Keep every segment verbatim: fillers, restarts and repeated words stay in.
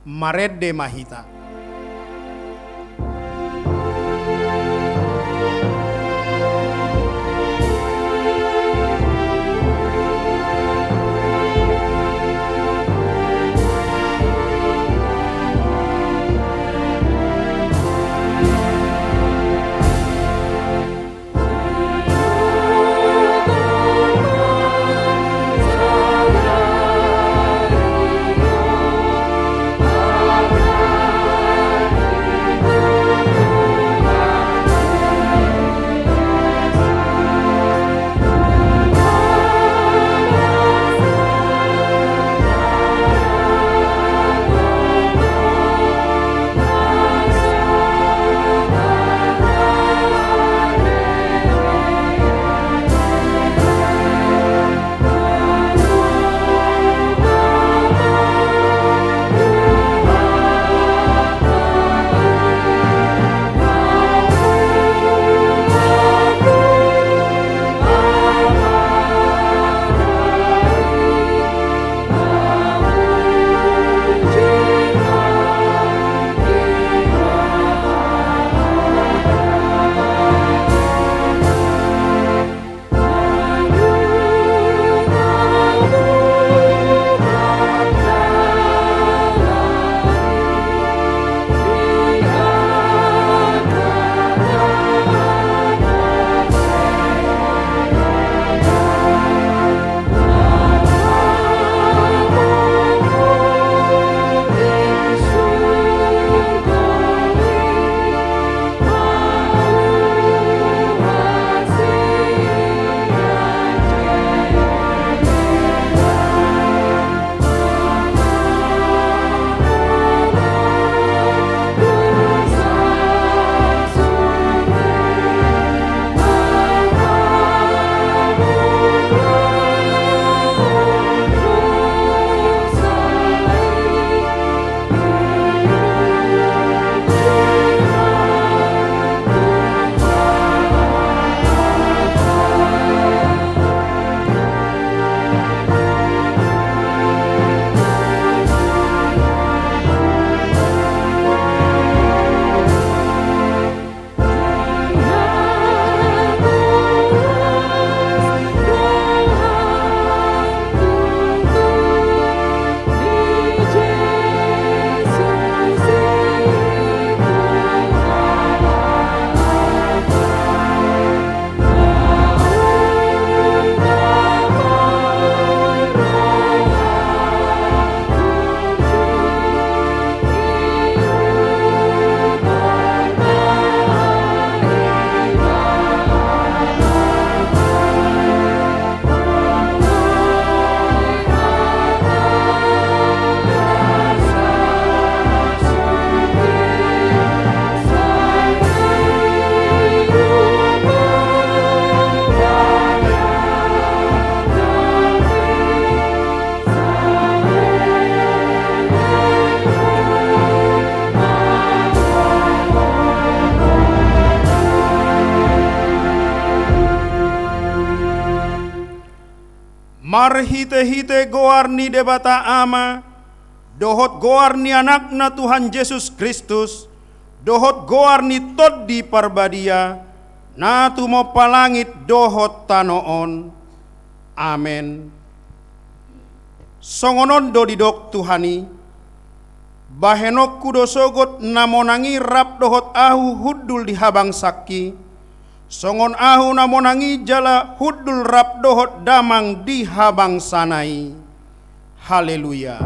Marende ma hita. Marhitehite goar ni Debata Ama, dohot goar ni Anakna Tuhan Jesus Kristus, dohot goar ni Tondi Parbadia, na tumompa langit dohot tano on. Amen. Songon on do didok Tuhan i: Bahenonku do sogot na monang i rap dohot ahu hundul di habangsangki, songon ahu na monang i jala hundul rap dohot damang di habangsana i. Haleluya.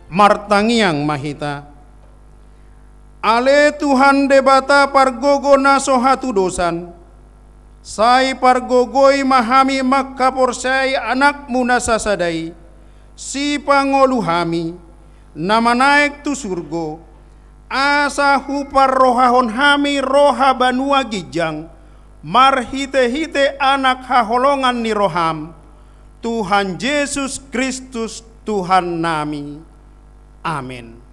Martangiang ma hita. Ale Tuhan Debata pargogo na so hatudosan, sai pargogoi ma hami mangkaporseai Anakmu na sasada i, Sipangolu hami, na manaek tu surgo, asa huparrohahon hami roha banua ginjang, marhitehite Anak haholongan ni roham, Tuhan Jesus Kristus Tuhannami. Amen.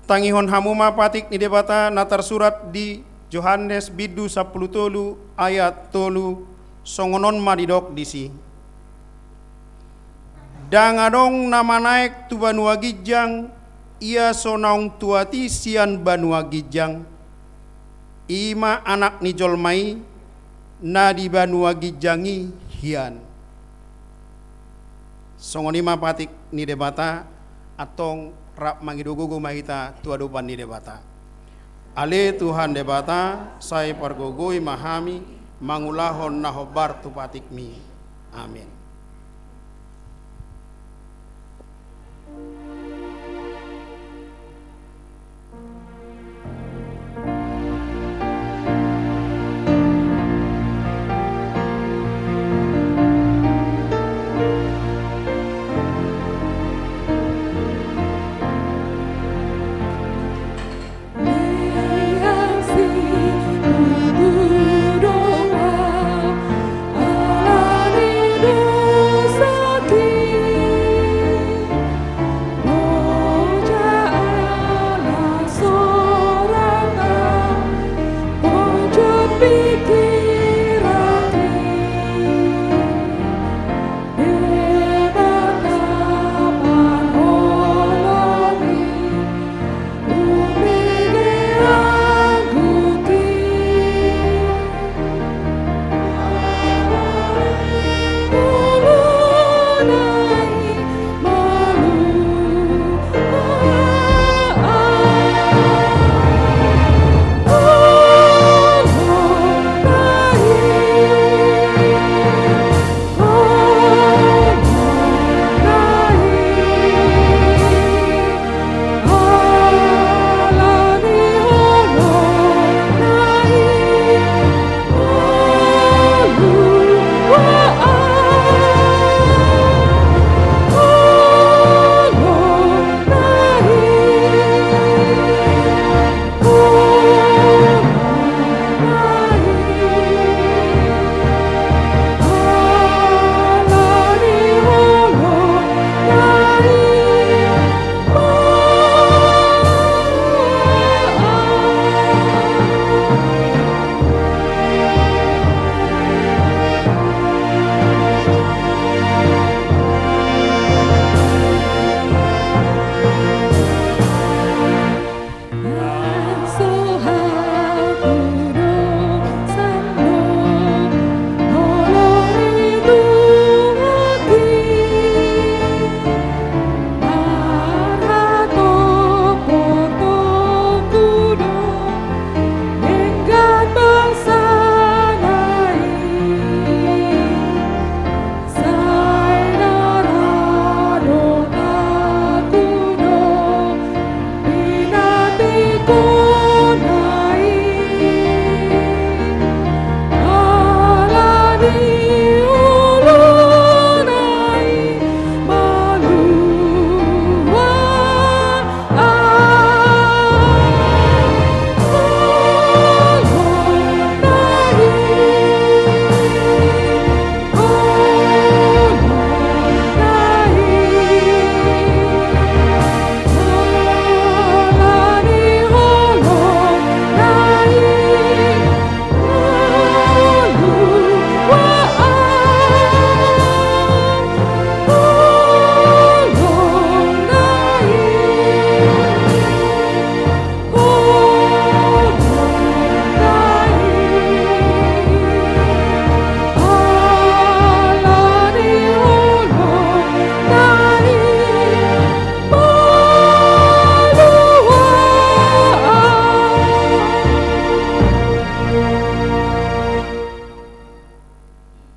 Tangihon hamu ma patik ni Debata na tarsurat di Johannes bindu sampulu tolu ayat tolu, songon on ma didok disi. Ndang adong na manaek tu banua ginjang, ia so naung tuat i sian banua ginjang, i ma Anak ni jolma i, na di banua ginjang i hian. Songon i ma patik ni Debata, antong rap mangido gogo ma hita tu adopan ni Debata. Ale Tuhan Debata, sai pargogoi ma hami mangulahon na hombar tu patikmi. Amen.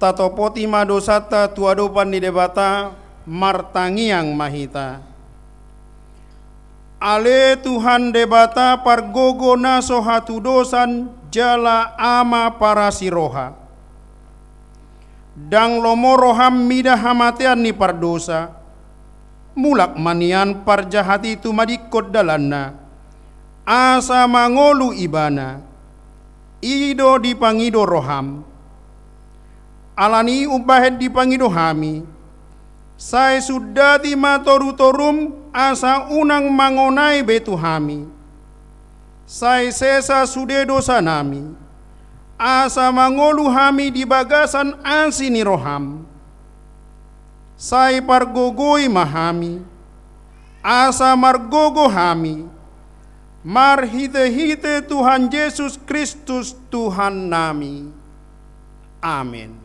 Tatopoti ma dosanta tu adopan ni Debata, martangiang ma hita. Ale Tuhan Debata pargogo na so hatudosan jala Ama parasi roha. Ndang lomo roham mida hamatean ni pardosa, mulak ma nian parjahat i tumadingkon dalanna, asa mangolu ibana. I do dipangido roham. Alani i umbahen dipangido hami, sai sundati ma torutorum asa unang mangonai be tu hami. Sai sesa sude dosanami, asa mangolu hami di bagasan asi ni roham. Sai pargogoi ma hami, asa margogo hami, marhitehite Tuhan Jesus Kristus Tuhannami. Amen.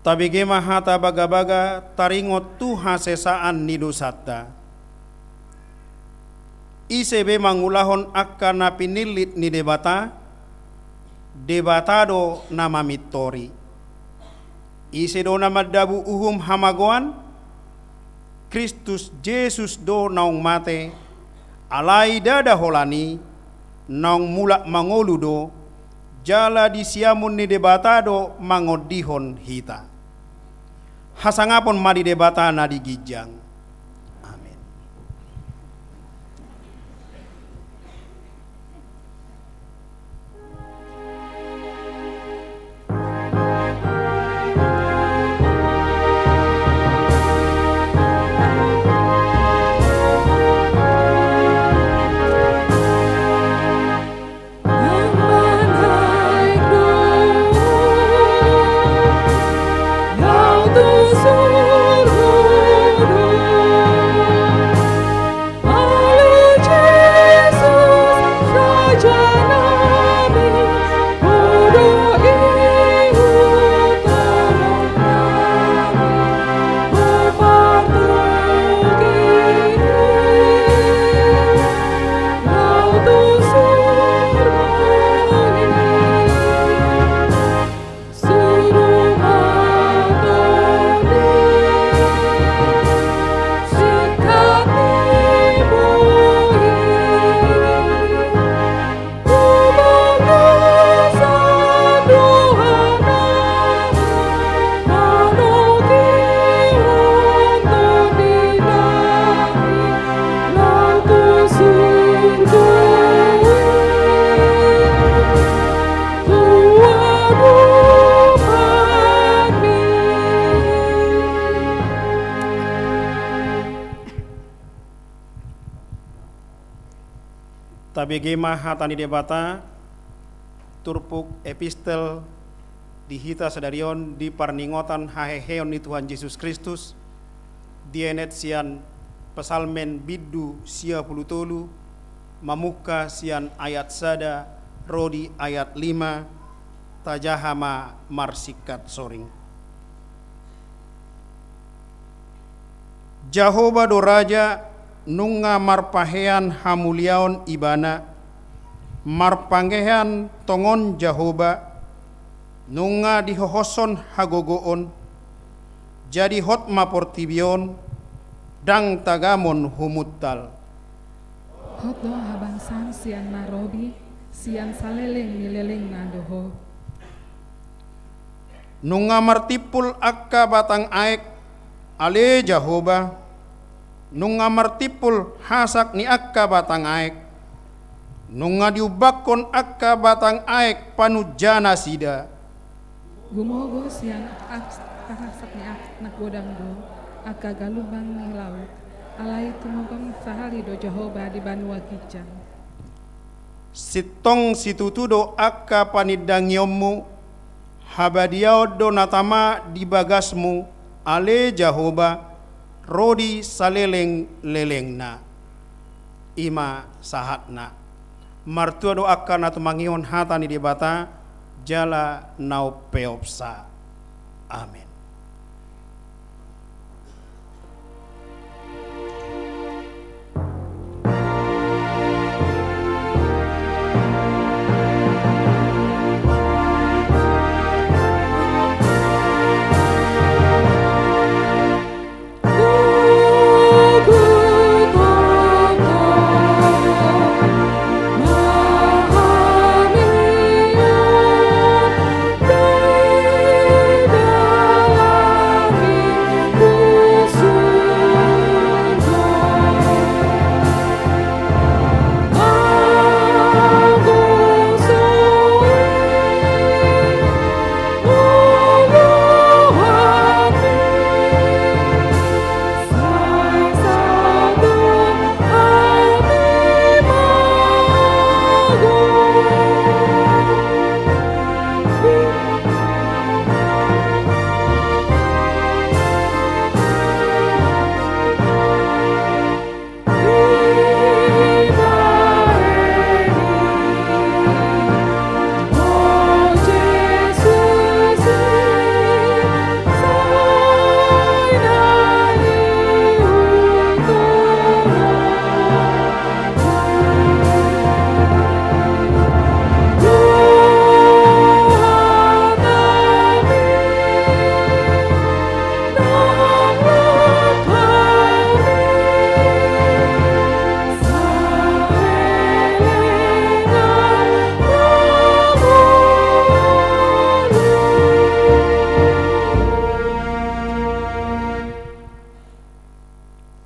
Tabege ma hata bagabaga taringot tu hasesaan ni dosanta. Ise be mangulahon angka na pinillit ni Debata, Debata do na mamintori. Ise do na mandabu uhum hamagoan? Kristus Jesus do naung mate, alai ndada holan i, naung mulak mangolu do, jala di siamun ni Debata do mangondihon hita. Hasangapon ma di Debata na di ginjang. Amen. Tabege ma hata ni Debata, turpuk epistel di hita sadari on di parningotan haheheon ni Tuhan Jesus Kristus, dienet sian Psalmen bindu sia pulu tolu, mamungka sian ayat sada ro di ayat lima, tajaha ma marsingkat soring. Jahowa do raja, Nunga marpahean hamuliaon Ibana, marpahean tongon Jahowa, nunga dihohoshon hagogoon, jadi hot ma portibi on, ndang tagamon humuntal. Hot do habangsan sian na robi, sian saleleng ni lelengna do Ho. Nunga martimpul angka batang aek, ale Jahowa, nunga martimpul hasak ni angka batang aek, nunga diumbangkon angka batang aek panunjanasida. Gumogo sian angka hasak ni aek na godang do angka galumbang ni laut, alai tumogong sahali do Jahowa di banua ginjang. Sintong situtu do angka panindangionmu, habadiaon do na tama di bagasmu, ale Jahowa, ro di saleleng-lelengna. I ma sahatna. Martua do angka na tumangihon hata ni Debata, jala na umpeopsa. Amen.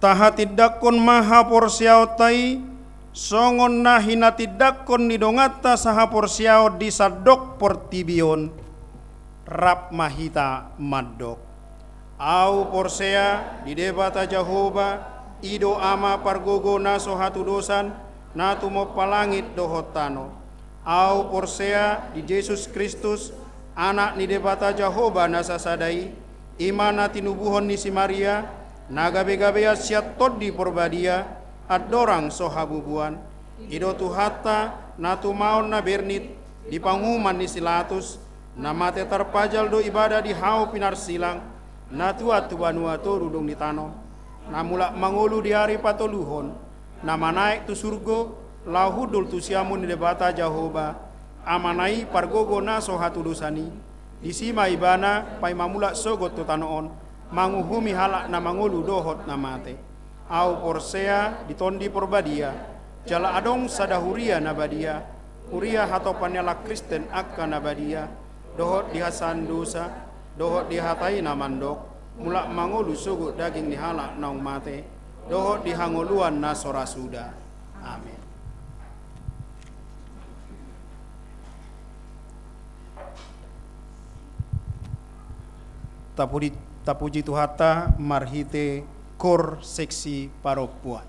Tahatindangkon ma haporseaonta i, songon na hinatindangkon ni donganta sahaporseaon di sandok portibi on. Rap ma hita mandok. Ahu porsea di Debata Jahowa, i do Ama pargogo na so hatudosan, na tumompa langit dohot tano. Ahu porsea di Jesus Kristus, Anak ni Debata Jahowa na sasada i, i ma na tinubuhon ni si Maria, na gabegabean sian Tondi Porbadia, andorang so habubuan. I do Tuhanta, na tumaon na bernit, di panguhuman ni si Latus, na mate tarpajal do ibana di hau pinarsilang, na tuat tu banua toru dung di tano, na mulak mangolu di ari patoluhon, na manaek tu surgo, laho hundul tu siamun ni Debata Jahowa, Amana i pargogo na so hatudosan i. Disi ma ibana paima mulak sogot tu tano on, manguhumi halak na mangolu dohot na mate. Ahu porsea di Tondi Porbadia, jala adong sada huria na badia, huria hatopan ni halak Kristen angka na badia, dohot di hasesaan dosa, dohot di hata i na mandok, mulak mangolu sogot daging ni halak naung mate, dohot di hangoluan na so ra suda. Amen. Tapuji, tapuji Tuhanta marhite kor seksi parompuan.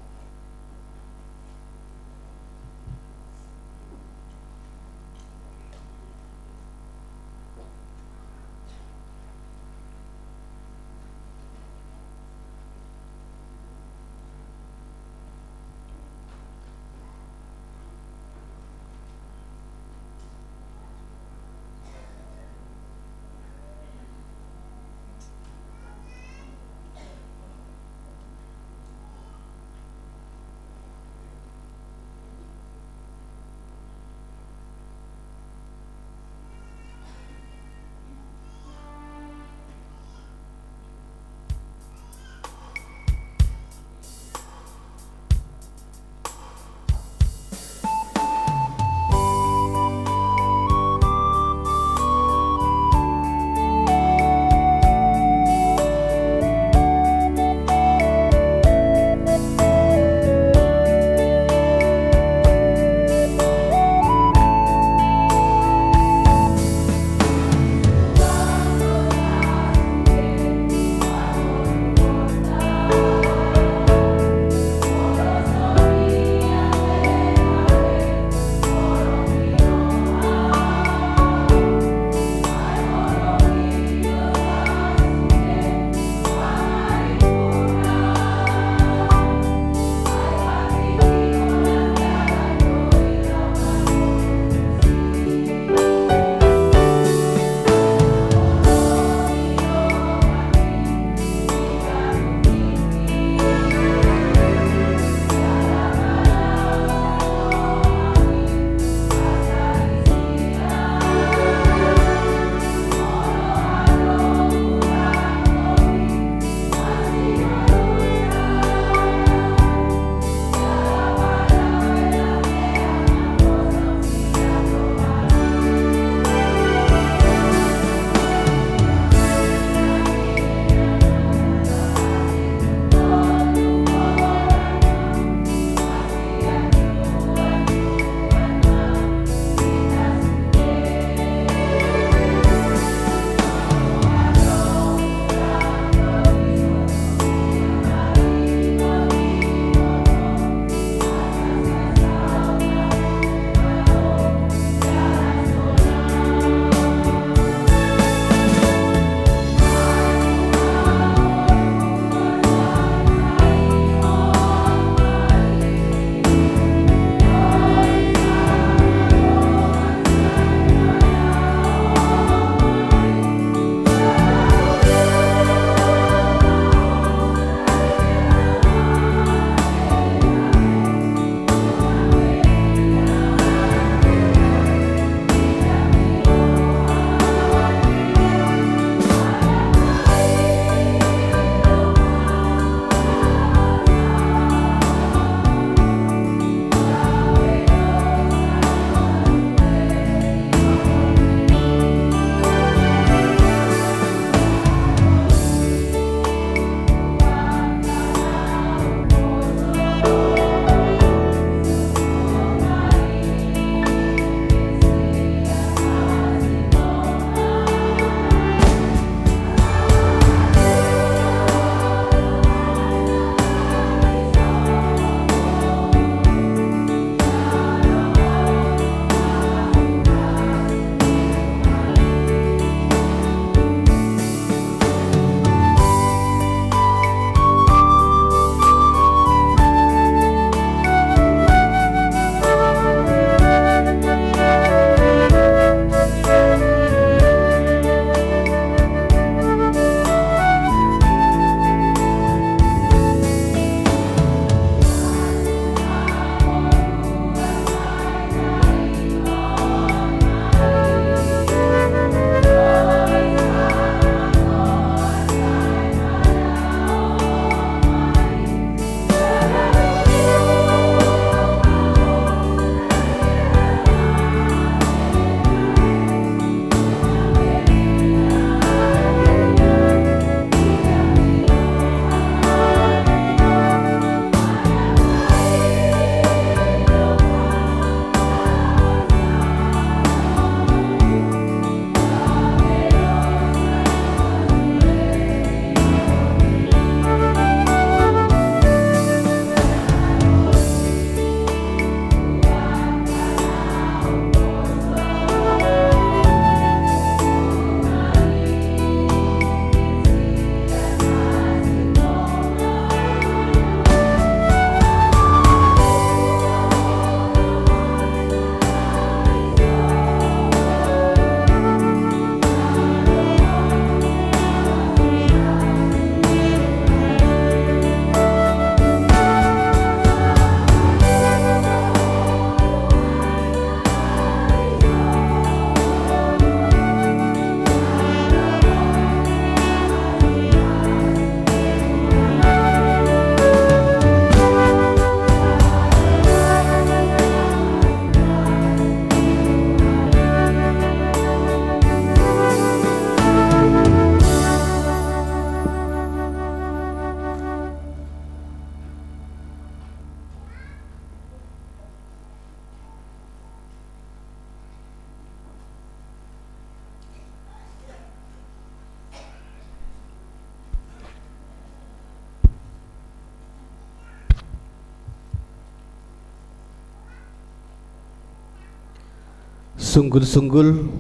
Sunggul-sunggul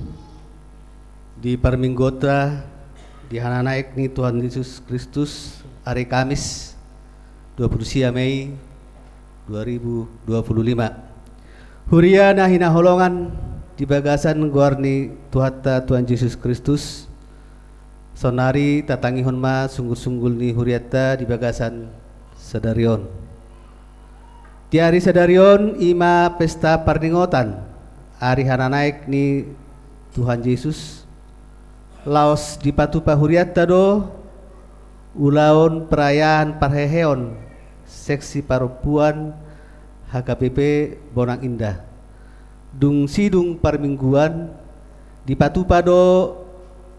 di parmingguonta di hananaek ni Tuhan Jesus Kristus, ari Kamis, dua puluh sia Mei dua ribu dua puluh lima. Huria na hinaholongan di bagasan goar ni Tuhanta Tuhan Jesus Kristus, saonari tatangihon ma sunggul-sunggul ni hurianta di bagasan sadari on. Di ari sadari on, i ma pesta parningotan ari hananaek ni Tuhan Jesus. Laos dipatupa hurianta do ulaon perayaan parheheon seksi parompuan H K B P Bonang Indah. Dung sidung parmingguan, dipatupa do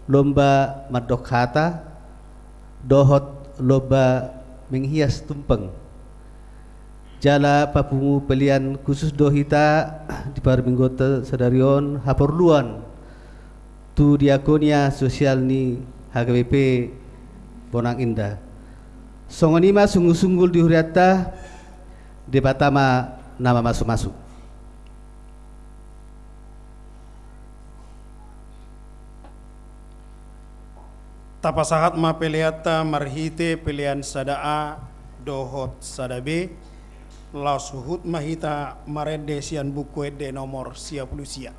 lomba mandok hata dohot lomba menghias tumpeng. Jala papungu pelean khusus do hita di parmingguonta sadari on, haporluan tu diakonia sosial ni H K B P Bonang Indah. Songon i ma sunggul-sunggul di hurianta. Debata ma na mamasu-masu. Tapasahat ma peleanta marhite pelean sada A dohot sada B. Laos huhut ma hita marende sian Buku Ende nomor sia pulu sia.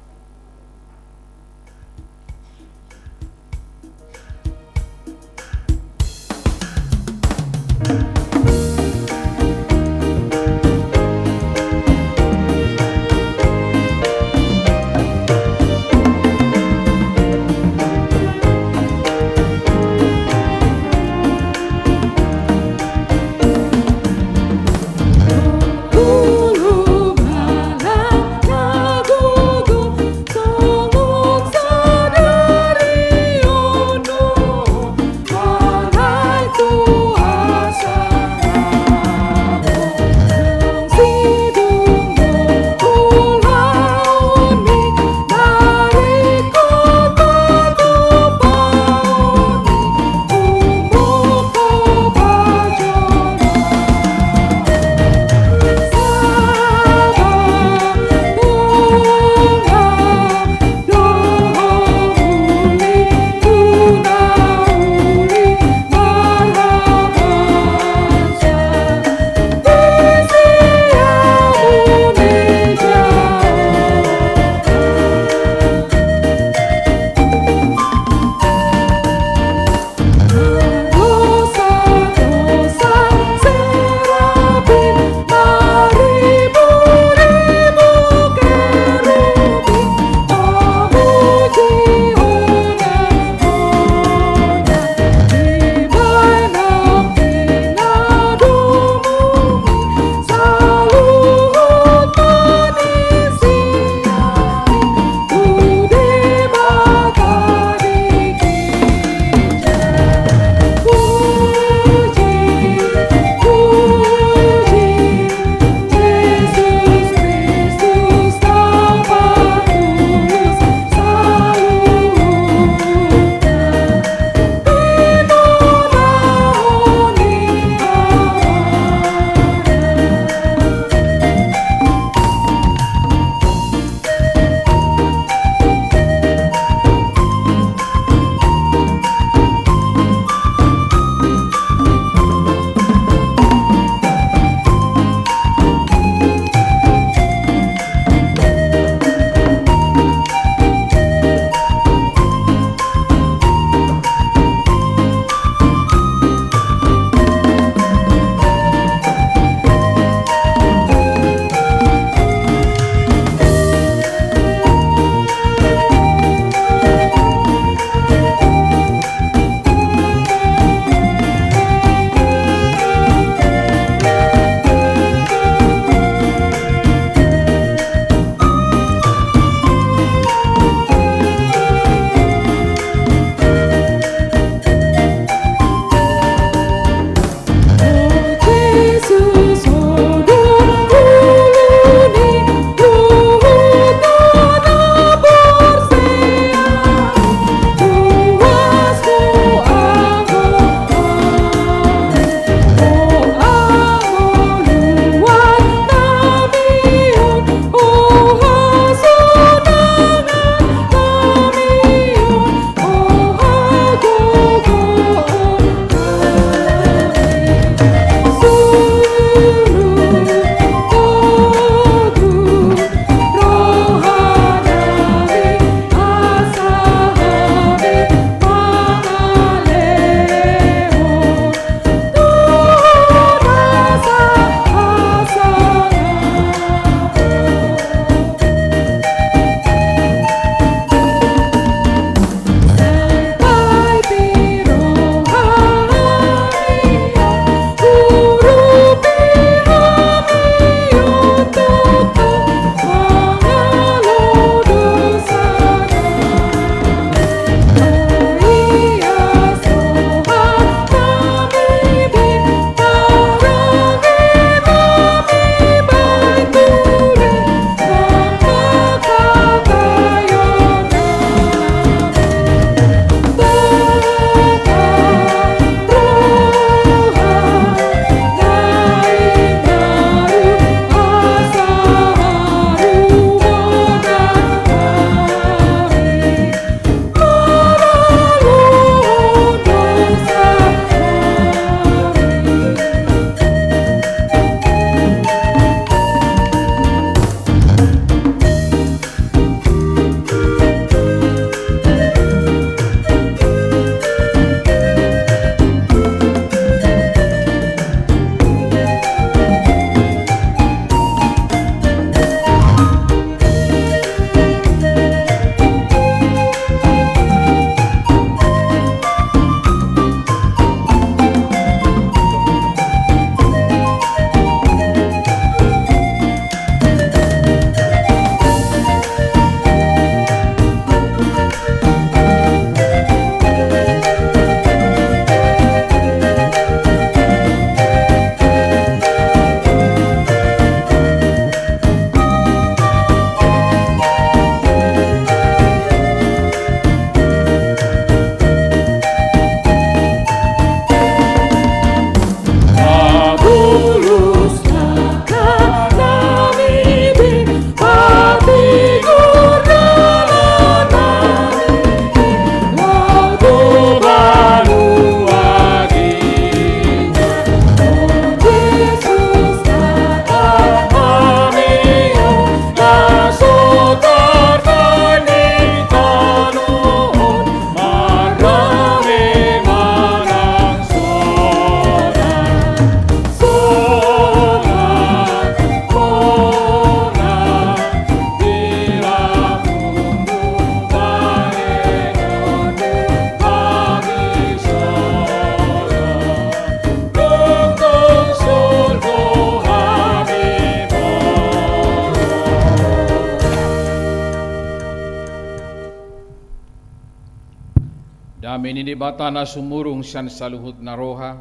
Dame ni Debata na sumurung sian saluhut na roha,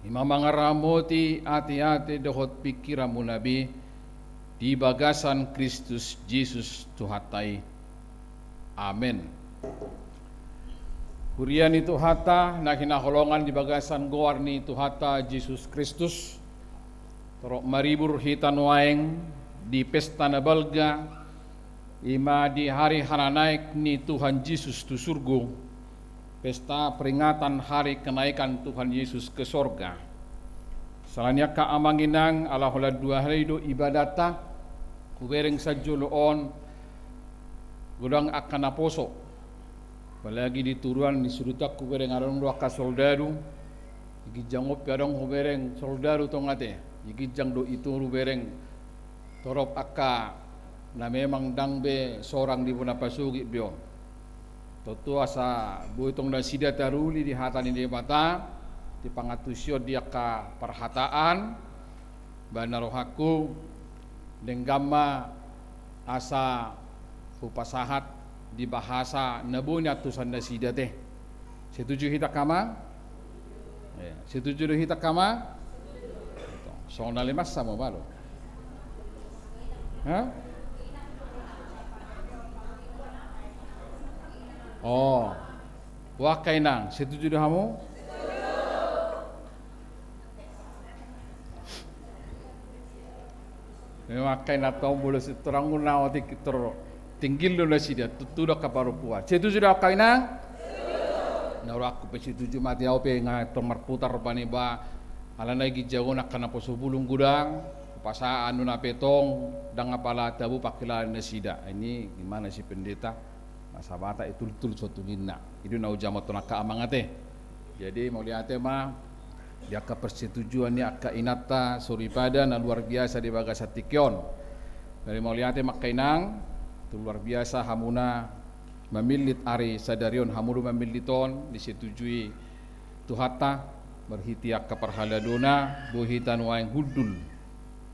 i ma mangaramoti ateate dohot pingkiranmuna be di bagasan Kristus Jesus Tuhanta i. Amen. Huria ni Tuhanta na hinaholongan di bagasan goar ni Tuhanta Jesus Kristus, torop maribur hita nuaeng di pesta na balga, i ma di hari hananaek ni Tuhan Jesus tu surgo, pesta peringatan hari kenaikan Tuhan Yesus ke sorga. Salani angka amang inang, ala holan dua hali do ibadatta, hubereng sian jolo on godang angka naposo. Apalagi di Turuan, di sudutan hubereng adong do angka soldadu, di ginjang on pe adong hubereng soldadu tong ate, di ginjang dohot di toru hubereng torop angka na memang ndang be sorang di bona pasogit be on. Tontu asa boi tong nasida taruli di hata ni Debata, di pangantusion di angka parhataan, bahen na rohangku, denggan ma asa hupasahat di bahasa na boi niantusan nasida te. Setuju hita angka amang? Eh, setuju do hita angka amang? Songon na lemas sama baru. Hah? Oh. Wah, angka inang, setuju do hamu? Memang angka inang, tong molo sitorang na otik tor tinggil do nasida, tutu do angka parompuan. Setuju do angka inang? Na rohangku pe setuju, mate au pe nga tong marputar rupani ba, alana i ginjang on angka naposo bulung godang, pasaan do na pe tong, ndang apala tabo pangkilalaan nasida. Ini gimana si pendeta? Masa bata i tultul sotuninna. I do na hujamot on angka amang ate. Jadi mauliate ma di angka persetujuan ni angka inanta soripada na luar biasa di bagasan tingki on. Jadi mauliate ma angka inang, tu luar biasa hamuna mamillit ari sadari on, hamu do mamillit on, disetujui Tuhanta, marhite angka parhaladona, boi hita nuaeng hundul.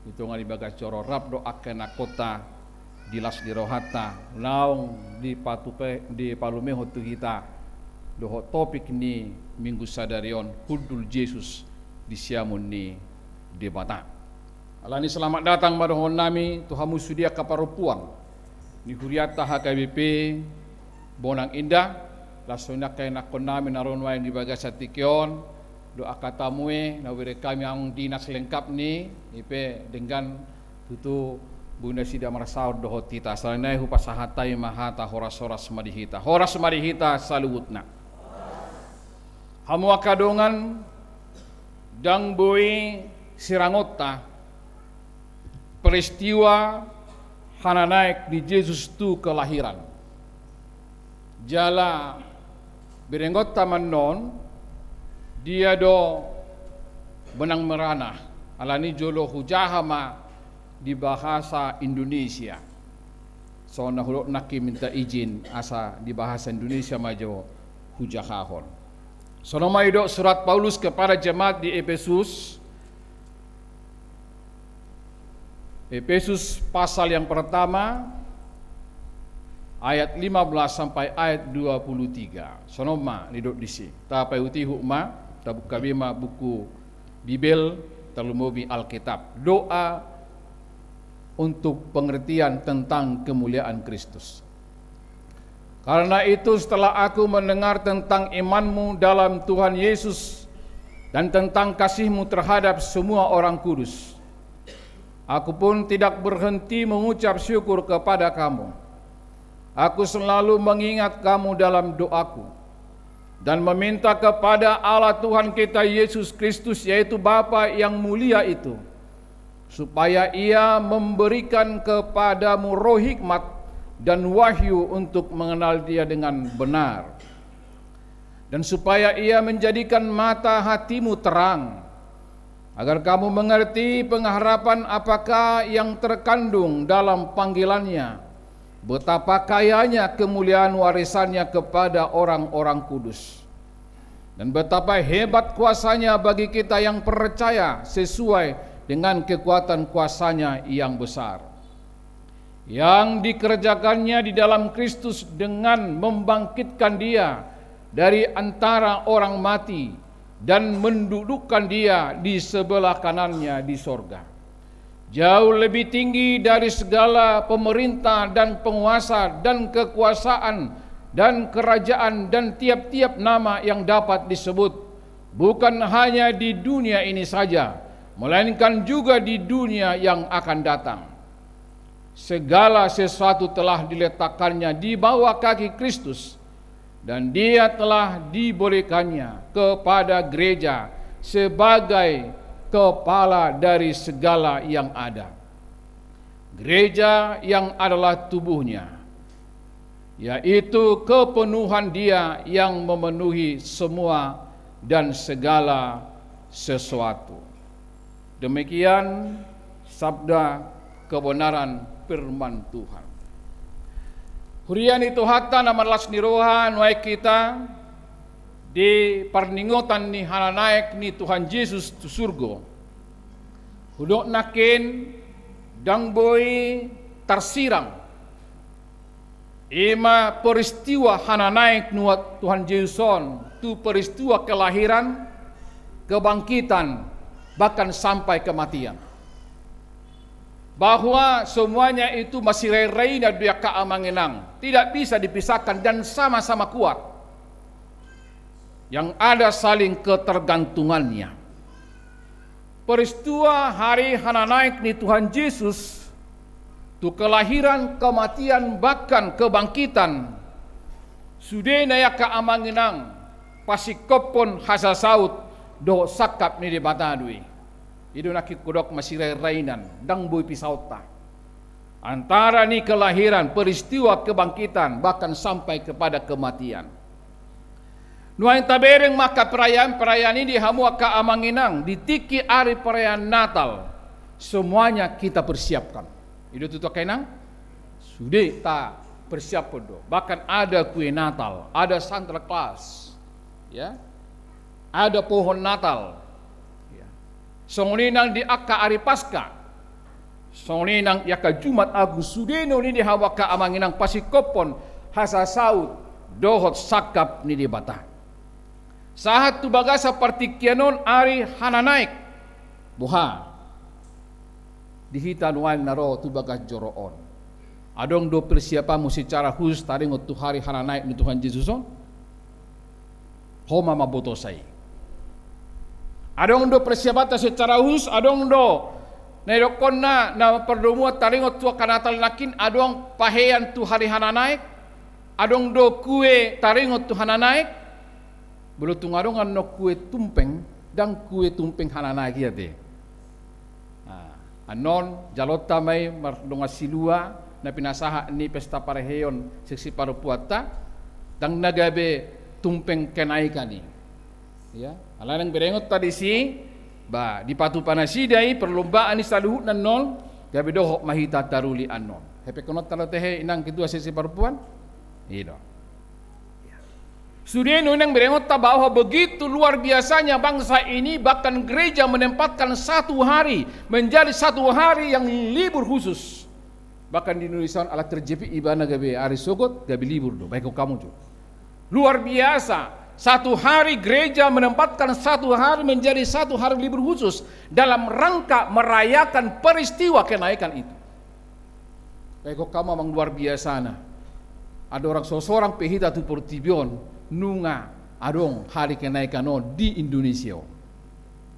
I tonga ni bagas joro rap do angka inangkonta di las ni rohanta, naung dipatupe, dipalumehon tu hita dohot topik ni minggu sadari on, hundul Jesus di siamun ni Debata. Alani selamat datang ma dohonon nami tu hamu sude angka parompuan ni hurianta H K B P Bonang Indah, laos songon i angka inangkon nami na ro nuaeng di bagasan tingki on, dohot angka tamu i na hubereng hami angka dinas lengkap ni i, i pe denggan tutu boi nasida marsaor dohot hita. Salani nai hupasahat hami ma hata, horas-horas ma di hita. Horas ma di hita saluhutna. Hamu angka dongan, ndang boi sirangonta peristiwa hananaek ni Jesus tu kelahiran. Jala berengonta ma annon, dia do benang merahna, alani jolo hujaha ma di bahasa Indonesia. Songon na hudok nangkin, minta izin asa di bahasa Indonesia ma jo hujahahon. Songon ma didok surat Paulus kepada jemaat di Efesus. Efesus pasal yang pertama, ayat lima belas sampai ayat dua puluh tiga. Songon ma didok disi. Tapaihut-ihut ma, tabuka be ma buku Bibel, tarlumobi Alkitab. Doa untuk pengertian tentang kemuliaan Kristus. Karena itu, setelah aku mendengar tentang imanmu dalam Tuhan Yesus dan tentang kasihmu terhadap semua orang kudus, aku pun tidak berhenti mengucap syukur kepada kamu. Aku selalu mengingat kamu dalam doaku dan meminta kepada Allah Tuhan kita Yesus Kristus, yaitu Bapa yang mulia itu, supaya Ia memberikan kepadamu roh hikmat dan wahyu untuk mengenal Dia dengan benar, dan supaya Ia menjadikan mata hatimu terang, agar kamu mengerti pengharapan apakah yang terkandung dalam panggilannya, betapa kayanya kemuliaan warisannya kepada orang-orang kudus, dan betapa hebat kuasanya bagi kita yang percaya sesuai dengan kekuatan kuasanya yang besar, yang dikerjakannya di dalam Kristus dengan membangkitkan Dia dari antara orang mati dan mendudukkan Dia di sebelah kanan-Nya di sorga. Jauh lebih tinggi dari segala pemerintah dan penguasa dan kekuasaan dan kerajaan dan tiap-tiap nama yang dapat disebut, bukan hanya di dunia ini saja, melainkan juga di dunia yang akan datang. Segala sesuatu telah diletakkan-Nya di bawah kaki Kristus, dan Dia telah dibolehkan-Nya kepada gereja sebagai kepala dari segala yang ada. Gereja yang adalah tubuh-Nya, yaitu kepenuhan Dia yang memenuhi semua dan segala sesuatu. Demikian sabda kebenaran, firman Tuhan. Huria ni Tuhanta na marlas ni roha, nuaeng hita di parningotan ni hananaek ni Tuhan Jesus tu surgo. Hudok nangkin, ndang boi tarsirang i ma peristiwa hananaek ni Tuhan Jesus on tu peristiwa kelahiran, kebangkitan, bahkan sampai kematian. Bahwa semuanya itu masirairai na di angka amang inang, tidak bisa dipisahkan dan sama-sama kuat. Yang ada saling ketergantungannya. Peristiwa hari hananaek ni Tuhan Jesus, tu kelahiran, kematian, bahkan kebangkitan, sude na i angka amang inang pasingkophon hasasaut dohot sangkap ni Debata do i. I do nangkin hudok masirairai nian, ndang boi pisaonta antara ni kelahiran, peristiwa kebangkitan, bahkan sampai kepada kematian. Nuaeng tabereng ma angka perayaan-perayaan i di hamu angka amang inang, di tingki ari perayaan Natal, semuanya kita persiapkan. I do tutu angka inang, sude tapersiaphon do. Bahkan ada kue Natal, ada Santa Claus, ya, ada pohon Natal. Ya. Songon i nang di angka ari Paska. Songon i nang di angka Jumat Agung, sude nuaeng i di hamu angka amang inang pasingkophon hasasaut dohot sangkap ni Debata. Sahat tu bagasan partingkian on ari hananaek. Boha di hita nuaeng na ro tu bagas joro on? Adong do persiapanmu secara khusus taringot tu hari hananaek ni Tuhan Jesus on? Ho ma mambotosa i. Adong do persiapanta secara khusus, adong do na idokkonna na pardomuan taringot tu angka Natal nangkin, adong pahean tu hari hananaek, adong do kue taringot tu hananaek. Molo tung adong annon kue tumpeng, ndang kue tumpeng hananaek i ate. Nah, annon jaloonta ma i mardongan silua na pinasahat ni pesta parheheon seksi parompuanta, ndang na gabe tumpeng kenaikan i. Ya, alai naeng berengonta disi, ba, dipatupa nasida i perlombaan ni saluhutna annon, gabe dohot ma hita taruli annon. Hepengkononta do tehe inang ketua seksi parompuan? I do. Sude nuaeng berengonta bahwa begitu luar biasanya bangsa ini, bahkan gereja menempatkan satu hari menjadi satu hari yang libur khusus. Bahkan di Indonesia on ala terjepit ibana gabe ari Sogot, gabe libur do. Baik, kamu juga. Luar biasa, satu hari gereja menempatkan satu hari menjadi satu hari libur khusus dalam rangka merayakan peristiwa kenaikan itu. Baik, kamu amang, luar biasana. Adong sorang pe hita tu portibi on nunga adong hari kenaikan on di Indonesia on.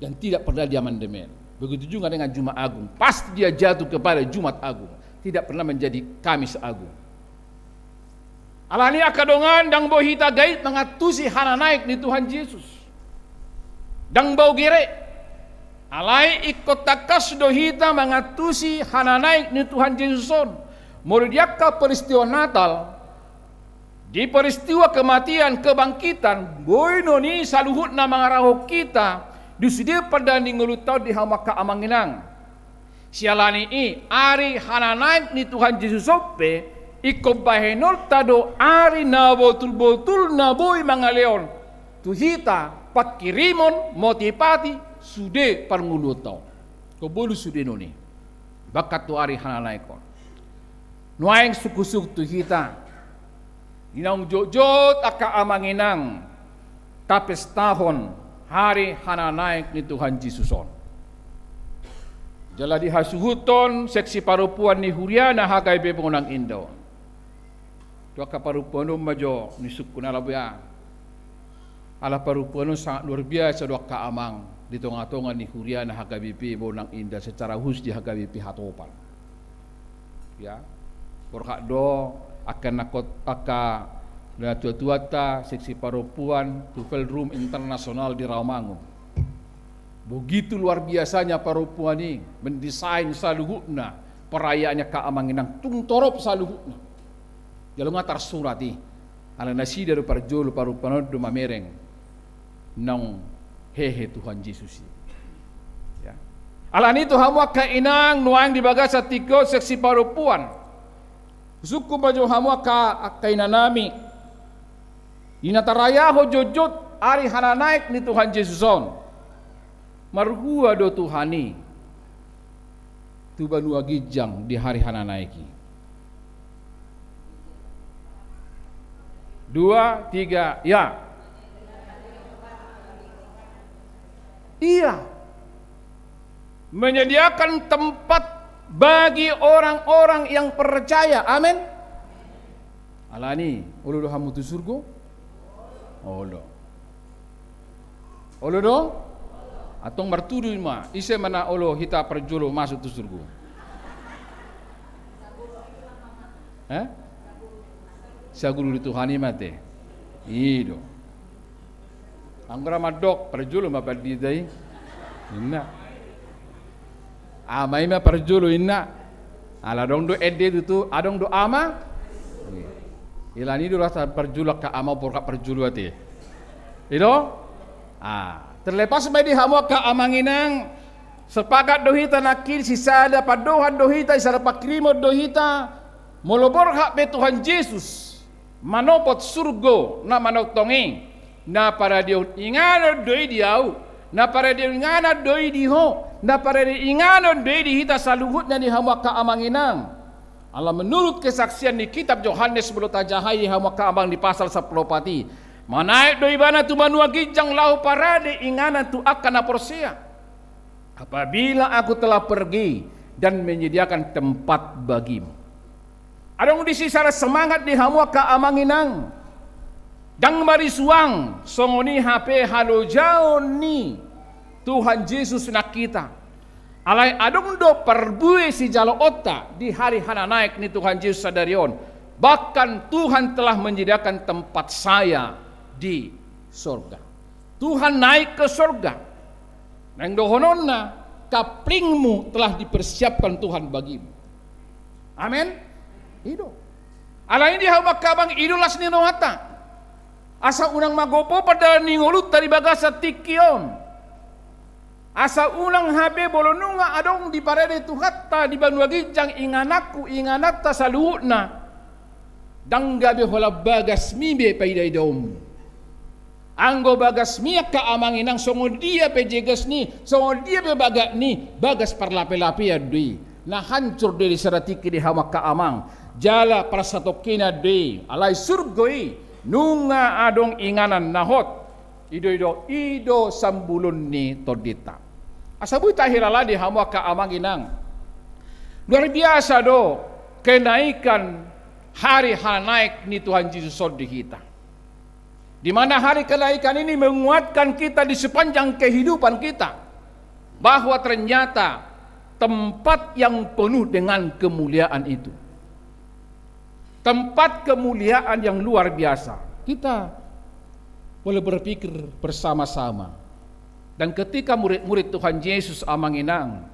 Dan tidak pernah diamandemen. Begitu juga dengan Jumat Agung. Pasti dia jatuh kepada Jumat Agung. Tidak pernah menjadi Kamis Agung. Alani angka dongan, ndang boi hita gait mangantusi hananaek ni Tuhan Jesus. Ndang boi gere. Alai ingkon tangkas do hita mangantusi hananaek ni Tuhan Jesus on. Molo di angka peristiwa Natal, di peristiwa kematian, kebangkitan, boi nuaeng i saluhutna mangarahon hita di sude pardalanan ni ngolunta on di hamu angka amang inang. Siala ni i, ari hananaek ni Tuhan Jesus on pe, ingkon bahenonta do ari na botul-botul na boi mangalehon tu hita pangkirimon, motipati, sude parngoluonta on. Ingkon boi do sude nuaeng i. Bangkat tu ari hananaek on. Nuaeng sungkun-sungkun tu hita. Naung jotjot angka amang inang tapestahon hari hananaek ni Tuhan Jesus on. Jala dihasuhuthon seksi parompuan ni huria na H K B P Bonang Indah on. Tu angka parompuan on ma jo nisungkun ala bea. Ala parompuan on sangat luar biasa do angka amang di tongatonga ni huria na H K B P Bonang Indah, secara khusus di H K B P Hatopan. Ya. Borhat do angka na kot-, angka natuatuanta seksi parompuan tu Forum Internasional di Rawamangun. Begitu luar biasanya parompuan i mendesain saluhutna perayaan ni angka amang inang, tung torop saluhutna. Jala nunga tarsurat i. Ala nasida do parjolo, parompuan on do mamereng naung hehe Tuhan Jesus i. Ya. Alani i tu hamu angka inang, nuaeng di bagasan tingki on seksi parompuan, husungkun ma jo hamu angka, angka inanami, di na tarayahon jotjot ari hananaek ni Tuhan Jesus on. Marhua do Tuhan i tu banua ginjang di hari hananaek i? Dua, tiga, ya. Ia menyediakan tempat bagi orang-orang yang percaya. Amin. Alani, olo do hamu tu surgo? Olo. Olo do? Antong martudu ma, ise ma na olo hita parjolo masuk tu surgo? Eh? Saguru ni Tuhan i ma te. I do. Anggo ra mandok, parjolo ma pandita i. Inna. Ama i ma parjolo inna. Ala adong do ende tutu, adong do ama. Alani i do rasa parjolo angka ama, borhat parjolo ate. I do? Ah, terlepas ma i di hamu angka amang inang, sepakat do hita nangkin, sisada pandohan do hita, sisada pangkirimon do hita, molo borhat be Tuhan Jesus manopot surgo na manongtong i, na paradion inganan do i di ahu, na paradion inganan do i di ho, na paradion inganan do i di hita saluhutna, di hamu angka amang inang. Ala menurut kesaksian ni kitab Johannes, molo tajahai di hamu angka amang, di pasal sampulu opat i, manaek do ibana tu banua ginjang laho parade inganan tu angka na porsea. Apabila aku telah pergi dan menyediakan tempat bagimu. Adong disi sada semangat di hamu angka amang inang. Ndang marisuang, songon i hape halojaon ni Tuhan Jesus nang hita. Alai adong do parbue sijaloonta di hari hananaek ni Tuhan Jesus sadari on. Bahkan Tuhan telah menyediakan tempat saya di sorga. Tuhan naik ke sorga. Naeng dohononna, kaplingmu telah dipersiapkan Tuhan bagimu. Amen. I do. Alani i di hamu angka amang, i do las ni rohanta. Asa unang magopo pardalan ni ngolunta di bagasan tingki on. Asa unang hape molo nunga adong diparade Tuhanta di banua ginjang ingananku, ingananta saluhutna, ndang gabe holan bagasmi be paidaidaonmu. Anggo bagasmi angka amang inang, songon dia pe jegesni, songon dia pe bagatni, bagas parlapelapean do i. Na hancur do i di sada tingki di hamu angka amang. Jala parsatongkinan do i, alai surgo i nunga adong inganan na hot. I do, i do, i do sambulon ni tondinta. Asa boi tahilala di hamu angka amang inang, luar biasa do kenaikan hari hananaek ni Tuhan Jesus on di hita. Di mana hari kenaikan ini menguatkan kita di sepanjang kehidupan kita, bahwa ternyata tempat yang penuh dengan kemuliaan itu, tempat kemuliaan yang luar biasa. Kita boleh berpikir bersama-sama. Dan ketika murid-murid Tuhan Yesus, amang inang,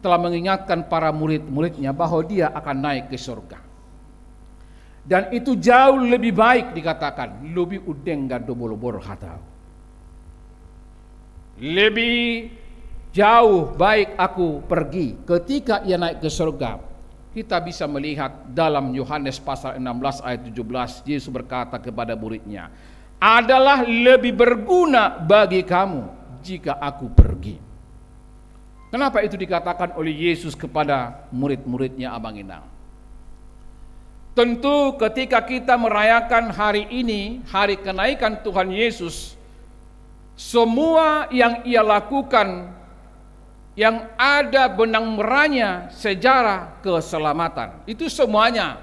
telah mengingatkan para murid-muridnya bahwa Dia akan naik ke surga. Dan itu jauh lebih baik, dikatakan, lebih undenggan do molo borhat ahu. Lebih jauh baik aku pergi. Ketika Ia naik ke surga, kita bisa melihat dalam Yohanes pasal enam belas ayat tujuh belas, Yesus berkata kepada muridnya, "Adalah lebih berguna bagi kamu jika aku pergi." Kenapa itu dikatakan oleh Yesus kepada murid-muridnya, amang inang? Tentu, ketika kita merayakan hari ini, hari kenaikan Tuhan Yesus, semua yang Ia lakukan, yang ada benang merahnya sejarah keselamatan. Itu semuanya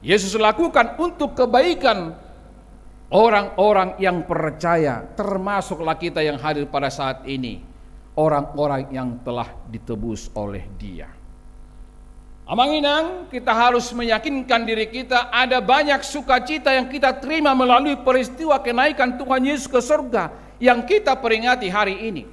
Yesus lakukan untuk kebaikan orang-orang yang percaya, termasuklah kita yang hadir pada saat ini, orang-orang yang telah ditebus oleh Dia. Amang inang, kita harus meyakinkan diri kita, ada banyak sukacita yang kita terima melalui peristiwa kenaikan Tuhan Yesus ke surga yang kita peringati hari ini.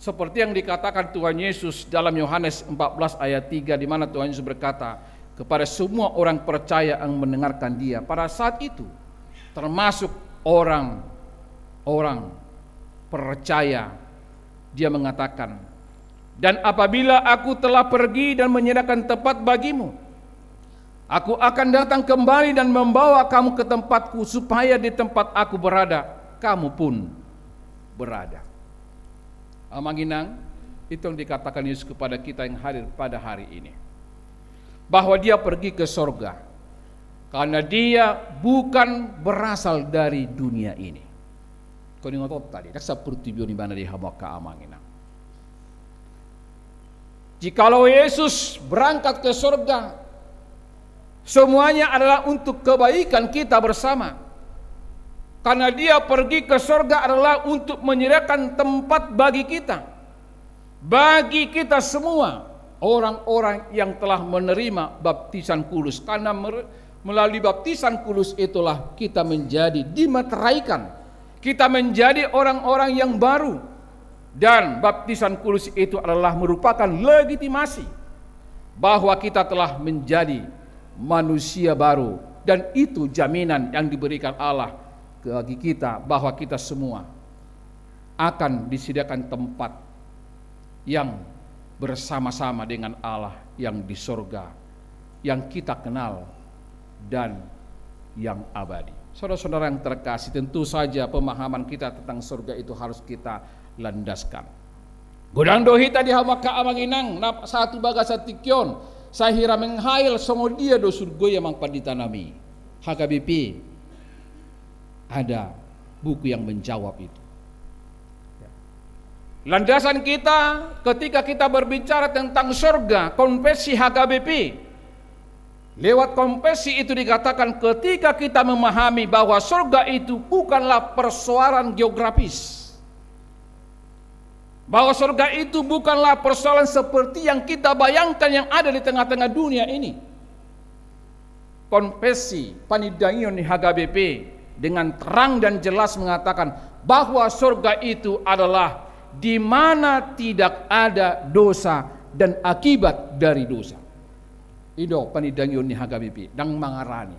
Seperti yang dikatakan Tuhan Yesus dalam Yohanes empat belas ayat tiga, di mana Tuhan Yesus berkata kepada semua orang percaya yang mendengarkan Dia pada saat itu, termasuk orang-orang percaya, Dia mengatakan, "Dan apabila Aku telah pergi dan menyediakan tempat bagimu, Aku akan datang kembali dan membawa kamu ke tempat-Ku, supaya di tempat Aku berada, kamu pun berada." Amang inang, itu yang dikatakan Yesus kepada kita yang hadir pada hari ini, bahwa Dia pergi ke sorga karena Dia bukan berasal dari dunia ini. Kau ingot tadi, daksa purtibi on ibana di hamu angka amang inang. Jikalau Yesus berangkat ke sorga, semuanya adalah untuk kebaikan kita bersama. Karena Dia pergi ke sorga adalah untuk menyediakan tempat bagi kita, bagi kita semua orang-orang yang telah menerima baptisan kudus. Karena mer-, melalui baptisan kudus itulah kita menjadi dimeteraikan. Kita menjadi orang-orang yang baru. Dan baptisan kudus itu adalah merupakan legitimasi bahwa kita telah menjadi manusia baru. Dan itu jaminan yang diberikan Allah bagi kita, bahwa kita semua akan disediakan tempat yang bersama-sama dengan Allah yang di sorga, yang kita kenal dan yang abadi. Saudara-saudara yang terkasih, tentu saja pemahaman kita tentang sorga itu harus kita landaskan. Godang do hita di hamu angka amang inang, na sahat tu bagasan tingki on, sai hira mengkhayal songon dia do surgo i, amang pandita nami. H K B P ada buku yang menjawab itu. Landasan kita ketika kita berbicara tentang sorga, konfesi H K B P. Lewat konfesi itu dikatakan, ketika kita memahami bahwa sorga itu bukanlah persoalan geografis, bahwa sorga itu bukanlah persoalan seperti yang kita bayangkan yang ada di tengah-tengah dunia ini. Konfesi panindangion ni H K B P dengan terang dan jelas mengatakan bahwa sorga itu adalah di mana tidak ada dosa dan akibat dari dosa. I do panindangion ni H K B P, ndang mangarani.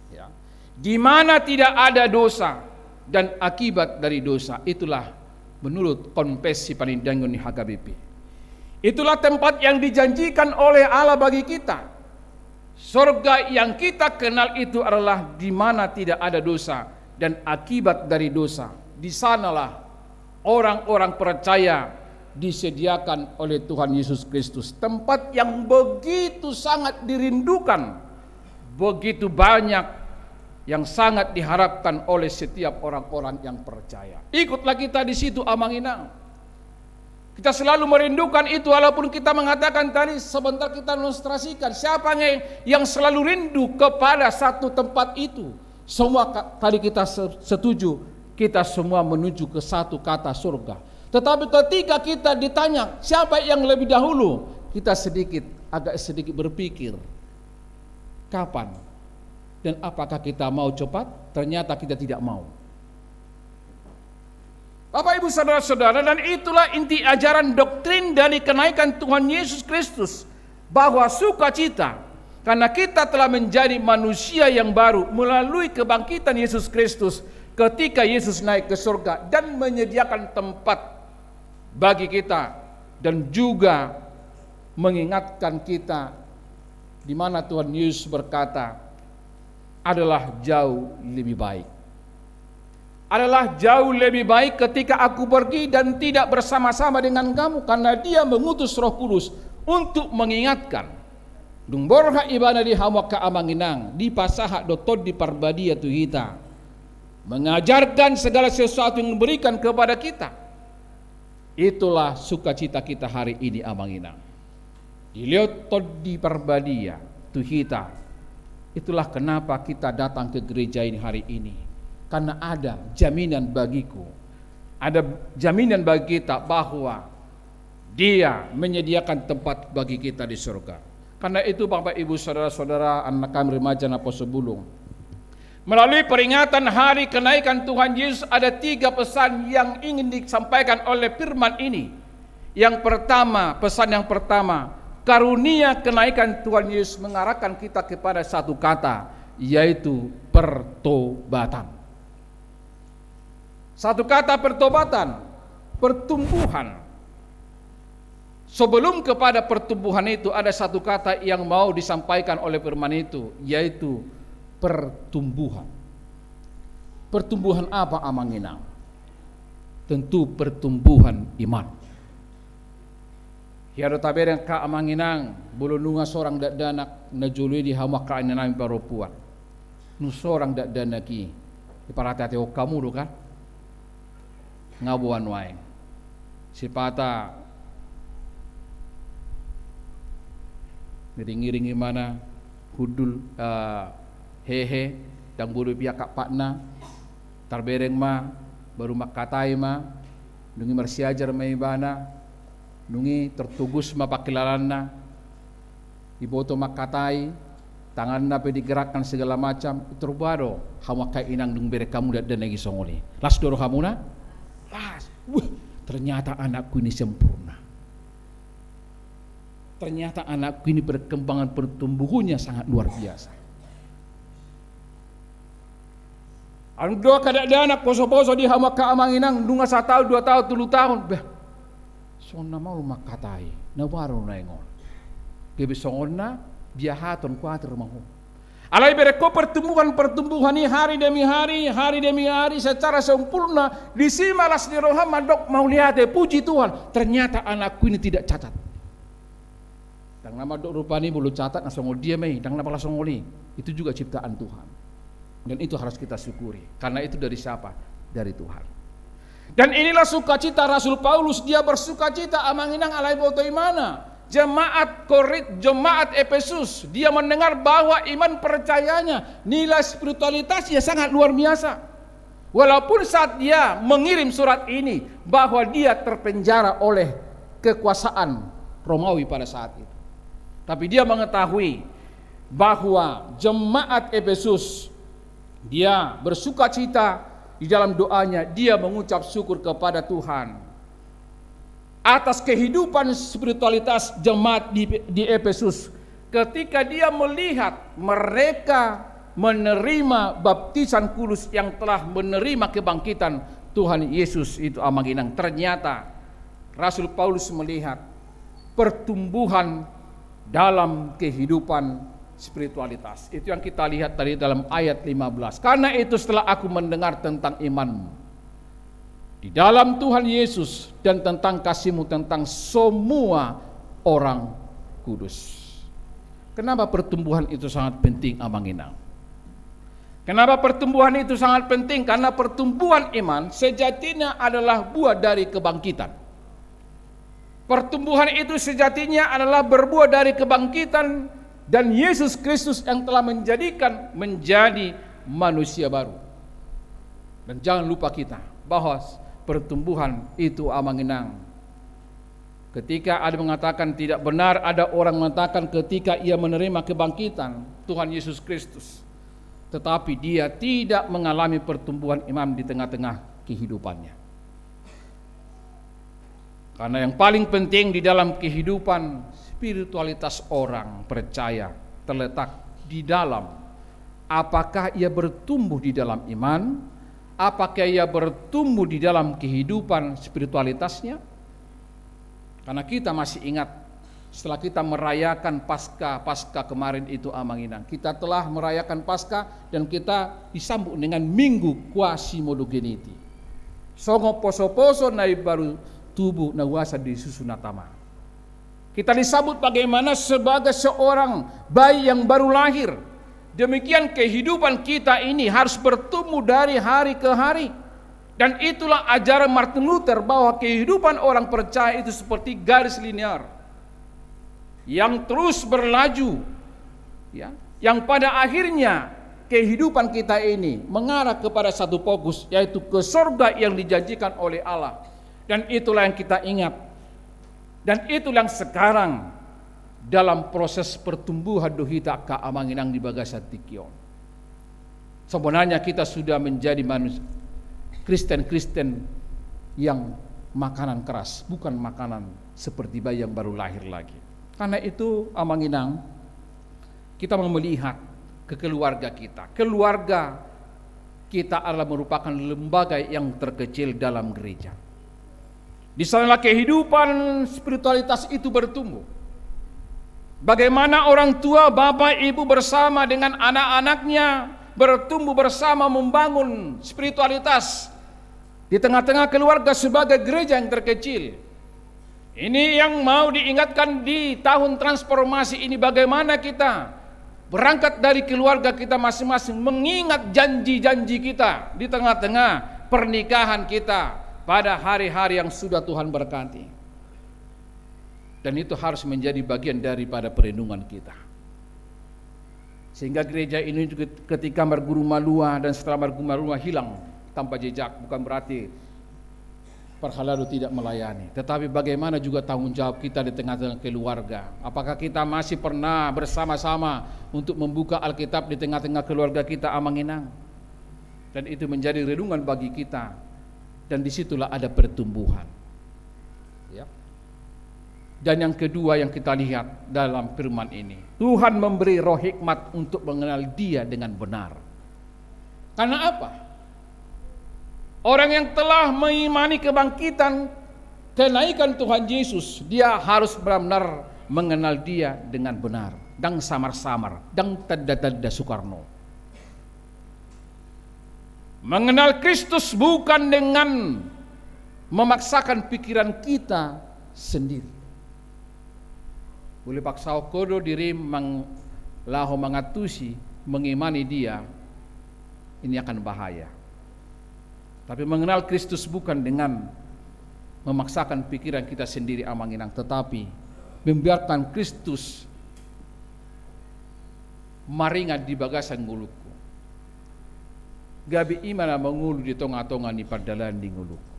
Ya. Di mana tidak ada dosa dan akibat dari dosa, itulah menurut konfesi panindangion ni H K B P. Itulah tempat yang dijanjikan oleh Allah bagi kita. Sorga yang kita kenal itu adalah di mana tidak ada dosa dan akibat dari dosa. Di sanalah orang-orang percaya disediakan oleh Tuhan Yesus Kristus. Tempat yang begitu sangat dirindukan, begitu banyak yang sangat diharapkan oleh setiap orang-orang yang percaya. Ikutlah kita di situ, amang inang. Kita selalu merindukan itu, walaupun kita mengatakan tadi, sebentar kita ilustrasikan. Siapa nge yang selalu rindu kepada satu tempat itu? Semua ka-, tadi kita se-, setuju, kita semua menuju ke satu kata, surga. Tetapi ketika kita ditanya, siapa yang lebih dahulu? Kita sedikit, agak sedikit berpikir. Kapan? Dan apakah kita mau cepat? Ternyata kita tidak mau. Bapak, Ibu, saudara-saudara, dan itulah inti ajaran doktrin dari kenaikan Tuhan Yesus Kristus, bahwa sukacita karena kita telah menjadi manusia yang baru melalui kebangkitan Yesus Kristus ketika Yesus naik ke surga dan menyediakan tempat bagi kita dan juga mengingatkan kita di mana Tuhan Yesus berkata, adalah jauh lebih baik. Adalah jauh lebih baik ketika Aku pergi dan tidak bersama-sama dengan kamu, karena Dia mengutus Roh Kudus untuk mengingatkan. Dung borhat ibana di hamu angka amang inang, dipasahat do Tondi Parbadia tu hita, mengajarkan segala sesuatu yang diberikan kepada kita. Itulah sukacita kita hari ini, amang inang. Dilehon Tondi Parbadia tu hita. Itulah kenapa kita datang ke gereja ini hari ini. Karena ada jaminan bagiku. Ada jaminan bagi kita bahwa Dia menyediakan tempat bagi kita di surga. Karena itu, Bapak, Ibu, saudara-saudara, anak kami remaja Naposo Bulung, melalui peringatan hari kenaikan Tuhan Yesus, ada tiga pesan yang ingin disampaikan oleh firman ini. Yang pertama, pesan yang pertama, karunia kenaikan Tuhan Yesus mengarahkan kita kepada satu kata, yaitu pertobatan. Satu kata, pertobatan, pertumbuhan. Sebelum kepada pertumbuhan itu, ada satu kata yang mau disampaikan oleh firman itu, yaitu pertumbuhan. Pertumbuhan apa, amang inang? Tentu pertumbuhan iman. Hea do tabereng, angka amang inang, molo nunga sorang dakdanak na jolo i di hamu angka inanami parompuan. Nunga sorang dakdanak i, diparateatehon hamu do kan? Nga boan nuaeng. Sipata ngiring-ngiring ibana, hundul, eh, hehe, ndang boi do ipiak ampatna, tarbereng ma, baru mangkatai ma, dung i marsiajar ma ibana, dung i tertogos ma pangkilalaanna, diboto mangkatai, tanganna pe digerakkan segala macam, i tor ba do hamu angka inang dung bereng hamu dakdanak i songon i. Las do rohamuna? Las. Wah, ternyata anakku ini sempurna. Ternyata anakku ini perkembangan pertumbuhannya sangat luar biasa. Adong do angka dakdanak poso-poso di hamu angka amang inang, nunga sataon, dua taon, tolu taon. Bah, songon na maol mangkatai, na boha do nuaeng on? Gabe songon na biahaton, kuatir ma ho. Alai bereng ho pertumbuhan-pertumbuhan i hari demi hari, hari demi hari secara sempurna, disi ma las ni roham mandok mauliate, puji Tuhan, ternyata anakku ini tidak cacat. Ndang na mandok rupani molo cacat na songon dia ma i, ndang na pala songon i. Itu juga ciptaan Tuhan. Dan itu harus kita syukuri. Karena itu dari siapa? Dari Tuhan. Dan inilah sukacita Rasul Paulus, dia bersukacita, amang inang, alai boto ibana. Jemaat Korint, jemaat Efesus, dia mendengar bahwa iman percayanya, nilai spiritualitasnya sangat luar biasa. Walaupun saat dia mengirim surat ini, bahwa dia terpenjara oleh kekuasaan Romawi pada saat itu. Tapi dia mengetahui bahwa jemaat Efesus, dia bersukacita di dalam doanya, dia mengucap syukur kepada Tuhan atas kehidupan spiritualitas jemaat di, di Efesus. Ketika dia melihat mereka menerima baptisan kudus, yang telah menerima kebangkitan Tuhan Yesus itu, amang inang, ternyata Rasul Paulus melihat pertumbuhan dalam kehidupan spiritualitas. Itu yang kita lihat tadi dalam ayat lima belas. Karena itu, setelah aku mendengar tentang imanmu di dalam Tuhan Yesus dan tentang kasihmu tentang semua orang kudus. Kenapa pertumbuhan itu sangat penting, amang inang? Kenapa pertumbuhan itu sangat penting? Karena pertumbuhan iman sejatinya adalah buah dari kebangkitan. Pertumbuhan itu sejatinya adalah berbuah dari kebangkitan dan Yesus Kristus yang telah menjadikan menjadi manusia baru. Dan jangan lupa kita bahwa pertumbuhan itu, amang inang, ketika ada mengatakan tidak benar, ada orang mengatakan ketika ia menerima kebangkitan Tuhan Yesus Kristus, tetapi dia tidak mengalami pertumbuhan iman di tengah-tengah kehidupannya. Karena yang paling penting di dalam kehidupan spiritualitas orang percaya terletak di dalam apakah ia bertumbuh di dalam iman, apakah ia bertumbuh di dalam kehidupan spiritualitasnya. Karena kita masih ingat, setelah kita merayakan Paskah, Paskah kemarin itu, amang inang, kita telah merayakan Paskah dan kita disambut dengan Minggu Quasimodogeniti. Songon poso-poso na imbaru tubu na huasa di susu na tama. Kita disambut bagaimana sebagai seorang bayi yang baru lahir. Demikian kehidupan kita ini harus bertumbuh dari hari ke hari. Dan itulah ajaran Martin Luther bahwa kehidupan orang percaya itu seperti garis linear yang terus berlaju, ya, yang pada akhirnya kehidupan kita ini mengarah kepada satu fokus, yaitu ke sorga yang dijanjikan oleh Allah. Dan itulah yang kita ingat. Dan itulah yang sekarang dalam proses pertumbuhan do hita angka amang inang di bagasan tingki on. Sebenarnya kita sudah menjadi manusia Kristen-Kristen yang makanan keras, bukan makanan seperti bayi yang baru lahir lagi. Karena itu, amang inang, kita mau melihat ke keluarga kita. Keluarga kita adalah merupakan lembaga yang terkecil dalam gereja. Di sanalah kehidupan spiritualitas itu bertumbuh. Bagaimana orang tua, bapak, ibu bersama dengan anak-anaknya bertumbuh bersama membangun spiritualitas di tengah-tengah keluarga sebagai gereja yang terkecil. Ini yang mau diingatkan di tahun transformasi ini, bagaimana kita berangkat dari keluarga kita masing-masing, mengingat janji-janji kita di tengah-tengah pernikahan kita pada hari-hari yang sudah Tuhan berkati. Dan itu harus menjadi bagian daripada perenungan kita. Sehingga gereja ini juga ketika marguru malua dan setelah marguru malua hilang tanpa jejak, bukan berarti parhalado tidak melayani. Tetapi bagaimana juga tanggung jawab kita di tengah-tengah keluarga? Apakah kita masih pernah bersama-sama untuk membuka Alkitab di tengah-tengah keluarga kita, amang inang? Dan itu menjadi renungan bagi kita. Dan disitulah ada pertumbuhan. Ya. Dan yang kedua yang kita lihat dalam firman ini, Tuhan memberi roh hikmat untuk mengenal Dia dengan benar. Karena apa? Orang yang telah mengimani kebangkitan, kenaikan Tuhan Yesus, dia harus benar-benar mengenal Dia dengan benar. Ndang samar-samar, ndang tanda-tanda Soekarno. Mengenal Kristus bukan dengan memaksakan pikiran kita sendiri. Boleh paksa ho do diri mang-, laho mangantusi, mengimani Dia, ini akan bahaya. Tapi mengenal Kristus bukan dengan memaksakan pikiran kita sendiri, amang inang, tetapi membiarkan Kristus maringan di bagasan ngolungku. Gabe i ma na mangolu di tonga-tonga ni pardalanan ni ngolungku.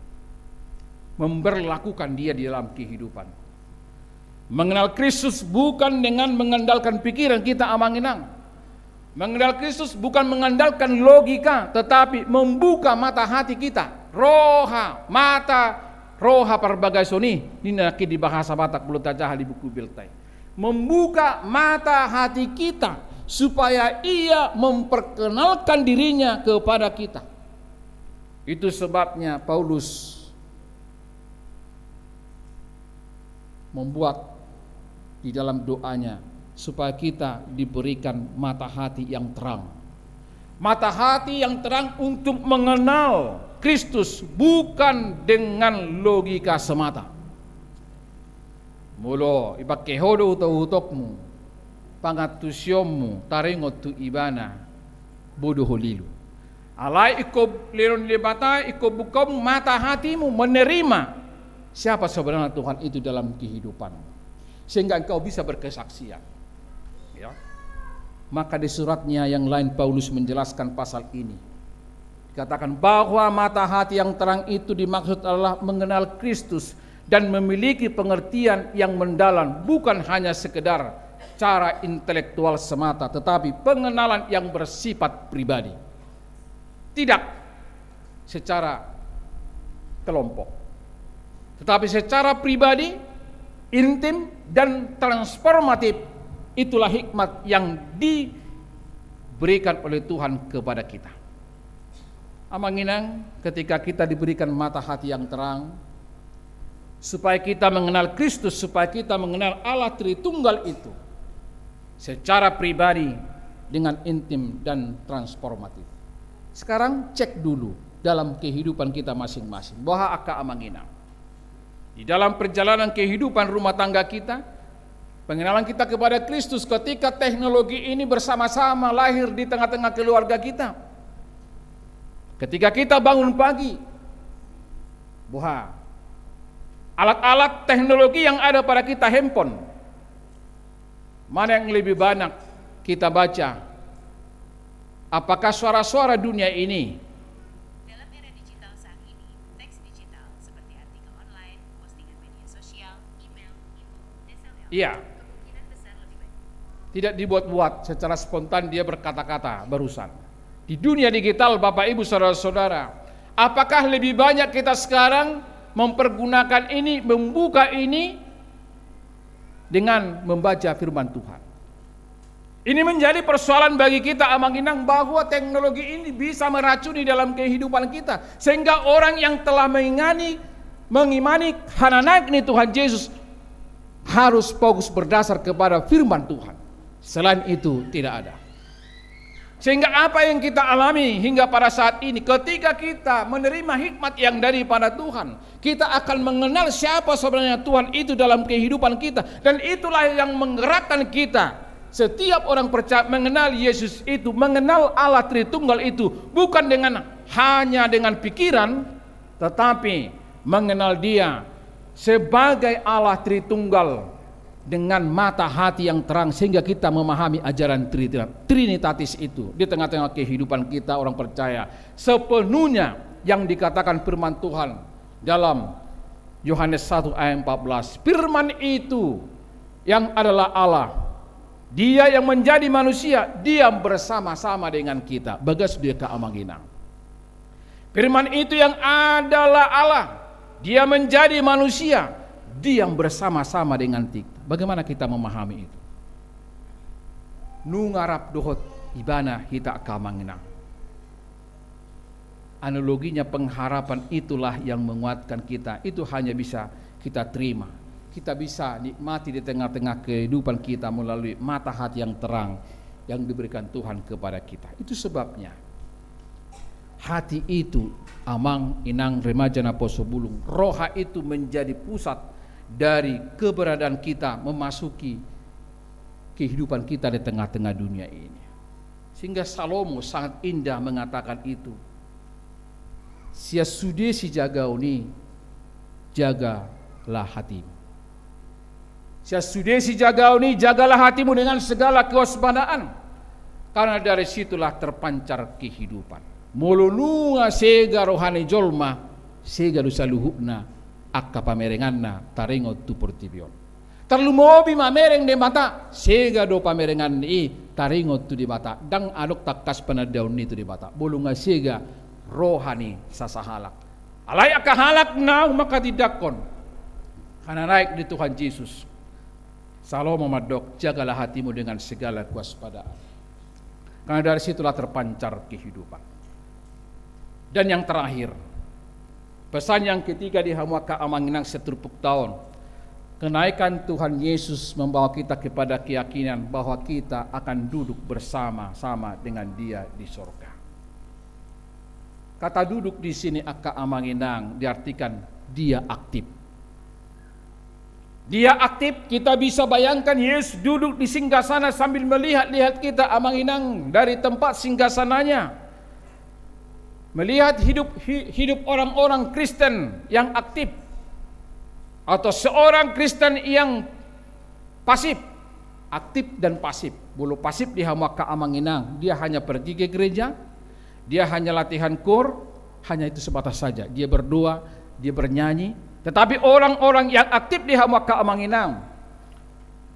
Memberlakukan Dia di dalam kehidupan. Mengenal Kristus bukan dengan mengandalkan pikiran kita, amang inang. Mengenal Kristus bukan mengandalkan logika, tetapi membuka mata hati kita. Roha, mata, roha parbagason i, ninna nangkin di bahasa Batak, molo tajaha di buku Beltai. Membuka mata hati kita, supaya Ia memperkenalkan diri-Nya kepada kita. Itu sebabnya Paulus membuat di dalam doanya supaya kita diberikan mata hati yang terang. Mata hati yang terang untuk mengenal Kristus bukan dengan logika semata. Molo dipangke ho do utok-utokmu, pangantusionmu taringot tu Ibana, bodo ho lilu. Alai ingkon lehon ni Debata, ingkon buka mata hatimu menerima siapa sebenarnya Tuhan itu dalam kehidupanmu, sehingga engkau bisa berkesaksian. Ya. Maka di suratnya yang lain Paulus menjelaskan pasal ini. Dikatakan bahwa mata hati yang terang itu dimaksud adalah mengenal Kristus dan memiliki pengertian yang mendalam, bukan hanya sekedar cara intelektual semata, tetapi pengenalan yang bersifat pribadi. Tidak secara kelompok, tetapi secara pribadi, intim, dan transformatif. Itulah hikmat yang diberikan oleh Tuhan kepada kita. Amang inang, ketika kita diberikan mata hati yang terang, supaya kita mengenal Kristus, supaya kita mengenal Allah Tritunggal itu secara pribadi, dengan intim dan transformatif. Sekarang cek dulu dalam kehidupan kita masing-masing. Boha angka amang inang? Di dalam perjalanan kehidupan rumah tangga kita, Pengenalan kita kepada Kristus ketika teknologi ini bersama-sama lahir di tengah-tengah keluarga kita. Ketika kita bangun pagi, boha, alat-alat teknologi yang ada pada kita, handphone, mana yang lebih banyak kita baca? Apakah suara-suara dunia ini? Dalam era digital saat ini, teks digital seperti artikel online, postingan media sosial, email, e-book, dan selfie. Iya. Kemungkinan besar lebih banyak. Tidak dibuat-buat, secara spontan dia berkata-kata barusan. Di dunia digital, Bapak Ibu Saudara-saudara, apakah lebih banyak kita sekarang mempergunakan ini, membuka ini dengan membaca firman Tuhan? Ini menjadi persoalan bagi kita, Amang Inang, bahwa teknologi ini bisa meracuni dalam kehidupan kita, sehingga orang yang telah mengingani, mengimani hana naek ni Tuhan Yesus harus fokus berdasar kepada firman Tuhan. Selain itu, tidak ada. Sehingga apa yang kita alami hingga pada saat ini, ketika kita menerima hikmat yang daripada Tuhan, kita akan mengenal siapa sebenarnya Tuhan itu dalam kehidupan kita. Dan itulah yang menggerakkan kita, setiap orang percaya, mengenal Yesus itu, mengenal Allah Tritunggal itu, bukan dengan, hanya dengan pikiran, tetapi mengenal Dia sebagai Allah Tritunggal dengan mata hati yang terang, sehingga kita memahami ajaran Trinita-, Trinitatis itu di tengah-tengah kehidupan kita orang percaya. Sepenuhnya yang dikatakan firman Tuhan dalam Yohanes satu ayat empat belas, Firman itu yang adalah Allah, Dia yang menjadi manusia, diam bersama-sama dengan kita. Bagas dia ke Amang Inang. Firman itu yang adalah Allah, Dia menjadi manusia, diam bersama-sama dengan kita. Bagaimana kita memahami itu? Nunga rap dohot Ibana hita, angka Amang Inang. Analoginya, pengharapan itulah yang menguatkan kita. Itu hanya bisa kita terima, kita bisa nikmati di tengah-tengah kehidupan kita melalui mata hati yang terang yang diberikan Tuhan kepada kita. Itu sebabnya hati itu, Amang Inang, remaja naposobulung, roha itu menjadi pusat dari keberadaan kita memasuki kehidupan kita di tengah-tengah dunia ini. Sehingga Salomo sangat indah mengatakan itu. Sian sude sijagaon i, jagalah hatimu. Sian sude sijagaon i, jagalah hatimu dengan segala kewaspadaan, karena dari situlah terpancar kehidupan. Molo nunga sega roha ni jolma, sega do saluhutna angka pamerenganna taringot tu portibi on. Tarlumobi mamereng Debata, sega do pamerengan i taringot tu Debata, ndang adong tangkas panandaon i tu Debata molo nunga sega roha ni sasahalak. Alai angka halak na manghatindanghon hana naek ni Tuhan Jesus, Salomo mandok, jagalah hatimu dengan segala kewaspadaan, karena dari situlah terpancar kehidupan. Dan yang terakhir, pesan yang ketiga di hamu angka Amang Inang seturpukta on, kenaikan Tuhan Yesus membawa kita kepada keyakinan bahwa kita akan duduk bersama-sama dengan Dia di sorga. Kata duduk di sini, angka Amang Inang, diartikan Dia aktif. Dia aktif, kita bisa bayangkan Yesus duduk di singgasana sambil melihat-lihat kita, Amang Inang, dari tempat singgasananya. Melihat hidup, hi-, hidup orang-orang Kristen yang aktif, atau seorang Kristen yang pasif. Aktif dan pasif. Molo pasif di hamu angka Amang Inang, dia hanya pergi ke gereja, dia hanya latihan koor, hanya itu sebatas saja. Dia berdoa, dia bernyanyi. Tetapi orang-orang yang aktif di hamu angka Amang Inang,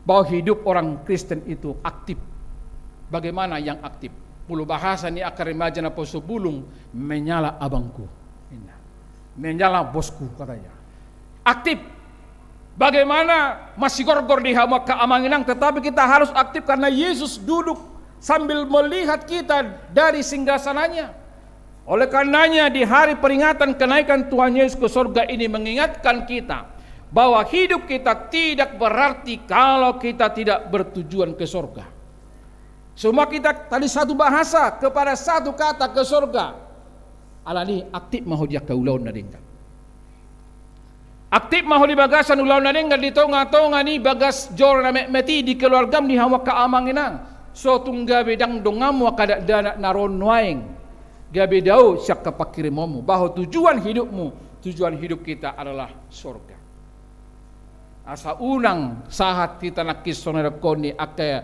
bahwa hidup orang Kristen itu aktif. Bagaimana yang aktif? Molo bahasa ni angka remaja naposobulung, menyala abangku. Menyala bosku, katanya. Aktif. Bagaimana masigorgor di hamu angka Amang Inang, tetapi kita harus aktif karena Yesus duduk sambil melihat kita dari singgasananya. Oleh karenanya, di hari peringatan kenaikan Tuhan Yesus ke sorga ini mengingatkan kita bahwa hidup kita tidak berarti kalau kita tidak bertujuan ke sorga. Semua kita tadi satu bahasa kepada satu kata, ke sorga. Alani aktif ma ho di angka ulaon na denggan. Aktip ma ho di bagasan ulaon na denggan di tonga-tonga ni bagas joro na metmet i di keluargam, di hamu angka amang inang. So tung gabe ndang donganmu angka dakdanak na ro nuaeng. Gabe dao sian angka pangkirimonmu. Bah ho tujuan hidupmu, tujuan hidup kita adalah sorga. Asa unang sahat hita nangkin songon na didok ni angka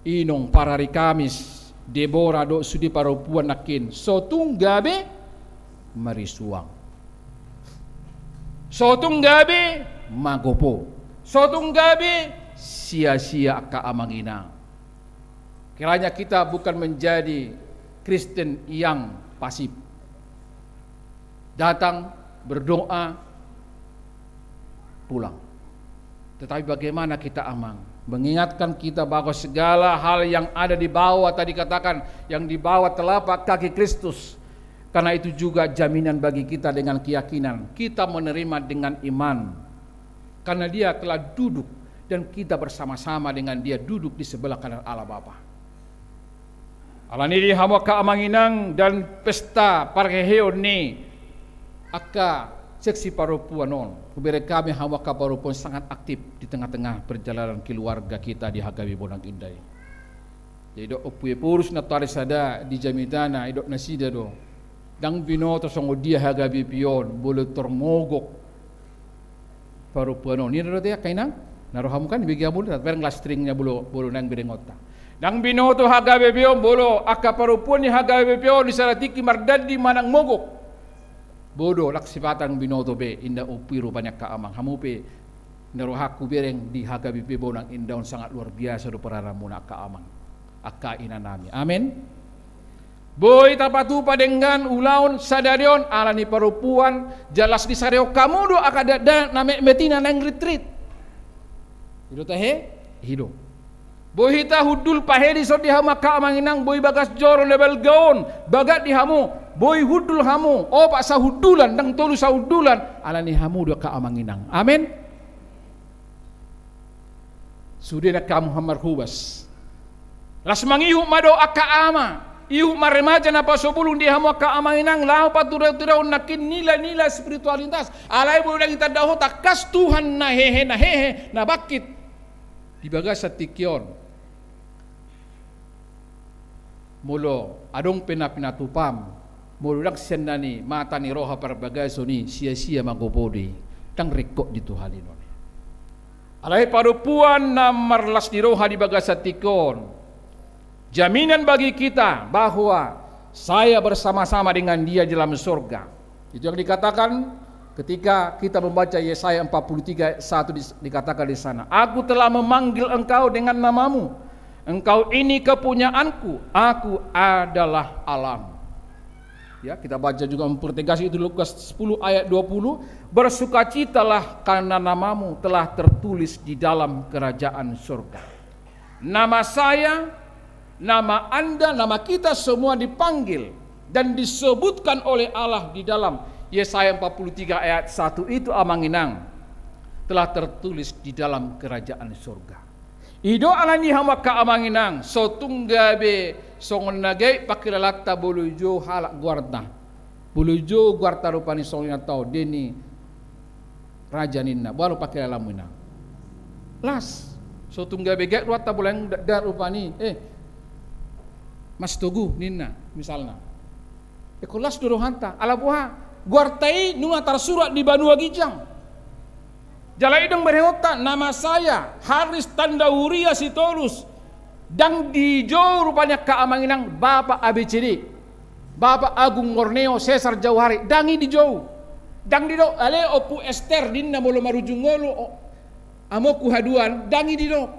inong parari Kamis, Debora dohot sude parompuan nangkin, so tung gabe marisuang. So tung gabe magopo. So tung gabe sia-sia angka amang inang. Kiranya kita bukan menjadi Kristen yang pasif. Datang, berdoa, pulang. Tetapi bagaimana kita, amang? Mengingatkan kita bahwa segala hal yang ada di bawah, tadi katakan, yang di bawah telapak kaki Kristus. Karena itu juga jaminan bagi kita dengan keyakinan. Kita menerima dengan iman. Karena Dia telah duduk dan kita bersama-sama dengan Dia duduk di sebelah kanan Allah Bapa. Alani i di hamu angka amang inang, dalam pesta parheheon ni angka seksi parompuan on, hubereng hami hamu angka parompuan sangat aktif di tengah-tengah perjalanan keluarga kita di H K B Bonang Indah i. Jadi didok Ompu Ephorus nantoari sada di jamitana, didok nasida do, ndang binoto songon dia H K B P on, molo tor mogok parompuan on. Ninna do ate angka inang, na ro hamu kan, dibege hamu, tabereng lastringnya molo, molo naeng berengonta. Ndang binoto H K B P on, molo angka parompuan ni H K B P on di sada tingki mardandi manang mogok. Boi do, ndang sipata binoto be, ninna Ompu i, rupani angka amang. Hamu pe, na rohangku bereng di H K B P Bonang Indah on, sangat luar biasa do perananmuna angka amang, angka inanami. Amen. Boi tapatupa denggan ulaon sadari on, alani parompuan, jala las disarihon hamu do angka dakdanak na metmet i na naeng ritrit. I do tahe? I do. Boi hita hundul pahe dison di hamu angka amang inang, boi bagas joro na balga on bagak di hamu, boi hundul hamu, opat sahundulan, ndang tolu sahundulan, alani hamu do angka amang inang. Amen. Sude nangkin hamu marhobas. Las mangihut ma do angka ama, ihut ma remaja na pasobulung di hamu angka amang inang, laho patureon-tureon nangkin nilai-nilai spiritualitas. Alai boi ndang hita tanda hot tangkas Tuhan na hehe, na hehe, na bangkit di bagasan tingki on. Molo adong pe na pinatupam, molo ndang sian na ni mata ni roha parbagason i, sia-sia ma gopo do i, ndang ringkot di Tuhan i non. Alai parompuan na marlas ni roha di bagasan tingki on, jaminan bagi kita bahwa saya bersama-sama dengan Dia di dalam sorga. Itu yang dikatakan ketika kita membaca Yesaya empat puluh tiga ayat satu, dis-, dikatakan di sana, "Aku telah memanggil engkau dengan namamu. Engkau ini kepunyaanku, aku adalah Allahmu." Ya, kita baca juga mempertegas itu Lukas sepuluh ayat dua puluh, "Bersukacitalah karena namamu telah tertulis di dalam kerajaan sorga." Nama saya, nama Anda, nama kita semua dipanggil dan disebutkan oleh Allah di dalam Yesaya empat puluh tiga ayat satu itu, amang inang, telah tertulis di dalam kerajaan sorga. I do alani hamu angka amang inang, so tung gabe songon na gabe pangkilalanta molo dijou halak goarta. Molo dijou goarta rupani songon inanta on, Deni Raja ninna, boha do pangkilalamu inang? Las. So tung gabe gabe rohanta molo naeng da-, da rupani, eh, Mas Togu ninna, misalna. Ingkon las do rohanta. Ala boha? Goarta i nunga tarsurat di banua ginjang. Jala i do berengenta, nama saya Haris Tanda Huria Sitorus. Ndang dijou rupani angka amang inang, Bapak A B C D, Bapak Agung Borneo, Sesar Jauhari, ndang i dijou. Ndang didok, ale Ompu Ester ninna molo marujung ngolu, o, amongku haduan, ndang i didok.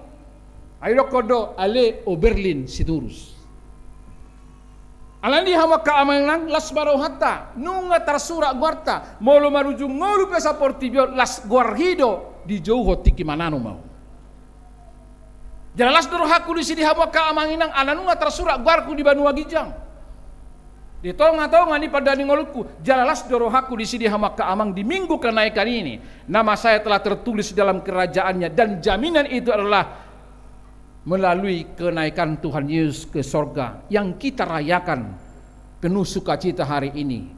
Ai didokkon do, ale Oberlin Sitorus. Alani i hamu angka amang inang, las ma rohanta, nunga tarsurat goarta, molo marujung ngolu pe saportibi on, las goar i do dijouhon tingki manang on ma. Jala las do rohangku disi di hamu angka amang inang, ala nunga tarsurat goarku di banua ginjang. Di tonga-tonga ni pardandi ngolungku, jala las do rohangku disi di hamu angka amang di Minggu Kenaikan ini. Nama saya telah tertulis dalam kerajaannya, dan jaminan itu adalah melalui kenaikan Tuhan Yesus ke sorga yang kita rayakan penuh sukacita hari ini.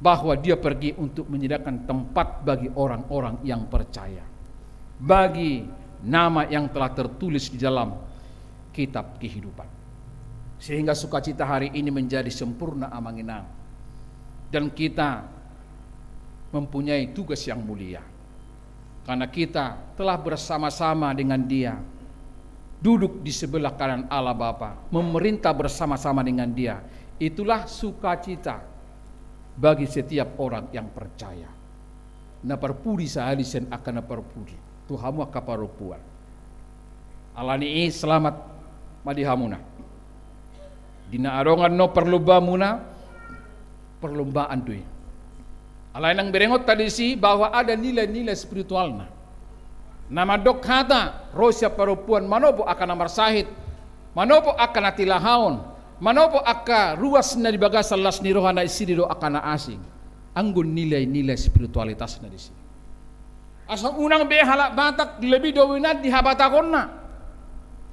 bahwa dia pergi untuk menyediakan tempat bagi orang-orang yang percaya, bagi nama yang telah tertulis di dalam kitab kehidupan. Sehingga sukacita hari ini menjadi sempurna, Amang Inang. Dan kita mempunyai tugas yang mulia. Karena kita telah bersama-sama dengan Dia, duduk di sebelah kanan Allah Bapa, memerintah bersama-sama dengan Dia. Itulah sukacita bagi setiap orang yang percaya. Na parpudi sahali sian angka na parpudi, tu hamu angka parompuan. Alani i selamat ma di hamuna. Di na adong annon parlombamuna, parlombaan do i. Alai nang berengonta disi bahwa ada nilai-nilai spiritualna. Na mandok hata, ro sian parompuan, manopo angka na marsahit, manopo angka na tilahaon, manopo angka ruas na di bagasan las ni roha na isidi do angka na asing. Anggo nilai-nilai spiritualitasna disi. Asa unang be halak Batak lebih dominan di habatahonna.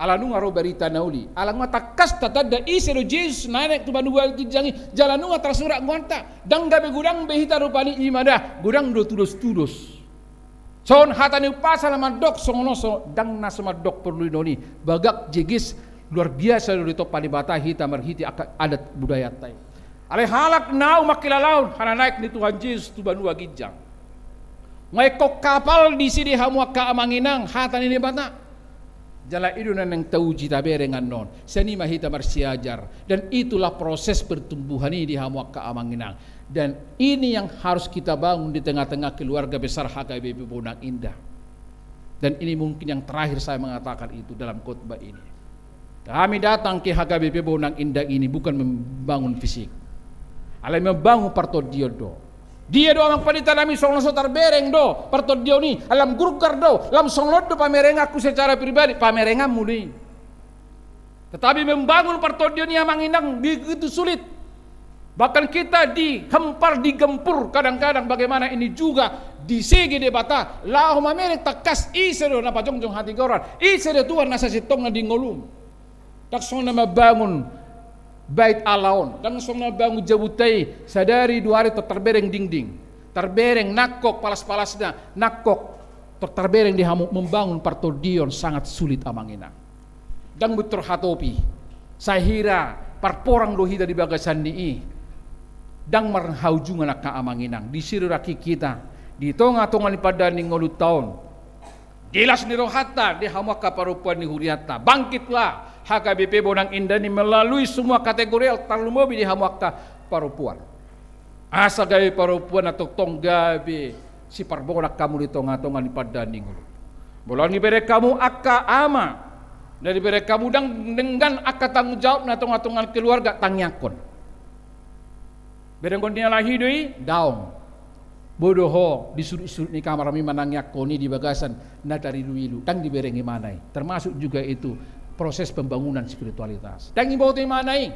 Ala nunga ro barita na uli, ala nunga tangkas tatanda ise do Jesus na naek tu banua ginjang i, jala nunga tarsurat goarna. Ndang gabe godang be hita rupani, i ma da, godang do tudos-tudos. Songon hata ni umpasa na mandok songon on, so, ndang na so mandok porlu ninna i, bagak jeges luar biasa do ditompa Debata hita marhite angka adat budayanta i. Alai halak na mangkilalaon hananaek ni Tuhan Jesus tu banua ginjang. Mangingkon kapal disi di hamu angka amang inang, hata ni Debata. Jala i do na naeng tauji tabereng annon. Sian i ma hita marsiajar. Dan itulah proses pertumbuhan i di hamu angka amang inang. Dan ini yang harus kita bangun di tengah-tengah keluarga besar H K B P Bonang Indah. Dan ini mungkin yang terakhir saya mengatakan itu dalam khotbah ini. Kami datang ke H K B P Bonang Indah ini bukan membangun fisik. Alai membangun partondion do. Dia do amang pandita nami, songon na so tarbereng do partondion i, lam gurgar do, lam songon on do pamerenganku secara pribadi, pamerenganmu do i. Tetapi membangun partondion i amang inang begitu sulit. Bahkan kita dihempal, digempur kadang-kadang, bagaimana ini juga disege Debata, laho mamereng tangkas ise do na pajongjong hatigoran, ise do Tuhan na sasintongna di ngolum. Ndang songon na mambangun bait Allah on, ndang songon na mambangun jabunta i, sadari dua ari tor tarbereng dingding, tarbereng nangkok palas-palasna, nangkok tor tarbereng di hamu. Membangun partondion sangat sulit amang inang. Ndang boi tor hatopi, sai hira parporang do hita di bagasan ni i. Ndang marhaujungan angka amang inang, disi do rangkingkita di tonga-tonga ni pandahan ni ngolunta on. Di las ni rohanta, di hamu angka parompuan ni hurianta, bangkitlah H K B P Bonang Indah ni melalui semua kategorial, tarlumobi di hamu angka parompuan. Asa gabe parompuan na tongtong gabe siparbolang hamu di tonga-tonga ni pandahan ni ngolu. Molo dibereng hamu angka ama, na dibereng hamu ndang denggan angka tanggung jawab na tonga-tonga keluarga, tangiangkon. Berengon ni halak i do i, daong. Boi do ho di sudut-sudut ni kamarmi manangiangkon i di bagasan na tarilu-ilu, ndang dibereng ibana i. Termasuk juga itu proses pembangunan spiritualitas. Ndang diboto ibana i.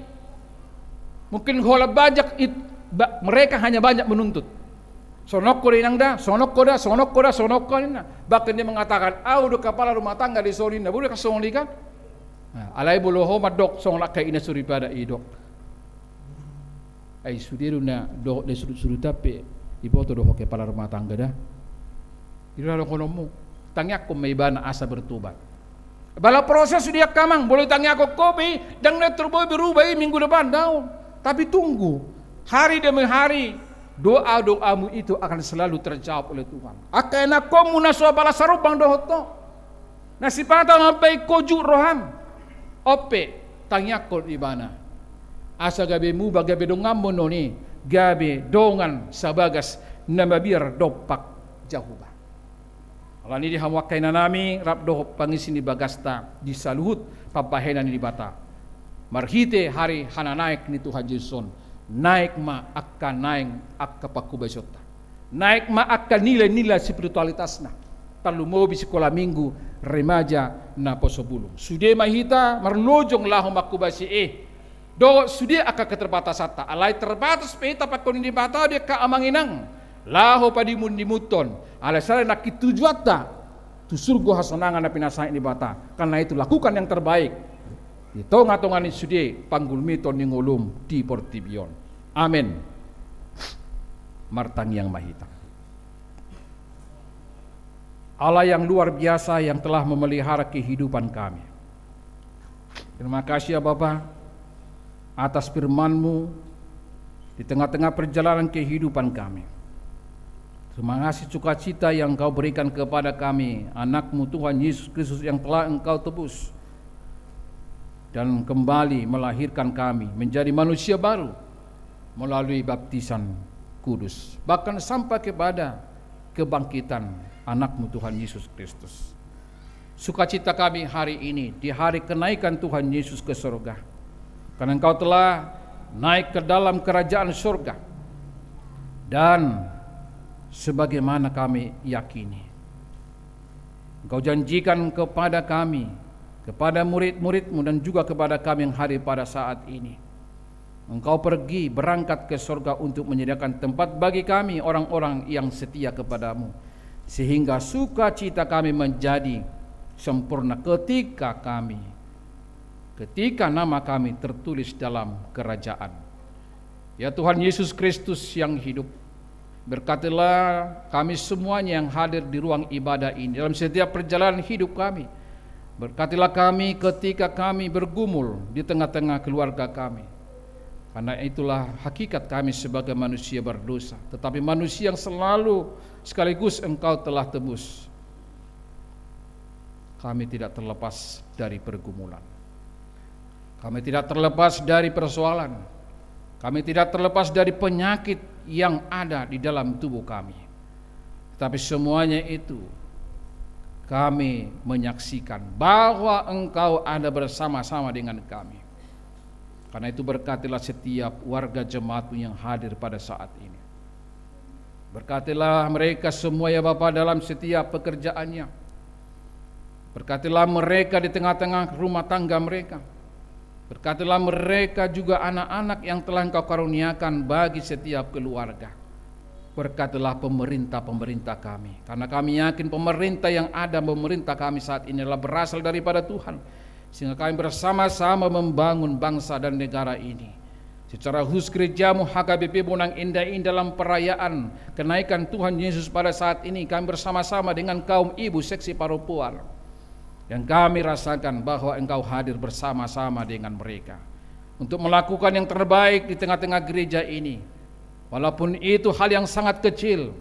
Mungkin holan banyak it-, ba-, mereka hanya banyak menuntut. Songon on ho da inang da, songon on ho da, songon on ho da, songon on ho ninna. Bahkan dia mengatakan, "Au do kepala rumah tangga di son," ninna. Boi do kan songon i kan? Nah, alai molo ho mandok songon angka ina soripada i, dok. Ai sude do na dohot na sudut-sudut an pe diboto do ho kepala rumah tangga da. I do na dohononmu. Tangiangkon ma ibana asa bertobat. Bala proses sude angka amang, molo ditangiangkon ho pe i, ndang na tor boi berubah i minggu depan, daong. Tapi tunggu, hari demi hari, doa-doamu itu akan selalu terjawab oleh Tuhan. Angka ianakhonmu na so apala sarumbang dohot ho, na sipata mambahen ho jut roham, on pe tangiangkon ibana. Asa gabe muba, gabe donganmu non i, gabe dongan sabagas na mabiar dompak Jahowa. Alani i di hamu angka inanami, rap dohot pangisi ni bagasta di saluhut pambahenan ni Debata. Marhite ari hananaek ni Tuhan Jesus on, naek ma angka naeng angka pangkobasionta. Naek ma angka nilai-nilai spiritualitasna. Tarlumobi sikola minggu, remaja, naposo bulung. Sude ma hita marlojong laho mangkobasi i. Dohot sude angka keterbatasanta. Alai terbatas pe hita pangkonon ni Debata di angka amang inang. Laho padimun-dimunhon. Alai sada nangkin tujuanta tu surgo hasonangan na pinasahat ni Debata. Karena itu lakukan yang terbaik di tonga-tonga ni sude panggulmiton ni ngolum di portibi on. Amen. Martangiang ma hita. Allah yang luar biasa yang telah memelihara kehidupan kami. Terima kasih ya Bapa, atas firman-Mu di tengah-tengah perjalanan kehidupan kami. Terima kasih sukacita yang Engkau berikan kepada kami, Anak-Mu Tuhan Yesus Kristus yang telah Engkau tebus dan kembali melahirkan kami menjadi manusia baru melalui baptisan kudus, bahkan sampai kepada kebangkitan Anak-Mu Tuhan Yesus Kristus. Sukacita kami hari ini, di hari kenaikan Tuhan Yesus ke sorga, karena Engkau telah naik ke dalam kerajaan sorga. Dan sebagaimana kami yakini, Engkau janjikan kepada kami, kepada murid-murid-Mu, dan juga kepada kami yang hadir pada saat ini, Engkau pergi berangkat ke sorga untuk menyediakan tempat bagi kami, orang-orang yang setia kepada-Mu, sehingga sukacita kami menjadi sempurna ketika kami, ketika nama kami tertulis dalam kerajaan. Ya Tuhan Yesus Kristus yang hidup, berkatilah kami semuanya yang hadir di ruang ibadah ini, dalam setiap perjalanan hidup kami. Berkatilah kami ketika kami bergumul di tengah-tengah keluarga kami. Karena itulah hakikat kami sebagai manusia berdosa, tetapi manusia yang selalu sekaligus Engkau telah tebus. Kami tidak terlepas dari pergumulan. Kami tidak terlepas dari persoalan. Kami tidak terlepas dari penyakit yang ada di dalam tubuh kami. Tetapi semuanya itu, kami menyaksikan bahwa Engkau ada bersama-sama dengan kami. Karena itu, berkatilah setiap warga jemaat-Mu yang hadir pada saat ini. Berkatilah mereka semua, ya Bapa, dalam setiap pekerjaannya. Berkatilah mereka di tengah-tengah rumah tangga mereka. Berkatilah mereka juga, anak-anak yang telah Engkau karuniakan bagi setiap keluarga. Berkatilah pemerintah-pemerintah kami, karena kami yakin pemerintah yang ada memerintah kami saat ini adalah berasal daripada Tuhan, sehingga kami bersama-sama membangun bangsa dan negara ini. Secara khusus gereja-Mu, H K B P Bonang Indah ini, dalam perayaan kenaikan Tuhan Yesus pada saat ini, kami bersama-sama dengan kaum ibu seksi paropoan, dan kami rasakan bahwa Engkau hadir bersama-sama dengan mereka untuk melakukan yang terbaik di tengah-tengah gereja ini. Walaupun itu hal yang sangat kecil,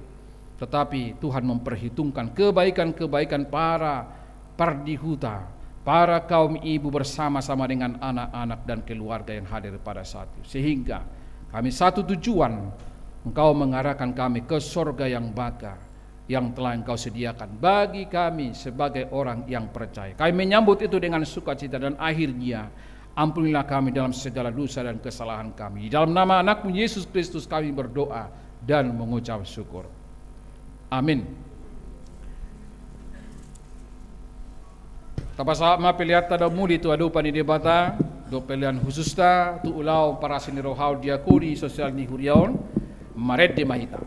tetapi Tuhan memperhitungkan kebaikan-kebaikan para pardihuta, para kaum ibu bersama-sama dengan anak-anak dan keluarga yang hadir pada saat itu. Sehingga kami satu tujuan, Engkau mengarahkan kami ke sorga yang baka, yang telah Engkau sediakan bagi kami sebagai orang yang percaya. Kami menyambut itu dengan sukacita, dan akhirnya ampunilah kami dalam segala dosa dan kesalahan kami. Di dalam nama Anak-Mu Yesus Kristus kami berdoa dan mengucap syukur. Amin. Tapasahat ma peleanta dohot muli tu adopan ni Debata, dohot pelean khususta tu ulaon parasi ni roha on, diakoni sosial ni huria on. Marende ma hita.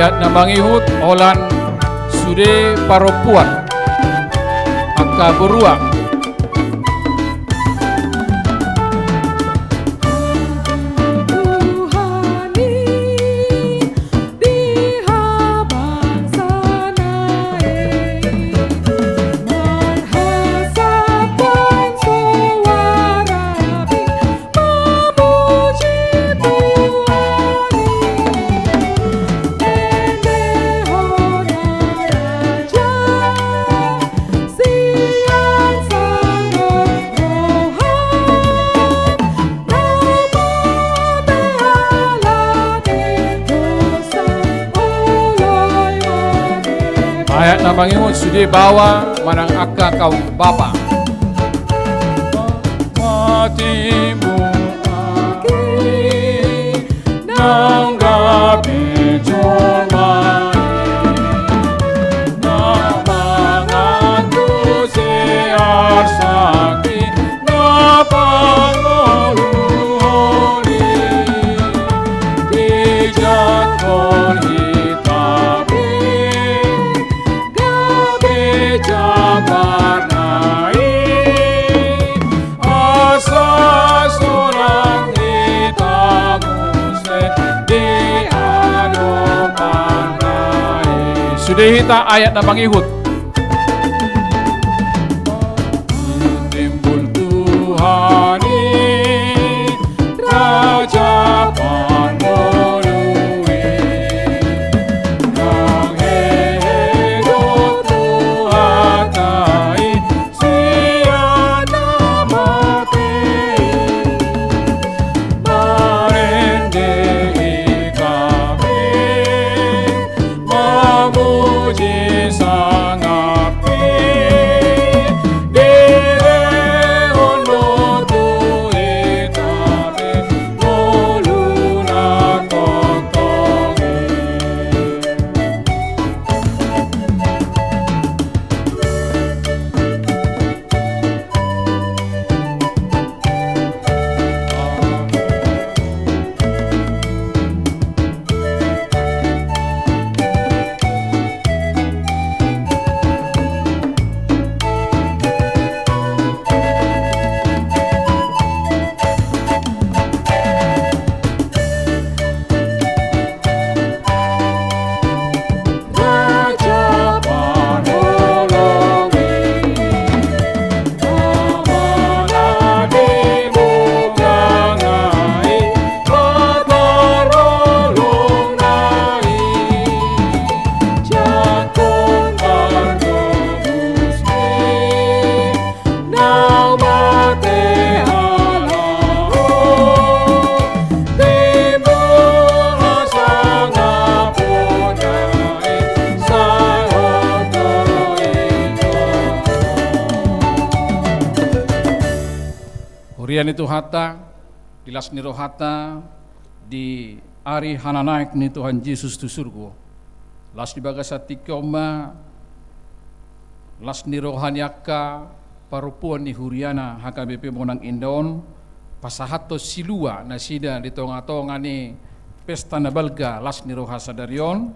Ayat na mangihut, holan sude parompuan, angka borua. Tuhan i di habangsana i, marhasap suara mamuji Tuhan i. Endehon na raja sian sangap roha, na mate ala ni dosa, oloi ma. Ayat na mangihut, sude baoa manang angka kaum bapa. Matimbul ate naung gabe jolma i, na mangantusi arsak i, na pangoluhon i, dijangkon hita be gabe jambarna i, asa sonang hita muse di adopanna i. Sude hita ayat na mangihut. Timbul Tuhan i, Raja Pangolu i, nang hehe do Tuhanta i, sian na mate i, marende hita be mamuji sangap i, dilehon do tu hita be ngolu na tongtong i. Huria ni Tuhanta, di las ni rohanta, di ari hananaek ni Tuhan Jesus tu surgo, las ni bagasan tingki on ma las ni roha ni angka parompuan ni huriana H K B P Monang Indah on, pasahathon silua nasida di tongatonga ni pesta na balga las ni roha sadari on,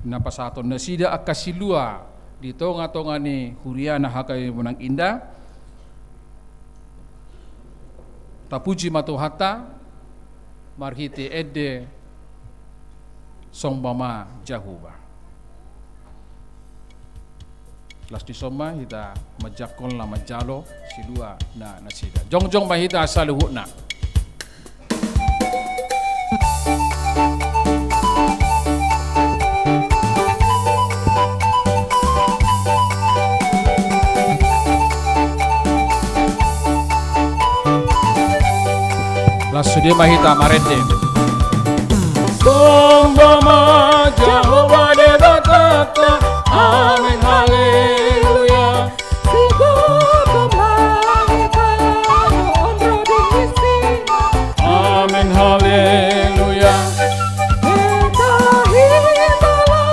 na pasahathon nasida angka silua di tongatonga ni huriana H K B P Monang Indah. Tapuji ma Tuhanta marhite ende, somba ma Jahowa. Las ni somba hita manjangkon laho manjalo silua na nasida. Jongjong ma hita saluhutna. Las sude ma hita marende. Somba ma Jahowa Debatanta. Amen, haleluya. Sigomgom langit tano on ro di isina. Amen, haleluya. Enda himala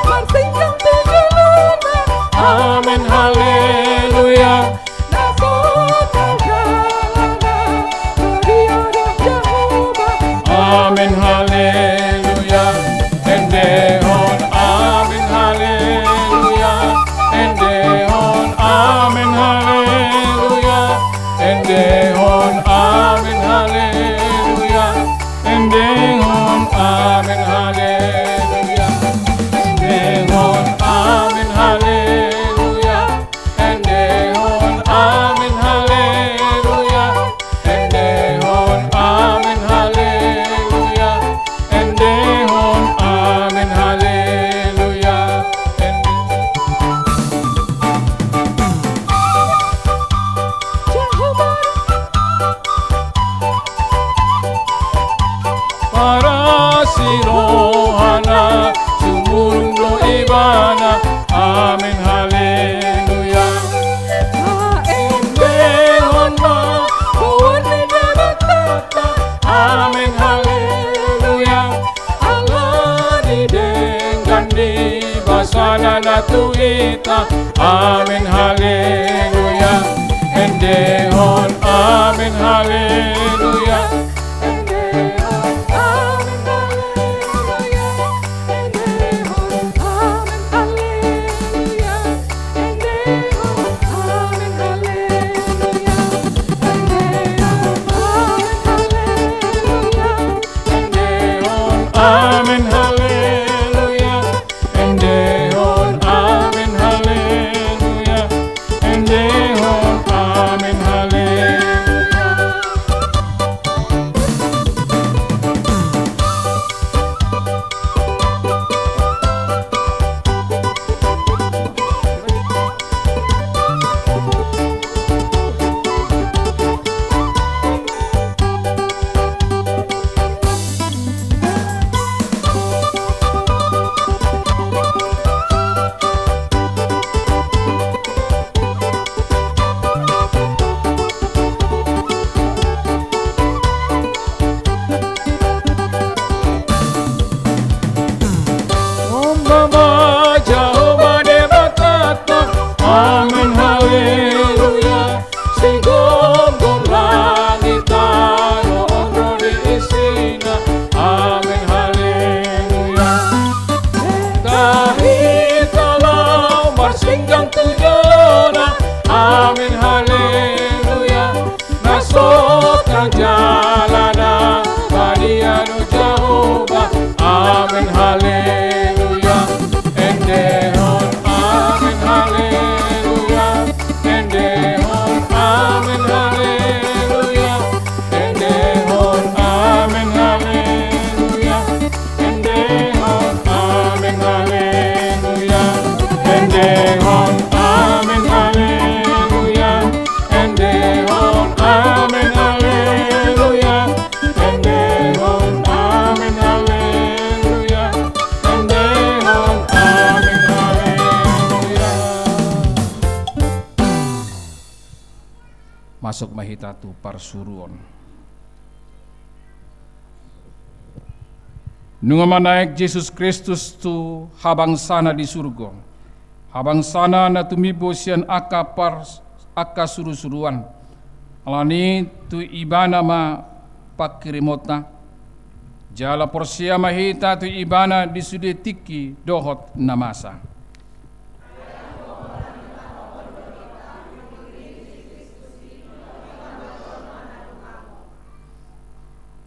marsinjang tu jolona. Amen, haleluya. Na so tau jala na diadop Jahowa. Amen, haleluya. Ende ho Amen, haleluya. Taendehon ma goar ni Debatanta. Amen, haleluya. Ala ni denggan ni basana na tu hita. Amen, haleluya. Endehon, amen, haleluya. Endehon, amen, haleluya. Endehon, amen, haleluya. Endehon, amen, haleluya. Endehon, amen, haleluya. Endehon, amen, haleluya. Endehon, amen, haleluya. Endehon, amen, haleluya. Sombah ma Jahowa Debatanta. Amen, haleluya. Sigomgom langit tano on ro di isina. Amen, haleluya. Hita, hita laho marsinggang tu jolona. Amen, haleluya. Na so tarjala na badia do Jahowa. Amen, haleluya. Endehon, amen, haleluya. Endehon, amen, haleluya. Endehon, amen, haleluya. Endehon, amen, haleluya. Endehon, amen, haleluya. Endehon, amen, haleluya. Endehon, amen, haleluya. Endehon, amen, haleluya. Masuk ma hita tu parsuruon. Nunga manaek Jesus Kristus tu habangsana di surgo, habangsana na tumimbo sian angka par-, angka surusuruan. Alani tu Ibana ma pangkirimonta, jala porsea ma hita tu Ibana di sude tingki dohot na masa.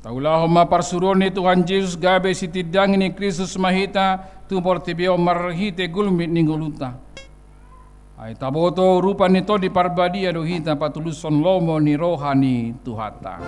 Taulahon ma parsuruon ni Tuhan Jesus gabe sitindangi ni Kristus ma hita tu portibi on marhite gulmit ni ngolunta. Ai taboto rupa ni Tondi Parbadia do hita patulushon lomo ni roha ni Tuhanta.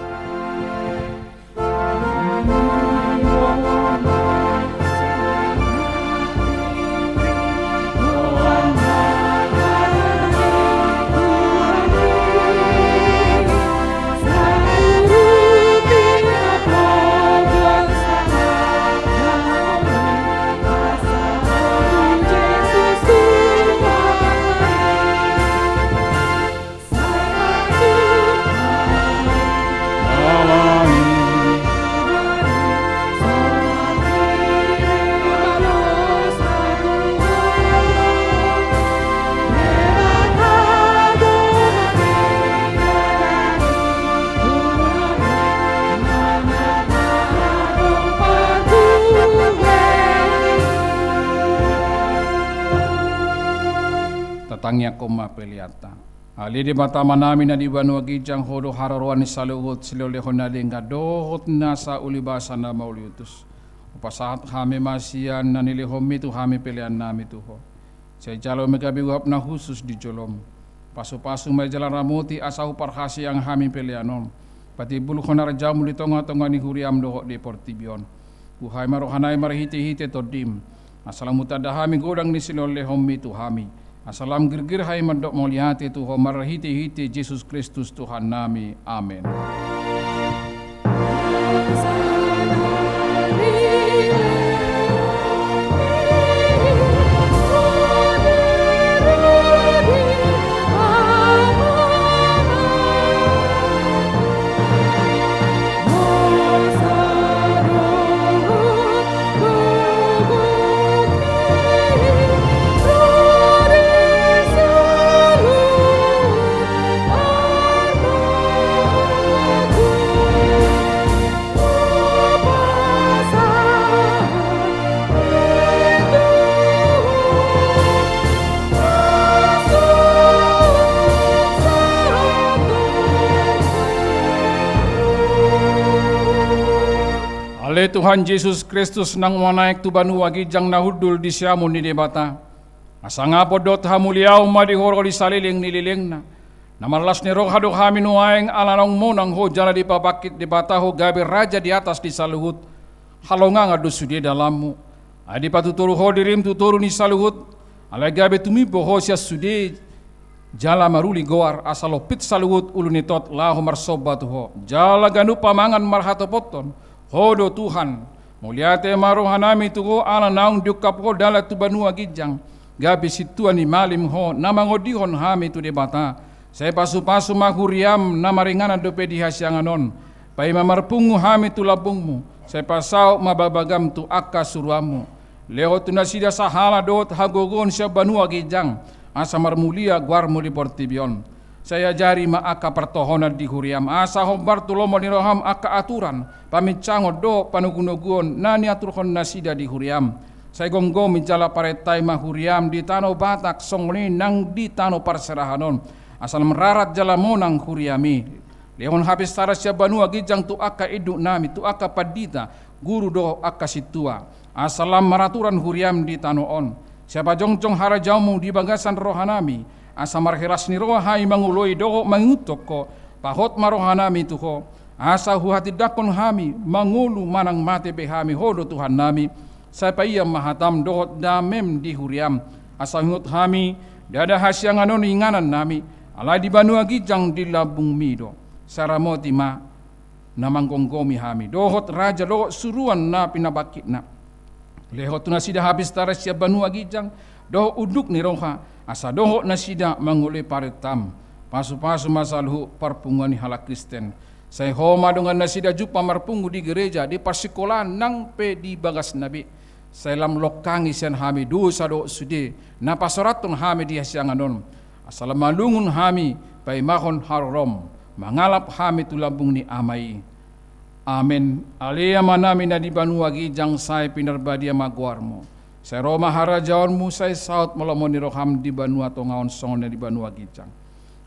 Tatangiangkon ma peleanta. Ale Debata Amanami na di banua ginjang, Ho do haroroan ni saluhut silehonlehon na denggan dohot nasa ulibasa na mauliutus. Hupasahat hami ma sian na nilehonMi tu hami peleannami tu Ho. Sai jalo ma gabe uap na hushus di joloM. Pasupasu ma jala ramoti asa huparhaseang hami pelean on. Patimbulhon arjaM di tongatonga ni huriaM dohot di portibi on. Buhai ma rohanami marhitehite TondiM. Asa lam hutanda hami godang ni silehonlehonMi tu hami. Asa lam girgir hami mandok mauliate tu Ho marhitehite Jesus Kristus Tuhannami. Amen. Tuhan Jesus Kristus, naung manaek tu banua ginjang na hundul di siamun ni Debata, asa ngapot dohot hamuliaon ma di ho ro di saleleng ni lelengna. Na marlas ni roha do hami nuaeng ala naung monang ho jala dipabangkit Debata ho gabe raja di atas di saluhut. Halongangan do sude dalanmu. Ai dipatutoru ho dirim tu toru ni saluhut. Alai gabe tumimbo ho sian sude jala maruli goar, asa lompit saluhut ulu ni tot laho marsomba tu ho. Jala ganup pamangan marhatopothon. Ho do Tuhan. Mauliate ma rohanami tu ho ala naung diungkap ho dalan tu banua ginjang. Gabe sintua ni malim ho na mangondihon hami tu Debata. Sai pasupasu ma huriam na maringanan dope di hasiangan on. Paima marpungu hami tu lambungmu. Sai pasaut ma babagam tu angka suruanmu. Lehon tu nasida sahala dohot hagogoon sian banua ginjang, asa marmulia goarmu di portibi on. Sai ajari ma angka partohonan di huriam, asa hombar tu lomo ni roham angka aturan, paminsangon dohot panogunoguon na niaturhon nasida di huriam. Sai gomgomi jala parentai ma huriam di tano Batak songon i nang di tano parserahan on. Asa lam rarat jala monang huriam i. Lehon hapistaran sian banua ginjang tu angka induknami, tu angka pandita, guru dohot angka sintua. Asa lam maraturan huriam di tano on. Sai pajongjong harajaonmu di bagasan rohanami. Asa marhiras ni roha hami mangoloi dohot mangihuthon ho. Pahot ma rohanami tu ho. Asa huhatindangkon hami mangolu manang mate pe hami, ho do Tuhannami. Sai paian ma hatam dohot damem di huriam. Asa huingot hami, ndada hasiangan on inganannami. Alai di banua ginjang di lambungmi do. Sai ramoti ma na manggomgomi hami. Dohot raja dohot suruan na pinabangkitna. Lehon tu nasida hapistaran sian banua ginjang, dohot unduk ni roha, asa dohot nasida mangoloi parentam. Pasupasu ma saluhut parpunguan ni halak Kristen. Sai ho ma dongan nasida jumpa marpungu di gereja, di parsikolaan nang pe di bagasna be. Sai lam longkangi sian hami dosa dohot sude, na pasorathon hami di hasiangan on. Asa lam malungun hami, paimahon harorom, mangalap hami tu lambung ni Ama i. Amen. Ale Amanami na di banua ginjang, sai pinarbadia ma goarmu. Sai ro ma harajaonmu, sai saut ma lomo ni roham di banua tonga on songon na di banua ginjang.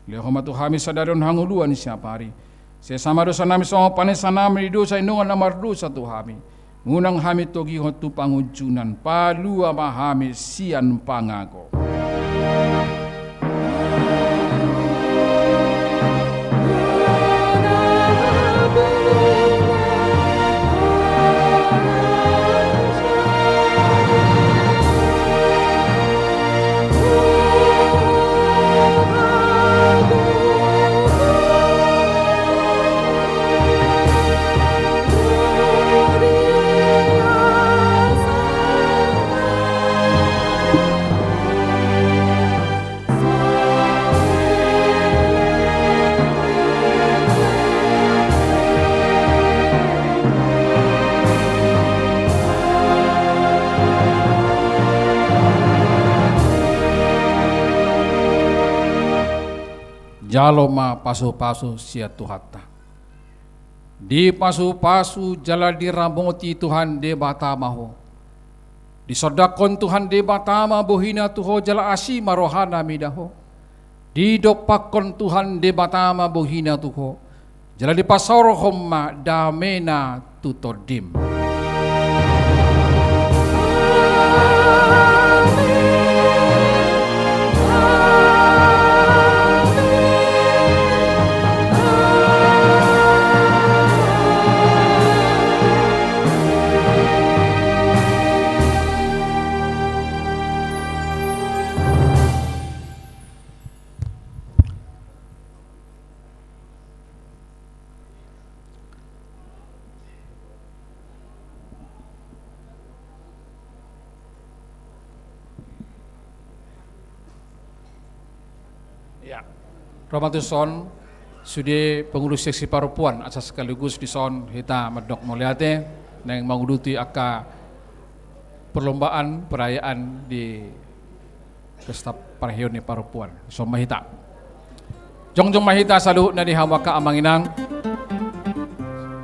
Lehon ma tu hami sadari on hangoluan siapari. Sesa ma dosanami songon panesanami di dosa ni dongan na mardosa tu hami. Unang hami togihon tu pangunjunan, palua ma hami sian pangago. Jalo ma pasupasu sian Tuhanta. Dipasupasu jala diramoti Tuhan Debata ma ho. Disondangkon Tuhan Debata ma bohina tu ho jala asi ma rohana mida ho. Didompakkon Tuhan Debata ma bohina tu ho. Jala dipasaorhon ma damena tu tondim. Ya. Ro ma tuson sude pengurus seksi parompuan, asa sekaligus dison hita mandok mauliate naeng manguduti angka perlombaan perayaan di pesta parheon ni parompuan. Dison ma hita. Jongjong ma hita saluhutna di hamu angka amang inang.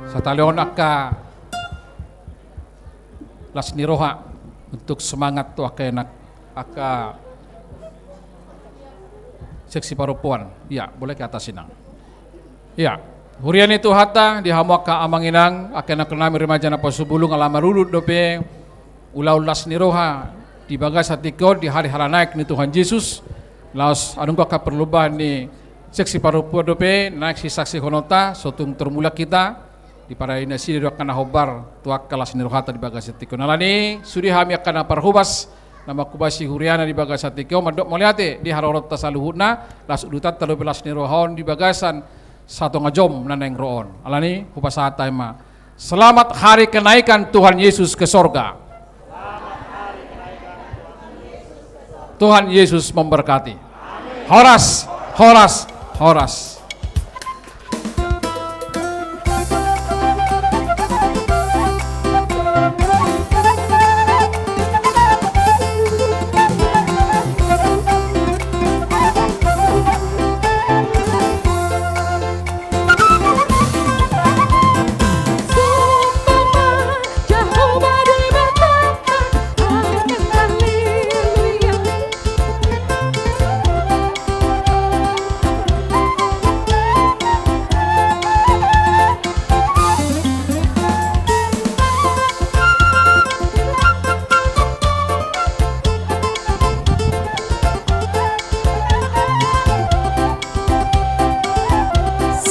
Sai talehon angka las ni roha untuk semangat tu angka anak, angka seksi parompuan. Ya, boleh ke atas, inang. Ya. Huria ni Tuhanta, di hamu angka amang inang, angka anakkonnami remaja Napasu Bulung, ala marudut dope ulaon las ni roha di bagasan tingki on di hari halanaek ni Tuhan Jesus. Laos adong do angka parlombahan ni seksi parompuan dope naeng sisaksihononta, so tung tarmulak hita, di parade nasida do angka na hombar tu angka las ni rohanta di bagasan tingki on. Alani i, sude hami angka na parhobas, na manghobasi huriana di bagasan tingki on, mandok mauliate di haroroanta saluhutna, laos udutanta dope las ni roha on di bagasan satonga jom na naeng ro on. Alani i, hupasahat hami ma. Selamat Hari Kenaikan Tuhan Yesus ke sorga. Tuhan Yesus memberkati. Horas, horas, horas.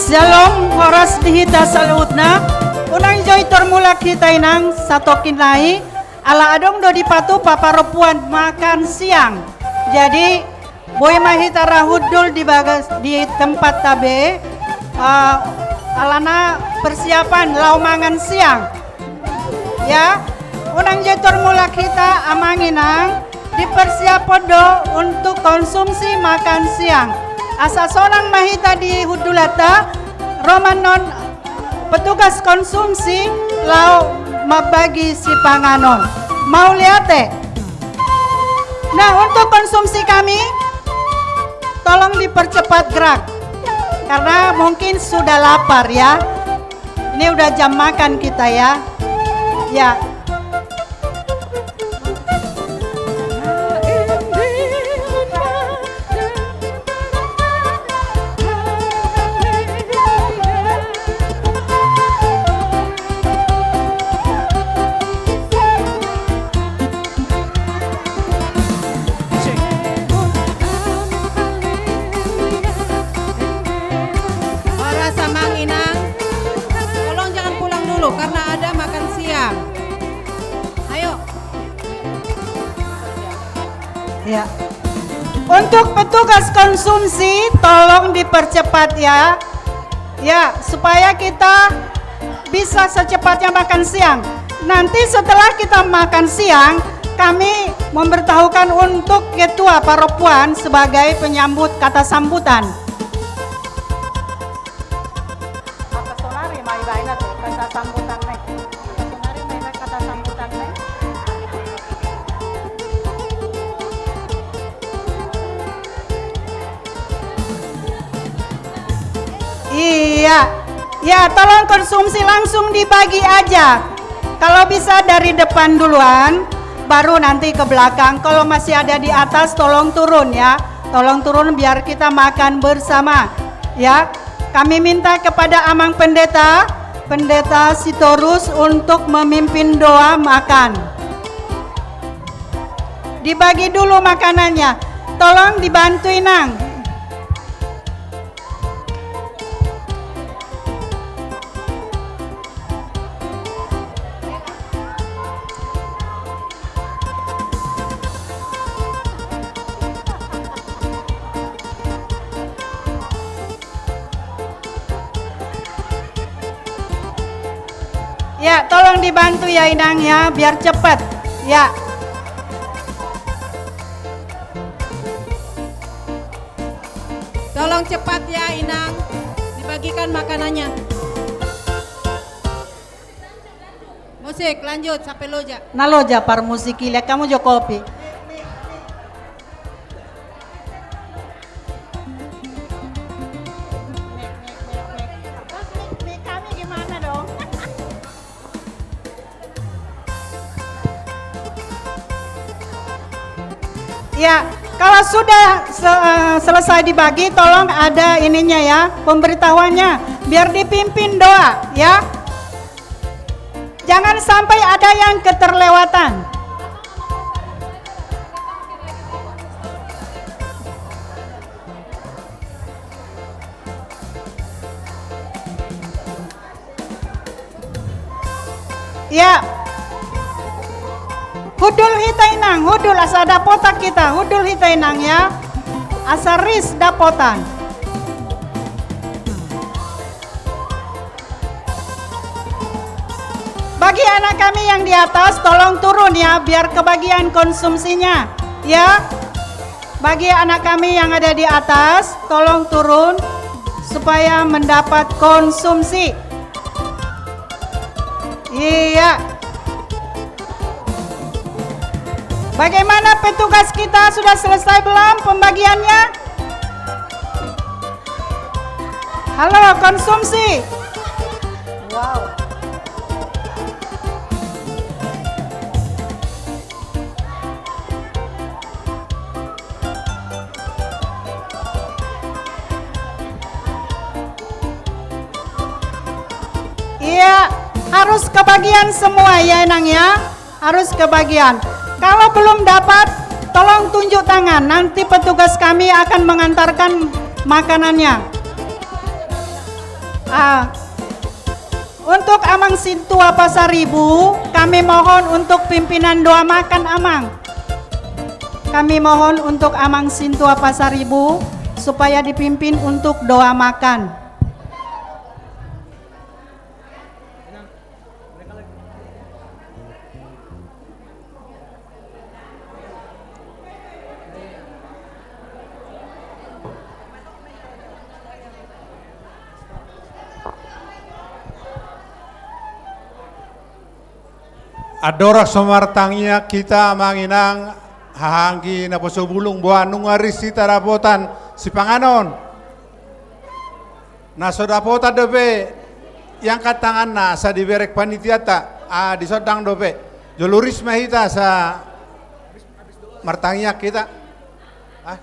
Syalom, horas di hita saluhutna. Unang joi tarmulak hita inang, satongkin nai, ala adong do dipatupa parompuan makan siang. Jadi, boi ma hita ra hundul di bagas, di tempatta be, eh, alana persiapan laho mangan siang. Ya, unang joi tarmulak hita amang inang, dipersiaphon do untuk konsumsi makan siang. Asa sonang ma hita di hundulanta, ro ma annon petugas konsumsi laho mambagi sipanganon. Mauliate. Nah, untuk konsumsi kami, tolong dipercepat gerak. Karena mungkin sudah lapar ya. Ini udah jam makan kita ya. Ya. Horas amang inang. Tolong jangan pulang dulu karena ada makan siang. Ayo. Ya. Untuk petugas konsumsi, tolong dipercepat ya. Ya, supaya kita bisa secepatnya makan siang. Nanti setelah kita makan siang, kami memberitahukan untuk ketua parompuan sebagai penyambut kata sambutan. Apa sonari ma iba ina tu kata sambutan ne? Apa sonari ma iba kata sambutan ne? Iya. Ya, tolong konsumsi langsung dibagi aja. Kalau bisa dari depan duluan, baru nanti ke belakang. Kalau masih ada di atas, tolong turun ya. Tolong turun biar kita makan bersama. Ya, kami minta kepada Amang Pendeta, Pendeta Sitorus untuk memimpin doa makan. Dibagi dulu makanannya. Tolong dibantu, Inang. Ya, tolong dibantu ya, Inang, ya, biar cepat. Ya. Tolong cepat ya, Inang, dibagikan makanannya. Musik, lanjut sampai loja. Na loja parmusik i, lihat kamu jo kopi. Terus mik, mik, mik, mik. Terus mik, mik kami gimana dong? Ya, kalau sudah se-, eh, selesai dibagi, tolong ada ininya ya, pemberitahuannya. Biar dipimpin doa, ya. Jangan sampai ada yang keterlewatan. Ya. Hundul hita, Inang, hundul, asa dapotan hita, hundul hita, Inang, ya. Asa ris dapotan. Bagi anak kami yang di atas, tolong turun, ya, biar kebagian konsumsinya, ya. Bagi anak kami yang ada di atas, tolong turun supaya mendapat konsumsi. Iya. Bagaimana petugas kita, sudah selesai belum pembagiannya? Halo, konsumsi. Wow. Iya, harus kebagian semua ya, Inang, ya. Harus kebagian. Kalau belum dapat, tolong tunjuk tangan. Nanti petugas kami akan mengantarkan makanannya. Ah, untuk Amang Sintua Pasaribu, kami mohon untuk pimpinan doa makan, Amang. Kami mohon untuk Amang Sintua Pasaribu supaya dipimpin untuk doa makan. Andorang so martangiang hita, Amang Inang, haha anggi naposo bulung, boha, nunga ris hita dapotan sipanganon? Na so dapotan dope, iangkat tanganna asa dibereng panitianta. Ah, disondang dope. Jolo ris ma hita asa martangiang hita. Ah,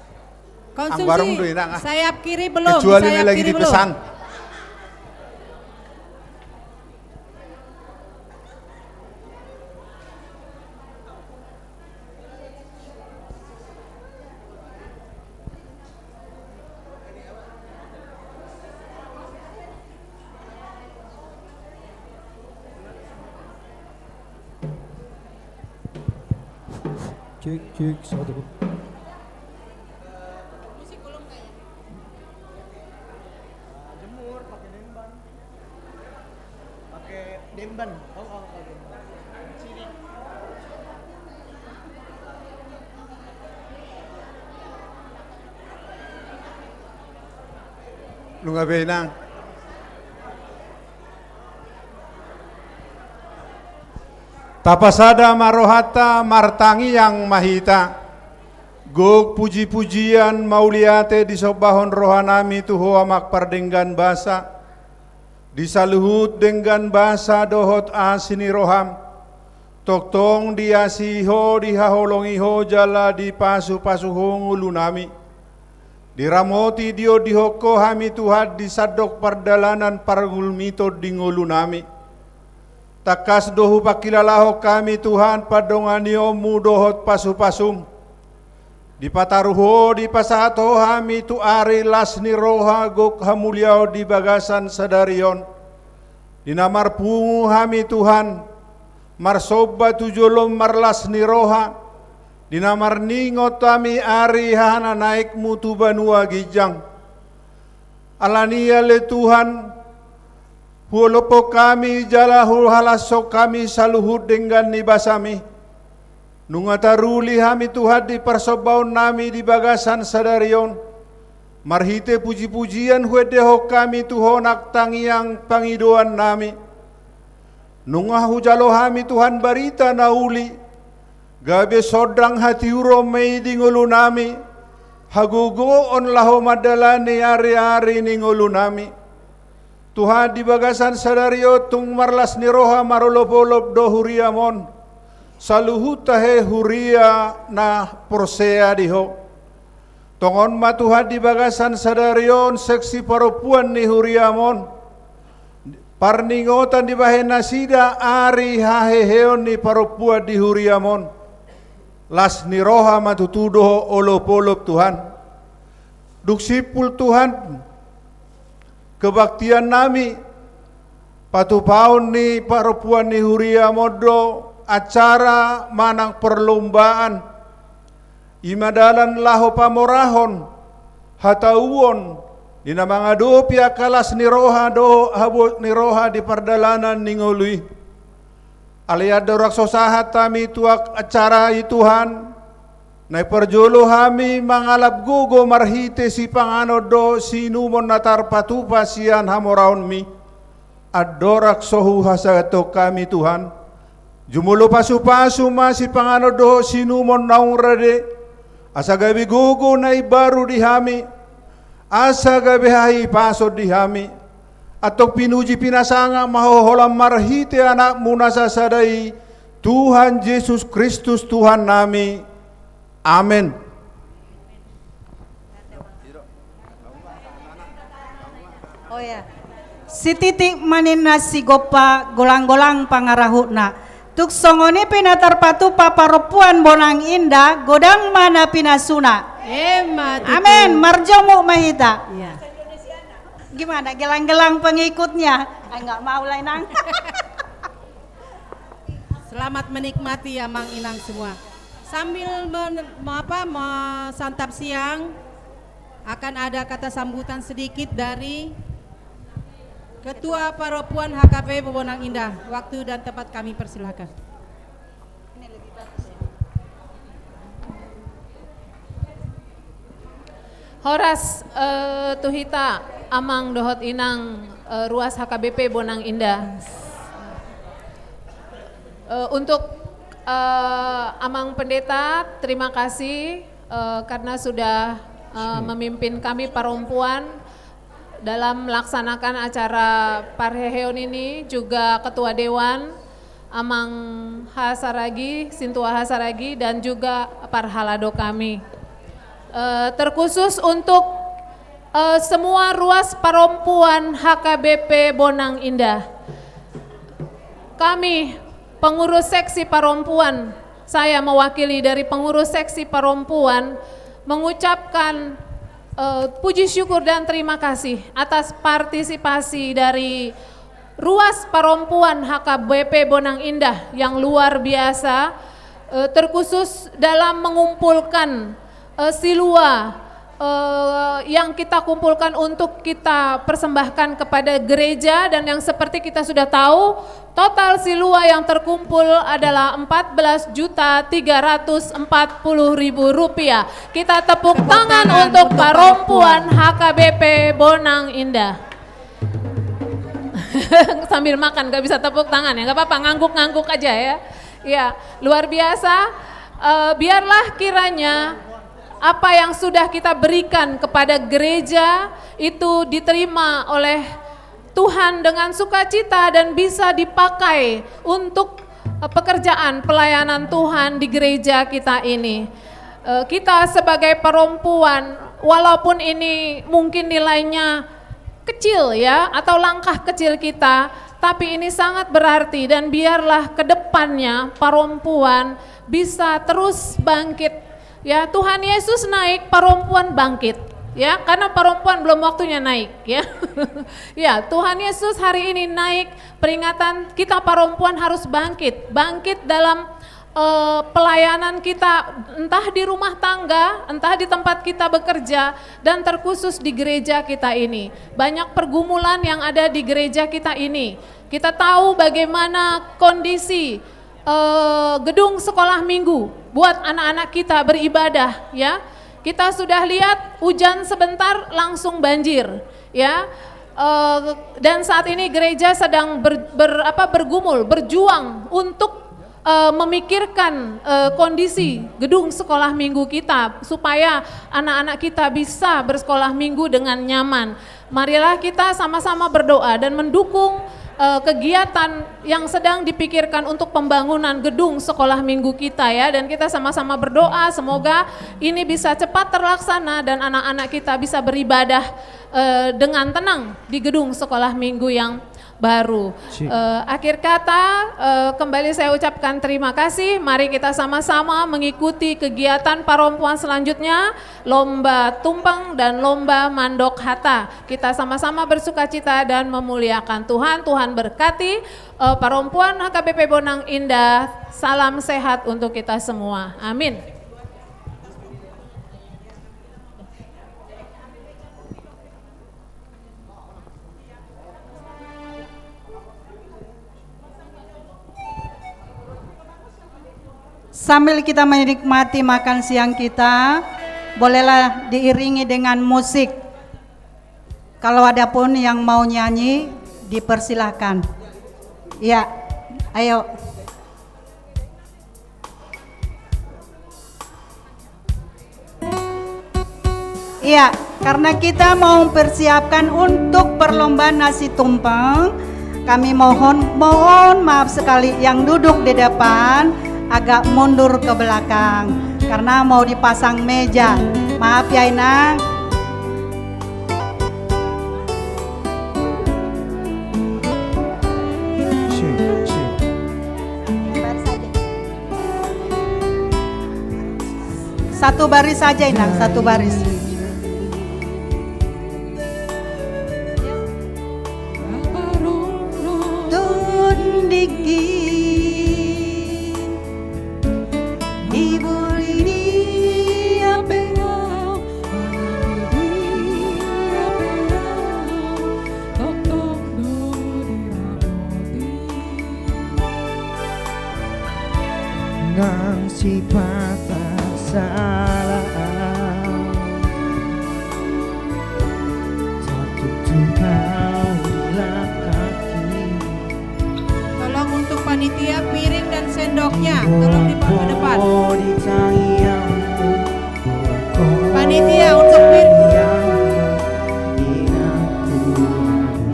konsumsi. Anggo arum do, Inang, ah. Sayap kiri belum, kecuali sayap lagi kiri belum dipesan. Cek, cek, satu. Pakai demban. Oh, oh, pakai demban. Sini. Nunga be, Inang. Tapasada ma rohanta, martangiang ma hita. Gok puji-pujian mauliate disombahon rohanami tu Ho, Amang Pardenggan Basa. Di saluhut denggan basa dohot asi ni roham, tongtong diasihi Ho, dihaholongi Ho jala dipasu-pasu Ho ngolunami. Diramoti, diondihon Ho hami, Tuhan, di sandok pardalanan pargulmiton di ngolunami. Tangkas do hupangkilalahon hami, Tuhan, pandonganionmu dohot pasu-pasum. Dipataru Ho, dipasahat Ho hami tu ari las ni roha, gok hamuliaon di bagasan sadari on. Di na marpungu hami, Tuhan, marsomba tu jolom marlas ni roha, di na marningot hami ari hahananaekmu tu banua ginjang. Alani i ale Tuhan, huolophon hami jala huhalashon hami saluhut denggan ni basami. Nunga taruli hami, Tuhan, di parsombaonnami di bagasan sadari on. Marhite puji-pujian huendehon hami tu Ho nang tangiang pangidoannami. Nunga hujalo hami, Tuhan, barita na uli, gabe sondang hatiuron ma i di ngolunami, hagogoon laho mandalani ari-ari ni ngolunami. Tuhan, di bagasan sadari on tung marlas ni roha, marolop-olop do huriam on, saluhut tahe huria na porsea di Ho. Tongon ma, Tuhan, di bagasan sadari on seksi parompuan ni huriam on, Parningotan dibahen nasida ari haheheon ni parompuan di huriam on. Las ni roha ma tutu dohot olopolop Tuhan. Dung simpul Tuhan kebaktiannami, patupaon ni parompuan ni huriam on do acara manang perlombaan. I ma dalan laho pamorahon, hatauon, di na mangadopi angka las ni roha dohot habot ni roha di pardalanan ni ngolu i. Alai andorang so sahat hami tu acara i Tuhan, naeng parjolo hami mangalap gogo marhite sipanganon dohot siinumon na tarpatupa sian hamoraonmi. Andorang so huhasahathon hami Tuhan, jumolo pasupasu ma sipanganon dohot siinumon naung rade, asa gabe gogo na imbaru di hami, asa gabe hahipason di hami, antong pinuji pinasangap ma Ho holan marhite Anakmu na sasada i, Tuhan Jesus Kristus Tuhannami. Amen. Oh ya. Sititik ma ninna sigompa, golanggolang pangarahutna. Tung songon i pe na tarpatupa parompuan Bonang Indah, godang ma na pinasuna. Emma tutu. Amen. Marjonguk ma hita. Iya. Gimana, gelang-gelang pengikutnya? Ah, nggak mau lah, Inang. Selamat menikmati ya, Mang Inang semua. Sambil men, apa, mesantap siang, akan ada kata sambutan sedikit dari Ketua Parompuan H K B P Bonang Indah. Waktu dan tempat kami persilakan. Horas eh, tu hita, Amang dohot Inang eh, ruas H K B P Bonang Indah. Eh, untuk eh, Amang Pendeta, terima kasih eh, karena sudah eh, memimpin kami parompuan dalam melaksanakan acara parheheon ini, juga Ketua Dewan, Amang H Saragih, Sintua H Saragih, dan juga parhalado kami. Eh, terkhusus untuk eh, semua ruas parompuan H K B P Bonang Indah. Kami, pengurus seksi parompuan, saya mewakili dari pengurus seksi parompuan, mengucapkan eh, puji syukur dan terima kasih atas partisipasi dari ruas parompuan H K B P Bonang Indah yang luar biasa, eh, terkhusus dalam mengumpulkan eh, silua eh, yang kita kumpulkan untuk kita persembahkan kepada gereja, dan yang seperti kita sudah tahu, total silua yang terkumpul adalah empat belas juta tiga ratus empat puluh ribu rupiah. Kita tepuk tangan untuk parompuan H K B P Bonang Indah. Sambil makan, gak bisa tepuk tangan ya, gak apa-apa, ngangguk-ngangguk aja ya. Ya, luar biasa. Eh, biarlah kiranya apa yang sudah kita berikan kepada gereja itu diterima oleh Tuhan dengan sukacita dan bisa dipakai untuk eh, pekerjaan pelayanan Tuhan di gereja kita ini. Eh, kita sebagai perempuan, walaupun ini mungkin nilainya kecil ya, atau langkah kecil kita, tapi ini sangat berarti, dan biarlah ke depannya perempuan bisa terus bangkit. Ya, Tuhan Yesus naik, perempuan bangkit. Ya, karena perempuan belum waktunya naik ya. Ya, Tuhan Yesus hari ini naik, peringatan kita perempuan harus bangkit. Bangkit dalam eh, pelayanan kita, entah di rumah tangga, entah di tempat kita bekerja, dan terkhusus di gereja kita ini. Banyak pergumulan yang ada di gereja kita ini. Kita tahu bagaimana kondisi eh, gedung sekolah minggu buat anak-anak kita beribadah, ya. Kita sudah lihat hujan sebentar langsung banjir, ya. Eh, dan saat ini gereja sedang ber, ber, apa, bergumul, berjuang untuk eh, memikirkan eh, kondisi gedung sekolah minggu kita supaya anak-anak kita bisa bersekolah minggu dengan nyaman. Marilah kita sama-sama berdoa dan mendukung eh, kegiatan yang sedang dipikirkan untuk pembangunan gedung sekolah minggu kita, ya, dan kita sama-sama berdoa semoga ini bisa cepat terlaksana dan anak-anak kita bisa beribadah eh, dengan tenang di gedung sekolah minggu yang baru. Sip. Eh, akhir kata, eh, kembali saya ucapkan terima kasih. Mari kita sama-sama mengikuti kegiatan parompuan selanjutnya, lomba tumpeng dan lomba mandok hata. Kita sama-sama bersukacita dan memuliakan Tuhan. Tuhan berkati, eh, parompuan H K B P Bonang Indah. Salam sehat untuk kita semua. Amin. Sambil kita menikmati makan siang kita, bolehlah diiringi dengan musik. Kalau ada pun yang mau nyanyi, dipersilahkan. Iya, ayo. Iya, karena kita mau mempersiapkan untuk perlombaan nasi tumpeng, kami mohon, mohon maaf sekali, yang duduk di depan agak mundur ke belakang karena mau dipasang meja. Maaf ya, Inang. Sip, sip. Satu baris saja, Inang, satu baris. Nang sipata salah au, tertutup au di langkahki. Tolong untuk panitia, piring dan sendoknya, tolong dibawa ke depan. Panitia, untuk pir-,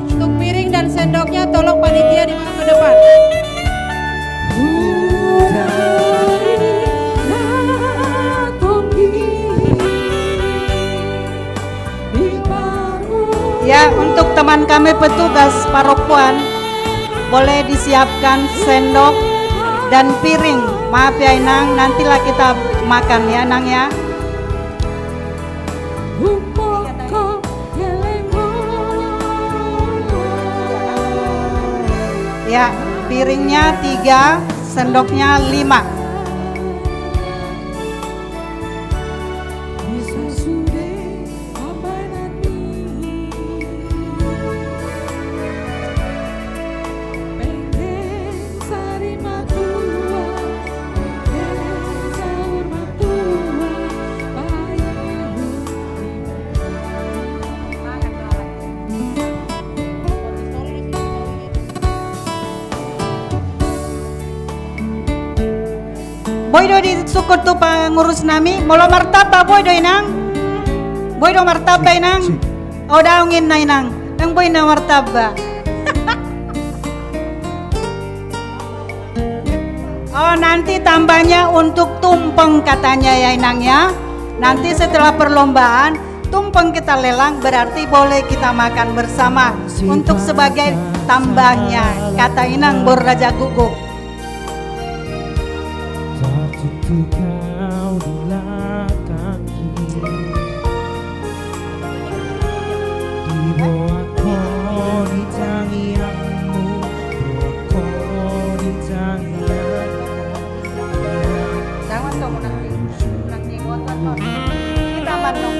untuk piring dan sendoknya, tolong panitia dibawa ke depan. Ya, untuk teman kami petugas parompuan, boleh disiapkan sendok dan piring. Maaf ya, Inang, nantilah kita makan ya, Nang, ya. Ya, piringnya tiga, sendoknya lima. Boi do disungkun tu pangurus nami, molo martamba boi do, Inang? Boi do martamba, Inang? Sip, sip. O, daong inna, Inang. Ndang boi na martamba. Oh, nanti tambahnya untuk tumpeng katanya ya, Inang, ya. Nanti setelah perlombaan, tumpeng kita lelang, berarti boleh kita makan bersama untuk sebagai tambahnya, kata Inang boru Raja Guguk. Tertutup au di langkahki. Diboan ho di tangiangmu, boan ho di tangiangmu. Jangan kamu nanti, nanti bosan, Ton. Kita mandok.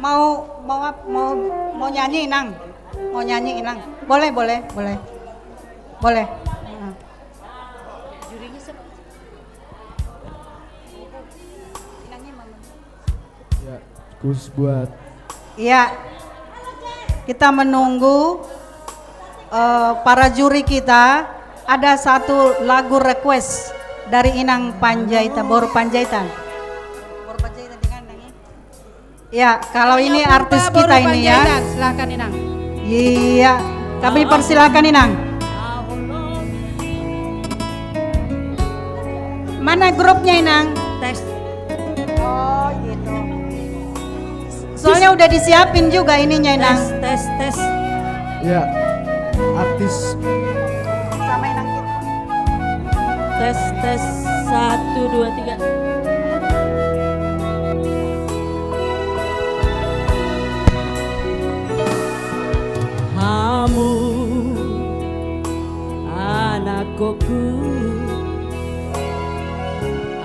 Mau, mau ap-, mau, mau nyanyi, Inang? Mau nyanyi, Inang? Boleh, boleh, boleh. Boleh. Heeh. Ya, khusus buat. Iya. Kita menunggu, eh, para juri kita. Ada satu lagu request dari Inang Panjaitan, Boru Panjaitan. Boru Panjaitan dengan nyanyi. Ya, kalau ini artis kita ini ya. Silakan, Inang. Iya, kami persilakan, Inang. Mana grupnya, Inang? Tes. Oh, gitu. Soalnya udah disiapin juga ininya, Inang. Tes, tes, tes. Ya, artis. Sama Inang. Tes, tes, satu, dua, tiga. Hamu, anakku,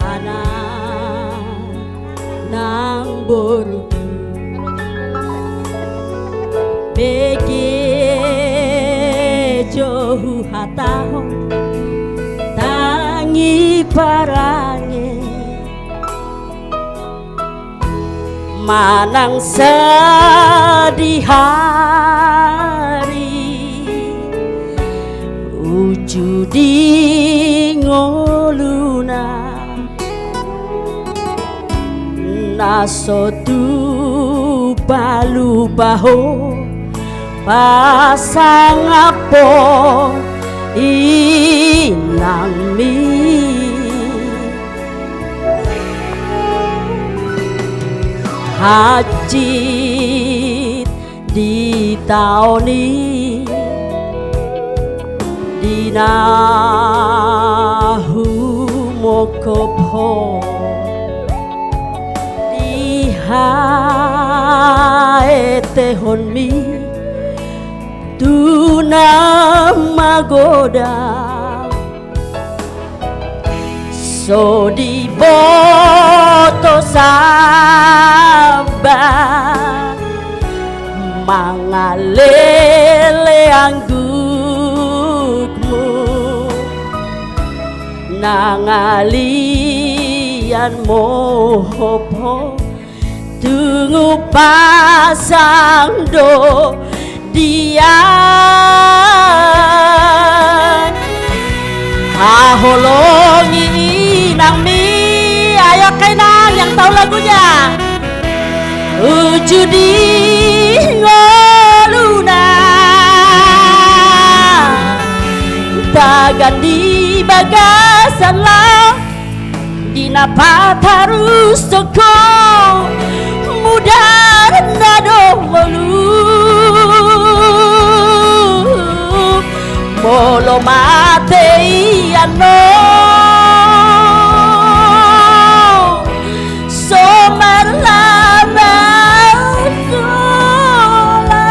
anak nang boruku, bege jo huhatahon, tangi parange manang sadihari, uju di ngoluna na so tupa lupa ho pasangaphon inangmi. Hansit di taon i di na humongkop ho, dihaetehonmi tu na magodang. So diboto saba mangalele anggukmu, na ngalian mohop ho. Tungu pasang do dia. Haholongi inangmi, ayo angka inang yang tahu lagunya. Uju di ngoluna, tagan di bagasan laho. Di na patarushon ho mudar na do ngolu, molo mate i annon so marlaba sola.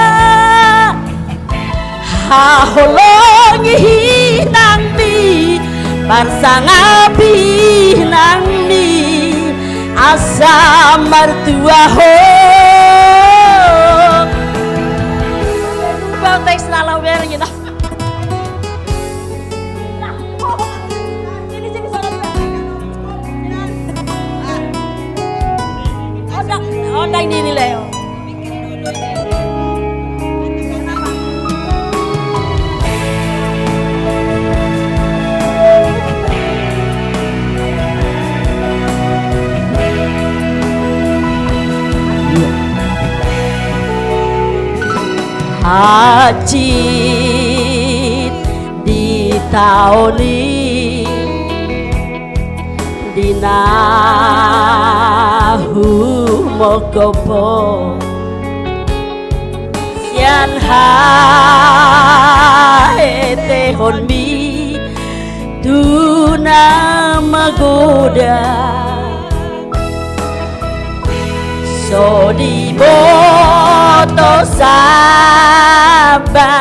Haholongi inangmi, parsangap inangmi, asa martua ho. Bang teks lalau bereng ina. Ondang, ondang nini Leo. Hansit di taon i di na humongkop ho, sian haetehonmi tu na magodang. So diboto saba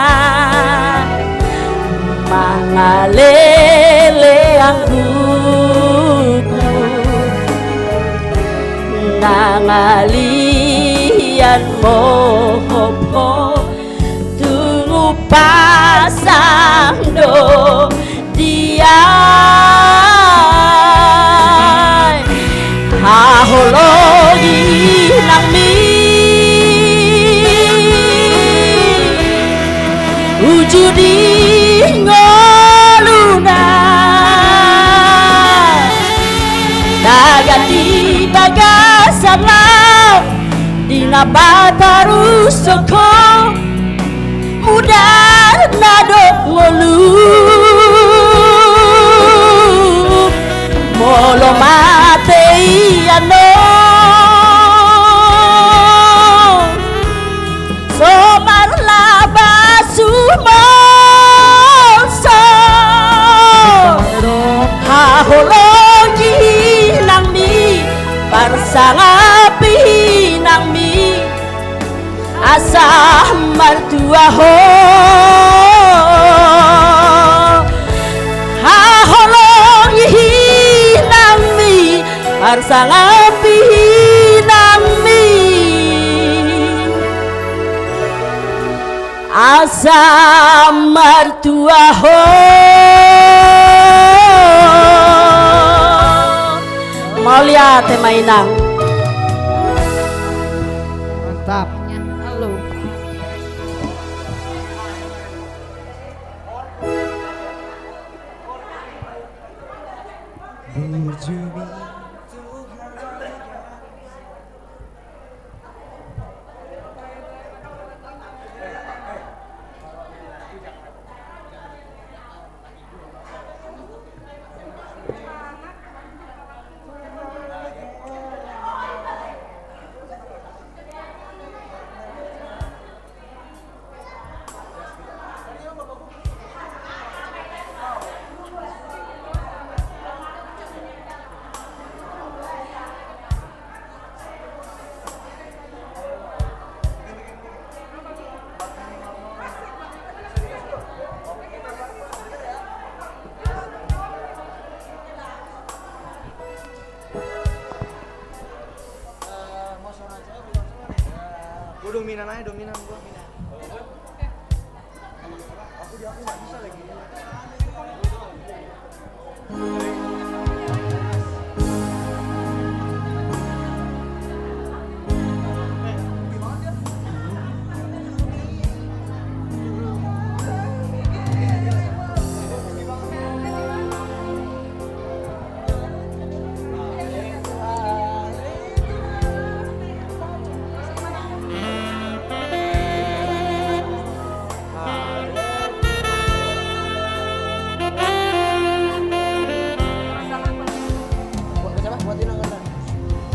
mangalele anggukmu, na ngalian Mohop ho, tung umpasang do di ahu haholongi nangmi, uju di ngoluna. Tagan di bagasan laut, di na patarushon ho, mudarna do ngolu. Molo mate i annon, so marlaba sumolso. Haholongi nangmi, parsangap inangmi, asa martua ho. Haholongi inangmi, parsangap inangmi, asa martua ho. Mauliate ma, Inang. Mantap. Gua dominan aja, dominan gua.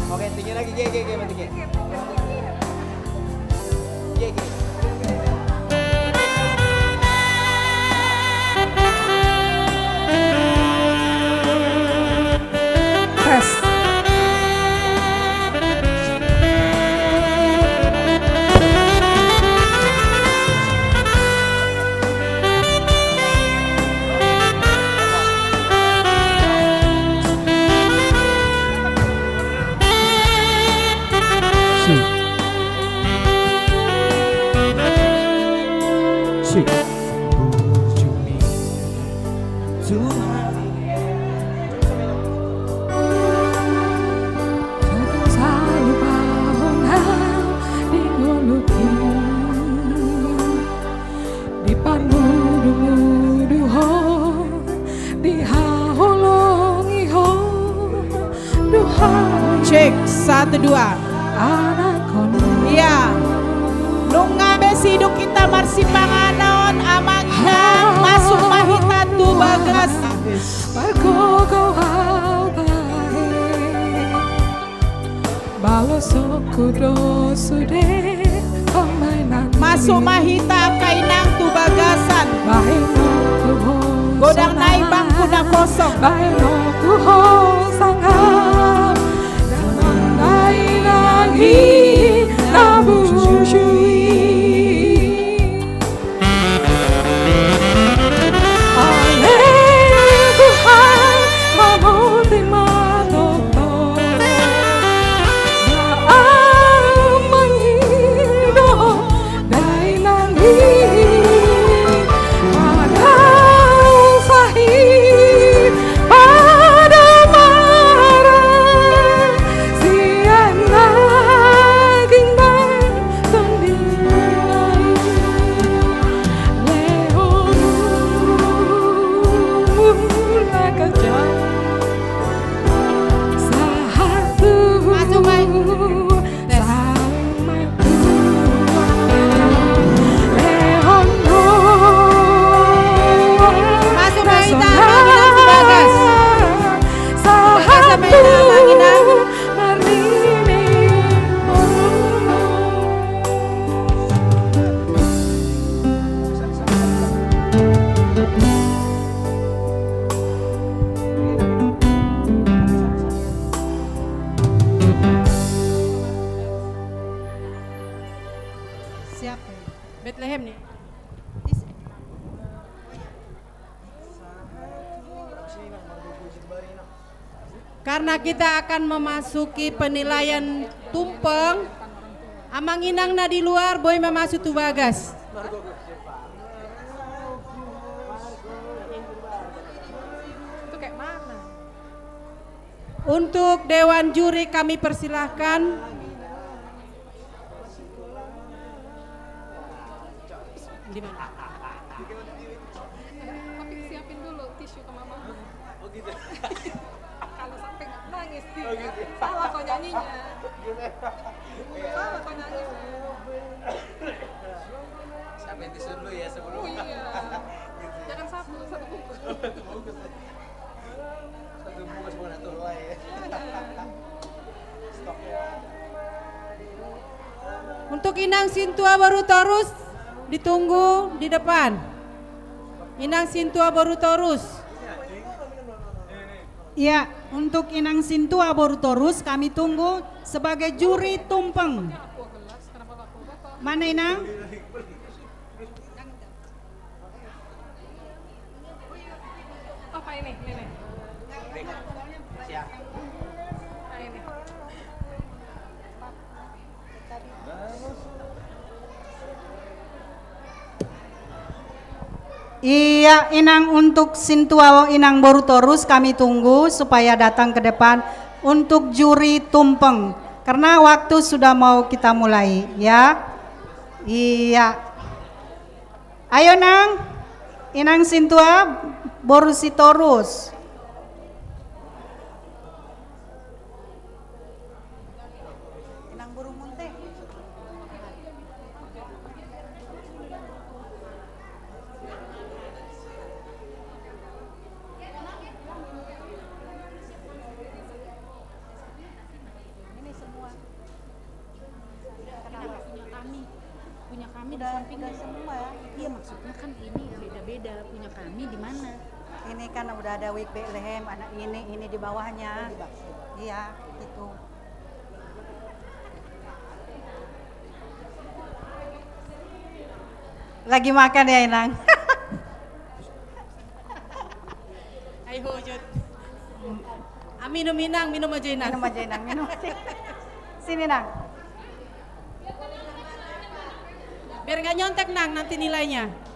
Oke, tinggi lagi, G, G, G, berarti G. G, G. Tes. Sip. Sip. Tuhan. Tuhan. Tuhan selalu bangun di ngolungki. Diparmudu-mudu ho, dihaholongi ho, Tuhan. Cek, satu, dua. Anakkon. Iya. Nunga be sidung hita marsipanganon, Amang Inang, masuk ma hita tu bagas. Margogo au tahe. Balosonku do sude pambahenan. Masuk ma hita angka inang tu bagasan. Bahenonku ho. Godang nai bangku na kosong. Bahenonku ho sangap. Damang dainang i na bujui. Ale Tuhan, mamoti ma tongtong. Damang i Karena kita akan memasuki penilaian tumpeng, amang inang na di luar boi ma masuk tu bagas. Untuk dewan juri kami persilahkan. Di mana? Tapi siapin dulu tisu ke mama. Oh gitu. Kalau sampai nangis dia. Oh gitu. Salah kau nyanyinya. Salah kau nyanyinya. Siapin tisu dulu ya sebelum. Oh iya. Gitu. Jangan satu, satu bungkus. Bungkus. Untuk inang sintua boru torus ditunggu di depan. Inang sintua boru torus. Ya, untuk inang sintua boru torus kami tunggu sebagai juri tumpeng. Mana inang? Apa ini? Ini, nih. Siap. Nah, ini. Iya, inang, untuk sintua inang boru torus kami tunggu supaya datang ke depan untuk juri tumpeng. Karena waktu sudah mau kita mulai, ya. Iya. Ayo nang, inang sintua boru sitorus. Inang boru munte. Ini semua. Kenapa? Punya kami, punya kami di sampingnya. Udah semua ya? Iya, maksudnya kan ini beda-beda. Punya kami di mana? Ini kan udah ada wig Betlehem, anak ini, ini di bawahnya. Iya, itu. Lagi makan ya, Inang? Ai hujut. Ah, minum, Inang, minum aja, Inang. Minum aja, Inang, minum aja. Sini, Nang. Biar nggak nyontek, Nang, nanti nilainya.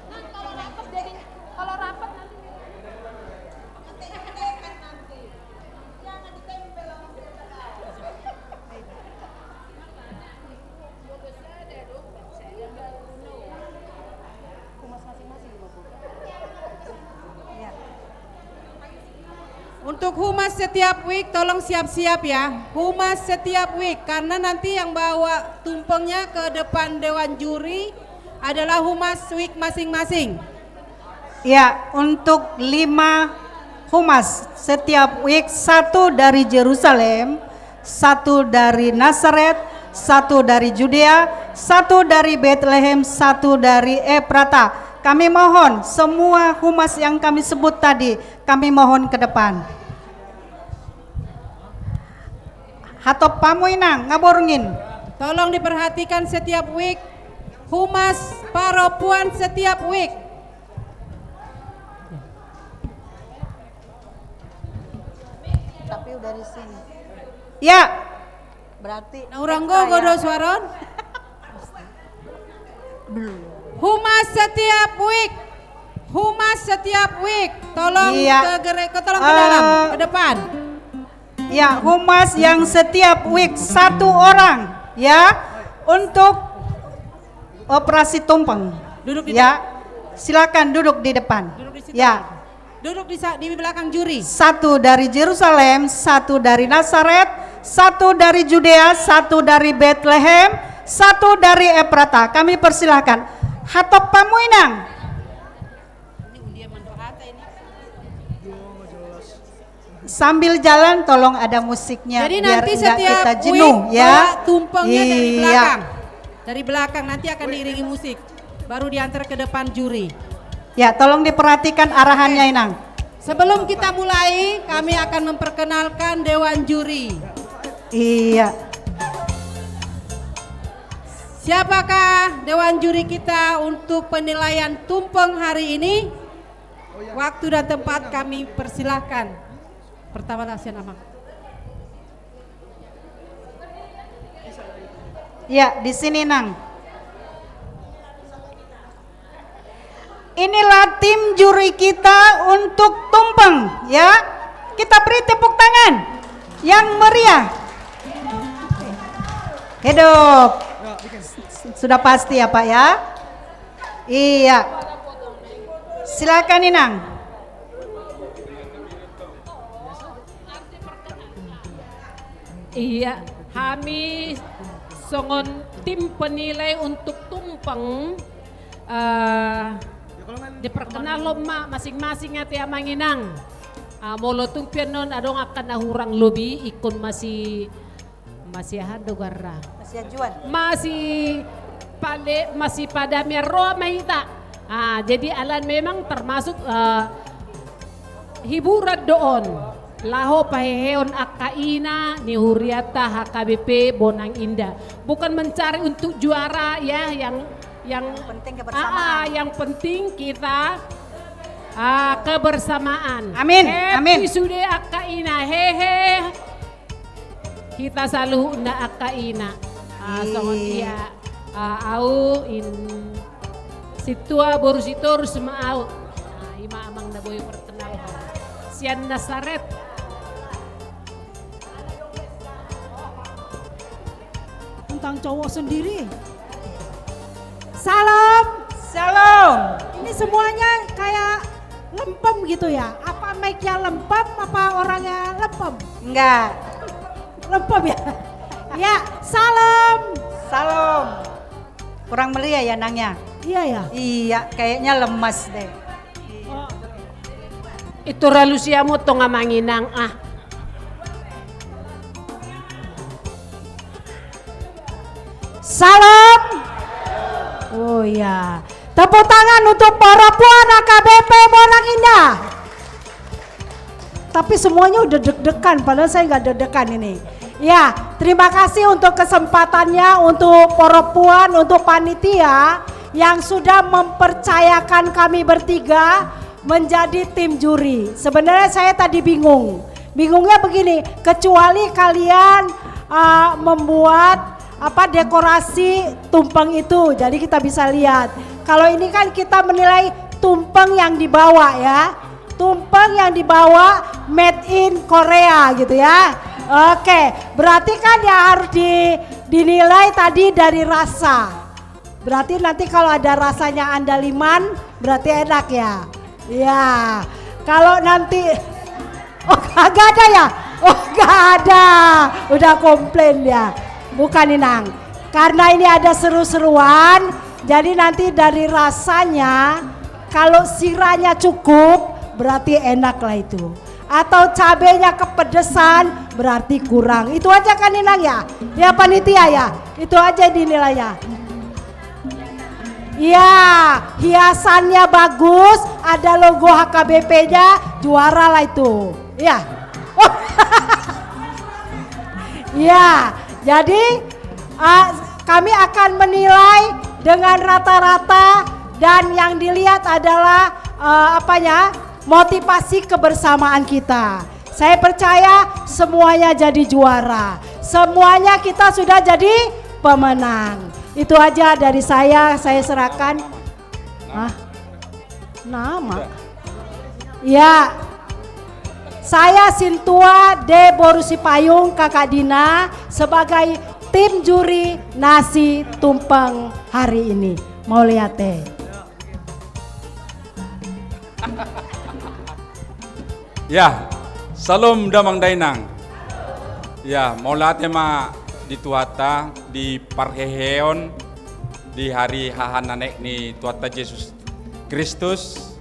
Untuk humas setiap wig, tolong siap-siap ya. Humas setiap wig, karena nanti yang bawa tumpengnya ke depan dewan juri adalah humas wig masing-masing. Ya, untuk lima humas setiap wig, satu dari Jerusalem, satu dari Nazaret, satu dari Judea, satu dari Betlehem, satu dari Efrata. Kami mohon semua humas yang kami sebut tadi, kami mohon ke depan. Hatop hamu, Inang, nga borngin. Tolong diperhatikan setiap wig, humas paropuan setiap wig. Tapi udah di sini. Ya. Berarti na hurang gogo do suara on. Belum. Humas setiap wig. Humas setiap wig. Tolong ke gere-, ke, tolong ke dalam, ke depan. Ya, humas yang setiap wig satu orang, ya, untuk operasi tumpeng. Duduk di, ya, silakan duduk di depan. Duduk di situ. Ya. Duduk di sa-, di belakang juri. Satu dari Jerusalem, satu dari Nazaret, satu dari Judea, satu dari Betlehem, satu dari Efrata. Kami persilahkan. Hatop hamu, Inang. Ini undian mandok hata ini. Sambil jalan, tolong ada musiknya. Jadi biar nanti nggak setiap kita jenuh, wig ya. Bawa tumpengnya dari, iya, belakang. Dari belakang, nanti akan diiringi musik. Baru diantar ke depan juri. Ya, tolong diperhatikan arahannya, Inang. Sebelum kita mulai, kami akan memperkenalkan dewan juri. Iya. Siapakah dewan juri kita untuk penilaian tumpeng hari ini? Waktu dan tempat kami persilahkan. Pertama, Tasian Amang. Ya, di sini, Nang. Inilah tim juri kita untuk tumpeng, ya. Kita beri tepuk tangan yang meriah. Hidup. Sudah pasti ya, Pak, ya? Iya. Silakan, Inang. Iya, hami songon tim penilai untuk tumpeng, eh, diperkenalhon ma masing-masing ate amang inang. Ah, molo tung pe annon adong angka na hurang lobi, ingkon masi-, masi aha do goarna? Masiajuan. Masi pale-, masipadamian roha ma hita. Ah, jadi alana memang termasuk, eh, hiburan do on. Laho paheheon angka ina ni hurianta H K B P Bonang Indah. Bukan mencari untuk juara ya, yang, yang, yang penting kebersamaan. Ah, ah, yang penting kita, ah, kebersamaan. Amin, amin. Happy sude angka ina, hehe. Hita saluhutna angka ina. Ah, songon i. Iya. Ah, au in Sintua boru Sitorus ma au. Nah, ima amang na boi perkenalhon. Sian Nasaret. Tentang cowok sendiri. Salam. Salam. Ini semuanya kayak lempem gitu ya? Apa mic-nya lempem, apa orangnya lempem? Enggak. Lempem ya? Ya, salam. Salam. Kurang meriah ya, Nang, ya? Iya, ya. Iya, kayaknya lemas deh. Oh. Itu ralusia motong amang inang, ah. Salam. Oh iya. Tepuk tangan untuk para puan H K B P Bonang Indah. Tapi semuanya udah deg-degan, padahal saya nggak deg-degan ini. Ya, terima kasih untuk kesempatannya, untuk para puan, untuk panitia yang sudah mempercayakan kami bertiga menjadi tim juri. Sebenarnya saya tadi bingung. Bingungnya begini, kecuali kalian, eh, membuat apa, dekorasi tumpeng itu, jadi kita bisa lihat. Kalau ini kan kita menilai tumpeng yang dibawa ya. Tumpeng yang dibawa made in Korea gitu ya. Oke, berarti kan yang harus di-, dinilai tadi dari rasa. Berarti nanti kalau ada rasanya andaliman, berarti enak ya. Ya, kalau nanti, oh, kagak ada ya? Oh, nggak ada. Udah komplain dia. Bukan, Inang. Karena ini ada seru-seruan, jadi nanti dari rasanya, kalau siranya cukup, berarti enak lah itu. Atau cabenya kepedesan, berarti kurang. Itu aja kan, Inang, ya? Ya, panitia, ya? Itu aja dinilainya. Iya, hiasannya bagus, ada logo H K B P-nya, juara lah itu. Iya. Iya, jadi, eh, kami akan menilai dengan rata-rata dan yang dilihat adalah, eh, apanya, motivasi kebersamaan kita. Saya percaya semuanya jadi juara. Semuanya kita sudah jadi pemenang. Itu aja dari saya, saya serahkan. Hah? Nama? Ya. Saya Sintua de Boru Sipayung, Kakak Dina, sebagai tim juri nasi tumpeng hari ini. Mauliate. Ya, salam damang dainang. Ya, mauliate ma di Tuhanta, di parheheon, di hari haha na naek ni Tuhanta Jesus Kristus,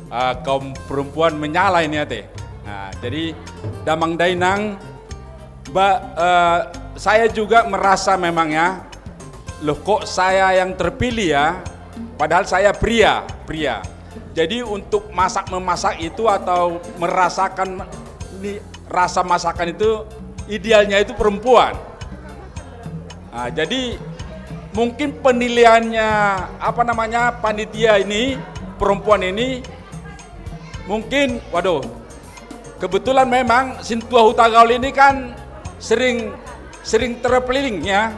eh, kaum perempuan menyala ini ate. Nah, jadi damang dainang, ba-, eh, saya juga merasa memang ya, loh, kok saya yang terpilih ya? Padahal saya pria, pria. Jadi untuk masak memasak itu atau merasakan ni-, rasa masakan itu idealnya itu perempuan. Nah, jadi mungkin penilaiannya, apa namanya, panitia ini, perempuan ini, mungkin, waduh, kebetulan memang Sintua Hutagaol ini kan sering, sering terkeliling ya.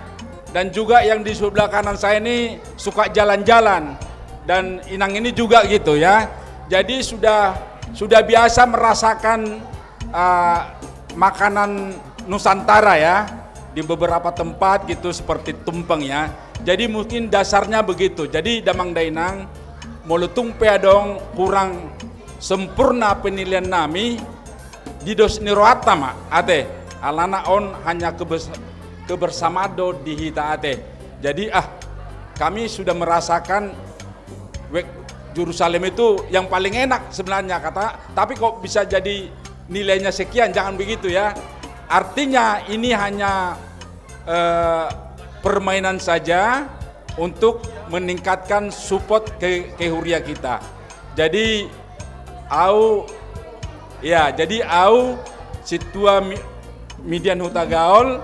Dan juga yang di sebelah kanan saya ini suka jalan-jalan. Dan Inang ini juga gitu ya. Jadi sudah sudah biasa merasakan eh, makanan Nusantara ya, di beberapa tempat gitu seperti tumpeng ya. Jadi mungkin dasarnya begitu. Jadi damang dainang, molo tung pe adong kurang sempurna penilaian nami, di dos ni rohanta ma ate, alana on hanya kebes- kebersamaan do di hita ate. Jadi ah, kami sudah merasakan Wijk Jerusalem itu yang paling enak sebenarnya kata, tapi kok bisa jadi nilainya sekian, jangan begitu ya. Artinya ini hanya eh, permainan saja untuk meningkatkan support ke, ke huria kita. Jadi au ya, jadi au Sintua Mi- Midian Hutagaol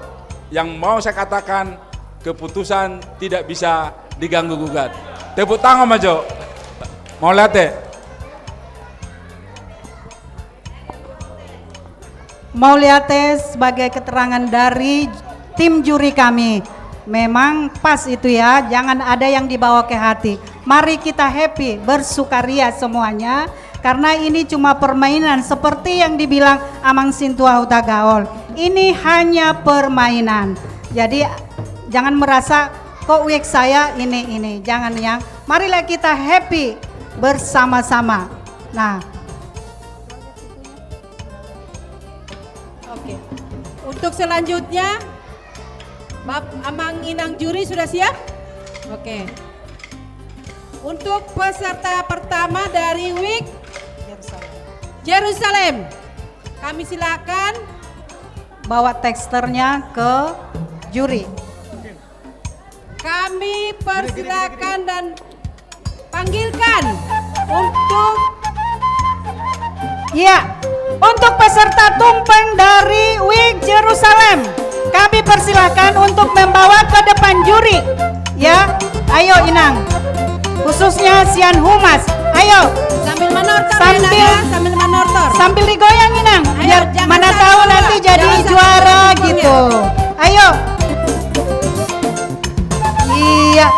yang mau saya katakan keputusan tidak bisa diganggu gugat. Tepuk tangan ma jo. Mauliate. Mauliate sebagai keterangan dari tim juri kami. Memang pas itu ya, jangan ada yang dibawa ke hati. Mari kita happy, bersukaria semuanya. Karena ini cuma permainan seperti yang dibilang Amang Sintua Hutagaol. Ini hanya permainan. Jadi jangan merasa kok wijk saya ini ini. Jangan yang. Marilah kita happy bersama-sama. Nah, oke. Untuk selanjutnya, Bap- Amang Inang juri sudah siap? Oke. Untuk peserta pertama dari Wijk Jerusalem, kami silakan bawa testernya ke juri. Kami persilakan dan panggilkan untuk, iya, untuk peserta tumpeng dari Wijk Jerusalem, kami persilakan untuk membawa ke depan juri. Ya, ayo Inang. Khususnya sian humas. Ayo. Sambil manortor ya, Inang, sambil, ya, sambil manortor. Sambil digoyang Inang. Ayo, biar jangan mana tahu nanti jadi juara gitu. Ayo. Iya.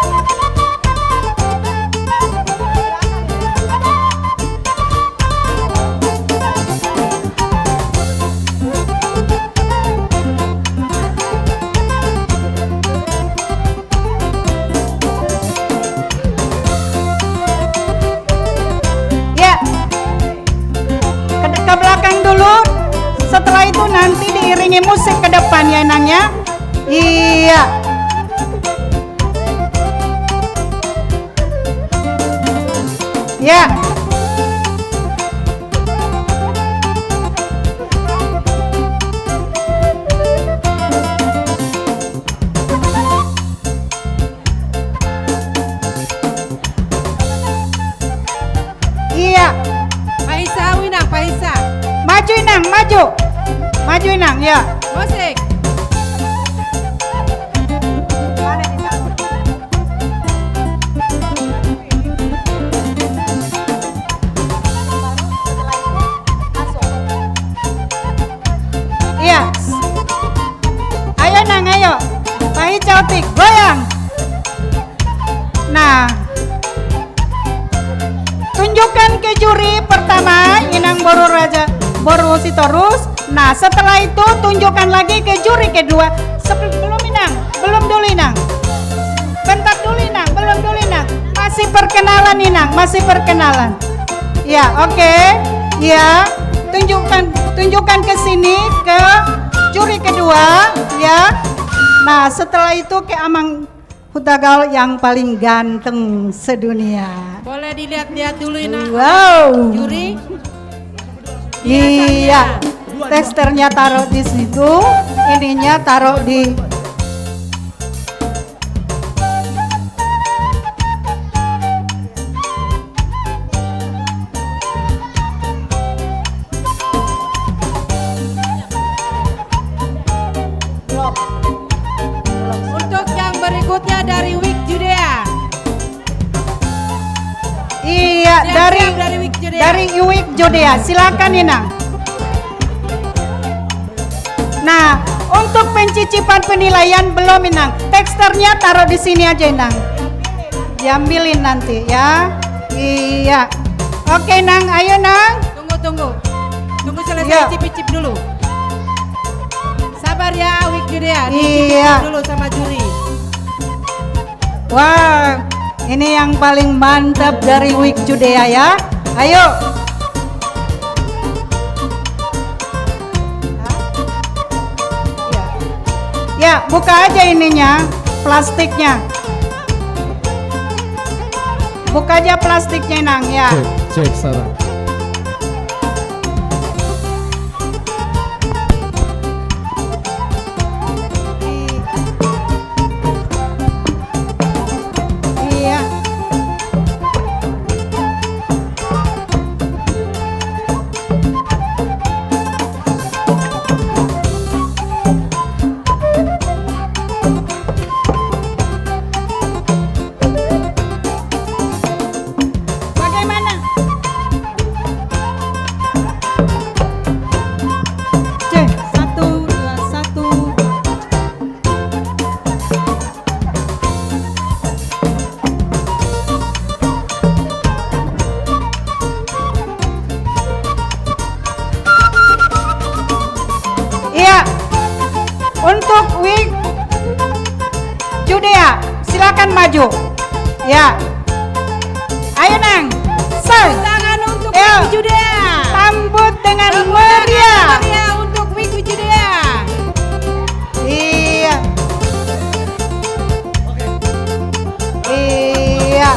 Ya. Ke, ke belakang dulu. Setelah itu nanti diiringi musik ke depan ya, Nang, ya. Iya. Ya. Iya. Paisa au Inang, paisa. Maju Inang, maju. Maju Inang, ya. Musik. Iya. Ayo Nang, ayo. Pahica otik, goyang. Nah. Tunjukkan ke juri pertama, Inang boru Raja, boru Sitorus. Nah, setelah itu tunjukkan lagi ke juri kedua. Sebelum, belum Inang, belum dulu Inang. Bentar dulu Inang, belum dulu Inang. Masih perkenalan Inang, masih perkenalan. Ya, oke. Ya, tunjukkan, tunjukkan ke sini ke juri kedua, ya. Nah, setelah itu ke Amang Hutagaol yang paling ganteng sedunia. Boleh dilihat-lihat dulu Inang. Wow. Juri. Iya. Testernya taruh di situ, ininya taruh di Untuk yang berikutnya dari Wijk Judea. Iya, siap, dari, siap, dari Wijk Judea. Dari Wijk Judea. Silakan Inang. Nah, Untuk pencicipan penilaian belum, Inang. Teksturnya taruh di sini aja, Inang. Diambilin nanti, ya. Iya. Oke, Nang. Ayo, Nang. Tunggu, tunggu. Tunggu selesai. Iya. Icip-icip dulu. Sabar ya, Wijk Judea. Iya. Diicip-icip dulu sama juri. Wah, ini yang paling mantap dari Wijk Judea, ya. Ayo. Ya, buka aja ininya, plastiknya. Buka aja plastiknya, Nang, ya. Cek, cek, Sarah. Iya. Bagaimana? Cek, satu, dua, satu. Iya. Untuk Wijk Judea, silakan maju. Ya. Ayo, Nang. Sel. Tangan untuk Wijk Judea. Sambut dengan meriah. Tepuk tangan meriah untuk Wijk Judea. Iya. Iya.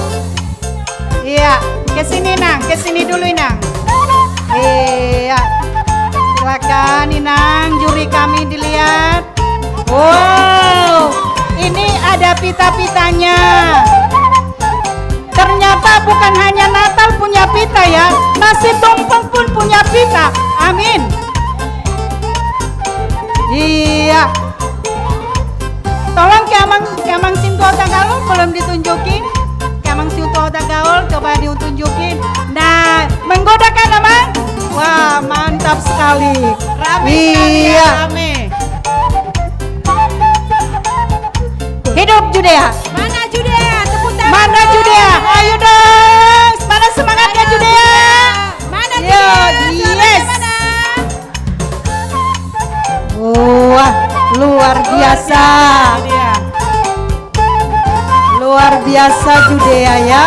Iya. Ke sini, Nang. Ke sini dulu, Inang. Iya. Silakan, Inang. Juri kami dilihat. Wow, ini ada pita-pitanya. Ternyata bukan hanya Natal punya pita ya, nasi tumpeng pun punya pita. Amin. Iya. Tolong ke Amang, ke Amang Sintua Tagalog belum ditunjukin. Ke Amang Sintua Tagalog coba ditunjukin. Nah, menggoda kan, Amang? Wah, mantap sekali. Rame sekali ya, rame. Hidup Judea. Mana Judea? Tepuk tangan. Mana Judea? Ayo dong. Mana semangatnya, Judea? Mana Judea? Suaranya mana? Wah, luar biasa. Ini dia. Luar biasa Judea ya.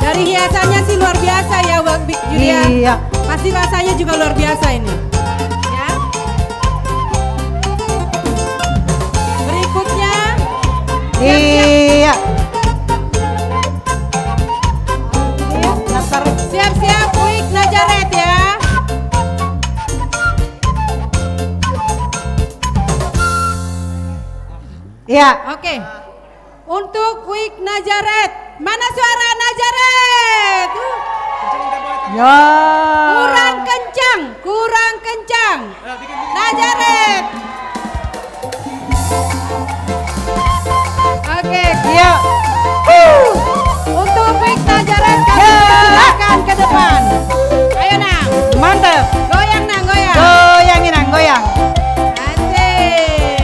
Dari hiasannya sih luar biasa ya, Wijk Judea. Iya. Pasti rasanya juga luar biasa ini. Ya. Berikutnya. Siap, siap. Iya. Siap, siap, Wijk Nazaret ya. Iya. Oke. Untuk Wijk Nazaret. Mana suara Nazaret? Uh. Ya. Kurang kencang, kurang kencang. Nazaret. Oke, iya. Untuk Wijk Nazaret, kami persilakan ke depan. Ayo, Nang. Mantap. Goyang, Nang, goyang. Goyang, Inang, goyang. Asik.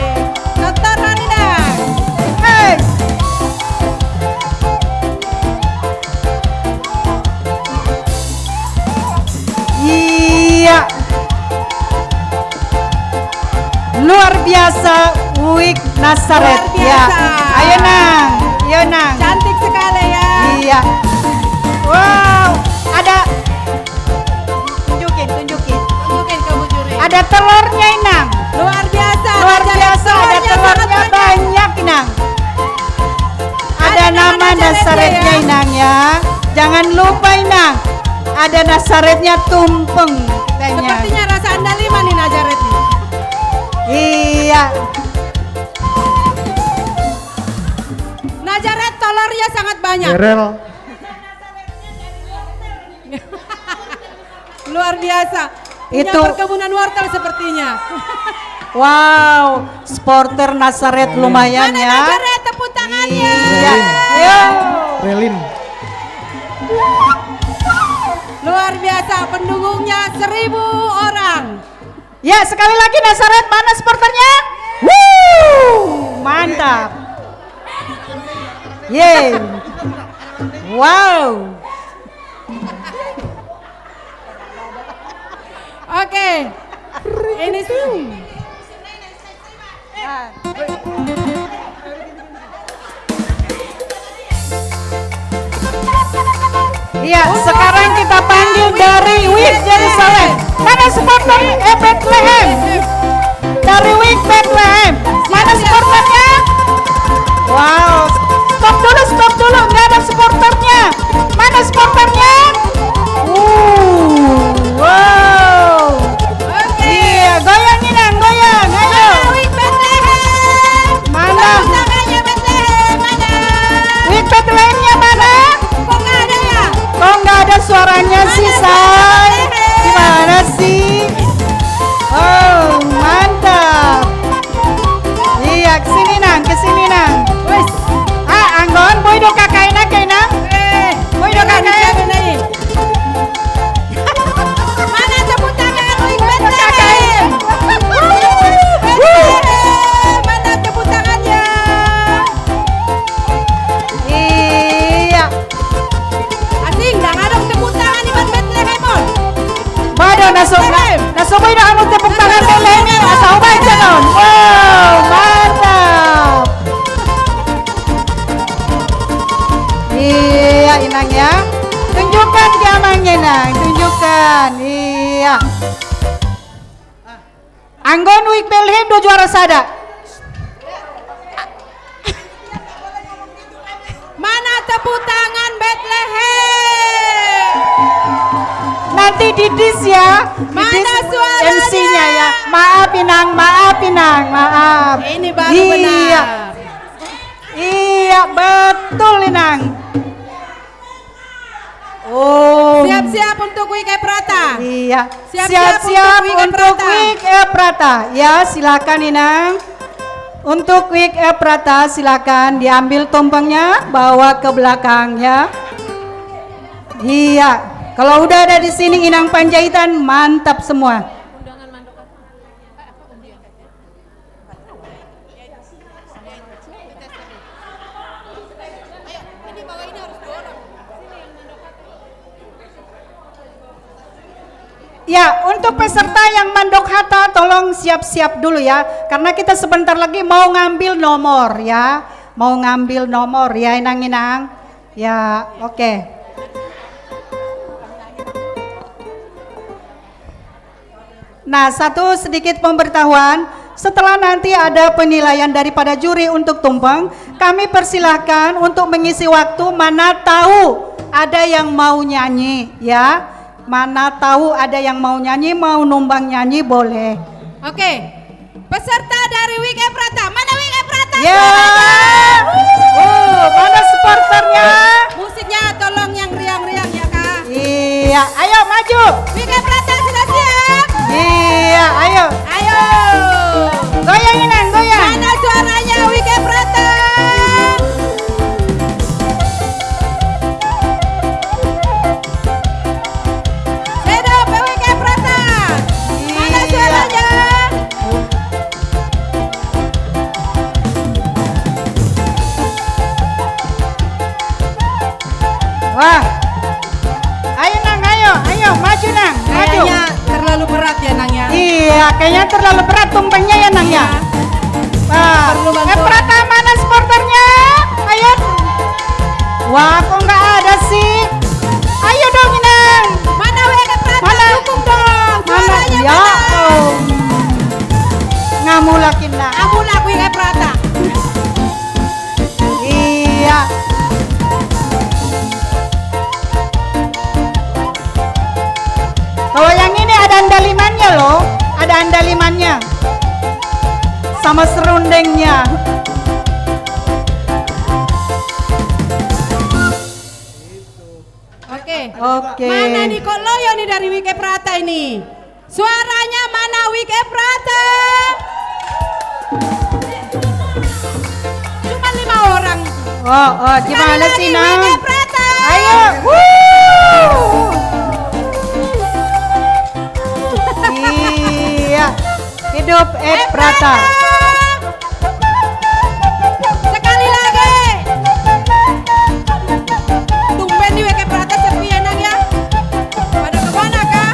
Dokter Rani, Nang. Hei. Iya. Luar biasa, Wijk Nazaret. Luar biasa. Ya. Ayo, Nang. Ayo, Nang. Cantik sekali, ya. Iya. Wow, ada. Tunjukin, tunjukin. Tunjukin ke Bu Juri. Ada telornya, Inang. Luar biasa. Luar biasa, ada telornya sangat banyak, Inang. Ada nama Nazaretnya, Inang, ya. Jangan lupa, Inang. Ada Nazaretnya tumpeng katanya. Sepertinya rasa andaliman nih Nazaret nih. Iya. Nazaret telornya sangat banyak. Gerel. Luar biasa. Punya perkebunan wortel sepertinya. Wow, supporter Nazaret lumayan ya. Mana Nazaret, tepuk tangannya. Iya. Yo. Relin. Luar biasa, pendukungnya seribu orang. Ya, sekali lagi Nasaret, mana supporternya? Wuh, mantap. Yeay. Wow. Oke. Ini Iya, sekarang kita panggil dari Wik Jerusalem. Mana supporter, eh, Bethlehem? Dari Wik Bethlehem. Mana supporternya? Wow. Stop dulu, stop dulu. Nggak ada supporternya. Mana supporternya? Uh, wow. Oke. Iya, goyang, Inang, goyang. Ayo. Mana Wik Bethlehem? Mana? Tepuk tangannya, Bethlehem, mana? Wik Bethlehemnya mana? Kok nggak ada, ya? Kok nggak ada suaranya sih, Mana Wik Say? Bethlehem? Gimana sih? Oh, mantap. Iya, kesini, Nang, kesini, Nang. Wes. Ah, anggo on, boi do K K N-na, Inang? Eh, boi do K K N. Mana tepuk tangan Wik Betlehem? Betlehem, mana tepuk tangannya? Iya. Asing, ndang adong tepuk tangan Iban Betlehem on. Waduh, na so, na, Betlehem. Na so boi do hamu tepuk tangan Betlehem on, asa hubaen sian on. Wow, mantap. Iya, Inang, ya. Tunjukkan ke Amang, Inang, tunjukkan. Iya. Anggo on Wik Betlehem do juara sada. Mana tepuk tangan Betlehem? Nanti didis ya. Mana suaranya? Didis M C-nya ya. Maaf, Inang, maaf, Inang, maaf. Ini baru benar. Iya. Iya, betul, Inang. Oh. Siap-siap untuk Wik Efrata. Iya. Siap-siap untuk Wik Efrata. Siap-siap untuk Wik Efrata. Ya, silakan, Inang. Untuk Wik Efrata, silakan diambil tumpengnya, bawa ke belakang, ya. Iya. Kalau udah ada di sini, Inang Panjaitan, mantap semua. Ya, untuk peserta yang mandok hata, tolong siap-siap dulu ya, karena kita sebentar lagi mau ngambil nomor ya, mau ngambil nomor ya, Inang-inang. Ya, oke. Nah, satu sedikit pemberitahuan, setelah nanti ada penilaian daripada juri untuk tumpeng, kami persilahkan untuk mengisi waktu, mana tahu ada yang mau nyanyi, ya. Mana tahu ada yang mau nyanyi, mau numbang nyanyi, boleh. Oke. Peserta dari Wik Efrata. Mana Wik Efrata? Ya. Suaranya? Oh, mana supporternya? Musiknya tolong yang riang-riang ya, Kak. Iya, ayo maju. Wik Efrata sudah siap? Iya, ayo. Ayo. Goyang, Inang, goyang. Mana suaranya Wik Efrata? Sedo, Wik Efrata. Mana suaranya? Wah. Ayo, Nang, ayo, ayo, maju, Nang, maju. Kayaknya terlalu berat ya, Nang, ya? Iya, kayaknya terlalu berat tumpengnya ya, Nang, ya? Iya. Wah, perlu bantuan. Efrata, mana supporternya? Ayo. Wah, kok nggak ada sih? Ayo dong, Inang. Mana Wik Efrata? Mana? Dukung dong. Mana? Suaranya mana? Ya, oh. Ngamulak, Inang. Ngamulak Wik Efrata. Iya. Kalau yang ini ada andalimannya loh, ada andalimannya. Sama serundengnya. Oke. Oke. Mana nih, kok loyo nih dari Wik Efrata ini? Suaranya mana Wik Efrata? Cuma lima orang. Oh, oh, gimana sih, Nang? Sekali lagi, Wik Efrata. Ayo. Wuh. Sekali lagi. Tumben di W K P atas sepi ya, Nang, ya. Pada kemana kah?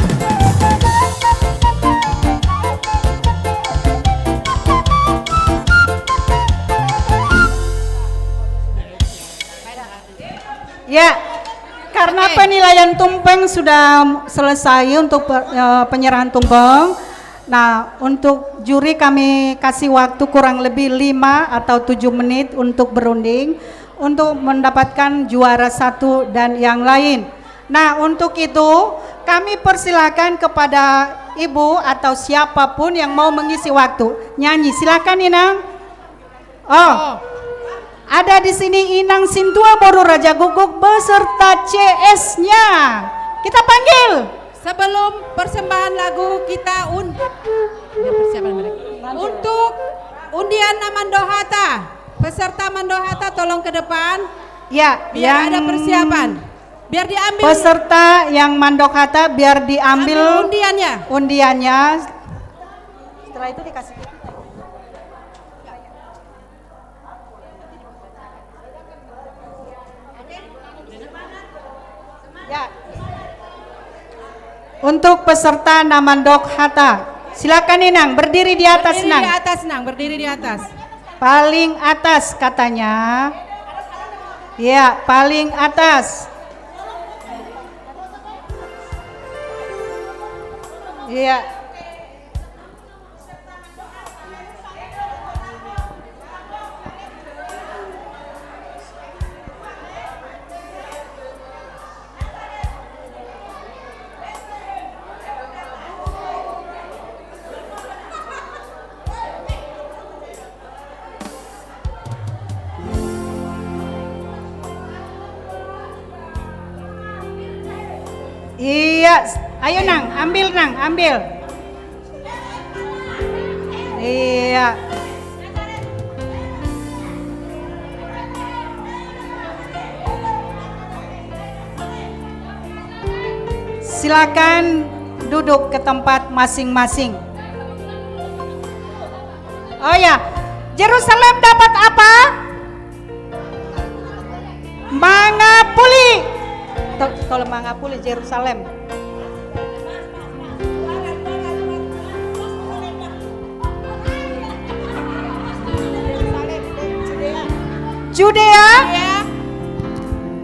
Ya, karena penilaian tumpeng sudah selesai untuk pe-, eh, penyerahan tumpeng. Nah, untuk juri kami kasih waktu kurang lebih lima atau tujuh menit untuk berunding, untuk mendapatkan juara satu dan yang lain. Nah, untuk itu, kami persilakan kepada ibu atau siapapun yang mau mengisi waktu. Nyanyi, silakan, Inang. Oh. Oh. Ada di sini Inang Sintua Boru Raja Guguk beserta C S-nya. Kita panggil. Sebelum persembahan lagu, kita un-, biar persiapan mereka. Untuk undian na mandok hata, peserta mandok hata tolong ke depan. Ya, biar yang ada persiapan. Biar diambil. Peserta yang mandok hata biar diambil. Ambil undiannya. Undiannya. Setelah itu dikasih. Ya. Untuk peserta na mandok hata, silakan, Inang, berdiri di atas, Nang. Berdiri di atas, Nang, berdiri di atas. Paling atas katanya. Ya, paling atas. Iya. Iya, ayo, Nang, ambil, Nang, ambil. Iya. Silakan duduk ke tempat masing-masing. Oh ya, Jerusalem dapat apa? Mangapuli. To-, tolong mangapuli Jerusalem. Judea. Judea.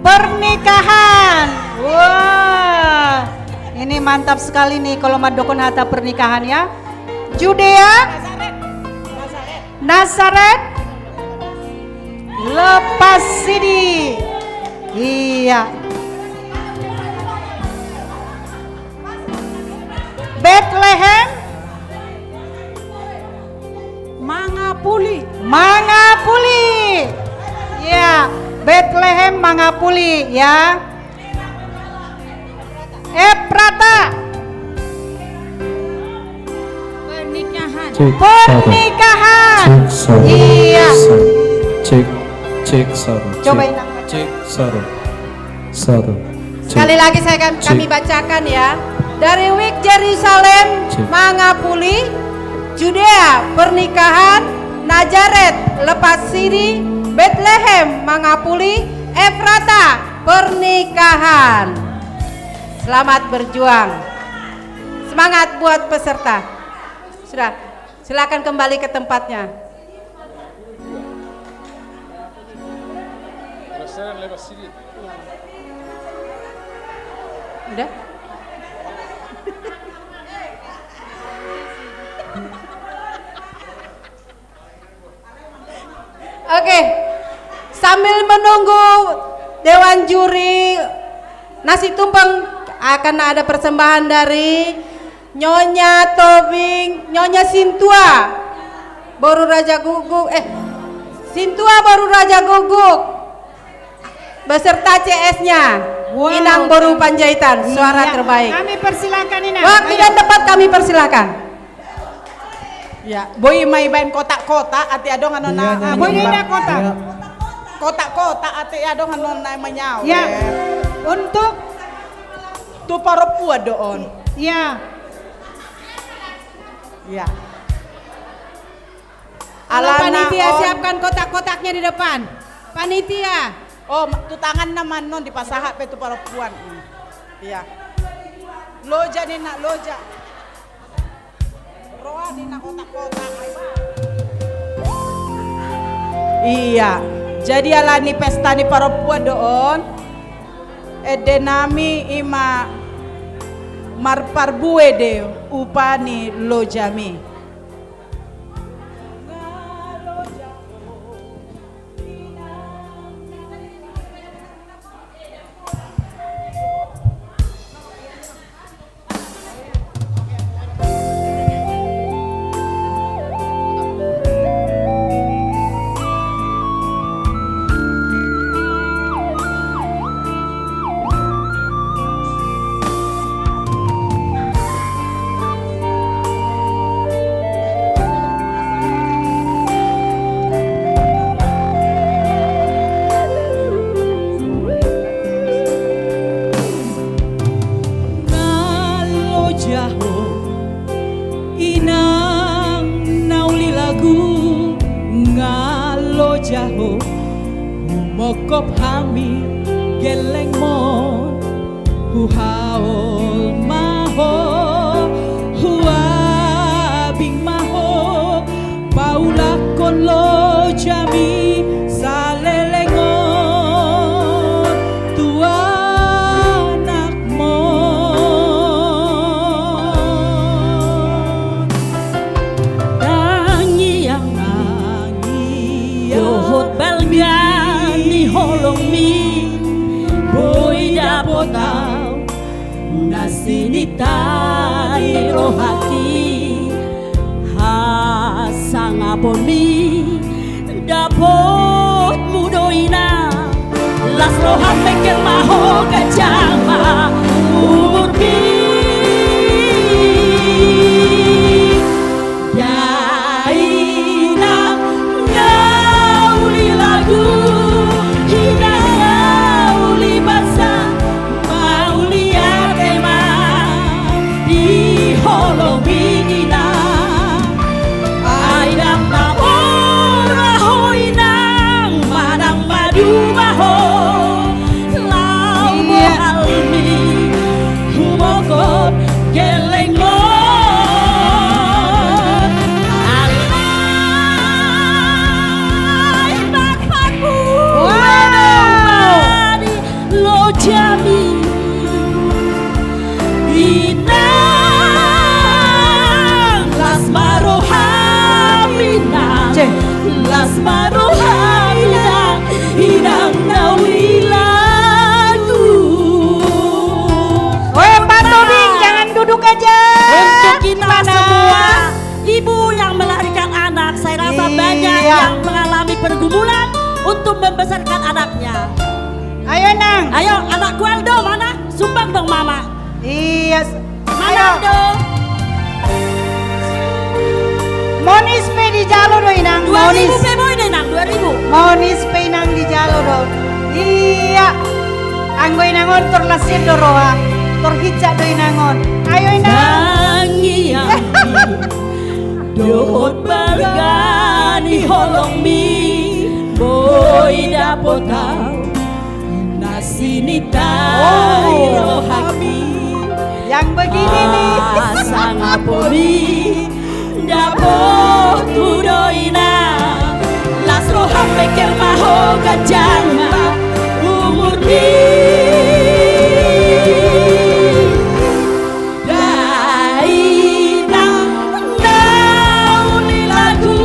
Pernikahan. Wah, ini mantap sekali nih kalau mandokon hata pernikahan ya. Judea. Nasaret. Lepas sidi. Iya. Betlehem. Mangapuli. Mangapuli. Iya. Betlehem, Mangapuli, ya. Efrata. Pernikahan. Cek, satu. Pernikahan. Cek, satu. Iya. Satu. Cek, cek, satu. Coba, cek. Inang. Cek, satu. Satu. Cek. Sekali lagi saya, kami, cek, kami bacakan ya. Dari Wijk Jerusalem, cek, Mangapuli, Judea, pernikahan, Nazaret, lepas sidi, Betlehem, Mangapuli, Efrata, pernikahan. Selamat berjuang. Semangat buat peserta. Sudah, silakan kembali ke tempatnya. Udah? Oke, sambil menunggu dewan juri, ngasih tumpeng, akan ada persembahan dari Nyonya Tobing, Nyonya Sintua Boru Raja Guguk, eh, Sintua Boru Raja Guguk beserta C S-nya, wow, Inang Boru Panjaitan, suara terbaik. Iya, kami persilakan, Inang. Waktu dan tempat kami persilakan. Ya, boi ma ibaen kotak-kotak, ate adong annon na, iya, ah, boi ma ibaen kotak. Iya. Kotak-kotak, ate adong annon na manyawer. Ya, untuk tu parompuan do on. Ya. Ya. Alana panitia, on. Siapkan kotak-kotaknya di depan. Panitia. Oh, ma-, tu tangan nama non dipasahat pe tu parompuan. Iya. Loja ninna, loja. Roa ninna kotak-kotak. Iya. Jadi alani pesta ni parompuan do on. Ende nami ima marparbue do upa ni lojami. Na loja ho, inang na uli lagu, nga loja ho, humongkop hami gellengmon, huhaol ma ho, huabing ma ho, paulakkon lojami saleleng on tu anakmon. Tangiang, tangiang dohot balga ni holongmi, boi dapot ahu na sinita ni rohangki, hasangaponmi dapotmu do inang, las roham mengkel ma ho ganjang ma umurmi. Inang na uli lagu, inang na uli basa, mauliate ma di holongmi inang. Ai ndang na mora ho inang, manang maduma ho, laho bohalmi humongkop gellengmon. Alai pakpaku madi lojami. Inang las ma roham inang, las ma roham inang, inang na uli lagu. Weh, Pak Tobing, jangan duduk aja. Untuk kita semua ibu yang melahirkan anak, saya rasa banyak yang mengalami pergumulan untuk membesarkan anaknya. Ayo, Nang. Ayo, anakku Aldo mana? Sumbang dong, Mama. Iya. Mama Aldo. Monis pe dijalo do inang, monis. Dua ribu pe boi do inang, dua ribu. Monis pe inang dijalo do. Iya. Anggo inang on tor las do roha, tor hincak do inang on. Ayo inang. Tangiang dohot balga ni holongmi, boi dapot ahu na sinita ni rohangki. Yang begini nih. Hasangaponmi dapothu do inang, las roham mengkel ma ho ganjang ma umurmi. Inang na uli lagu,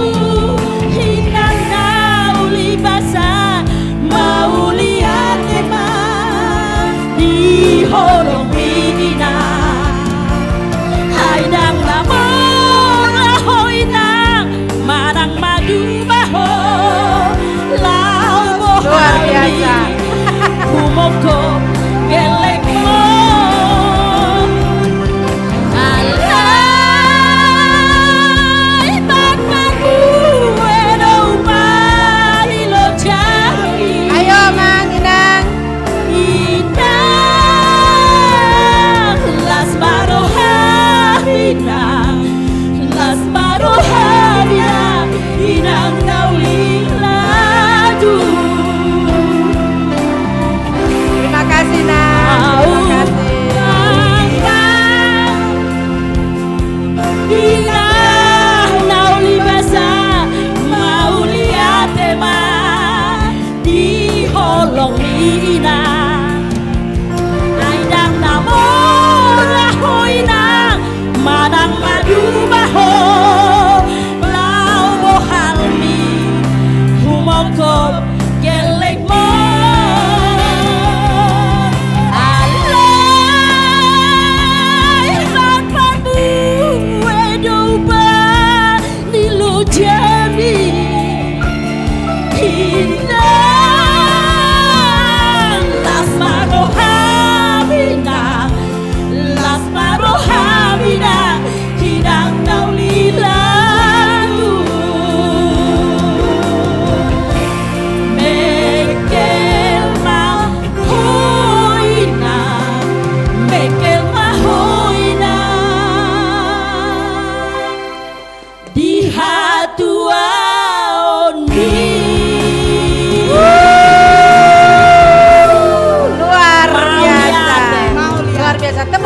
inang na uli basa, mauliate ma di holongmi inang. Ai ndang na mora ho inang, manang maduma ho, laho bohalmi humongkop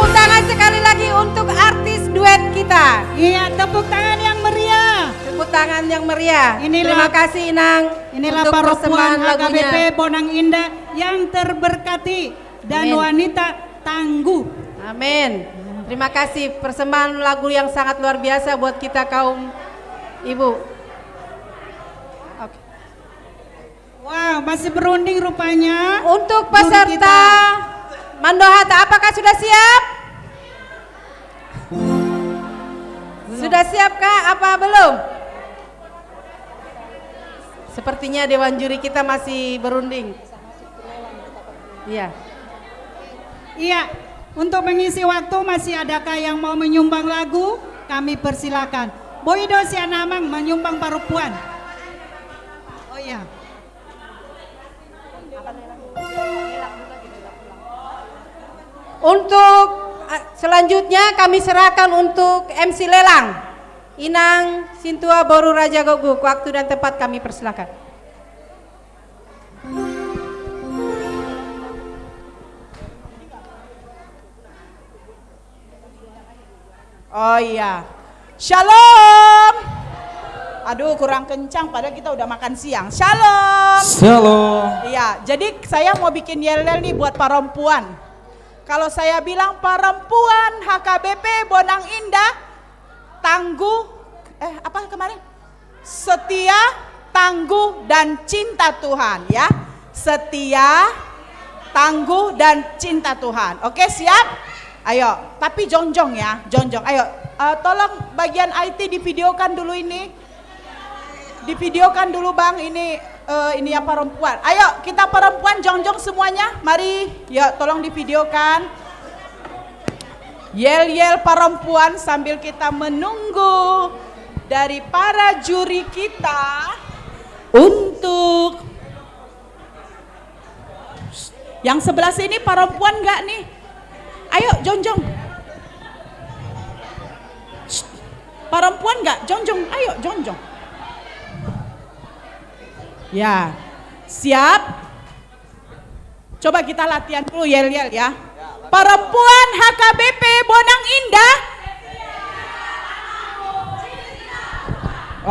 Tangan sekali lagi untuk artis duet kita. Iya, tepuk tangan yang meriah. Tepuk tangan yang meriah. Inilah, terima kasih, Inang, inilah untuk persembahan lagunya. Parompuan H K B P Bonang Indah yang terberkati dan, amin, wanita tangguh. Amin. Terima kasih, persembahan lagu yang sangat luar biasa buat kita kaum ibu. Oke. Wah, masih berunding rupanya. Untuk peserta Mandor Hatta, apakah sudah siap? Sudah siapkah apa belum? Sepertinya dewan juri kita masih berunding. Iya. Iya, untuk mengisi waktu, masih adakah yang mau menyumbang lagu? Kami persilakan. Boi do sian amang menyumbang parompuan. Oh iya. Untuk, eh, selanjutnya kami serahkan untuk M C lelang. Inang Sintua boru Raja Goguk, waktu dan tempat kami persilakan. Oh iya. Shalom. Aduh, kurang kencang, padahal kita udah makan siang. Shalom. Shalom. Iya, jadi saya mau bikin yel-yel nih buat parompuan. Kalau saya bilang parompuan H K B P Bonang Indah, tangguh, eh, apa kemarin? Setia, tangguh, dan cinta Tuhan, ya. Setia, tangguh, dan cinta Tuhan. Oke, siap? Ayo, tapi jongjong ya, jongjong. Ayo, eh, tolong bagian I T divideokan dulu ini. Divideokan dulu, Bang, ini, eh, ini ya parompuan. Ayo, kita parompuan jongjong semuanya. Mari, ya, tolong divideokan. Yel-yel parompuan sambil kita menunggu dari para juri kita untuk yang sebelah sini, parompuan nggak nih? Ayo, jongjong. Parompuan nggak? Jongjong. Ayo, jongjong. Ya. Siap? Coba kita latihan dulu, yel-yel, ya. Parompuan H K B P Bonang Indah.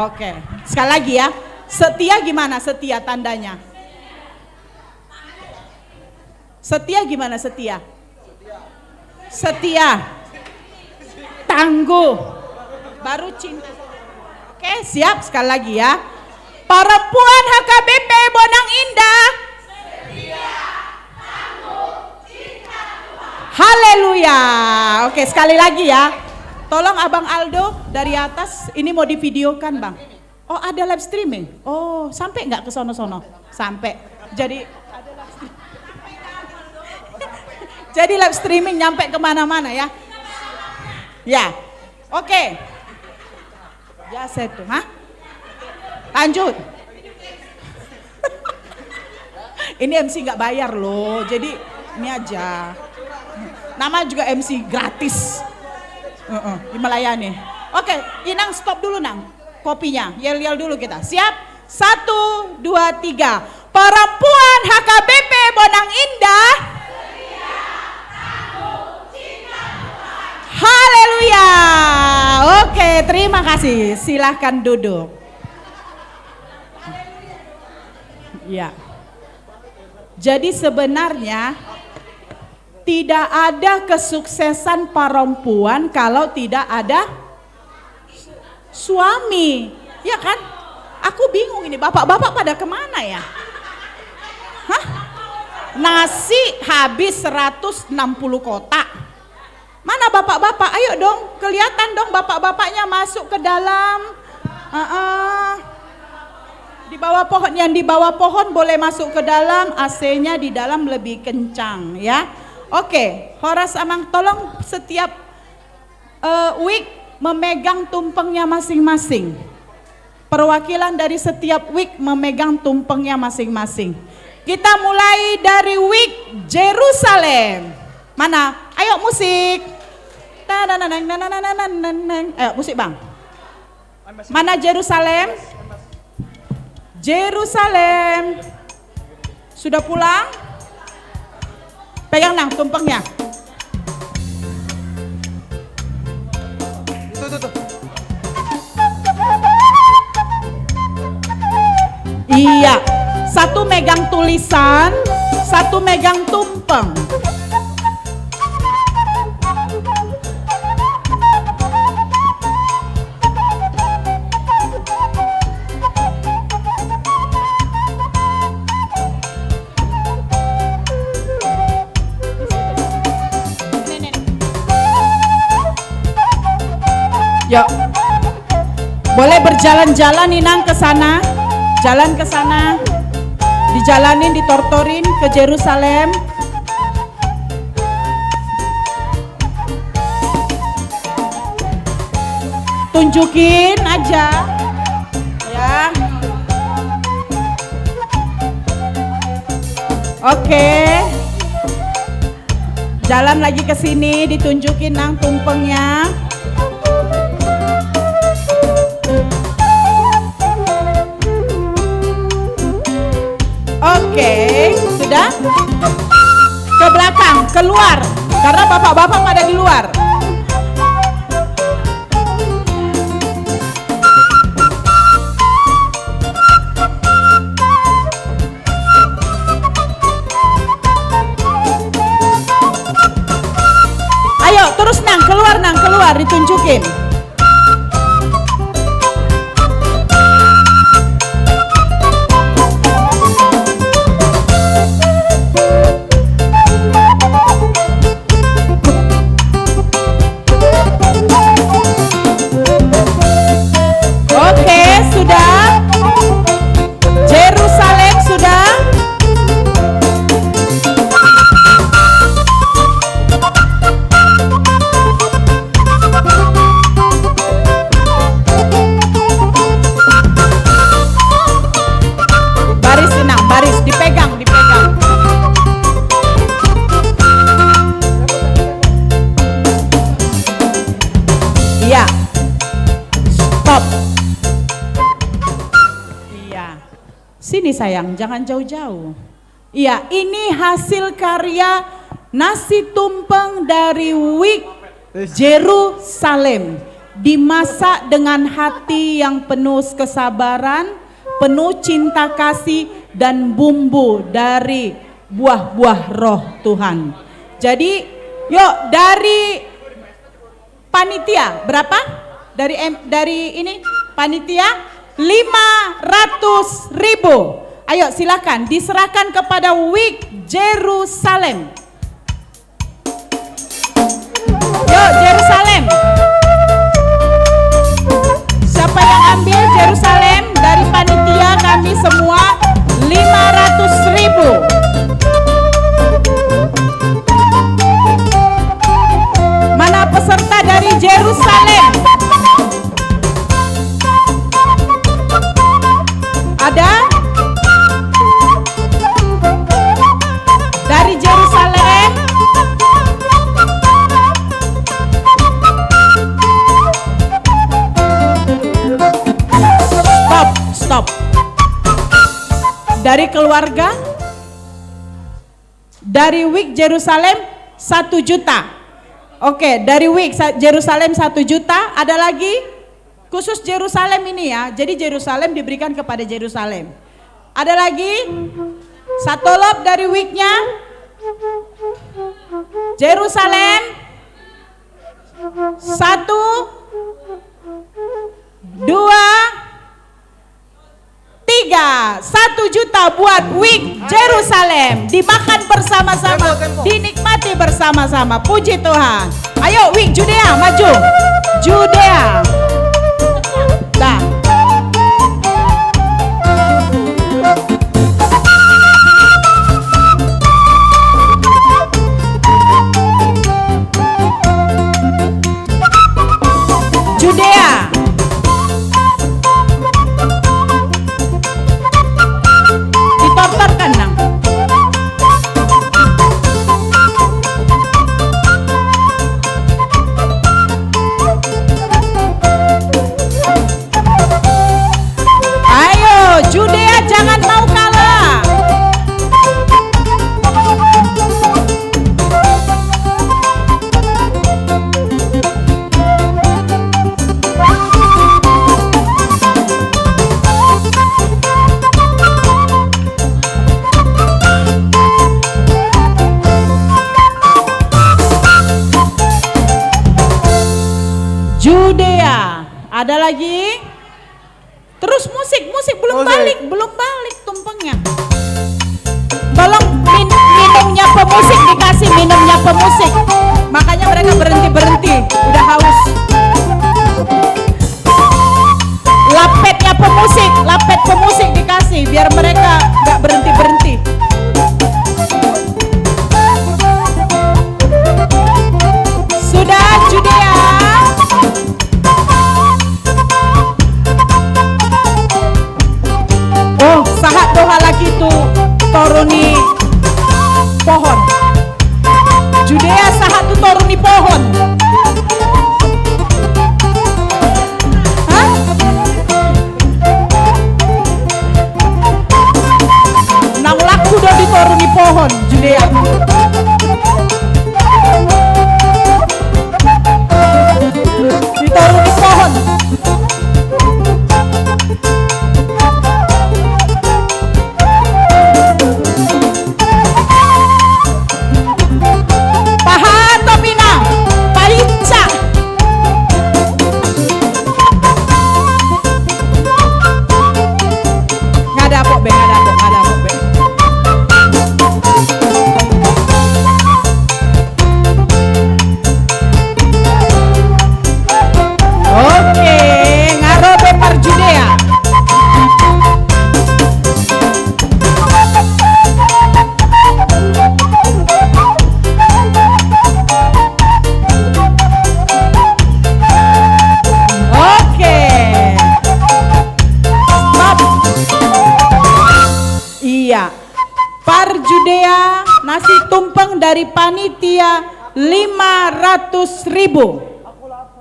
Oke, sekali lagi ya. Setia gimana setia tandanya? Setia gimana setia? Setia. Tangguh. Baru cinta. Oke, siap, sekali lagi ya. Parompuan H K B P Bonang Indah. Haleluya. Oke, sekali lagi ya. Tolong Abang Aldo dari atas, ini mau divideokan, Bang. Oh, ada live streaming? Oh, sampai nggak ke sono-sono? Sampai. Jadi, ada live streaming. Jadi live streaming nyampe kemana-mana ya. Ya. Oke. Ya, saya tuh, ha? Lanjut. Ini M C nggak bayar loh, jadi ini aja. Nama juga M C gratis. Heeh, melayani. Oke, Inang stop dulu, Nang. Kopinya, yel-yel dulu kita. Siap? Satu, dua, tiga. Parompuan H K B P Bonang Indah. Haleluya. Oke, terima kasih. Silahkan duduk. Ya. Jadi sebenarnya tidak ada kesuksesan parompuan kalau tidak ada suami. Ya kan? Aku bingung ini, bapak-bapak pada kemana ya? Hah? Nasi habis seratus enam puluh kotak. Mana bapak-bapak? Ayo dong, kelihatan dong bapak-bapaknya masuk ke dalam. Heeh. Di bawah pohon, yang di bawah pohon boleh masuk ke dalam, A C-nya di dalam lebih kencang ya. Oke, horas amang, tolong setiap, eh, wig memegang tumpengnya masing-masing. Perwakilan dari setiap wig memegang tumpengnya masing-masing. Kita mulai dari wig Jerusalem. Mana? Ayo musik. Tanananang, nanananang, nananang. Ayo musik, Bang. Mana Jerusalem? Jerusalem. Sudah pulang? Pegang, Nang, tumpengnya. Iya, satu megang tulisan, satu megang tumpeng. Yuk. Boleh berjalan-jalan, Inang, ke sana. Jalan ke sana. Dijalanin, ditortorin ke Jerusalem. Tunjukin aja. Ya. Oke. Jalan lagi ke sini, ditunjukin, Nang, tumpengnya. Oke, sudah? Ke belakang, keluar. Karena bapak-bapak pada di luar. Ayo, terus, Nang, keluar, Nang, keluar, ditunjukin. Oke, sudah. Jerusalem sudah. Baris, Inang, baris, dipegang, dipegang. Iya. Stop. Iya. Sini, sayang, jangan jauh-jauh. Iya, ini hasil karya nasi tumpeng dari Wijk Jerusalem. Dimasak dengan hati yang penuh kesabaran, penuh cinta kasih, dan bumbu dari buah-buah Roh Tuhan. Jadi, yuk, dari panitia, berapa? Dari em-, dari ini, panitia, lima ratus ribu. Ayo, silakan, diserahkan kepada Wijk Jerusalem. Yuk, Jerusalem. Siapa yang ambil Jerusalem? Dari panitia kami semua, lima ratus ribu. Mana peserta dari Jerusalem? Ada? Dari Jerusalem? Stop, stop. Dari keluarga? Dari Wijk Jerusalem satu juta. Oke, dari Wijk sa-, Jerusalem satu juta. Ada lagi? Khusus Jerusalem ini ya. Jadi Jerusalem diberikan kepada Jerusalem. Ada lagi? Satolop dari Wijk-nya. Jerusalem. Satu, dua, tiga. Satu juta buat Wijk Jerusalem. Dimakan bersama-sama, dinikmati bersama-sama. Puji Tuhan. Ayo, Wijk Judea, maju. Judea. Dah. Judea. Ditortorkan, Nang. Judea. Ada lagi? Terus musik, musik belum balik, belum balik tumpengnya. Tolong min-, minumnya pemusik dikasih, minumnya pemusik. Makanya mereka berhenti-berhenti, udah haus. Lapetnya pemusik, lapet pemusik dikasih, biar mereka nggak berhenti-berhenti. Sudah, Judea? Oh, sahat do halak i tu toru ni pohon. Judea sahat tu toru ni pohon. Hah? Nang laku do di toru ni pohon, Judea. Di toru ni pohon. Pahatop, Inang, pahinsa. Nga dapot be, nga dapot, nga dapot be. Oke, nga ro be par Judea. Oke. Stop. Iya. Par Judea, nasi tumpeng dari panitia lima ratus ribu.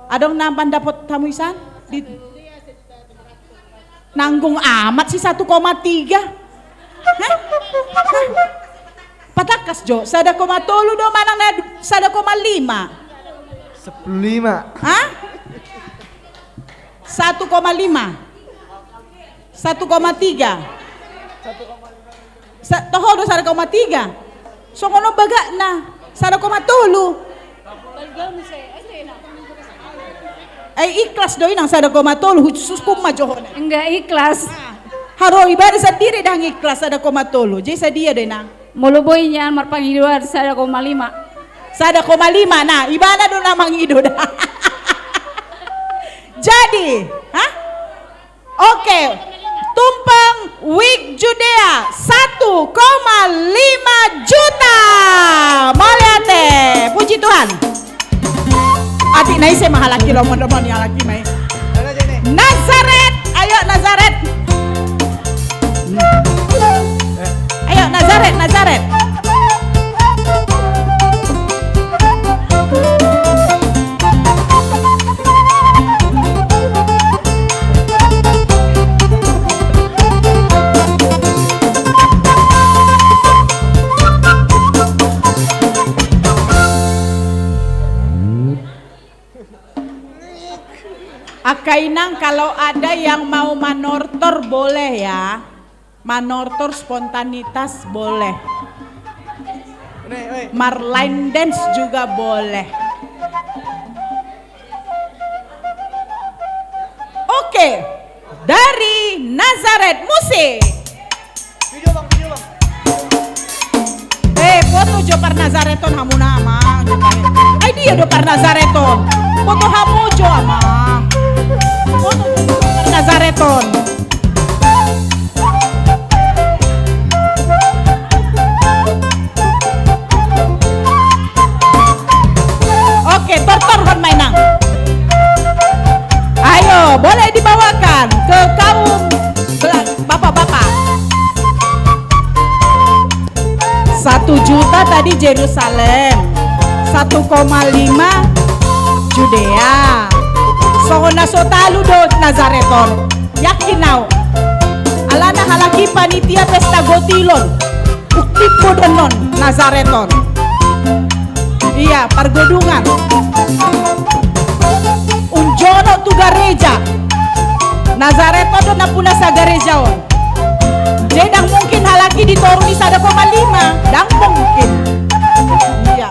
Adong na mandapot hamu isan? Di- Nanggung amat si satu koma tiga. Hah? Hah? Patangkas jo, sada koma tolu do manang na sada koma lima. Sepuluh lima. Hah? Satu koma lima. Satu koma tiga. Sa-, toho do sada koma tiga. Songon on bagakna, sada koma tolu. Eh, ikhlas do, Inang, sada koma tolu, khusus hukum ma jo hona. Enggak ikhlas. Ah, haroa ibana sandiri ndang ikhlas sada koma tolu. Jadi sadia do, Inang? Molo boi nian marpangidoan sada koma lima. Sada koma lima, nah, ibana do na mangido da. Jadi, hah? Oke, tumpeng wig Judea satu koma lima juta. Mauliate, puji Tuhan. Atik na ise ma halak i lomo-lomo ni halak i ma i. Nazaret, ayo Nazaret. Ayo Nazaret, Nazaret. Angka inang, kalau ada yang mau manortor boleh ya. Manortor spontanitas boleh. Marline dance juga boleh. Oke, dari Nazaret Musik. Eh, foto jo par Nazaret on hamu na, Amang. Ai dia do par Nazaret on. Foto hamu jo, Amang. Foto jo par Nazaret on. Oke, tortorhon ma, Inang. Ayo, boleh dibawakan ke kaum bela-, bapak-bapak. Satu juta tadi Jerusalem, satu koma lima Judea. Songon na so talu do Nazaret on. Yakin au. Alana halak i panitia pesta gotilon. Bukti podonon Nazaret on. Iya, pargodungan. Unjono tu gareja. Nazaret on do nampuna sagareja on. Jadi ndang mungkin halak i di toru ni sada koma lima. Ndang mungkin. Iya.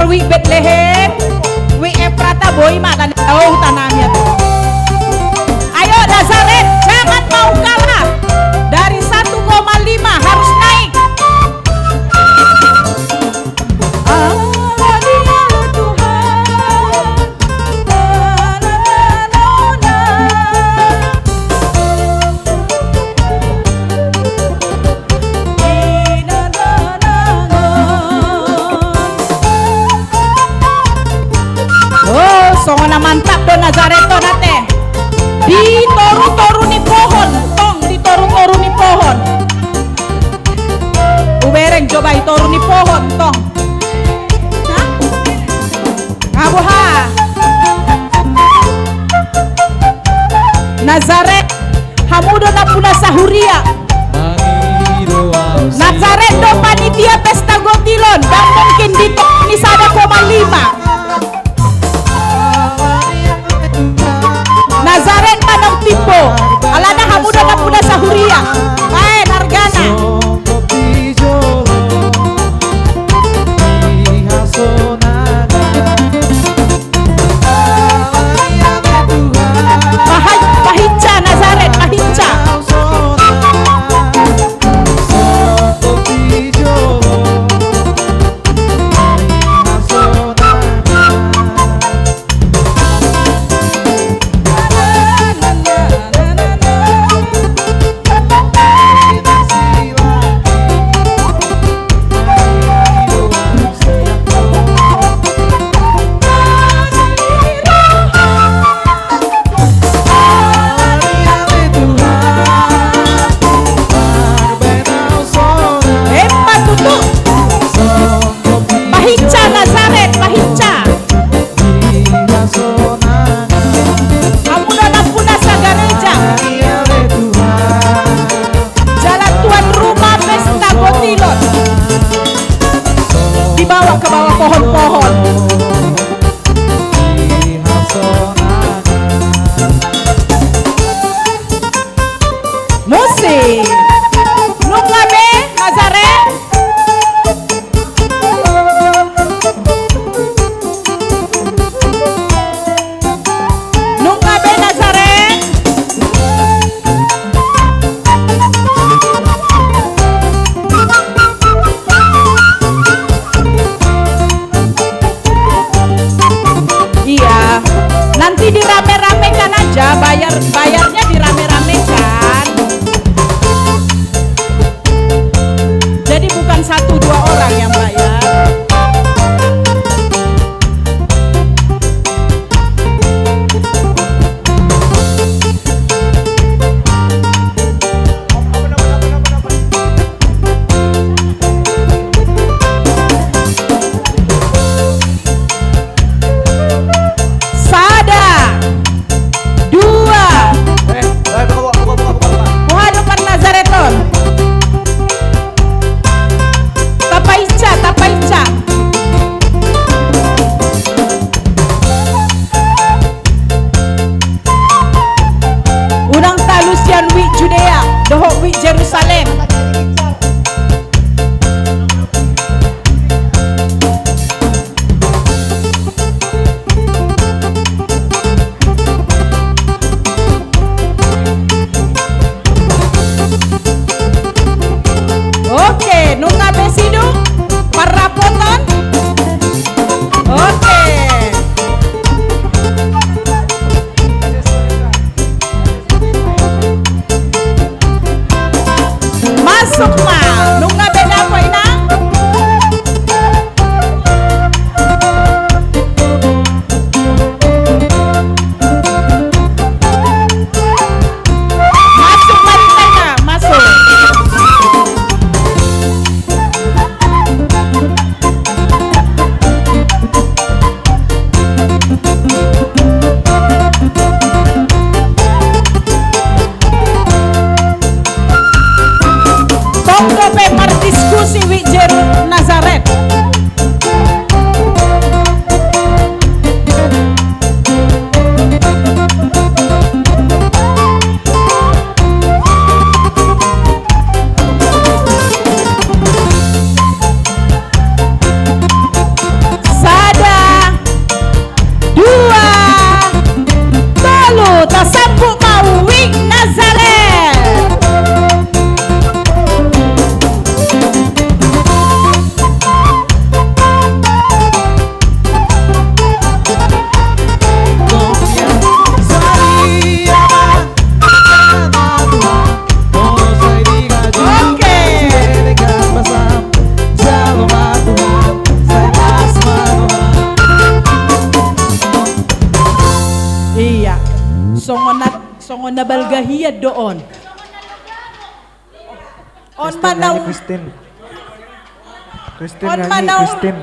Wi Betlehem, Wi Efrata, boi ma na nidok huta nami ate. Ayo Nazaret, jangan mau kalah. Dari satu koma lima harus naik. Oh, songon na mantap do Nazaret on ate. Di toru-toru ni pohon, tong, di toru-toru ni pohon. Hubereng jo ba i toru ni pohon, tong. Hah? Nga boha. Nazaret, hamu do nampuna sahuria. Nazaret do panitia pesta gotilon, ndang mungkin ditong ni sada koma lima. Nazaret manang Timbo, alana hamu do nampuna sahuria. Baen argana. Pahinca Nazaret, pahinca. Emma tutu. Pahinca Nazaret, pahinca. Hamu do nampuna sagareja. Jala tuan rumah pesta gotilon. Dibawa ke bawah pohon-pohon. Musik. Nunga be Nazaret. Nunga be Nazaret. Iya, nanti dirame-ramekan aja, bayar, bayarnya dirame-ramekan. Jadi bukan satu dua orang yang bayar. Sada, dua. Boha do parnazareton? Tapainca, tapainca. Unang talu sian Wijk Judea dohot Wijk Jerusalem. Oke, nunga be sidung parrapoton? Oke. Masuk ma, nunga be dapot inang. Masuk ma di tengah, masuk. Tong dope mardiskusi Wijk Jeru Nazaret. Na balga hian do on. On ma naung Kristin. Kristin on ma nyanyi, naung Kristin.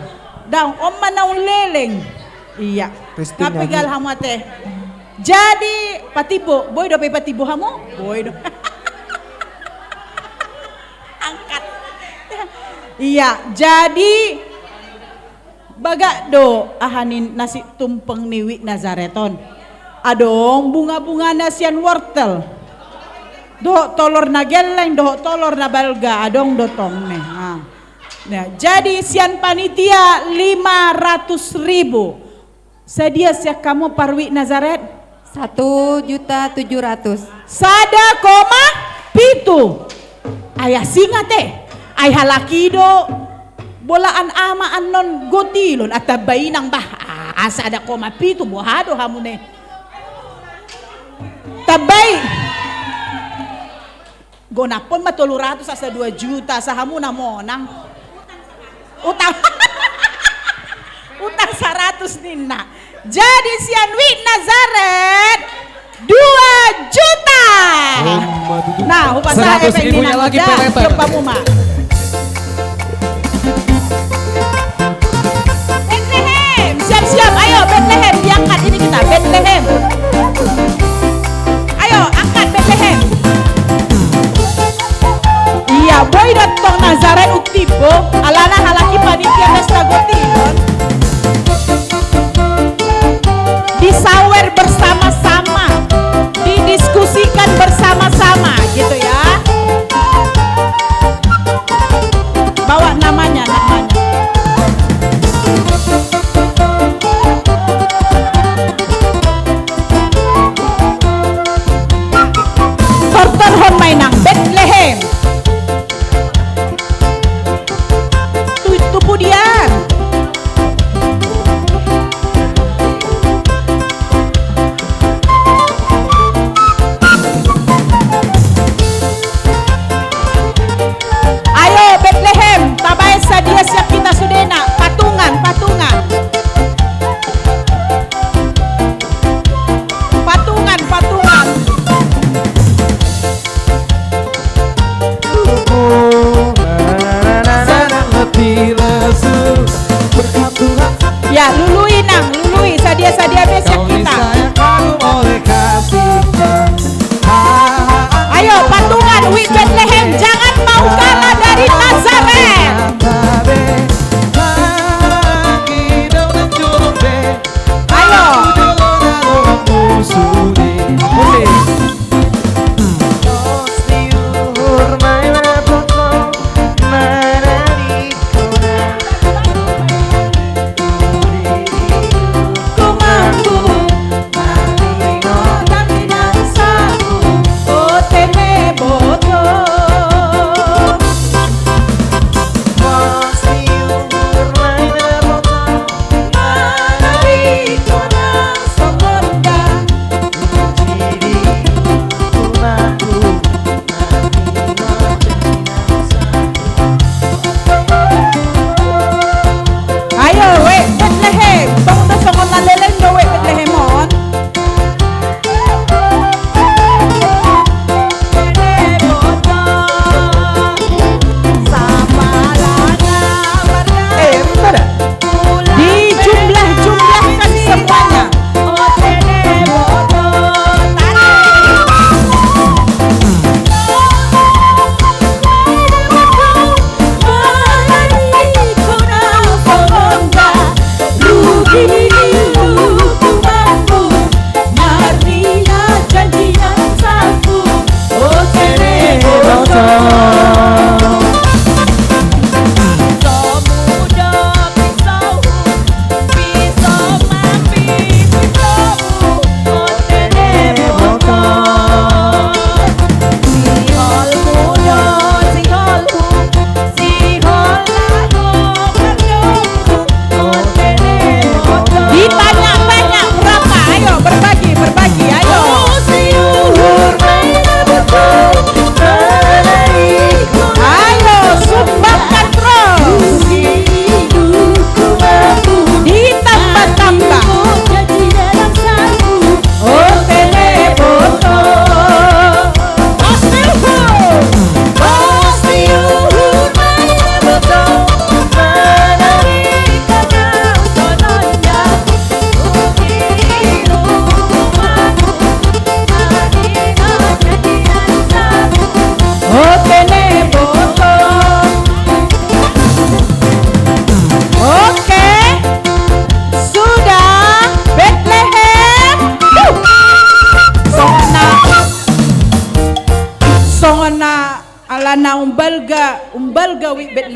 Daong, on ma naung leleng. Iya. Kristin nyanyi. Nga pegal hamu ate. Jadi, patimbo, boi dope patimbo hamu? Boi do. Angkat. Iya, jadi bagak do aha ni nasi tumpeng ni Wijk Nazareth on. Adong bunga-bungana sian wortel. Dohot tolor na gelleng, dohot tolor na balga, adong do tong ne. Nah. Nah, jadi sian panitia lima ratus ribu. Sadia sian hamu par Wijk Nazareth? Satu juta tujuh ratus. Sada koma pitu. Ai asing ate. Ai halak i do bolaan ama annon gotilon, ah, tamba inang bah. Ah, sada koma pitu, boha do hamu ne? Tambai. Gonaphon ma tolu ratus asa dua juta, asa hamu na monang. Utang. Utang saratus ninna. Jadi sian Wijk Nazareth dua juta. Nah, hupasahat seratus ribunya lagi, Pak Reter. Coba mu ma. Betlehem, siap-siap, ayo Betlehem, diangkat ini kita, Betlehem. Ayo, angkat Betlehem. Iya, boi do tong Nazareth umtimbo, alana halak i panitia pesta gotilon. Disawer bersama-sama, didiskusikan bersama-sama, gitu ya.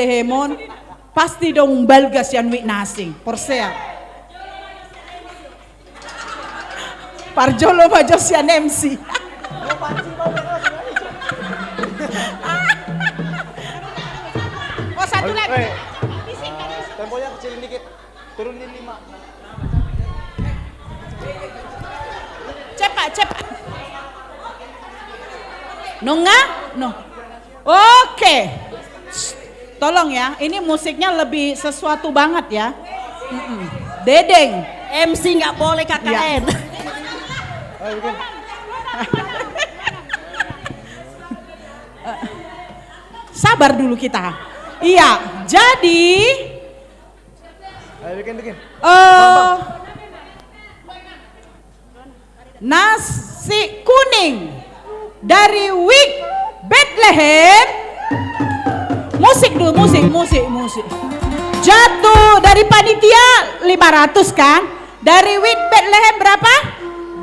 Hemon, pasti dung balga sian wijk na asing. Porsea. Parjolo ma jo sian M C. Oh, satu lagi. Temponya kecilin dikit. Turunin lima. Cepat, cepat. Nunga? No. Oke. Shh, tolong ya, ini musiknya lebih sesuatu banget ya. Mm-mm. Dedeng. M C nggak boleh K K N. Ya. Sabar dulu kita. Iya, jadi Ayo, bikin, bikin. Eh, nasi kuning dari Wijk Betlehem. Musik dulu, musik, musik, musik. Jatuh dari panitia lima ratus kan? Dari Wijk Betlehem berapa?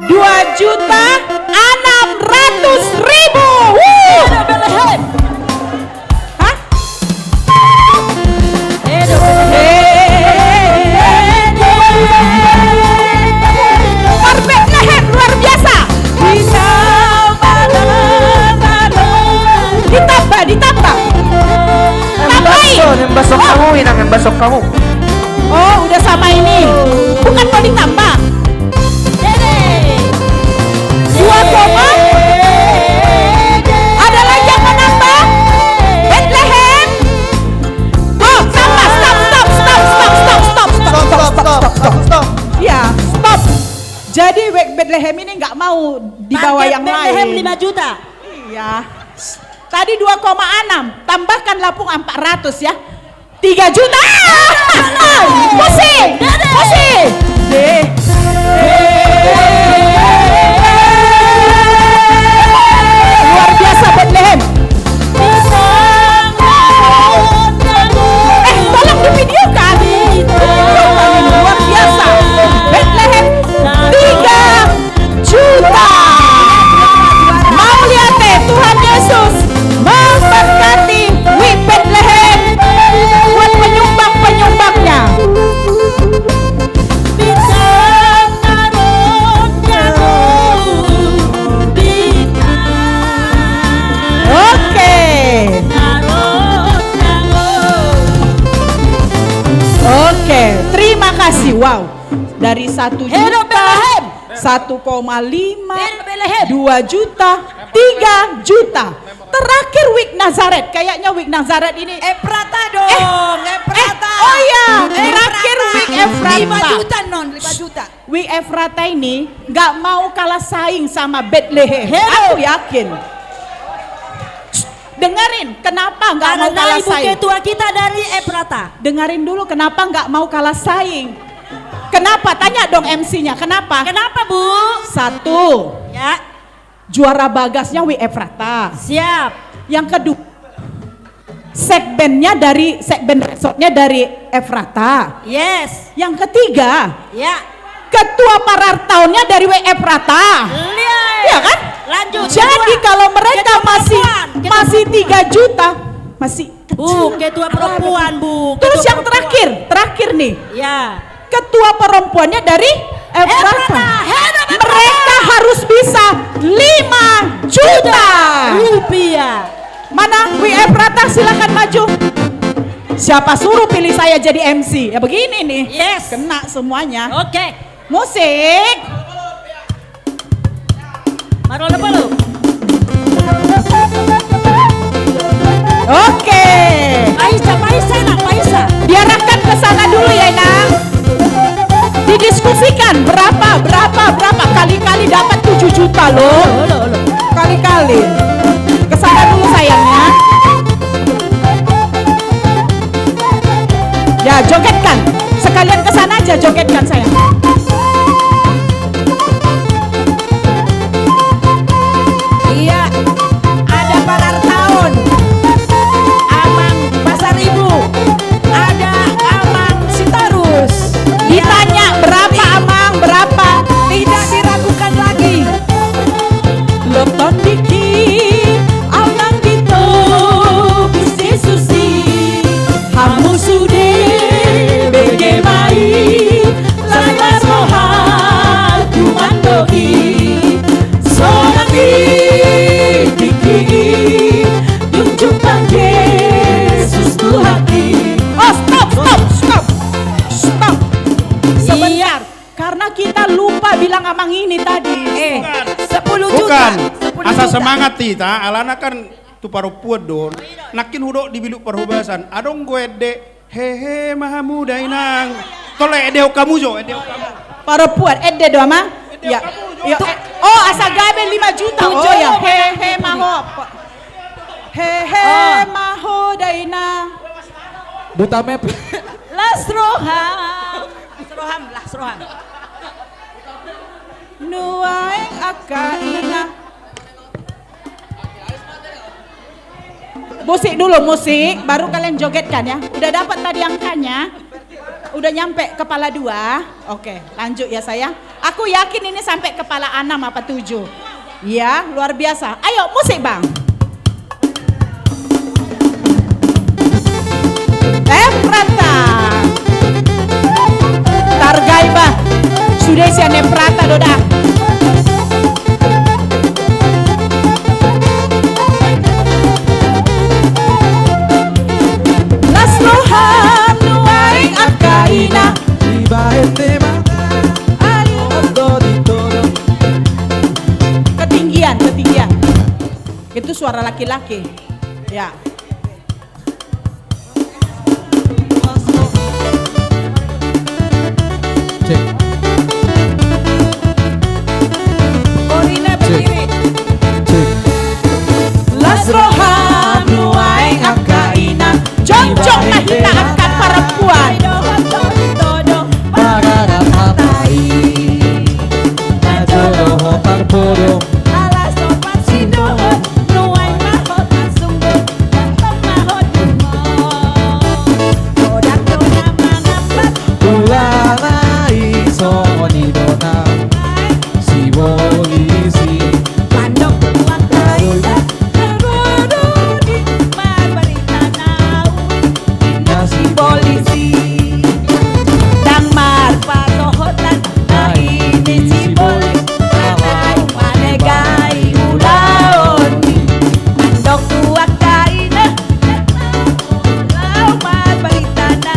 Dua juta enam ratus ribu. Wuh! Hah? Wijk Betlehem luar biasa. Ditambah, ditambah. Tambahin. Embas, embas, oh. Kamu, Inang, embas, kamu. Oh, udah sama ini. Bukan mau ditambah. Dua koma. Ada lagi yang mau nambah? Betlehem. Oh, tambah. Stop, stop, stop. Iya, stop. Jadi Wijk Betlehem ini nggak mau dibawa yang lain. Target Betlehem lima juta. Iya. Tadi dua koma enam, tambahkan lapung empat ratus ya. Tiga juta. Ah! Pusing. Pusing. Deh. Luar biasa Betlehem. Eh, tolong divideokan. Luar biasa. Betlehem tiga juta. Mauliate, Tuhan Yesus memberkati Wijk Betlehem buat penyumbang-penyumbangnya. Oke. Oke, terima kasih. Wow. Dari satu juta, satu koma lima, dua juta, tiga juta. Terakhir Wijk Nazaret, kayaknya Wijk Nazaret ini. Efrata dong, eh, Efrata. Eh, oh iya, terakhir Wijk Efrata. Lima juta, non, lima juta. Wijk Efrata ini nggak mau kalah saing sama Betlehem. Aku yakin. Dengerin, kenapa nggak mau kalah saing? Karena Ibu Ketua kita dari Efrata. Dengerin dulu, kenapa nggak mau kalah saing? Kenapa? Tanya dong M C-nya, kenapa? Kenapa, Bu? Satu, ya, juara bagasnya Wijk Efrata. Siap. Yang kedua, segmennya dari, segmen resortnya dari Efrata. Yes. Yang ketiga, ya, ketua parartaonnya dari Wijk Efrata. Iya. Iya kan? Lanjut. Jadi kalau mereka masih, masih tiga juta, masih kecil. Bu, ketua perempuan, Bu. Terus yang terakhir, terakhir nih. Ya. Ketua perempuannya dari Efrata. Efrata, head of Efrata. Mereka harus bisa lima juta rupiah. Mana Wijk Efrata, silakan maju. Siapa suruh pilih saya jadi M C? Ya begini nih. Yes. Kena semuanya. Oke. Musik. Marolo, marolo. Oke. Paisa, paisa, Inang, paisa. Diarahkan ke sana dulu ya, Inang. Didiskusikan berapa, berapa, berapa. Kali-kali dapat tujuh juta loh. Olo, olo, olo. Kali-kali. Ke sana dulu sayangnya. Ya, jogetkan. Sekalian ke sana aja, jogetkan sayang. Iya, ada Parartaon, Amang Pasaribu, ada Amang Sitorus. Ditanya, "Berapa, Amang? Berapa?" Tidak diragukan lagi. Lok tondiki, Amang Dito, Jesus i. Bilang amang ini tadi. Eh, sepuluh juta. Bukan. Sepuluh juta. Asa semangat hita, alana kan tu parompuan do on. Nangkin hudok di Bilut Parhobasan. Adong do ende, hehe ma hamu da inang. Tole, ende hamu jo, ende hamu. Parompuan, ende do amang? Ende hamu jo. Ya. Oh, asa gabe lima juta. Oh ya, hehe ma ho. Hehe ma ho da inang. Buta map. Las roham. Las roham, las roham. Nuaeng angka ina. Musik dulu, musik, baru kalian jogetkan ya. Udah dapat tadi angkanya? Udah nyampe kepala dua? Oke, lanjut ya sayang. Aku yakin ini sampai kepala enam apa tujuh. Ya, luar biasa. Ayo, musik, Bang. Efrata. Targai bah. Sude sian Efrata do da. Las roham nuaeng angka ina. Dibaen te mata. Ayo. Ketinggian, ketinggian. Itu suara laki-laki. Ya. Cek. Cek. Cek. Las roham nuaeng angka ina. Jongjong ma hita angka parompuan. Pagaran hata i. Na jolo ho tarbodo. Alas opat sidohot. Nuaeng ma ho tarsungkun. Tongtong ma ho dumenggan. Godang do na mangambat. Ulaon i songon i do na. Sibolis i. Mandok tu angka ina. Marbarita na uli. Ninna sibolis i. Ndang marpasohotan. Ai ni sibolis. Alai manegai ulaon i. Mandok tu angka ina. Laho marbarita na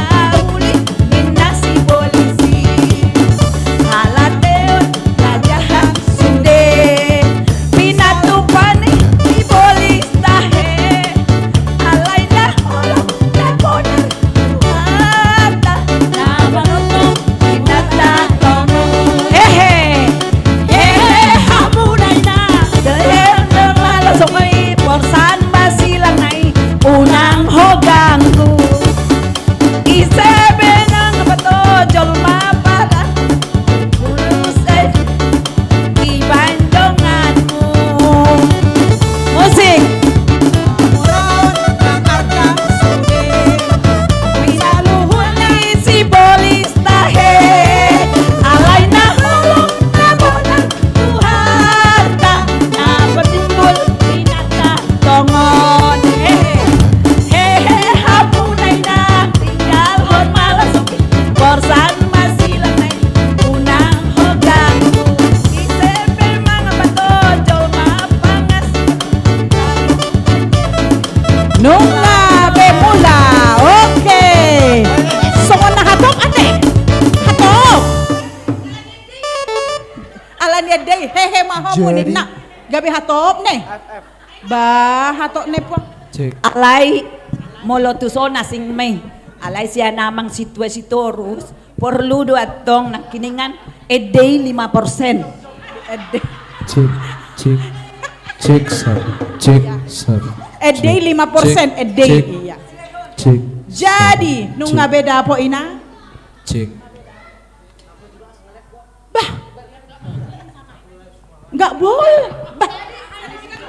uli, ninna sibolis i. Halateon na jaha sude. Pinatupa ni sibolis tahe. Alai na holong na bonar. Tuhanta na manongtong. Hehe. Hehe, hamu da ina. Deng, deng, langsung i, borsan ma silang na i. Unang ho ganggu. Ise be nang pato jolma pada. Bulus, eh. Iban donganmu. Musik. Saluhutna i sibolis tahe. Alai na holong na bonar Tuhanta. Na patimbul inanta tongon. Hehe. Hehe, hamu na ina. Tinggalhon ma langsung. Borsan ma silang na i. Unang ho ganggu. Ise pe mangambat jolma pangas. Nunga be mula. Oke. Songon na hatop ate. Hatop. Alani ende i, hehe ma ho. Jadi ninna. Gabe hatop ne. Bah, hatop ne po. Cek. Alai molo tu son asing ma i. Alai sian amang situa Sitorus. Porlu do antong nangkiningan ende i lima persen. Ende. Cek, cek, cek, satu, cek, satu. Ende i lima persen, cek, ende i, cek, iya. Cek, satu, cek. Jadi, nunga be dapot ina. Cek. Bah. Nggak boleh. Bah.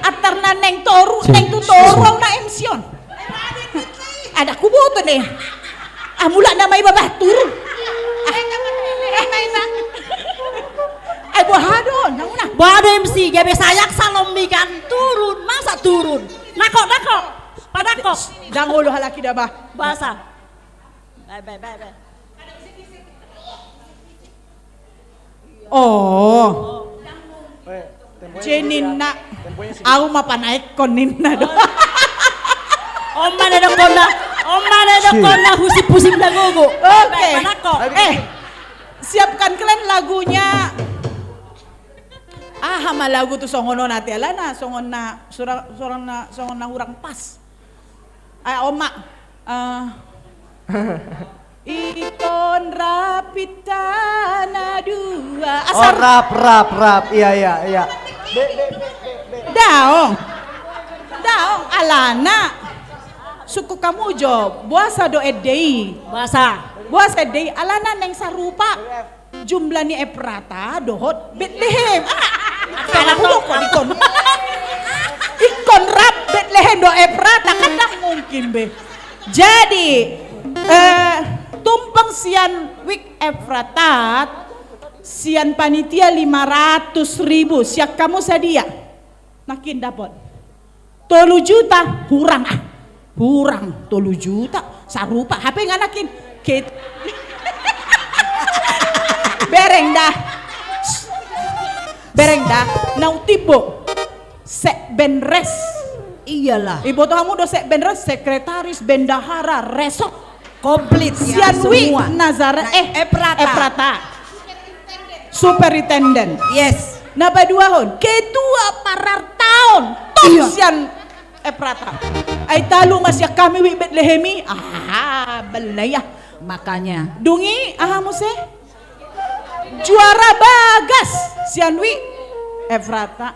Antar na naeng toru, cek, naeng tu toru, cek, au na M C on. Ada kuboto ne. Ah, mulak nama iba bah turun. Ah. Ai boha do, nang una. Boha do M C, gabe sayak salombikan turun, masa turun. Nangkok, nangkok. Padangkok. Ndang olo halak i da bah. Bahasa. Bae, bae, bae, bae. Oh. Jadi ninna, au ma panaekkon ninna do. On ma na dokkonna, on ma na dokkonna, husip-husip na gogo. Oke. Panaekkon. Eh, siapkan kalian lagunya. Aha ma lagu tu songon on ate, alana songon na, sura-, songon na, songon na hurang pas. Ai, on ma. Eh, ingkon rap hita na dua. Asar. Oh, rap, rap, rap. Iya, iya, iya. Daong. Daong, alana. Sungkun hamu jo, boasa do ende i? Boasa? Boasa ende i, alana naeng sarupa jumlah ni Efrata dohot Betlehem. Ah, salah hudokkon ingkon. Ingkon rap Betlehem dohot Efrata, kan ndang mungkin be. Jadi, eh, tumpang sian Wijk Efrata, sian panitia lima ratus ribu, sian hamu sadia? Nangkin dapot tolu juta, hurang, ah. Hurang tolu juta, sarupa. Hape nga nangkin. Ket-, bereng da. Bereng da. Na hutimbo. Sekbenres. Iyalah. Iboto hamu do sekbenres, sekretaris, bendahara, resort. Komplit, ya, sian Wijk semua. Nazareth, eh, Efrata. Efrata. Superintendent. Yes. Na paduahon, ketua parartaon. Top, iya, sian Efrata. Ai talu ma sian hami Wijk Betlehem i. Ah, bela ya. Makanya. Dung i, aha muse? Juara bagas sian Wijk Efrata.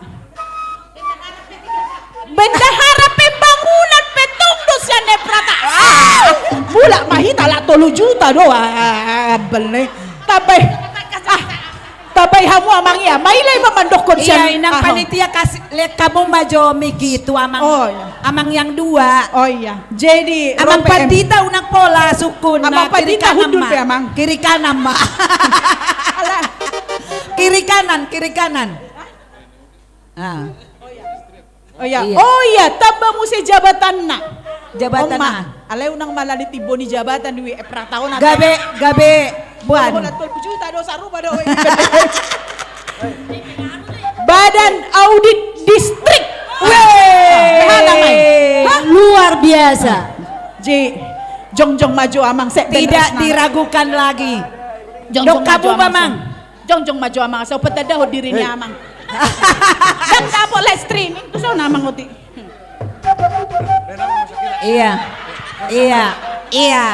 Bendahara pembangunan pe tong do sian Efrata. Ah, mulak ma hita, alai tolu juta do. Ah, bela. Tambai. Ah, tambai hamu amang i. Maila i ma mandokkon sian. Iya, inang panitia, kasih lihat hamu ma jo mic i tu amang. Oh, iya. Amang yang dua. Oh, iya. Jadi, amang Rope M. Pandita unang pola sungkun. Amang Pandita kiri kanan hundul ma. Pe, amang. Kiri kanan ma. Alah. Kiri kanan, kiri kanan. Ah. Oh iya. Iya. Oh iya, tamba muse jabatanna. Jabatanna. Oma, alai unang mala ditimbo ni jabatan di Wijk Efrata on. Gabe, gabe, buan. Bola tolu juta do, sarupa do. Badan Audit Distrik. Weh. Hah? Luar biasa. Jadi, jongjong ma jo amang, sekbenres. Tidak diragukan lagi. Jongjong ma jo amang. Jongjong ma jo amang, so petanda ho diri ni amang. Dan dapot live streaming, tu son amang oti. Iya. Iya. Iya.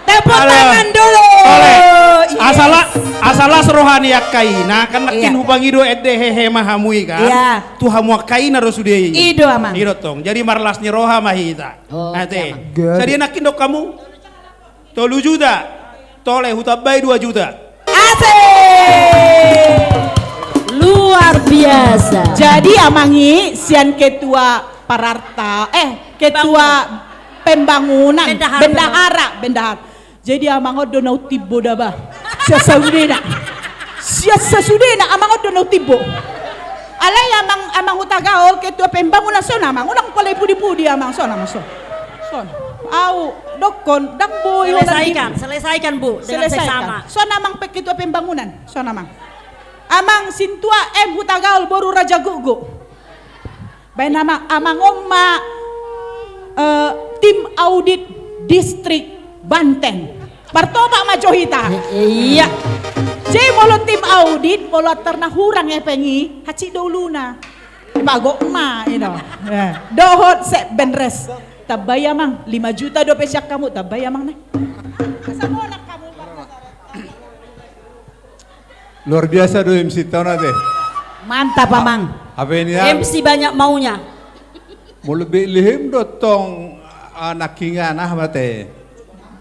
Tepuk tangan dulu. Yes. Asal la-, asal las roha ni angka ina, kan nangkin hupangido ende hehe ma hamu i kan. Iya. Tu hamu angka ina do sude i. I do amang. I do tong. Jadi marlas ni roha ma hita. Oh, ate. Iya, amang. Sadia nangkin dok hamu? Tolu juta. Tole hutambai dua juta. Asik. Luar biasa. Jadi amang i sian ketua pararta, eh, ketua pembangunan. Bendahara. Bendahara, bendahara. Jadi amang on do na hutimbo da ba. Sian sasudena. Sian sasudena amang on do na hutimbo. Alai amang, amang Hutagaol, ketua pembangunan, son amang. Unang pola dipudi-pudi amang, son amang, son. Son. Au dokkon, ndang boi. Selesaikan, selesaikan, Bu, dengan seksama. Son amang pe ketua pembangunan, son amang. Amang Sintua M Hutagaol boru Raja Gukguk. Baen amang, amang on ma, eh, tim audit distrik Banten. Martopak ma jo hita. Iya. Jadi molo tim audit, molo antar na hurang hepeng i, hansit do uluna. Dipagot ma, i do. Dohot sekbenres. Tambai amang, lima juta dope sian hamu, tambai amang na. Luar biasa do M C-ta on ate. Mantap amang. Hape nian. M C banyak maunya. Molo Betlehem do tong, ah, nangkiningan aha ma ate.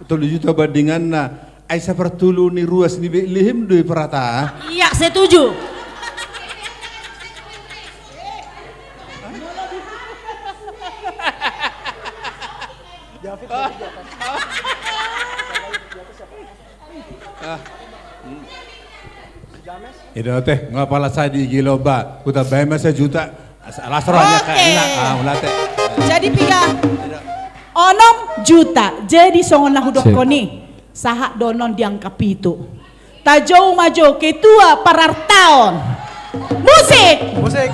Tolu juta bandinganna. Ai sapartolu ni ruas ni Betlehem do i Efrata. Iya, setuju. I do ate, nga pala sai di gilo ba, hutambai ma sajuta. Las roha ni angka ina. Oke. Ah, ula ate. Jadi piga? Onom juta. Jadi songon na hudokkon i. Sahat do on di angka pitu. Tajou ma jo ketua parartaon. Musik. Musik.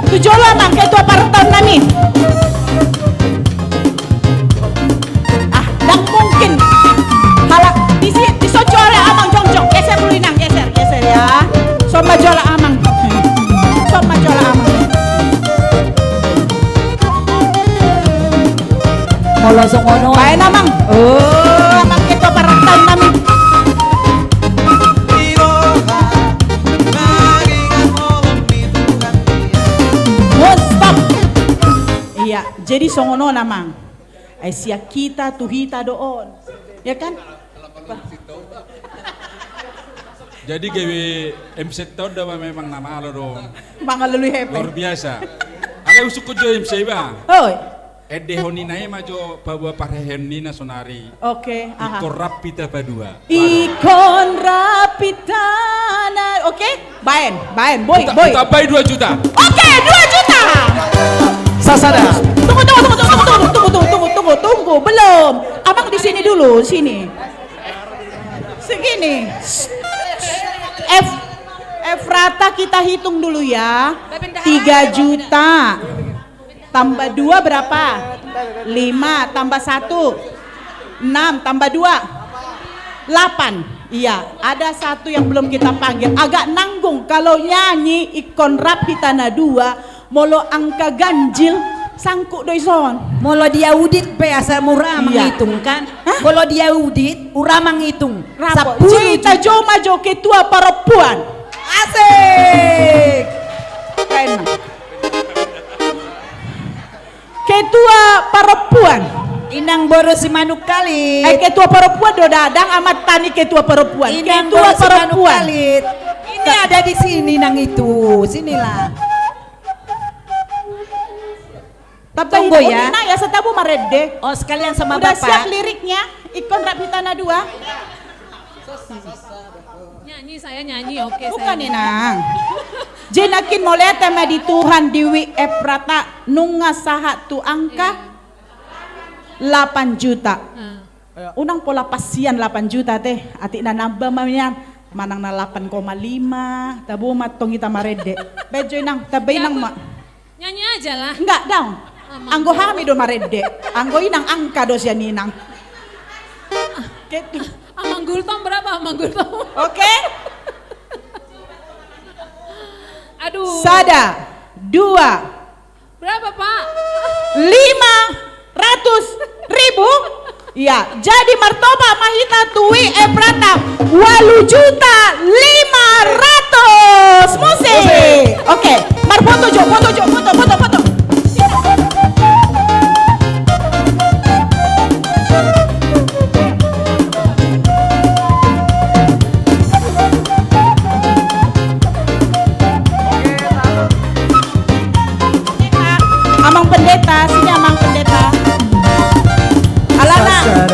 Tu jolo amang ketua parartaon nami. Ah, ndang mungkin. Halak di si, di so jo ale Molo songon on. Baen, Amang. Oh, Amang, ketua partangiangnami. Oh, stop. Iya, jadi songon on, Amang. Ai sian hita tu hita do on. Ya kan? Jadi gabe M C on do ma memang na malo do. Mangalului hepe. Luar biasa. Alai husungkun jo M C, Bang. Oi. Endehon i nai ma jo paboa parheheon ni na sonari. Oke, aha. Ingkon rap hita padua. Ingkon rap hita na, oke? Baen, baen, boi, boi. Tambai dua juta. Oke, dua juta. Sasada. Tunggu, tunggu, tunggu, belum. Amang di sini dulu, sini. Segini. Ef-, Efrata, kita hitung dulu ya. Tiga juta. Tambah dua berapa? Lima, tambah satu. Enam, tambah dua. Delapan. Iya, ada satu yang belum kita panggil. Agak nanggung kalau nyanyi Ingkon Rap Hita Na Dua, molo angka ganjil, sangkut do ison. Molo diaudit pe asa mura mangitung kan? Hah? Molo diaudit, ura mangitung. Rapo. Sapuluh juta. Jei, tajou ma jo ketua parompuan. Asik. Keren. Ketua parompuan. Inang boru Simanungkalit. Eh, ketua parompuan do dadang, amanta ni ketua parompuan. Inang boru Simanungkalit. Ketua parompuan. Ini ada di sini, Inang itu. Sinilah. Tapi tunggu ya. Ini, Nang, ya, asa tabo marende. Oh, sekalian sama Bapak. Udah siap liriknya? Ingkon Rap Hita Na Dua. Nyanyi, saya nyanyi, oke. Bukan, saya nyanyi. Inang. Jei nangkin mauliate ma di Tuhan, di Wi Efrata, nunga sahat tu angka lapan juta. Ah. Unang pola pasian lapan juta te, atik na nambah ma nian, manang na lapan koma lima, tabo ma tong hita marende. Baen jo, Inang, tamba, Inang, ma. Nyanyi aja lah. Enggak, daong. Amang Gultom. Anggo hami do marende. Anggo Inang angka do sian Inang. Ketua. Amang Gultom berapa, Amang Gultom? Oke. Aduh. Sada, dua. Berapa, Pak? Lima ratus ribu. Iya, jadi martopak ma hita tu Wi Efrata, ualu juta lima ratus. Musik. Musik. Oke, marfoto jo, foto jo, foto, foto, foto. Amang Pendeta, sini Amang Pendeta. Alana.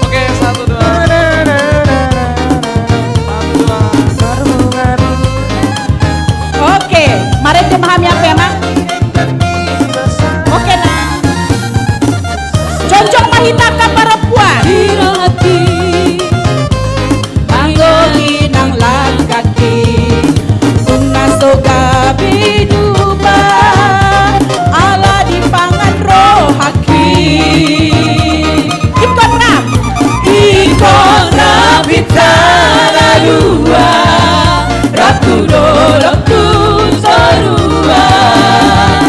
Oke, satu, dua. Satu, dua. Oke, marende ma hami, Amang. Oke, Nang. Jongjong ma hita angka parompuan. Di rohangki, anggo hinan langkangki, nunga so gabe duba, ala dipangan rohangki. Ingkon rap. Ingkon rap hita na dua, rap tu dolok tu toruan.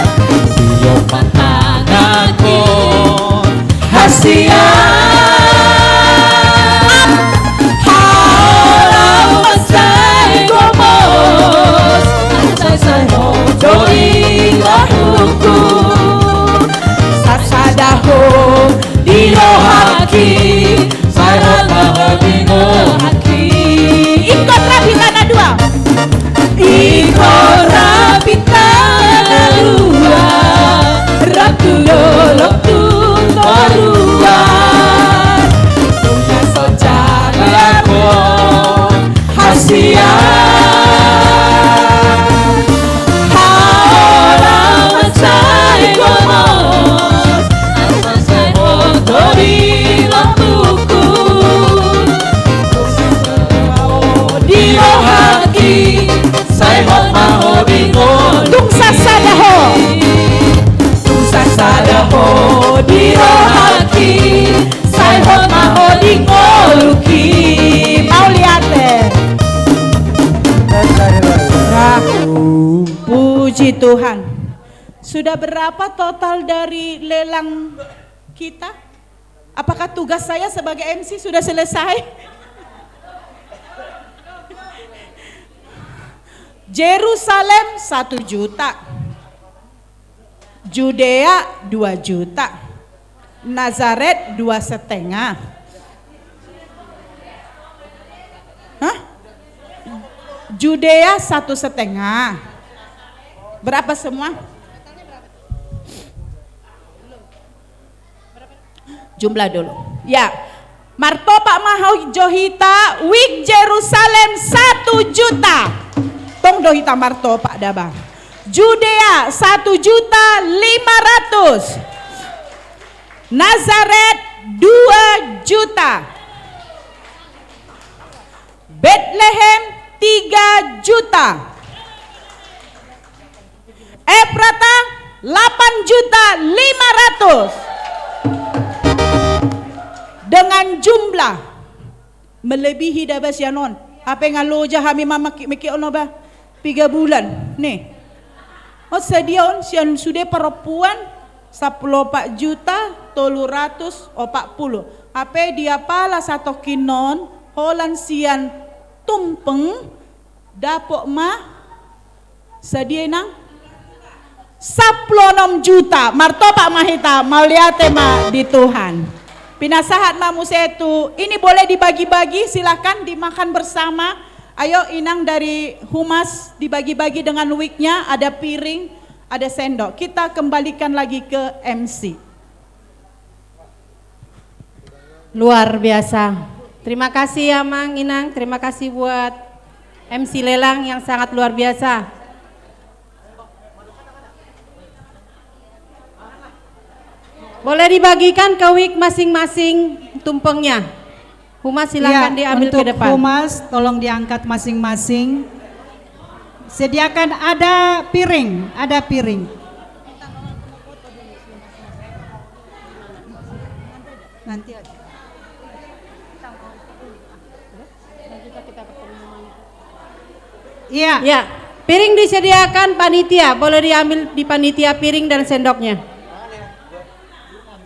Tio panganan hasian. Hau laho mansai gomos, asa sai ho do i rohangku. Sasada ho di rohangki, sai hot ma ho di rohangki. Ingkon rap hita na dua. Ingkon rap hita na dua, rap tu dolok tu toruan. Nunga so jala ho hasian. Hau laho mansai gomos, asa sai ho do i rohangku. Di rohangki, sai hot ma ho di ngolungki. Tung sasada ho. Tung sasada ho di rohangki, sai hot ma ho di ngolungki. Mauliate. Nah, puji Tuhan. Sudah berapa total dari lelang kita? Apakah tugas saya sebagai M C sudah selesai? Jerusalem satu juta. Judea dua juta. Nazaret dua setengah. Hah? Judea satu setengah. Berapa semua? Jumlah dulu. Ya. Martopak ma jo hita, wijk Jerusalem satu juta. Tong do hita martopak daba. Judea satu juta lima ratus. Nazaret dua juta. Betlehem tiga juta. Efrata delapan juta lima ratus. Dengan jumlah melebihi daba sian on. Hape nga loja hami mamake on ba. Piga bulan ne. On sadia on sian sude parompuan sampulu opat juta tolu ratus opat pulu. Hape di apala satongkin on holan sian tumpeng dapot ma sadia inang? Sampulu onom juta. Martopak ma hita, mauliate ma di Tuhan. Pinasahat ma muse tu, ini boleh dibagi-bagi, silakan dimakan bersama. Ayo inang dari humas dibagi-bagi dengan wijk-nya, ada piring, ada sendok. Kita kembalikan lagi ke M C. Luar biasa. Terima kasih ya Mang, Inang. Terima kasih buat M C lelang yang sangat luar biasa. Boleh dibagikan ke wijk masing-masing tumpengnya. Humas silakan diambil ke depan. Humas tolong diangkat masing-masing. Sediakan ada piring, ada piring. Nanti aja. Iya. Ya, piring disediakan panitia, boleh diambil di panitia piring dan sendoknya.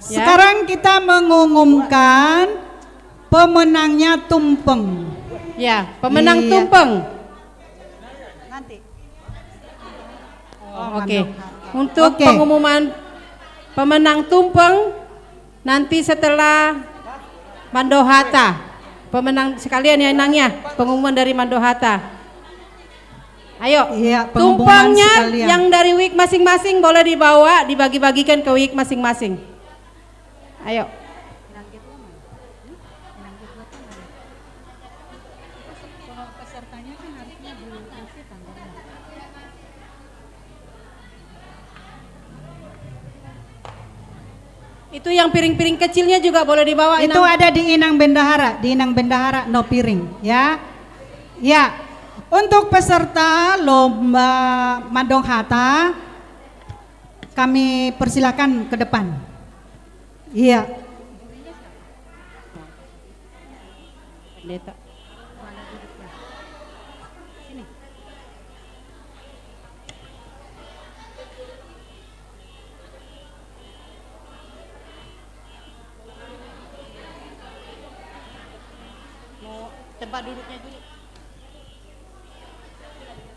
Ya. Sekarang kita mengumumkan pemenangnya tumpeng. Ya, pemenang tumpeng. Nanti. Oh, oke. Untuk pengumuman pemenang tumpeng nanti setelah Mandohata. Pemenang sekalian ya Inang ya, pengumuman dari Mandohata. Ayo, tumpengnya yang dari wijk masing-masing boleh dibawa, dibagi-bagikan ke wijk masing-masing. Ayo. Itu yang piring-piring kecilnya juga boleh dibawa, Inang. Itu ada di Inang Bendahara, di Inang Bendahara no piring, ya. Ya. Untuk peserta lomba Mandohata, kami persilakan ke depan. Iya. Pendeta. Sini. Mau tempat duduknya dulu.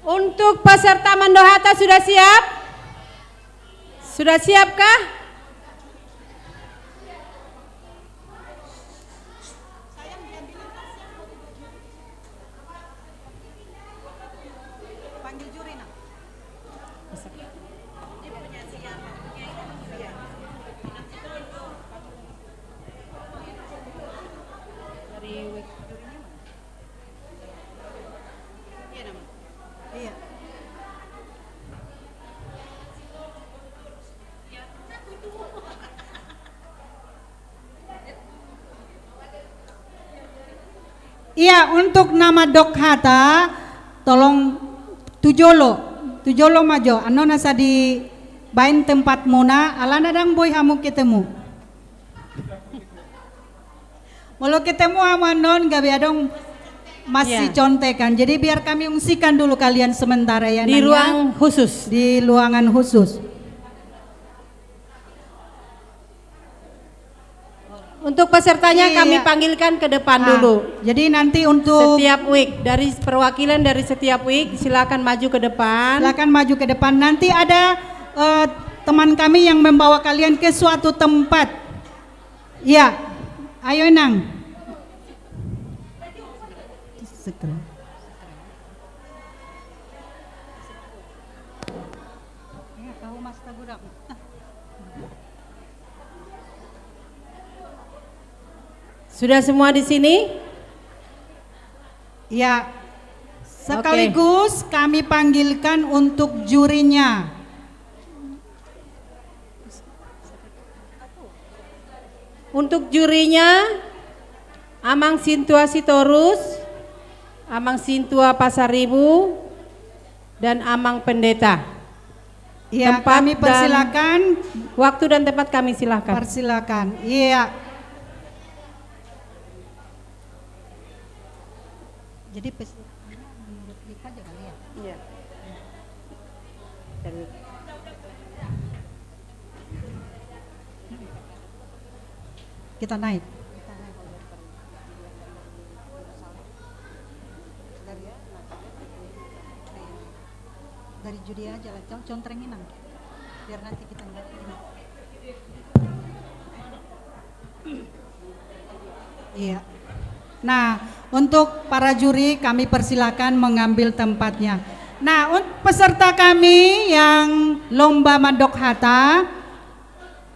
Untuk peserta Mandohata sudah siap? Sudah siapkah? Iya, untuk na mandok hata, tolong tu jolo, tu jolo ma jo, annon asa dibaen tempatmuna, alana ndang boi hamu ketemu. Molo ketemu hamu annon gabe adong masicontekan. Jadi biar kami ungsikan dulu kalian sementara ya, Nang, ya. Di ruang khusus. Di ruangan khusus. Untuk pesertanya kami panggilkan ke depan dulu. Jadi nanti untuk setiap wijk, dari perwakilan dari setiap wijk, silakan maju ke depan. Silakan maju ke depan. Nanti ada, eh, teman kami yang membawa kalian ke suatu tempat. Ya, ayo, Inang. Sudah semua di sini? Ya. Oke. Sekaligus kami panggilkan untuk jurinya. Untuk jurinya, Amang Sintua Sitorus, Amang Sintua Pasaribu, dan Amang Pendeta. Iya, tempat kami dan persilakan. Waktu dan tempat kami silakan. Persilakan. Iya. Jadi pes-, menurut Wika aja kali ya? Iya. Dan kita naik. Dari Judea aja lah, con-, contreng, Inang. Biar nanti kita nggak ini. Iya. Nah, untuk para juri kami persilakan mengambil tempatnya. Nah, un-, peserta kami yang lomba mandok hata,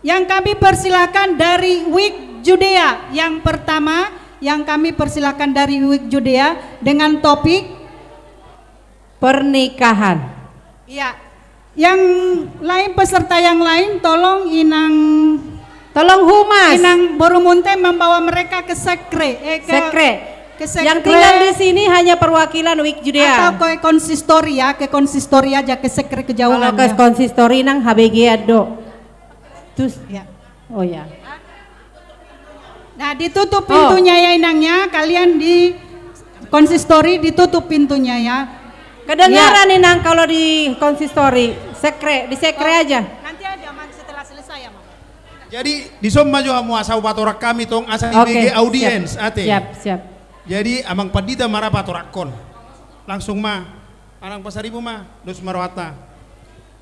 yang kami persilakan dari Wijk Judea. Yang pertama, yang kami persilakan dari Wijk Judea dengan topik pernikahan. Iya. Yang lain, peserta yang lain, tolong Inang, tolong humas. Inang Boru Munte membawa mereka ke sekre, eh, ke sekre. Ke sekre. Yang tinggal di sini hanya perwakilan Wijk Judea. Atau ke konsistori ya, ke konsistori aja, ke sekre kejauhan. Kalau ke konsistori nang H B G-an do. Terus, ya. Oh ya. Nah, ditutup pintunya ya, Inang ya. Kalian di konsistori ditutup pintunya ya. Kedengaran, Inang, kalau di konsistori. Sekre, di sekre aja. Nanti aja, Mang, setelah selesai ya, Mang. Jadi, dison ma jo hamu asa hupatorang hami tong, asa dibege audiens, ate. Siap, siap. Jadi, Amang Pandita ma ra patoranghon. Langsung ma. Amang Pasaribu ma, dos ma rohanta.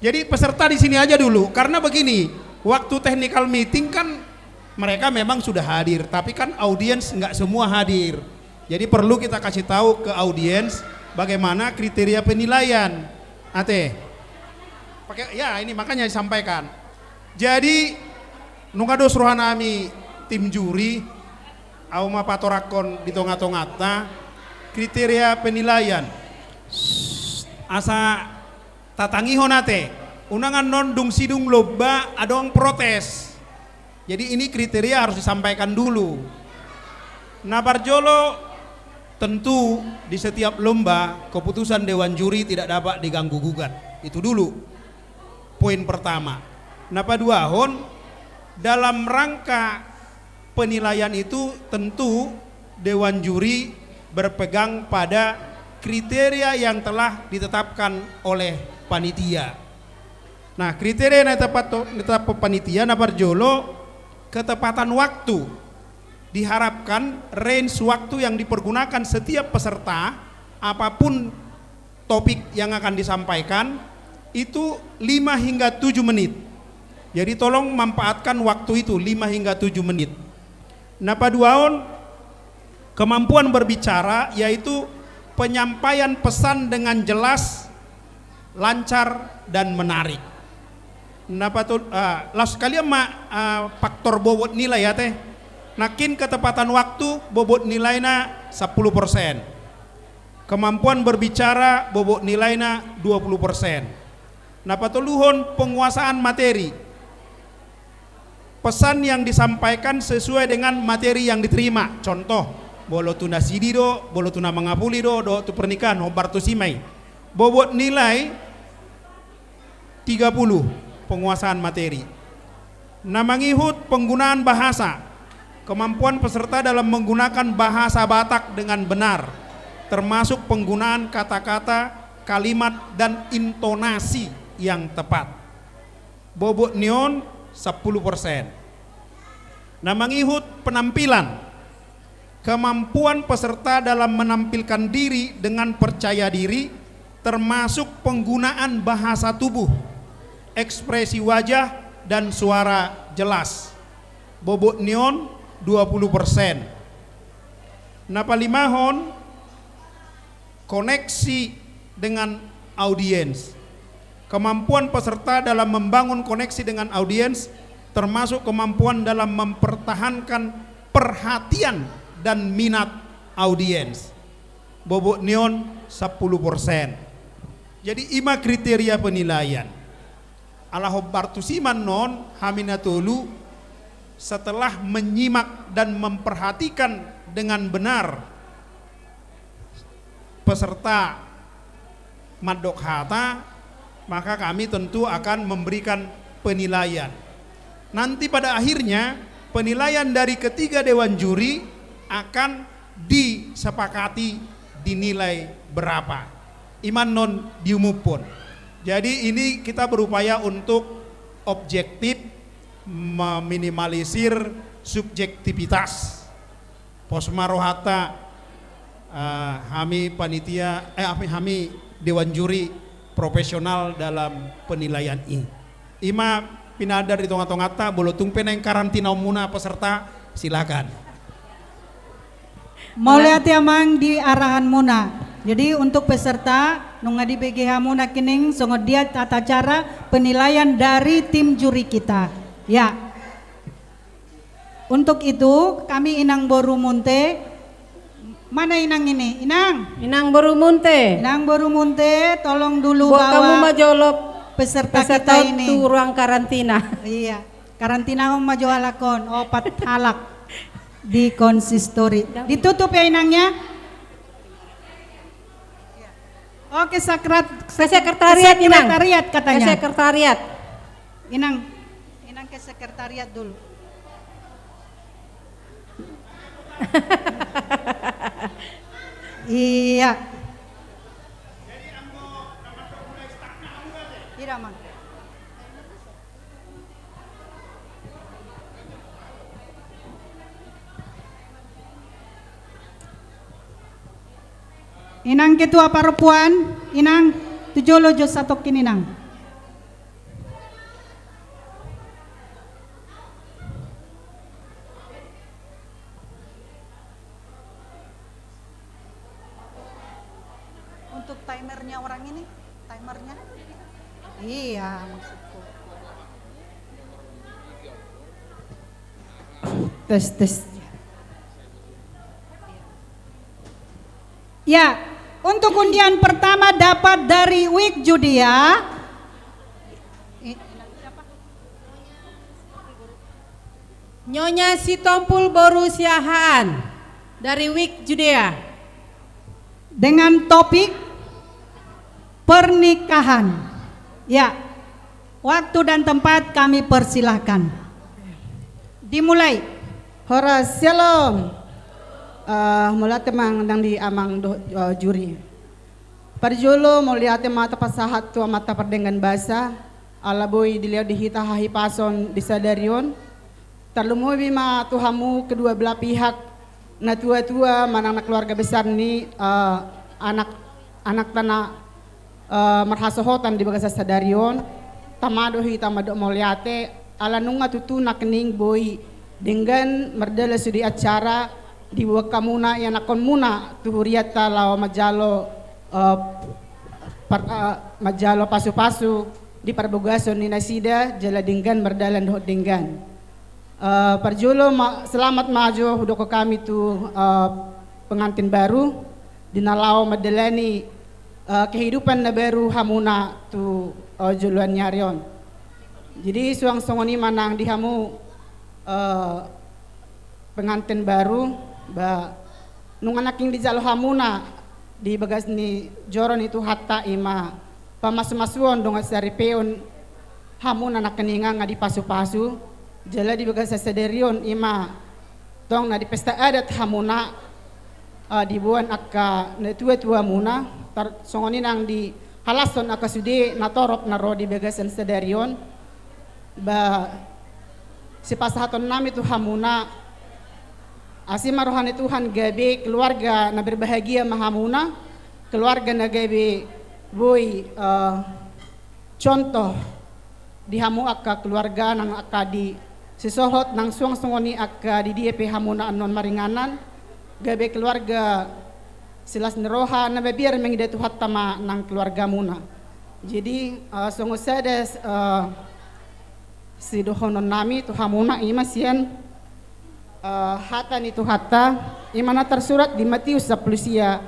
Jadi peserta di sini aja dulu, karena begini, waktu technical meeting kan mereka memang sudah hadir, tapi kan audiens nggak semua hadir. Jadi perlu kita kasih tahu ke audiens bagaimana kriteria penilaian. Ate. Pakai, ya, ini makanya disampaikan. Jadi nunga dos rohanami tim juri, au ma patoranghon di tonga-tonganta, kriteria penilaian. Asa tatangihon ate, unang annon dung sidung lomba adong protes. Jadi ini kriteria harus disampaikan dulu. Na parjolo, tentu di setiap lomba keputusan dewan juri tidak dapat diganggu gugat. Itu dulu. Poin pertama. Na paduahon, dalam rangka penilaian itu tentu dewan juri berpegang pada kriteria yang telah ditetapkan oleh panitia. Nah, kriteria yang ditetapkan, ditetapkan panitia, na parjolo, ketepatan waktu. Diharapkan range waktu yang dipergunakan setiap peserta, apapun topik yang akan disampaikan, itu lima hingga tujuh menit. Jadi tolong manfaatkan waktu itu, lima hingga tujuh menit. Na paduahon, kemampuan berbicara, yaitu penyampaian pesan dengan jelas, lancar, dan menarik. Na patol-, ah, laos kalian ma, ah, faktor bobot nilai ate. Nangkin ketepatan waktu, bobot nilaina sampulu persen. Kemampuan berbicara, bobot nilaina dua puluh persen. Na patoluhon, penguasaan materi. Pesan yang disampaikan sesuai dengan materi yang diterima. Contoh, molo tu nasidi do, molo tu na mangapuli do, dohot tu pernikahan, hombar tusi ma i. Bobot nilai tiga puluh, penguasaan materi. Na mangihut, penggunaan bahasa. Kemampuan peserta dalam menggunakan bahasa Batak dengan benar, termasuk penggunaan kata-kata, kalimat, dan intonasi yang tepat. Bobot ni on sampulu persen. Na mangihut penampilan, kemampuan peserta dalam menampilkan diri dengan percaya diri, termasuk penggunaan bahasa tubuh, ekspresi wajah, dan suara jelas. Bobot ni on dua puluh persen. Na palimahon, koneksi dengan audiens. Kemampuan peserta dalam membangun koneksi dengan audiens, termasuk kemampuan dalam mempertahankan perhatian dan minat audiens. Bobot ni on sepuluh persen. Jadi, i ma kriteria penilaian. Ala hombar tusi ma annon, hami na tolu, setelah menyimak dan memperhatikan dengan benar peserta mandok hata, maka kami tentu akan memberikan penilaian. Nanti pada akhirnya, penilaian dari ketiga dewan juri akan disepakati dinilai berapa. I ma annon diumuphon. Jadi, ini kita berupaya untuk objektif, meminimalisir subjektivitas. Pos ma rohanta, eh, hami panitia, eh, hami, hami dewan juri profesional dalam penilaian i. I ma pinadar di tonga-tonganta, molo tung pe naeng karantinaonmuna peserta, silakan. Mauliate amang di arahanmuna. Jadi, untuk peserta, nunga dibege hamu nangkining songon dia tata cara penilaian dari tim juri kita. Ya. Untuk itu, kami Inang Boru Munte, mana Inang ini? Inang. Inang Boru Munte. Inang Boru Munte, tolong dulu bawa peserta kita ini. Bawa kamu ma jolo peserta tu ruang karantina. Iya. Karantinahon ma jo halak on, opat halak di konsistori. Ditutup ya, Inang, ya. Oke, sakrat-, ke sekretariat, Inang. Sekretariat katanya. Ke sekretariat. Inang, Inang ke sekretariat dulu. Iya. Tidak, Mang. Inang ketua parompuan, Inang, tu jolo jo satongkin, Inang. Untuk timernya orang ini, timernya? Iya, maksudku. Tes, tes. Ya, untuk undian pertama dapat dari Wik Judea. Nyonya Sitompul boru Siahaan dari Wik Judea. Dengan topik pernikahan. Ya, waktu dan tempat kami persilahkan. Dimulai. Horas, syalom. Eh, mauliate ma nang di amang dohot, eh, juri. Parjolo, mauliate ma tapasahat tu Amanta Pardenggan Basa, ala boi dilehon di hita hahipason di sadari on. Tarlumobi ma tu hamu kedua belah pihak, na tua-tua manang na keluarga besar ni, eh, anak, anakta na, eh, marhasohotan di bagasan sadari on. Tama do hita mandok mauliate, ala nunga tutu nangkining boi denggan mardalan sude acara, diboan hamuna ianakhonmuna tu hurianta laho manjalo, eh, par-, eh, manjalo pasu-pasu di parbagason ni nasida, jala denggan mardalan dohot denggan. Eh, parjolo ma, selamat ma jo hudokhon hami tu, eh, pengantin baru, di na laho mandalani, eh, kehidupan na baru hamuna tu, eh, joloan ni ari on. Jadi, suang songon i ma nang di hamu, eh, pengantin baru, ba, nunga nangkin dijalo hamuna di bagas ni joro ni Tuhanta, i ma pamasu-masuon dohot saripeon hamuna nangkiningan nga dipasu-pasu, jala di bagasan sadari on i ma tong na di pesta adat hamuna, eh, diboan angka na tua-tuamuna, tar-, songon i nang dihalashon angka sude na torop na ro di bagasan sadari on. Ba, sipasahatonnami tu hamuna. Asi ma roha ni Tuhan gabe keluarga na berbahagia ma hamuna, keluarga na gabe boi, eh, contoh di hamu angka keluarga nang angka di sisohot nang suang songon i angka di dia pe hamuna annon maringanan, gabe keluarga silas ni roha na mabiar mangida Tuhanta ma nang keluargamuna. Jadi, eh, songon sada, eh, sidohononnami tu hamuna, i ma sian, eh, hata ni Tuhanta, i ma na tarsurat di Matius sampulu sia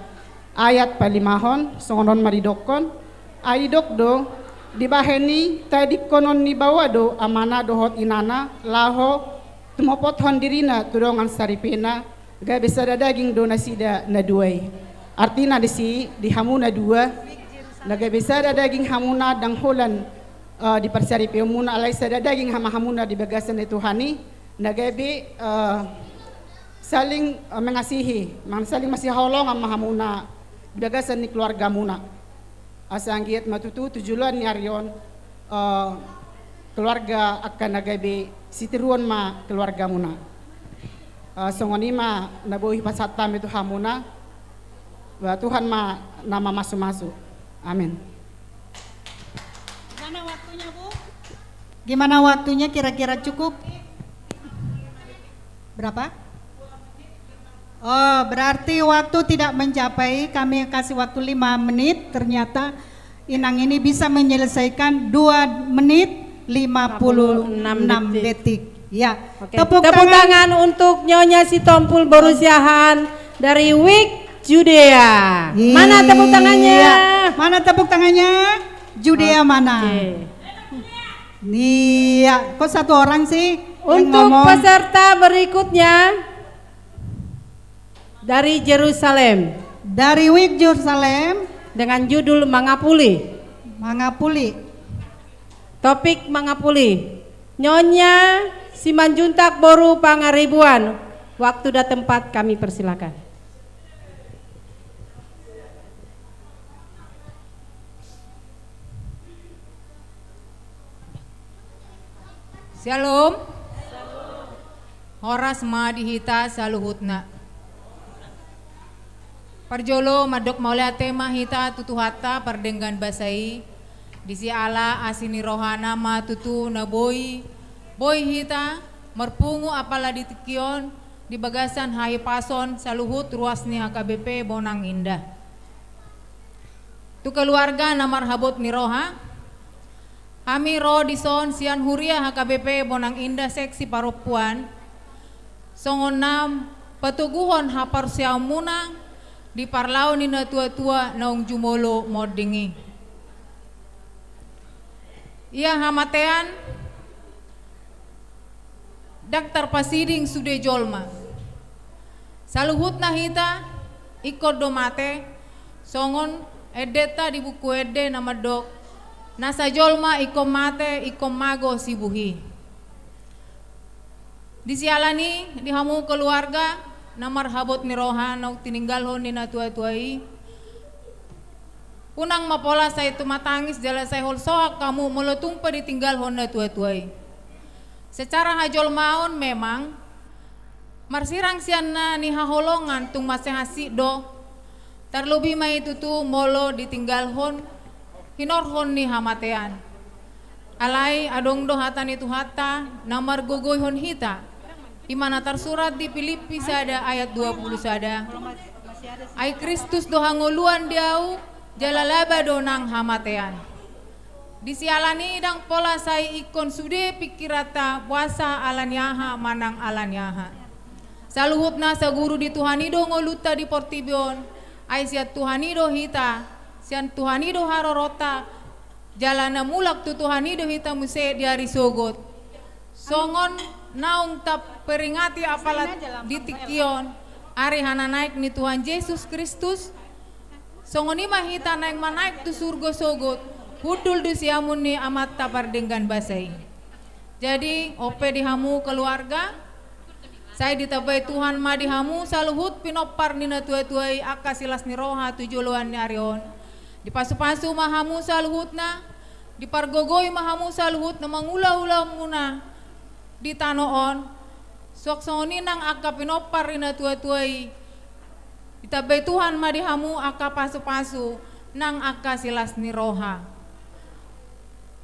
ayat palimahon, songon on ma didokkon. Ai didok do, dibahen i tadingkonon ni baoa do amana dohot inana laho tumopothon dirina tu dongan saripena, gabe sada daging do nasida na dua i. Artina disi, di hamu na dua, na gabe sada daging hamuna, ndang holan, eh, di parsaripeonmuna, alai sada daging ma hamuna di bagasan ni Tuhan i, na gabe, eh, saling, eh, mengasihi, mang-, saling masihaholongan ma hamuna di bagasan ni keluargamuna. Asa anggiat ma tutu tu joloan ni ari on, eh, keluarga angka na gabe sitiruon ma keluargamuna. Eh, songon i ma na boi pasahatonnami tu hamuna. Ba Tuhan ma na mamasumasu. Amin. Gimana waktunya, Bu? Gimana waktunya, kira-kira cukup? Berapa? Oh, berarti waktu tidak mencapai. Kami kasih waktu lima menit, ternyata Inang ini bisa menyelesaikan dua menit lima puluh enam detik. Ya, oke, tepuk tangan untuk Nyonya Sitompul boru Siahaan dari Wijk Judea. Mana tepuk tangannya? Iya. Mana tepuk tangannya? Judea mana? Oke. Iya, kok satu orang sih yang ngomong? Untuk peserta berikutnya, dari Jerusalem. Dari Wijk Jerusalem. Dengan judul Mangapuli. Mangapuli. Topik Mangapuli. Nyonya Simanjuntak boru Pangaribuan. Waktu dan tempat kami persilakan. Syalom. Horas ma di hita saluhutna. Parjolo mandok mauliate ma hita tu Tuhanta pardenggan basa i, disi ala asi ni rohana ma tutu na boi, boi hita marpungu apala di tingki on di bagasan hahipason saluhut ruas ni H K B P Bonang Indah. Tu keluarga na marhabot ni roha, hami ro dison sian huria H K B P Bonang Indah seksi parompuan, songon na patoguhon haporseaonmuna di parlao ni natuatua naung jumolo monding i. Ia hamatean ndang tarpasiding sude jolma. Saluhutna hita ingkon do mate, songon endenta di Buku Ende na mandok, nasa jolma ingkon mate, ingkon mago sibuhi. Di siala ni i, di hamu keluarga na marhabot ni roha naung tininggalhon ni natuatua i, unang ma pola sai tumatangis jala sai holsohak hamu molo tung pe ditinggalhon natuatua i. Secara hajolmaon memang marsirang sian na nihaholongan tung mansai hansit do, tarlobi ma i tutu molo ditinggalhon hinorhon ni hamatean. Alai adong do hata ni Tuhanta na margogoihon hita, i ma na tarsurat di Pilippi sada ayat dua pulu sada, ai Kristus do hangoluan di ahu, jala laba do nang hamatean. Di siala ni i ndang pola sai ingkon sude pingkiranta boasa ala ni aha manang ala ni aha. Saluhutna saguru di Tuhan i do ngolunta di portibi on, ai sian Tuhan i do hita, sian Tuhan i do haroronta, jala na mulak tu Tuhan i do hita muse di ari sogot. Songon naung taperingati apala di tingki on, ari hananaek ni Tuhan Jesus Kristus, songon i ma hita naeng manaek tu surgo sogot, hundul di siamun ni Amanta pardenggan basa i. Jadi, on pe di hamu keluarga, sai ditambai Tuhan ma di hamu saluhut pinompar ni natuatua i angka silas ni roha tu joloan ni ari on. Dipasupasu ma hamu saluhutna, dipargogoi ma hamu saluhutna mangula ulaonmuna, di tano on, suang songon i nang angka pinompar ni natuatua i, ditambai Tuhan ma di hamu angka pasupasu nang angka silas ni roha.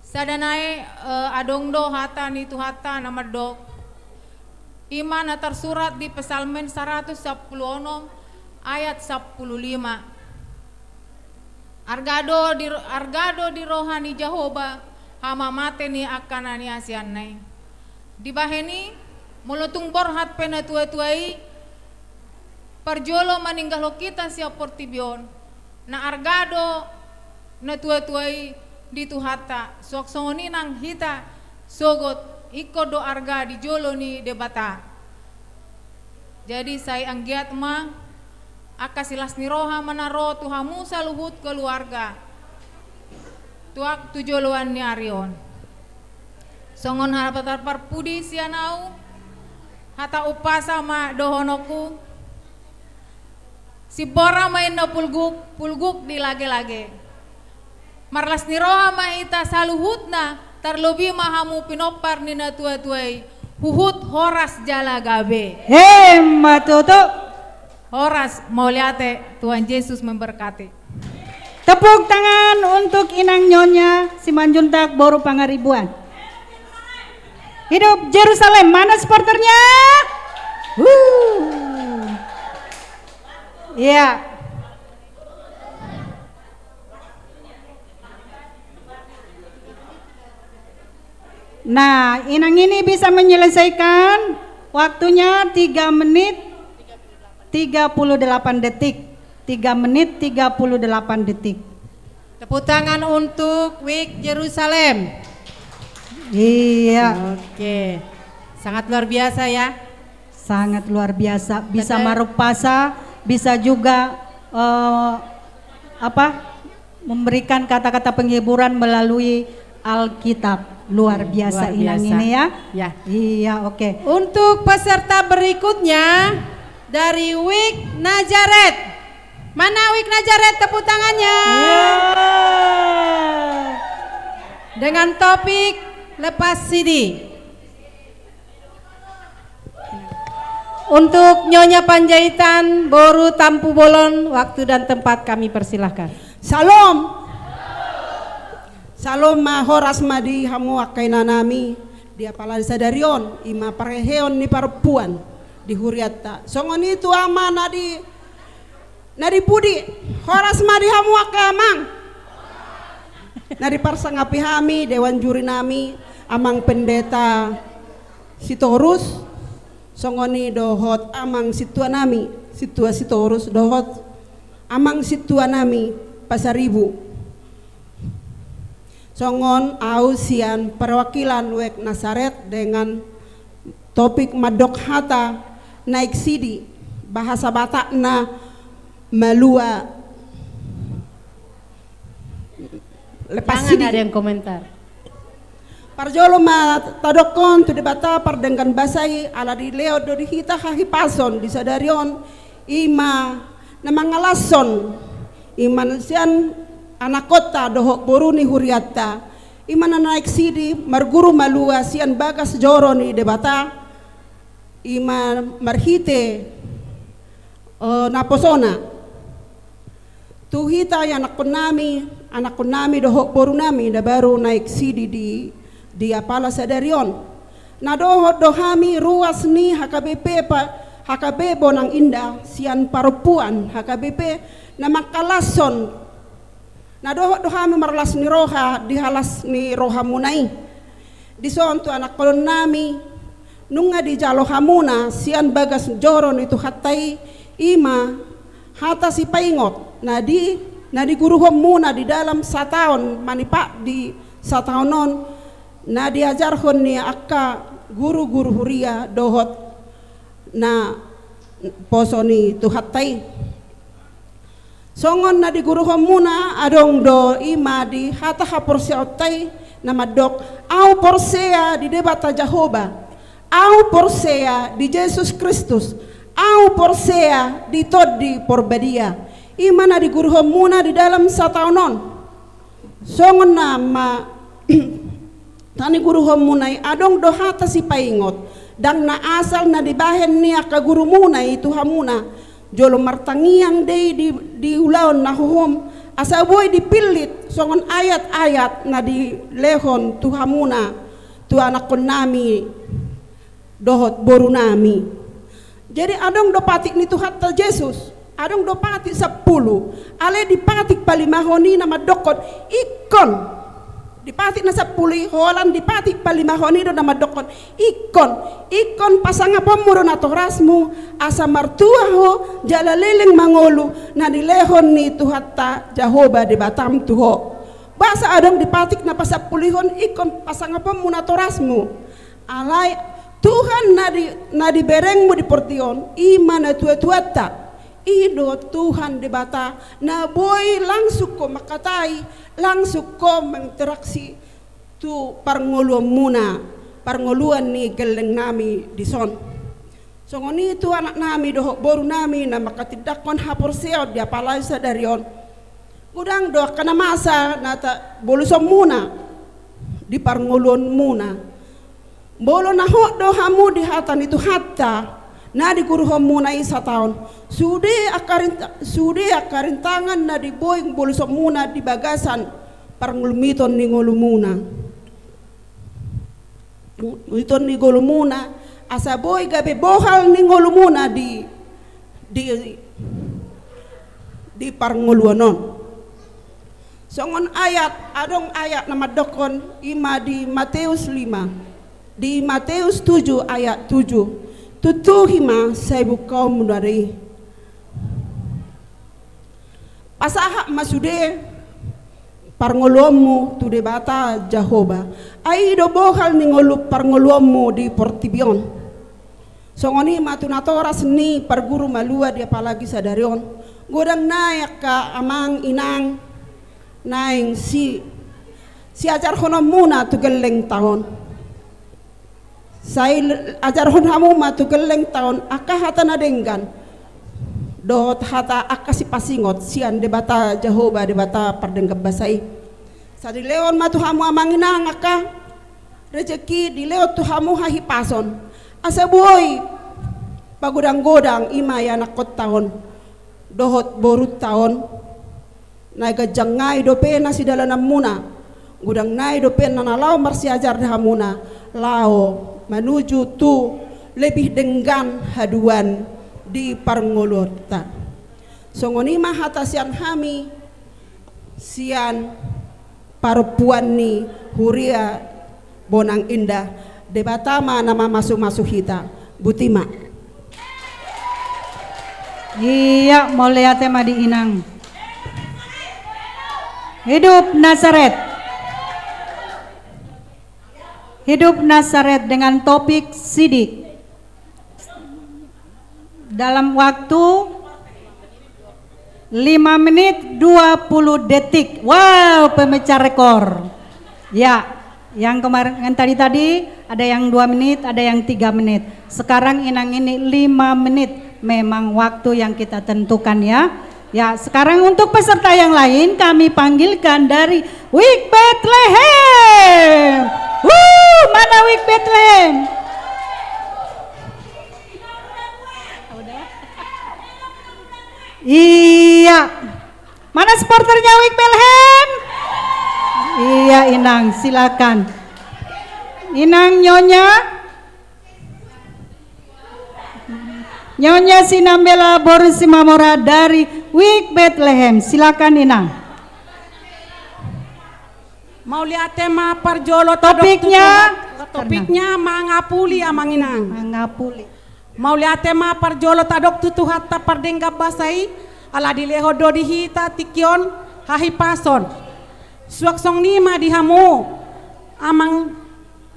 Sada nai, eh, adong do hata ni Tuhanta na mandok, i ma na tarsurat di Psalmen saratus sampulu onom ayat sampulu lima. Arga do di, arga do di roha ni Jahowa hamamate ni angka na niasianna i. Dibahen i, molo tung borhat pe natuatua i, parjolo maninggalhon hita sian portibi on, na arga do natuatua i di Tuhanta, suang songon i nang hita sogot ingkon do arga di jolo ni Debata. Jadi sai anggiat ma angka silas ni roha ma na ro tu hamu saluhut keluarga tu waktu joloan ni ari on. Songon hata parpudi sian ahu, hata umpasa ma dohononku, simbora ma inna pulguk, pulguk di lagelage. Marlas ni roha ma hita saluhutna, tarlobi ma hamu pinompar ni natuatua i, huhut horas jala gabe. Emma tutu. Horas, mauliate, Tuhan Yesus memberkati. Tepuk tangan untuk Inang Nyonya Simanjuntak boru Pangaribuan. Hidup Jerusalem, mana supporternya? Wuh. Iya. Nah, Inang ini bisa menyelesaikan waktunya tiga menit tiga puluh delapan detik. Tiga menit tiga puluh delapan detik. Tepuk tangan untuk Wik Jerusalem. Iya. Oke. Sangat luar biasa ya. Sangat luar biasa. Bisa marumpasa, bisa juga, eh, apa, memberikan kata-kata penghiburan melalui Alkitab. Luar biasa, Inang ini ya. Ya. Iya, oke. Untuk peserta berikutnya dari Wik Nazaret. Mana Wik Nazaret, tepuk tangannya? Iya. Dengan topik lepas sidi. Untuk Nyonya Panjaitan, boru Tampubolon, waktu dan tempat kami persilahkan. Syalom. Syalom ma, horas ma di hamu angka inanami, di apala sadari on, i ma parheheon ni parompuan di hurianta. Songon i tu ama na di, na di pudi, horas ma di hamu angka amang. Na diparsangapi hami, dewan juri nami, Amang Pendeta Sitorus, songon i dohot Amang Sintua nami, Sintua Sitorus, dohot Amang Sintua nami Pasaribu. Songon ahu sian perwakilan Wik Nazaret dengan topik mandok hata naek sidi, bahasa Batakna malua lepas sidi. Jangan ada yang komentar. Parjolo ma tadokkon tu Debata pardenggan basa i, ala dilehon do di hita hahipason di sadari on, i ma na mangalashon, i ma sian anakkonta dohot boru ni hurianta, i ma na naek sidi marguru malua sian bagas joro ni Debata, i ma marhite, eh, naposona. Tu hita i anakkon nami, anakkon nami dohot boru nami na baru naek sidi di, di apala sadari on. Na dohot do hami ruas ni H K B P pa, H K B Bonang Indah sian parompuan H K B P na mangkalashon. Na dohot do hami marlas ni roha di halas ni rohamuna i. Dison tu anakkon nami, nunga dijalo hamuna sian bagas joro ni Tuhanta i, i ma hata sipaingot na di, na diguruhonmuna di dalam sataon manipat di sataon on, na diajarhon ni angka guru-guru huria dohot naposo ni Tuhanta i. Songon na diguruhonmuna adong do, i ma di hata haporseaonta i na mandok, ahu porsea di Debata Jahowa, ahu porsea di Jesus Kristus, ahu porsea di Tondi Porbadia. I ma na diguruhonmuna di dalam sataon on. Songon na ma Hata ni guruhonmuna i adong do hata sipaingot, ndang na asal na dibahen ni angka gurumuna i tu hamuna, jolo martangiang do i di, di ulaon na hohom, asa boi dipillit songon ayat-ayat na dilehon tu hamuna, tu anakkonnami dohot borunami. Jadi adong do patik ni Tuhanta Jesus, adong do patik sampulu, alai di patik palimahon i na mandokkon ingkon. Di patik na sampulu i holan di patik palimahon i do na mandokkon ingkon, ingkon pasangaponmu do natorasmu, asa martua ho jala leleng mangolu na nilehon ni Tuhanta Jahowa Debatam tu ho. Boasa adong di patik na pasampuluhon ingkon pasangaponmu natorasmu? Alai Tuhan na di, na diberengmu di portibi on, i ma natuatuanta. I do Tuhan Debata na boi langsung ho mangkatai, langsung ho menginteraksi tu parngoluonmuna, parngoluon ni gellengnami dison. Songon i tu anaknami dohot borunami na mangkatindangkon haporseaon di apalagi sadari on. Godang do angka na masa na ta-, bolusonmuna di parngoluonmuna. Molo na hot do hamu di hata ni Tuhanta na diguruhonmuna i sataon, sude angka rinta-, sude angka rintangan na di boi bolusonmuna di bagasan parngolumiton ni ngolumuna. Iton ni ngolumuna, asa boi gabe bohal ni ngolumuna di, di, di parngoluon on. Songon ayat, adong ayat na mandokkon, i ma di Mateus lima, di Mateus tujuh ayat tujuh. Tutuhi ma sai bungkaonmu nuaeng i. Pasahat ma sude parngoluonmu tu Debata Jahowa. Ai i do bohal ni ngolu parngoluonmu di portibi on. Songon i ma tu natoras ni parguru malua di apalagi sadari on. Godang nai angka amang inang naeng si, siajarhononmuna tu gellengta on. Sai l-, ajarhon hamu ma tu gellengta on angka hata na denggan dohot hata angka sipasingot sian Debata Jahowa Debata pardenggan basa i. Sai dilehon ma tu hamu amang inang angka rejeki, dilehon tu hamu hahipason. Asa boi pagodang-godang i ma ianakkonta on dohot borunta on. Na ganjang nai dope na sidalananmuna, godang nai dope na, na laho marsiajar di hamuna, laho manuju tu lebih denggan haduan di parngoluonta. Songon i ma hata sian hami, sian parompuan ni huria Bonang Indah, Debata ma na mamasu-masu hita. Boti ma. Ia, mauliate ma di inang. Hidup Nazaret. Hidup Nazaret dengan topik sidik. Dalam waktu lima menit dua puluh detik. Wow, pemecah rekor. Ya, yang kemarin, yang tadi-tadi ada yang dua menit, ada yang tiga menit. Sekarang inang ini lima menit. Memang waktu yang kita tentukan ya. Ya, sekarang untuk peserta yang lain kami panggilkan dari Wijk Betlehem. Wuh, mana Wijk Betlehem? Iya. Mana supporternya Wijk Betlehem? Iya, inang, silakan. Inang, nyonya. Nyonya Sinambela boru Simamora dari Wijk Betlehem. Silakan, inang. Mauliate ma parjolo tadok tu Tuhan. Topiknya? Topiknya mangapuli, amang inang. Mangapuli. Mauliate ma parjolo tadok tu Tuhanta pardenggan basa i, ala dilehon do di hita tingki on hahipason. Suang songon i ma di hamu, amang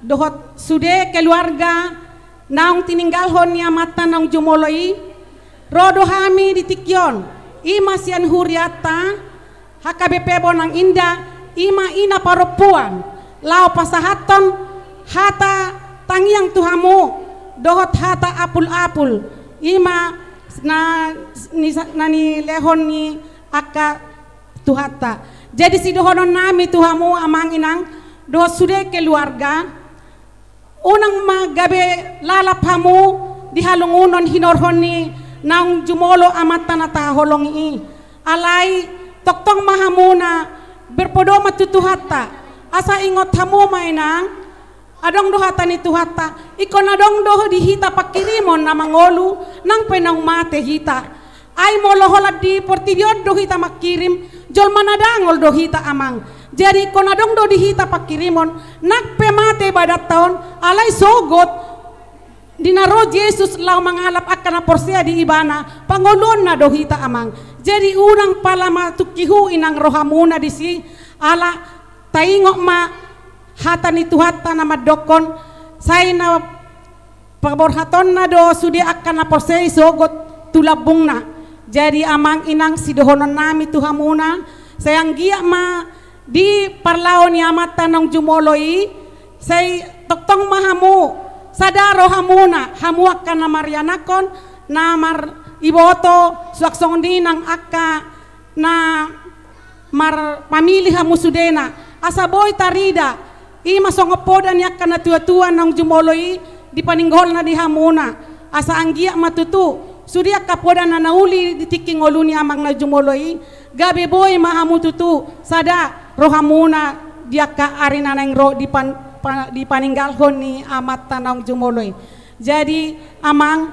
dohot sude keluarga naung tininggalhon ni amanta naung jumolo i, ro do hami di tingki on, i ma sian hurianta, H K B P Bonang Indah, i ma ina parompuan, laho pasahathon hata tangiang tu hamu, dohot hata apul-apul, i ma na, ni, na nilehon ni angka Tuhanta. Jadi sidohononnami tu hamu amang inang, dohot sude keluarga, unang ma gabe lalap hamu di halungunon hinorhon ni naung jumolo amanta na tahaholongi i. Alai tongtong ma hamu na berpedoman tu Tuhanta, asa ingot hamu ma inang, adong do hata ni Tuhanta, ingkon adong do di hita pangkirimon na mangolu, nang pe naung mate hita. Ai molo holan di portibi on do hita mangkirim, jolma na dangol do hita amang. Jadi ingkon adong do di hita pangkirimon, nang pe mate badanta on, alai sogot di na ro Jesus laho mangalap angka na porsea di ibana, pangoluonna do hita amang. Jadi unang pala ma tungki hu inang rohamuna disi, ala taingot ma hata ni Tuhanta na mandokkon, sai na paborhatonna do sude angka na porsea i sogot tu lambungna. Jadi amang inang sidohononnami tu hamuna, sai anggiat ma di parlao ni amanta naung jumolo i, sai tongtong ma hamu, sada rohamuna, hamu angka na marianakhon, na mariboto, suang songon i nang angka na marpamili hamu sudena, asa boi tarida, i ma songon poda ni angka na tuatua naung jumolo i di paninggalna di hamuna, asa anggiat ma tutu sude angka poda na nauli di tingki ngolu ni amang na jumolo i, gabe boi ma hamu tutu sada rohamuna di angka ari na naeng ro di pan-, pa-, di paninggalhon ni amanta naung jumolo i. Jadi amang,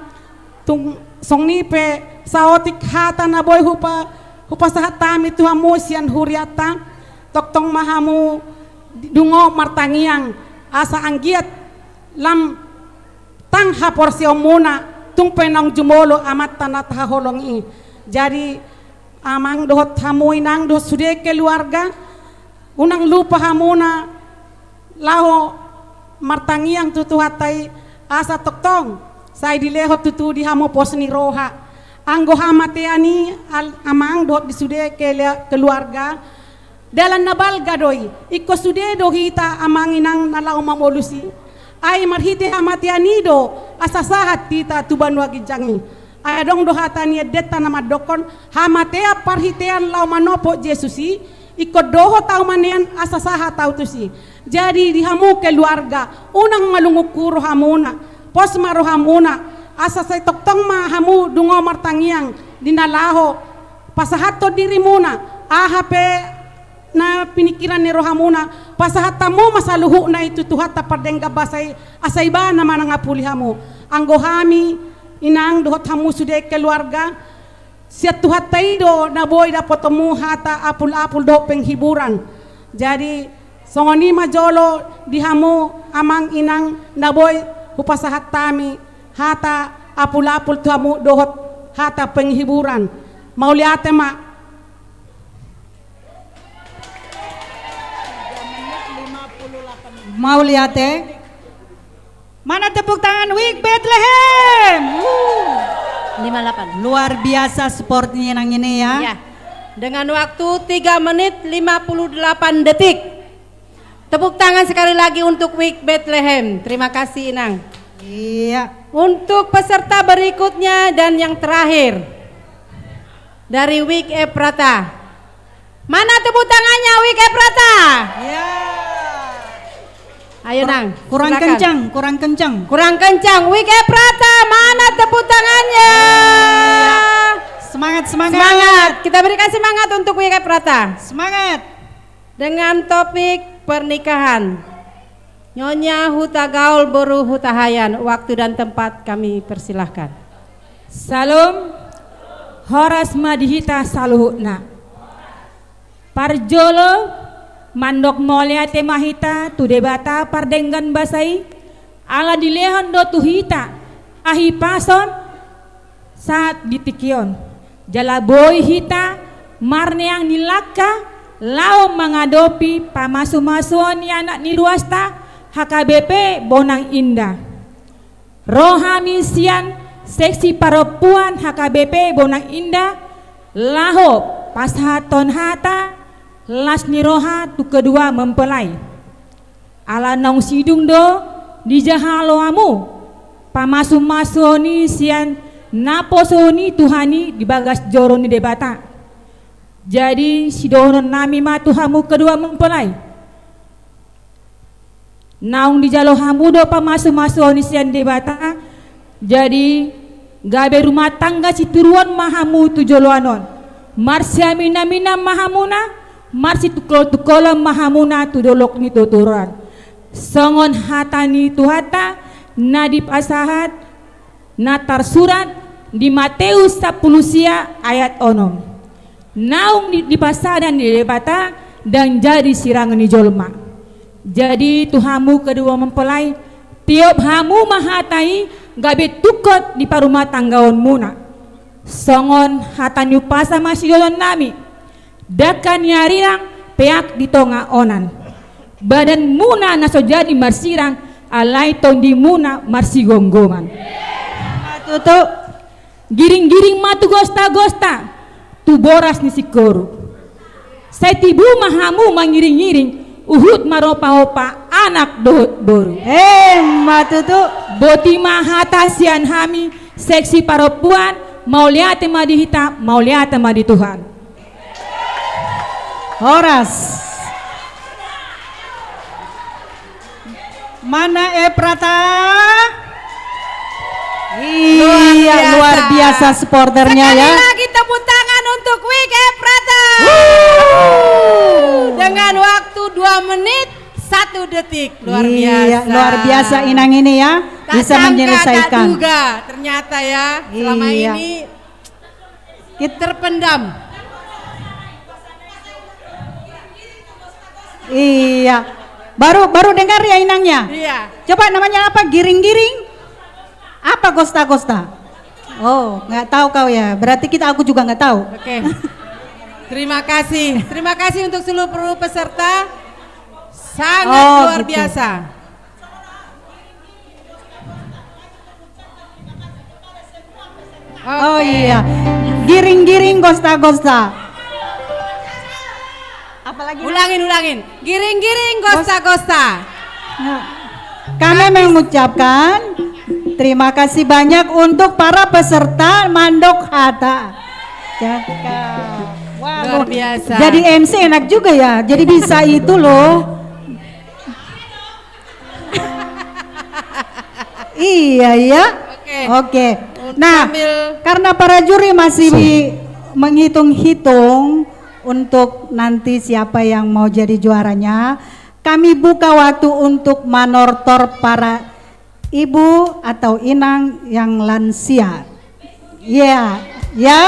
tung songon i pe saotik hata na boi hupa-, hupasahat hami tu hamu sian hurianta, tongtong ma hamu dungo martangiang, asa anggiat lam tang haporseaonmuna, tung pe naung jumolo amanta na tahaholongi i. Jadi amang dohot hamu inang dohot sude keluarga, unang lupa hamuna laho martangiang tu Tuhanta i, asa tongtong sai dilehon tutu di hamu pos ni roha. Anggo hamatean i al-, amang dohot di sude kele-, keluarga, dalan na balga do i. Ingkon sude do hita amang inang na laho mamolus i. Ai marhite hamatean i do asa sahat hita tu banua ginjang i. Ai adong do hata ni endenta na mandokkon, hamatean parhitean laho manopot Jesus i, ingkon dohot ahu manean asa sahat ahu tusi. Jadi di hamu keluarga, unang malungun hu rohamuna, pos ma rohamuna, asa sai tongtong ma hamu dungo martangiang di na laho pasahathon dirimuna, aha pe na piningkiran ni rohamuna, pasahat hamu ma saluhutna i tu Tuhanta pardenggan basa i, asa ibana ma na mangapuli hamu. Anggo hami inang dohot hamu sude keluarga, sian Tuhanta i do na boi dapotonmu hata apul-apul dohot penghiburan. Jadi songon i ma jolo di hamu amang inang na boi hupasahat hami hata apul-apul tu hamu dohot hata penghiburan. Mauliate ma. Mauliate. Mana tepuk tangan Wijk Betlehem? Wuh. Lima delapan. Luar biasa supportnya nang ini ya. Ya. Dengan waktu tiga menit lima puluh delapan detik. Tepuk tangan sekali lagi untuk Wijk Betlehem. Terima kasih, Inang. Iya. Untuk peserta berikutnya dan yang terakhir, dari Wijk Efrata. Mana tepuk tangannya, Wijk Efrata? Ya. Ayo, Nang, kurang silakan. Kencang, kurang kencang. Kurang kencang. Wijk Efrata, mana tepuk tangannya? Semangat, semangat. Semangat. Kita berikan semangat untuk Wijk Efrata. Semangat. Dengan topik pernikahan. Nyonya Hutagaol boru Hutahaean, waktu dan tempat kami persilahkan. Syalom, horas ma di hita saluhutna. Parjolo, mandok mauliate ma hita tu Debata pardenggan basa i, ala dilehon do tu hita hahipason saat di tingki on. Jala boi hita marneang ni langka laho mangadopi pamasumasuon ni anak ni ruasta H K B P Bonang Indah. Ro hami sian seksi parompuan H K B P Bonang Indah laho pasahathon hata las ni roha tu kedua mempelai. Ala naung sidung do dijalo hamu pamasumasuon i sian naposo ni Tuhan i di bagas joro ni Debata. Jadi sidohononnami ma tu hamu kedua mempelai. Naung dijalo hamu do pamasumasuon ni sian Debata, jadi gabe rumah tangga sitiruon ma hamu tu joloan on. Marsiaminaminan ma hamuna, marsitungkoltungkolan ma hamuna tu dolok ni tuturan. Songon hata ni Tuhanta na dipasahat na tarsurat di Mateus sampulu sia ayat onom. Naung di, dipasada ni Debata ndang jadi sirang ni jolma. Jadi tu hamu kedua mempelai, tiop hamu ma hata i gabe tungkot di parumahtanggaonmuna. Songon hata ni umpasa ma sidohononnami. Dangka ni arirang peak di tonga onan. Badanmuna na so jadi marsirang, alai tondimuna marsigomgoman. Tutu. Giringgiring ma tu gostagosta, tu boras ni singkoru. Sai tibu ma hamu mangiringiring, huhut maropaopa anak dohot boru. Emma tutu. Boti ma hata sian hami, seksi parompuan, mauliate ma di hita, mauliate ma di Tuhan. Horas. Mana Efrata? Iya, luar biasa supporternya ya. Sekali lagi tepuk tangan untuk Wig Efrata. Wuh. Dengan waktu dua menit satu detik. Luar biasa. Iya, luar biasa Inang ini ya. Bisa menyelesaikan. Tak sangka, tak duga ternyata ya. Selama ini Kita terpendam. Iya. Baru, baru dengar ya Inangnya? Iya. Coba namanya apa? Giring-giring? Apa gosta-gosta? Oh, nggak tahu kau ya. Berarti kita, aku juga nggak tahu. Oke. Terima kasih. Terima kasih untuk seluruh peserta. Sangat luar biasa. Oh, gitu. Oh iya. Giring-giring gosta-gosta. Apalagi? Ulangin, ulangin. Giring-giring gosta-gosta. Nah, kami mengucapkan terima kasih banyak untuk para peserta Mandok Hata. Cakep. Wah, luar biasa. Jadi M C enak juga ya. Jadi bisa itu loh. Iya, iya. Oke. Oke. Nah, karena para juri masih menghitung-hitung untuk nanti siapa yang mau jadi juaranya, kami buka waktu untuk manortor para ibu atau inang yang lansia. Iya, ya?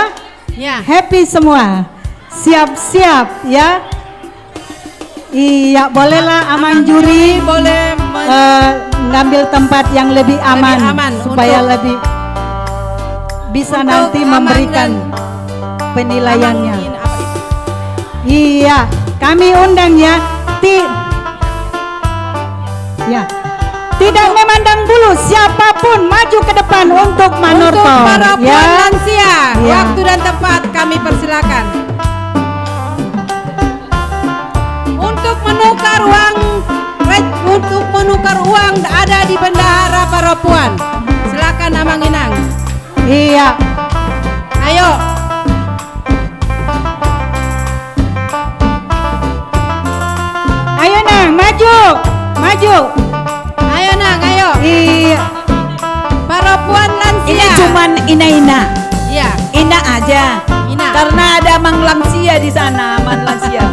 Ya. Happy semua. Siap-siap, ya. Iya, bolehlah Amang juri, boleh men- eh, ngambil tempat yang lebih aman, supaya lebih bisa nanti memberikan penilaiannya. Iya, kami undang ya. Ti- Ya. Tidak memandang bulu, siapapun maju ke depan untuk manortor. Untuk para puan lansia, waktu dan tempat kami persilakan. Untuk menukar uang, re-, untuk menukar uang ada di bendahara para puan. Silakan Amang Inang. Iya. Ayo. Ayo, Nang, maju. Maju. Ayo, Nang, ayo. Iya. Para puan lansia. Ini cuman ina-ina. Iya. Ina aja. Ina. Karena ada amang lansia di sana, amang lansia.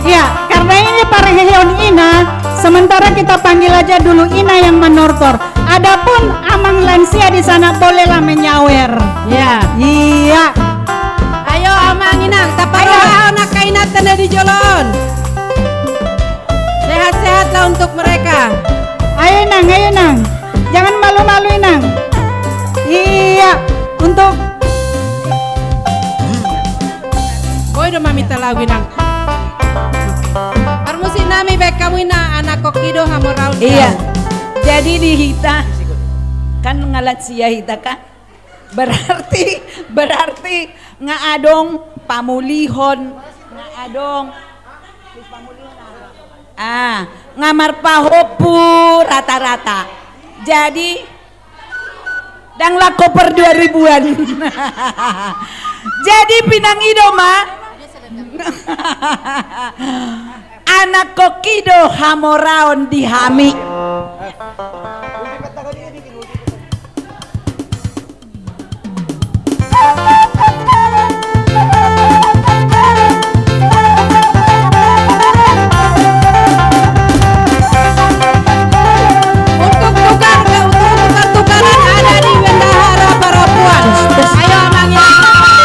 Iya, karena ini parheheon ina, sementara kita panggil aja dulu ina yang manortor. Adapun amang lansia di sana bolehlah menyawer. Ya. Iya. Ayo, Amang Inang, taparrohahon angka ina na di jolo on. Sehat-sehatlah untuk mereka. Ayo, Nang, ayo, Nang. Jangan malu-malu, Inang. Iya, untuk Boi do maminta lagu, Inang. Parmusik nami, baen hamu, Inang, anak koki do hamu raun. Iya. Jadi di hita kan nga lansia hita kan. Berarti, berarti nga adong pamulihon, nga adong Ah, nga marpahompu rata-rata. Jadi, ndang laho per dua ribuan. Jadi, pinangido ma. Anakkon i do hamoraon di hami. Untuk tukar, untuk tukar-tukaran ada di Bendahara Parapuan. Ayo, Amang, ya.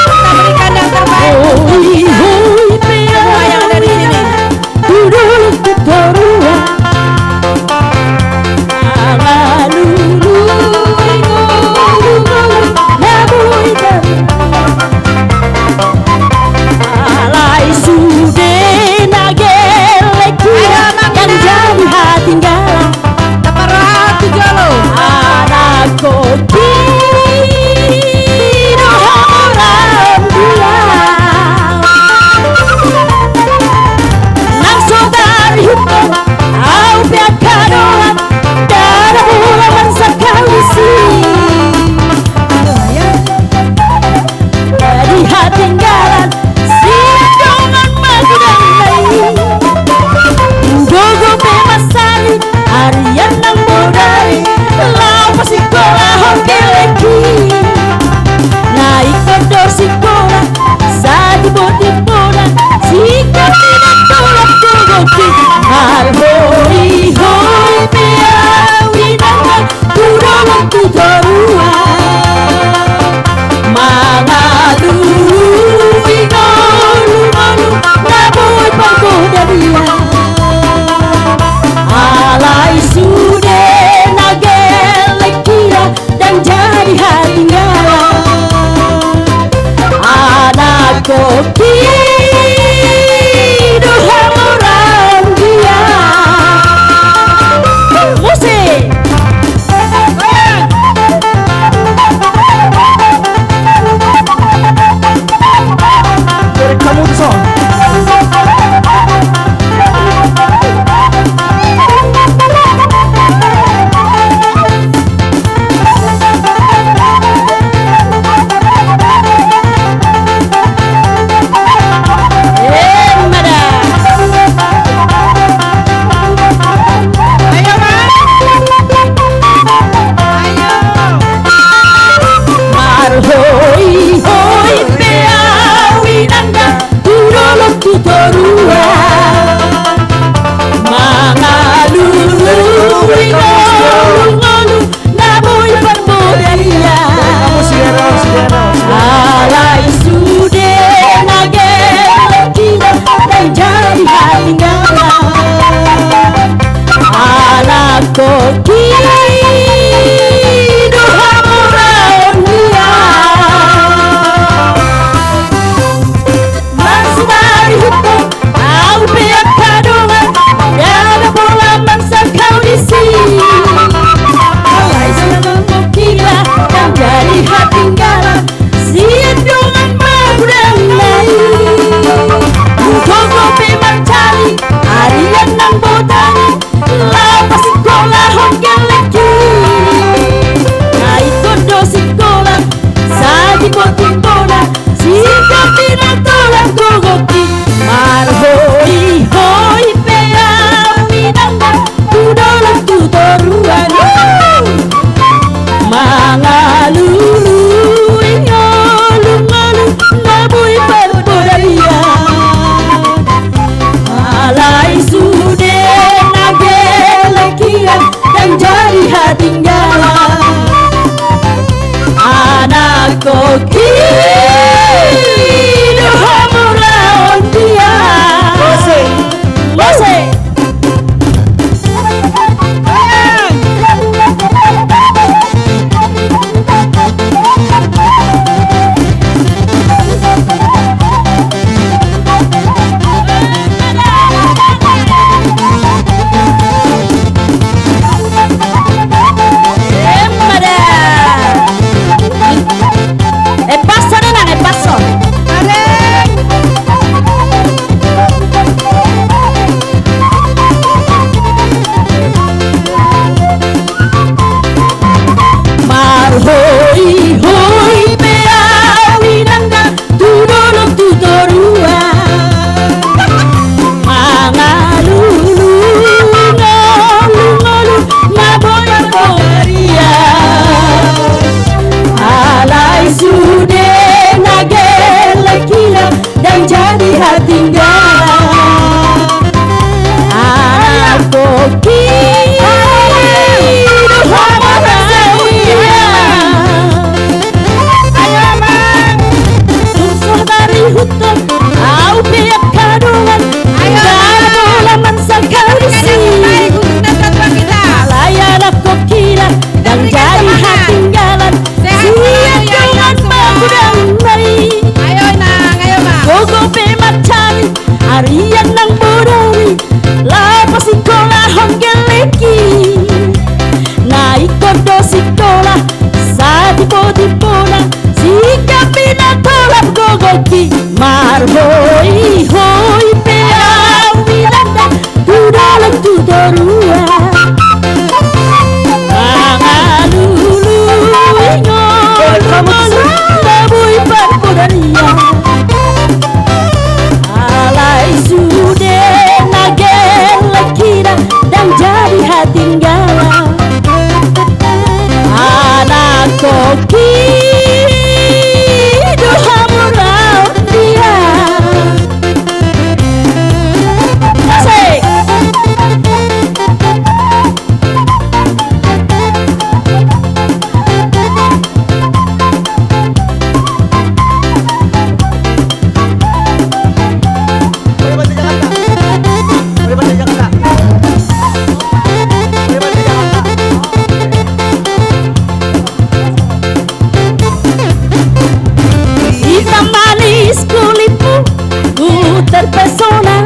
Kita berikan yang terbaik untuk kita semua yang ada di sini. Alai sude na gelleng hira, ndang jadi hatinggalan. Tepat tu jolo. Anakkon i do hamoraon dia. Nang so tarihuthon au pe angka dongan, ndada pola mansangkap disi. Jadi hatinggalan sian dongan magodangna i. Gogo pe mansai arian nang bodari, laho pasingkolahon gelleng i. Na ingkon do singkola, satimbotimbona, singkop pinantolan gogo i. Marhoi-hoi pe au inangna, tu dolok tu toruan. Mangalului ngolu-ngolu na boi parbodarian. Alai sude na gelleng hira, ndang jadi hatinggalan. Anakkon i do hamoraon dia. Musik. Marhoi-hoi pe au inangna, tu dolok tu toruan. Mangalului ngolu-ngolu na boi parbodarian. Alai sude na gelleng hira, ndang jadi hatinggalan. Anakkon i do hamoraon dia. Nang so tarihuthon au pe angka dongan, ndada pola mansangkap disi. Alai sude na gelleng hira, ndang jadi hatinggalan sian dongan magodangna i. Gogo pe mancari arian nang bodari, laho pasingkolahon gelleng i. Na ingkon do singkola, satimbotimbona, singkop pinantolan gogo i. Marhoi-hoi pe au inangna, tu dolok tu toruan. Mangalului ngolu-ngolu na boi parbodarian. Alai sude na gelleng hira, ndang jadi hatinggalan. Anakkon i do hamoraon dia. Musik. Musik. Sikola, satipotimpona, singkapina tolap gogoki, marhoihoi pe au milanda, tu dolok tu toruan. Mangalului ngolu, ngolu, labui parpodarian. Alai sude na gelleng hita, ndang jadi hatinggalan. Anak toki do hamu raut dia. Asik. Hitam manis kulitmu, ku terpesona.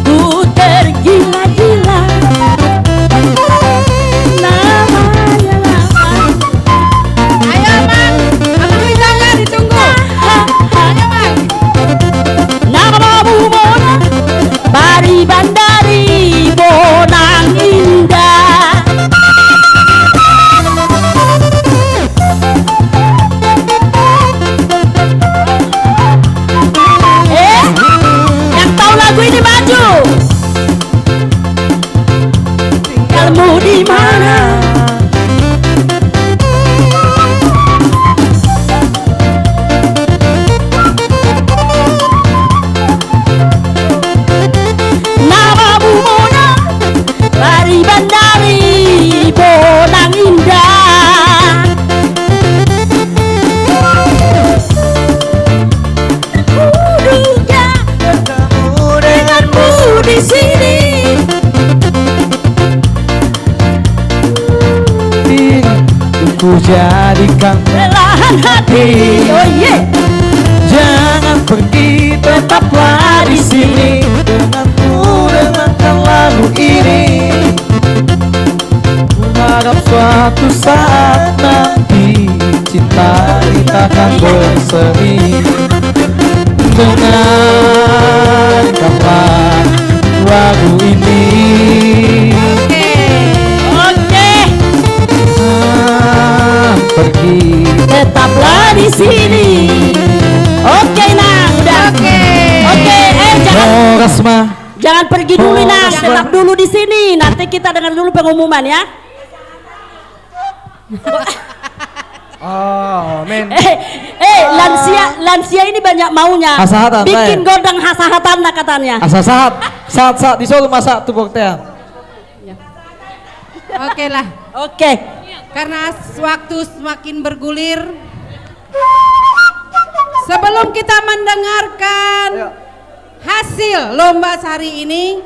Ku tergila-gila. Namanya lama. Ayo, Mang. Abang Rizal, ditunggu. Ayo, Mang. Nama bumona Pari Bandari Bonang Indah. Eh, yang tahu lagu ini maju. Tinggalmu di mana? Nama bumona Pari Bandari Bonang Indah. Kuduga bertemu denganmu di sini. Ingin ku jadikan belahan hati. Oh, yeah. Jangan pergi, tetaplah di sini denganku, dengarkan lagu ini. Ku harap suatu saat nanti cinta kita akan bersemi. Dengarkanlah lagu ini. Oke. Oke. Ah, pergi. Tetaplah di sini. Oke, Nang, udah. Oke. Oke, eh, jangan, horas ma, jangan pergi dulu, Nang. Horas ma. Tetap dulu di sini. Nanti kita dengar dulu pengumuman, ya. Oh, men. Eh, eh, lansia, lansia ini banyak maunya. Hasahatan, bikin eh, gondang hasahatanna katanya. Asa sahat, sahat, sahat, di Solo masa tu boktean. Ya. Oke lah. Oke. Karena s-, waktu semakin bergulir, sebelum kita mendengarkan, ya, hasil lomba sehari ini,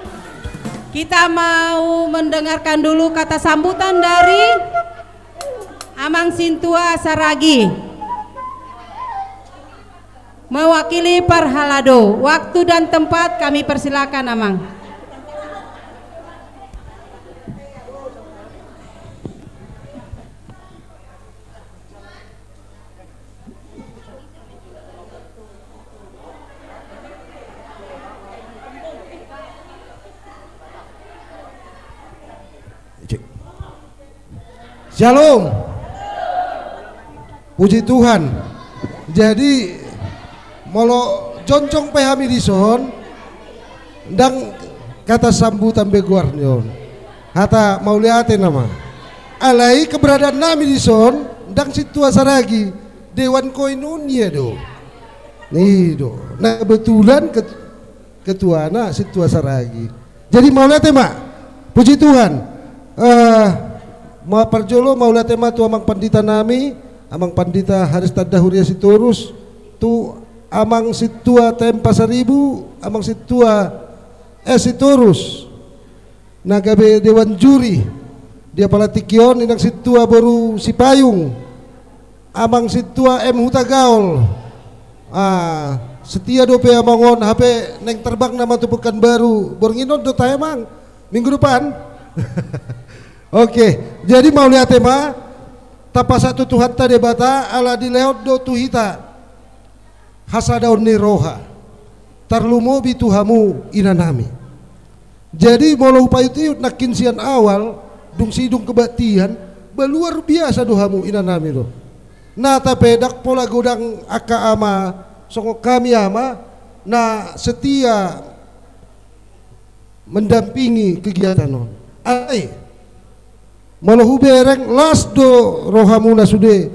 kita mau mendengarkan dulu kata sambutan dari Amang Sintua Saragi, mewakili parhalado. Waktu dan tempat kami persilakan, Amang. Cek. Shalom. Puji Tuhan. Jadi, molo jongjong pe hami dison, ndang hata sambutan be goar ni on. Hata mauliate nama. Alai keberadaan nami dison, ndang Sintua Saragi, dewan koinonia do. I do. Na kebetulan ket-, ketuana Sintua Saragi. Jadi mauliate ma. Puji Tuhan. Eh, ma parjolo mauliate ma tu Amang Pandita nami, Amang Pandita Haris Tanda Huria Sitorus, tu Amang Sintua T M Pasaribu, Amang Sintua S Sitorus, na gabe dewan juri di apala tingki on, Inang Sintua boru Sipayung, Amang Sintua M Hutagaol, ah, Setia dope amang on, hape naeng tarbang nama tu Pekanbaru. Borngin on do tahe, Mang? Minggu depan? Oke, jadi mauliate ma, tapasahat tu Tuhanta Debata, ala dilehon do tu hita hasadaon ni roha, tarlumobi tu hamu inanami. Jadi molo hupaihut-ihut nangkin sian awal, dung sidung kebaktian, ba luar biasa do hamu inanami do. Nata pe ndang pola godang angka ama, songon hami ama, na setia mendampingi kegiatan on. Alai, molo hubereng las do rohamuna sude,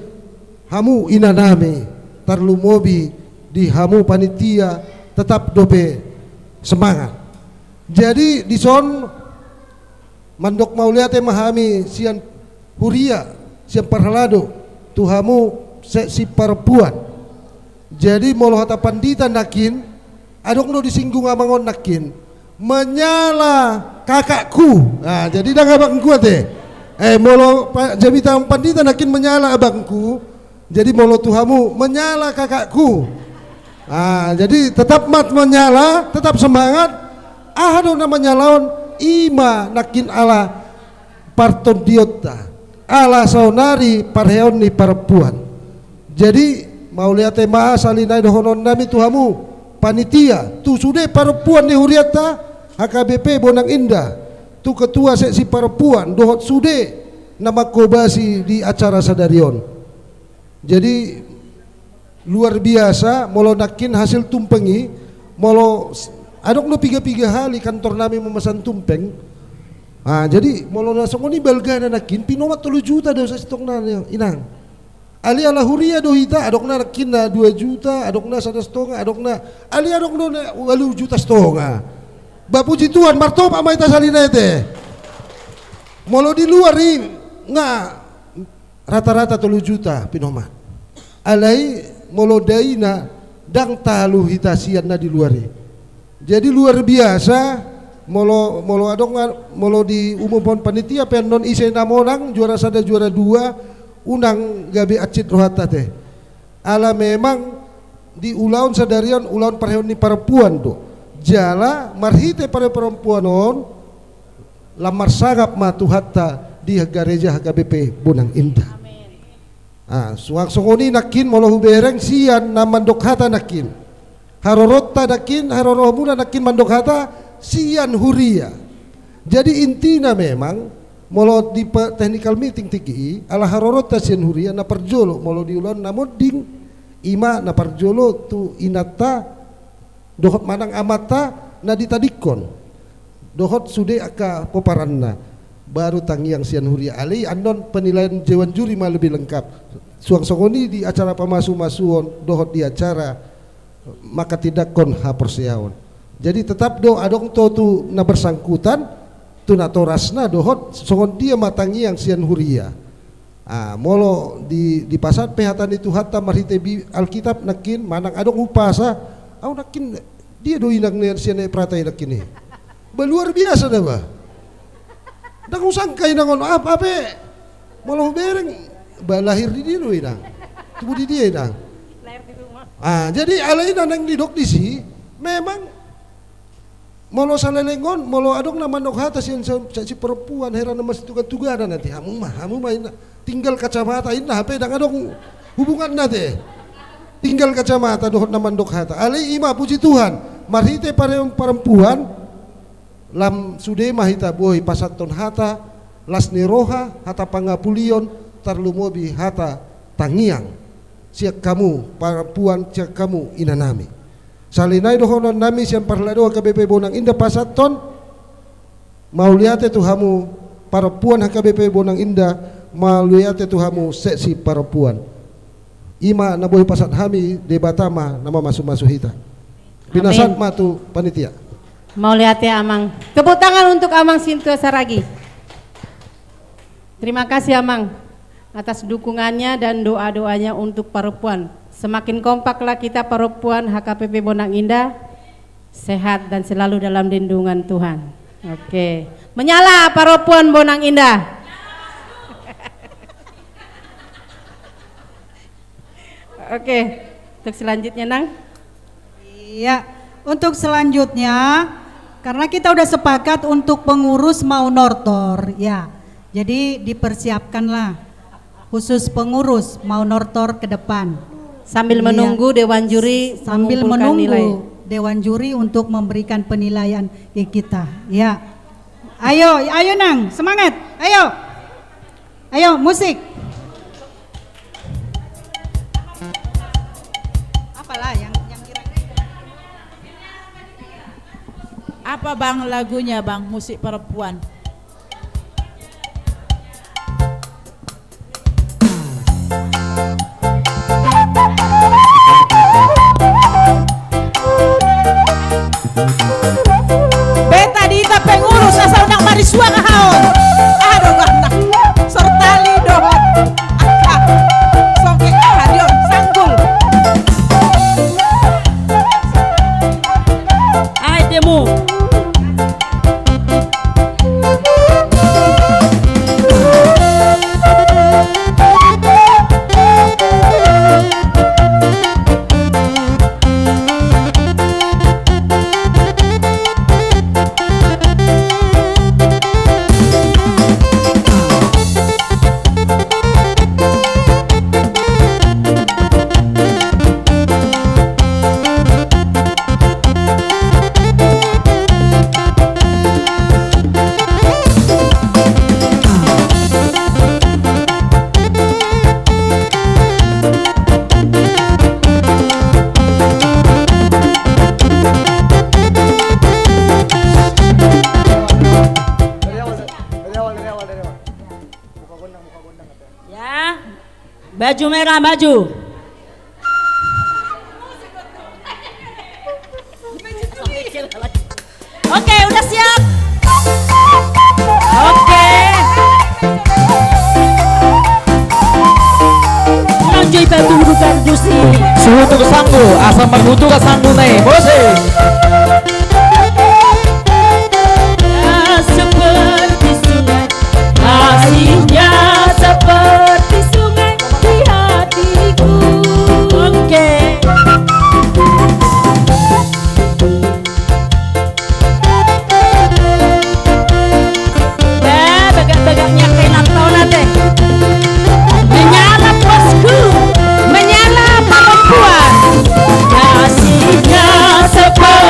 hamu inanami, tarlumobi di hamu panitia, tetap dope semangat. Jadi dison mandok mauliate ma hami sian huria, sian parhalado, tu hamu seksi parompuan. Jadi molo hata pandita nangkin, adong do disinggung amang on nangkin, menyala kakakku. Nah, jadi ndang abangku ate. Eh, molo pa-, jamita pandita nangkin menyala abangku, jadi molo tu hamu menyala kakakku. Ah, jadi tetap mat menyala, tetap semangat. Aha do na menyala on, ima nangkin ala partondionta, ala saonari parheon ni parompuan. Jadi mauliate ma sahali nai dohononnami tu hamu panitia, tu sude parompuan ni hurianta H K B P Bonang Indah, tu ketua seksi parompuan dohot sude na manghobasi di acara sadari on. Jadi luar biasa, molo nangkin hasil tumpeng i, molo s-, adong do piga-piga hali kantornami memesan tumpeng. Ah, jadi molo na songon i balgana nangkin pinomat tolu juta do sasintongna, Inang. Alai ala huria do hita, adong na nangkin na dua juta, adong na sada stonga, adong na, alai adong do na ualu juta stonga. Ba puji Tuhan, martopak ma hita sahali nai ate. Molo di luar i nga rata-rata tolu juta pinomat. Alai molo daina ndang talu hita sian na di luar i. Jadi luar biasa, molo, molo adong, molo diumumhon panitia pe annon ise na monang, juara sada, juara dua, unang gabe hansit rohanta ate. Ala memang di ulaon sadari on, ulaon parheon ni parompuan do. Jala marhite parheon parompuan on, lam marsangap ma Tuhanta di gareja H K B P Bonang Indah. Amin. Ah, suang songon i nangkin molo hubereng sian na mandok hata nangkin. Haroronta nangkin, harorohonmuna nangkin mandok hata sian huria. Jadi intina memang molo di pe-, technical meeting tingki i, ala haroronta sian huria na parjolo molo di ulaon na monding, ima na parjolo tu inanta, dohot manang amanta na ditadingkon, dohot sude angka pomparanna, baru tangiang sian huria. Alai annon penilaian dewan juri ma lebih lengkap. Suang songon i di acara pamasumasuon, dohot di acara manghatindanghon haporseaon. Jadi tetap do adong totu na bersangkutan, tu natorasna dohot songon dia ma tangiang sian huria. Ah, molo di, dipasahat pe hata ni Tuhanta marhite bi-, Alkitab nangkin, manang adong umpasa, au nangkin dia do inang ni sian Eprata i nangkin i. Ba luar biasa da ba. Ndang husangka inang on, ap-, ape, molo hubereng, ba lahir di dia do inang. Tubu di dia inang. Lahir di rumah. Ah, jadi alai na naeng didok disi, memang molo saleleng on, molo adong na mandok hata sian sa-, sa-, si parompuan, hera na masitugan-tuganan ate, hamu ma, hamu ma inna. Tinggal kacamata inna, hape ndang adong hubunganna ate. Tinggal kacamata dohot na mandok hata. Alai ima puji Tuhan, marhite parheon parompuan, lam sude ma hita boi pasahathon hata las ni roha, hata pangapulion, tarlumobi hata tangiang. Sian hamu parompuan, sian hamu inanami. Sahali nai dohononnami sian parhalado H K B P Bonang Indah pasahathon, mauliate tu hamu parompuan H K B P Bonang Indah, mauliate tu hamu seksi parompuan. Ima na boi pasahat hami, Debata ma na mamasu-masu hita. Amin. Pinasahat ma tu panitia. Mauliate Amang. Tepuk tangan untuk Amang Sintua Saragi. Terima kasih Amang atas dukungannya dan doa-doanya untuk parompuan. Semakin kompaklah kita parompuan H K P P Bonang Indah, sehat dan selalu dalam lindungan Tuhan. Oke, menyala parompuan Bonang Indah. Oke, untuk selanjutnya Nang. Iya, untuk selanjutnya, karena kita udah sepakat untuk pengurus mau nortor, ya. Jadi dipersiapkanlah khusus pengurus mau nortor ke depan. Sambil menunggu dewan juri mengumpulkan nilai. Iya. Sambil menunggu dewan juri untuk memberikan penilaian ke kita. Ya. Ayo, ayo Nang, semangat. Ayo. Ayo, musik. Apalah yang, yang kira-kira. Apa, Bang, lagunya, Bang? Musik perempuan. Beta di hita pengurus asa unang marisuang aha on. Aha do gahna? Sortali dohot. Aha. Soke aha dion sanggul. Ai demu. Ya, baju merah, maju. Oke, udah siap? Oke. Lanjut, batu hudukan dusi. Suhutu ke sanggu, asal menghutu ke sanggu naik. Musik. Ya, seperti sungai. Kasihnya seperti sungai di hatiku. Oke. Bah, bagak-bagaknya kena tona deh. Menyala bosku, menyala perempuan. Kasihnya seperti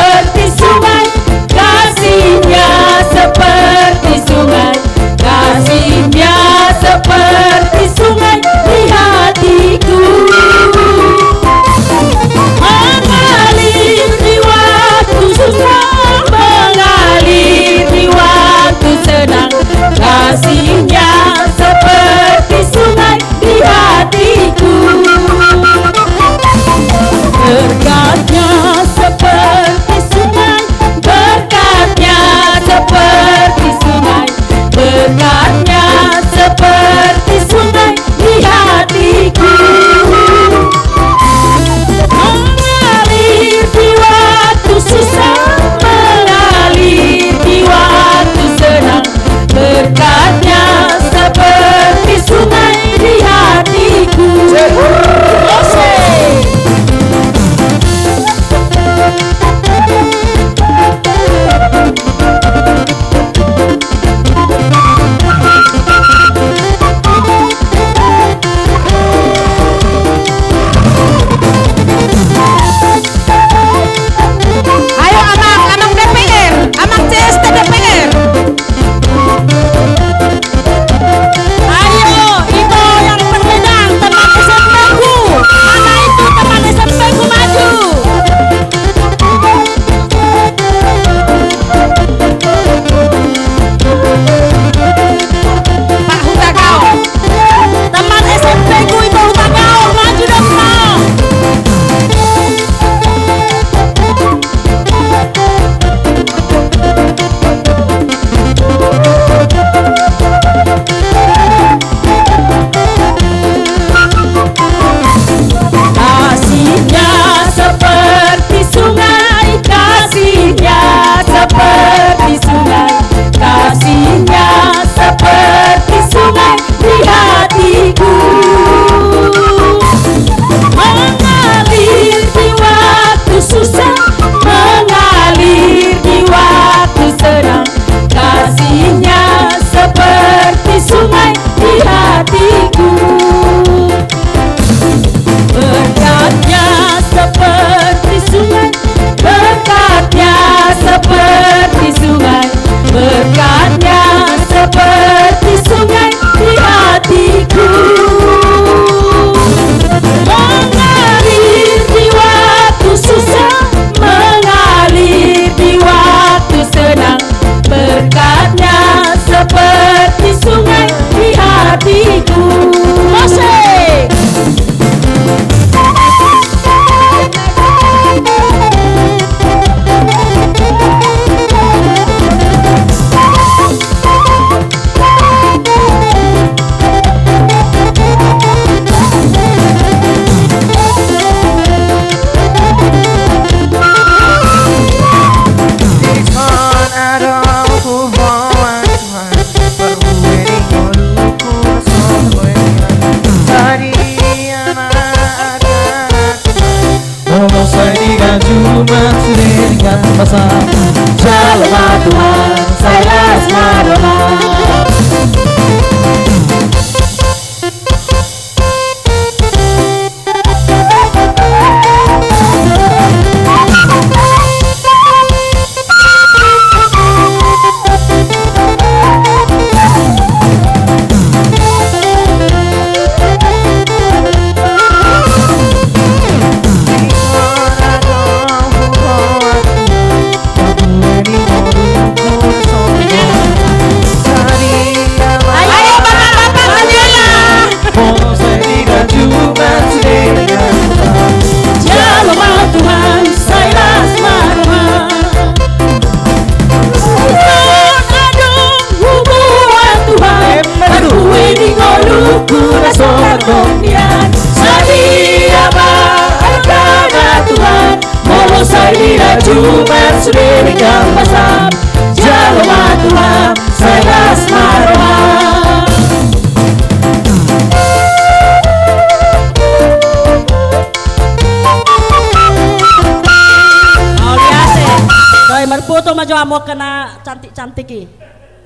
Pokokna cantik-cantik i.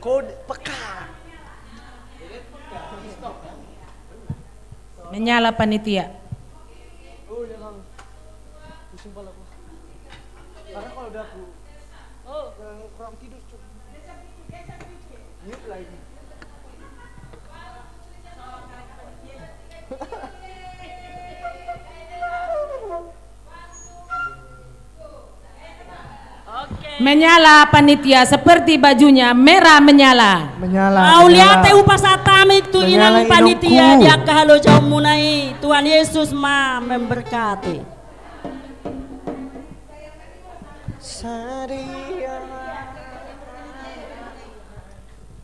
Kode peka. Menyala panitia. Karena kalau udah aku kurang tidur, Cuk. Mute lagi. Menyala panitia seperti bajunya merah menyala. Menyala. Mauliate hupasahat hami tu inang panitia di angka halojaonmuna i. Tuhan Yesus ma memberkati.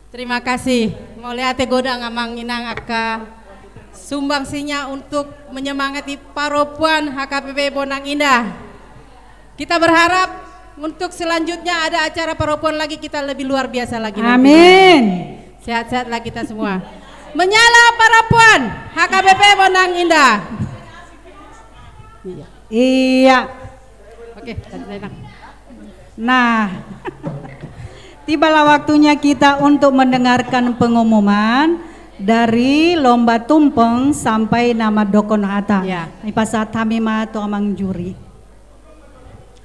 Terima kasih. Mauliate godang amang inang angka sumbangsina untuk menyemangati paropuan H K B P Bonang Indah. Kita berharap untuk selanjutnya ada acara paropuan lagi, kita lebih luar biasa lagi nanti. Amin. Sehat-sehatlah kita semua. Menyala paropuan H K B P Bonang Indah. Iya. Iya. Oke, tadi saya nang. Nah, tibalah waktunya kita untuk mendengarkan pengumuman dari lomba tumpeng sampai na mandokkon hata. Ya. Hupasahat hami ma tu amang juri.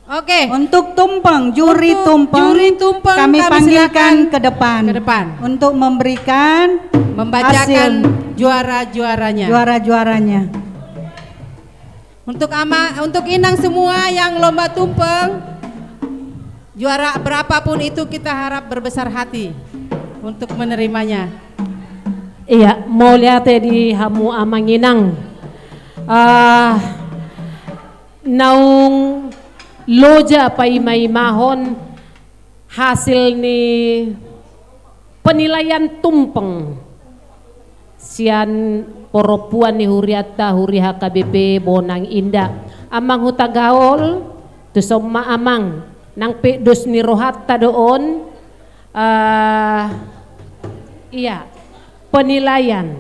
Oke. Untuk tumpeng, juri tumpeng, kami panggilkan ke depan. Ke depan. Untuk memberikan, membacakan hasil juara-juaranya. Juara-juaranya. Untuk ama, untuk inang semua yang lomba tumpeng, juara berapapun itu kita harap berbesar hati untuk menerimanya. Iya, mauliate di hamu amang inang. Ah, naung loja paima-imahon hasil ni penilaian tumpeng sian parompuan ni hurianta, huri H K B P Bonang Indah. Amang Hutagaol, tuson ma amang, nang pe dos ni rohanta do on, eh, iya, penilaian.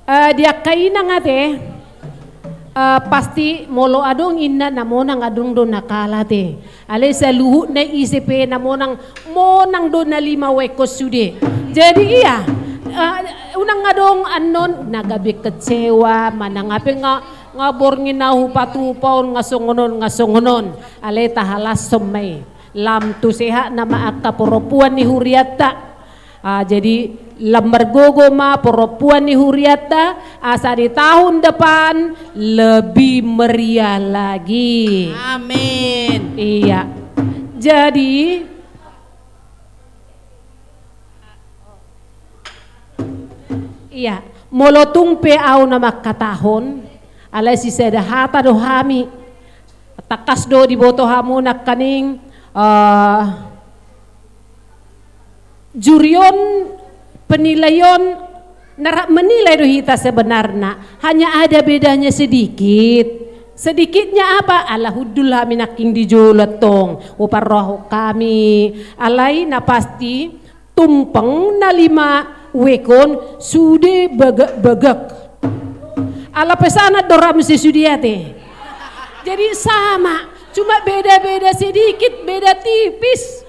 Eh, di angka inang ate, eh, pasti molo adong inna na monang adong do na kalah ate. Alai saluhutna ise pe na monang, monang do na lima wekon sude. Jadi iya, eh, unang adong annon na gabe kecewa, manang hape nga, nga borngin na hupatupa on, nga songon on, nga songon on. Alai tahalashon ma i. Lam tu sehat nama angka parompuan ni hurianta. Ah, jadi lam margogo ma parompuan ni hurianta, asa di tahun depan lebih meriah lagi. Amin. Iya. Jadi, iya, molo tung pe au na mangkatahon, alai sisada hata do hami. Tangkas do diboto hamu nangkaning, eh, juri on, penilai on, na rap menilai do hita sebenarna. Hanya ada bedanya sedikit. Sedikitnya apa? Ala hundul hami nangkin di jolo antong. Huparrohahon hami. Alai na pasti, tumpeng na lima wekon sude bagak-bagak. Ala pesanan do ra muse sude ate. Jadi sama, cuma beda-beda sedikit, beda tipis.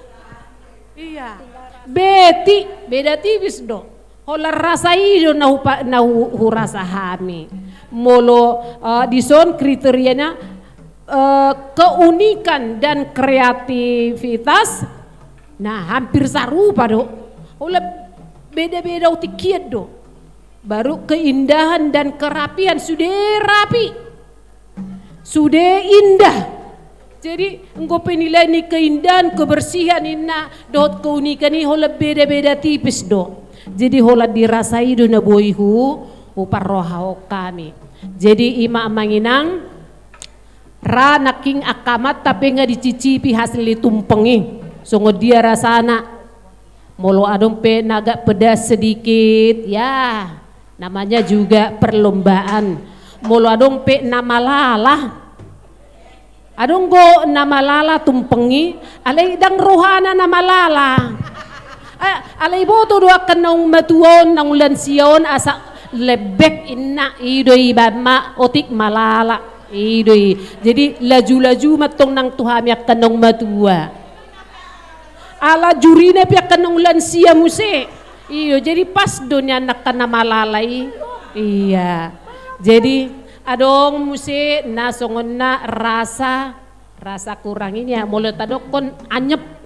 Iya. Beti, beda tipis do. Holan rasa i do na hupa-, na hu-, hurasa hami. Molo, eh, dison kriteriana, eh, keunikan dan kreativitas, nah, hampir sarupa do. Holan beda-beda otik hian do. Baru keindahan dan kerapian, sude rapi. Sude indah. Jadi, enggo penilaian ni keindahan, kebersihan inna, dohot keunikan i holan beda-beda tipis do. Jadi, holan dirasa i do na boi hu, huparrohahon hami. Jadi, i ma amang inang, ra nangkin angka amanta pe nga dicicipi hasil ni tumpeng i. Songon dia rasana. Molo adong pe na agak pedas sedikit, ya, namanya juga perlombaan. Molo adong pe na malala, adong do na malala tumpeng i, alai ndang rohana na malala. Eh, alai boto do angka naung matua on, naung lansia on, asa lebek inna, i do i, baen ma otik malala, i do i. Jadi laju-laju ma antong nang tu hami angka naung matua. Ala jurina pe angka naung lansia muse. Iyo, jadi pas do nian angka na malala i. Iya. Jadi adong muse na songon na rasa, rasa kurang i, ya, molo tadokkon anyep.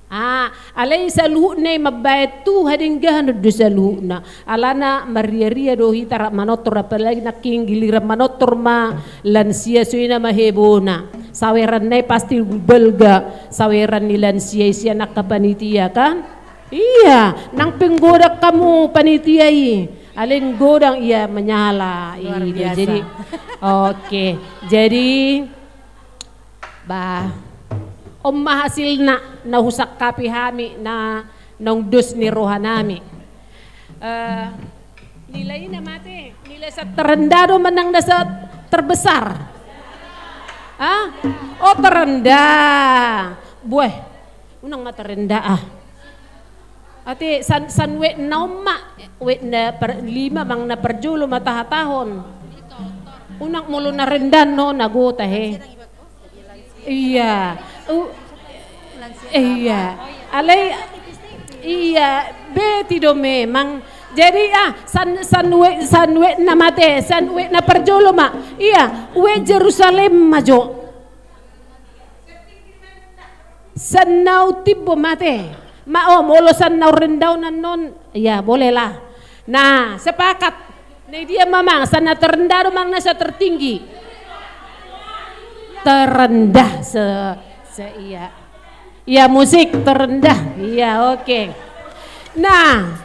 Ah, alai saluhutna i mambaen tu hadenggahanon do saluhutna. Alana marria-ria do hita rap manortor, apalagi nangkin giliran manortor ma lansia, songon i ma hebona. Saweranna i pasti balga saweran ni lansia i sian angka panitia, kan? Iya, nang pe nggodang hamu panitia i. Alai nggodang, iya, menyala. Luar biasa. Jadi, oke. Jadi, bah, on ma hasilna na husangkapi hami, na naung dos ni rohanami. Eh, nilai na mate, nilai sa terendah do manang na sa terbesar? Ah? Oh, terendah. Bueh, unang ma terendah, ah. Ate, san, san wet na on ma, wet na per, lima manang na parjolo ma tahatahon. Unang molo na rendah on na gota, he. Iya. U-, iya. Alai, iya, beti do memang. Jadi, ah, san, san wet, san wet na mate, san wet na parjolo ma. Iya, wet Jerusalem ma jo. San na timbo mate. Ma, oh, molo san na rendah on annon. Iya, boleh lah. Nah, sepakat. Nah, dia memang, san na terendah do manang na sa tertinggi? Terendah se, se, iya. Iya, musik terendah. Iya, oke. Nah,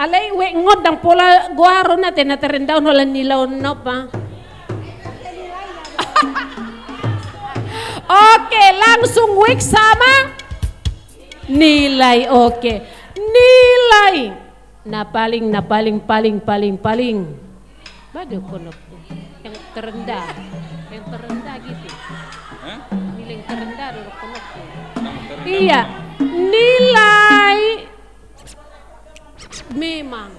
alai wet ngon, ndang pola goaron ate na terendah on, holan nilai on nopa. Oke, langsung wet sama nilai, oke. Nilai. Na paling, na paling, paling, paling, paling. Ba dohononku. Yang terendah. Yang terendah gitu. Hah? Nilai yang terendah dohononku. Yang terendah. Iya. Mana? Nilai. Memang.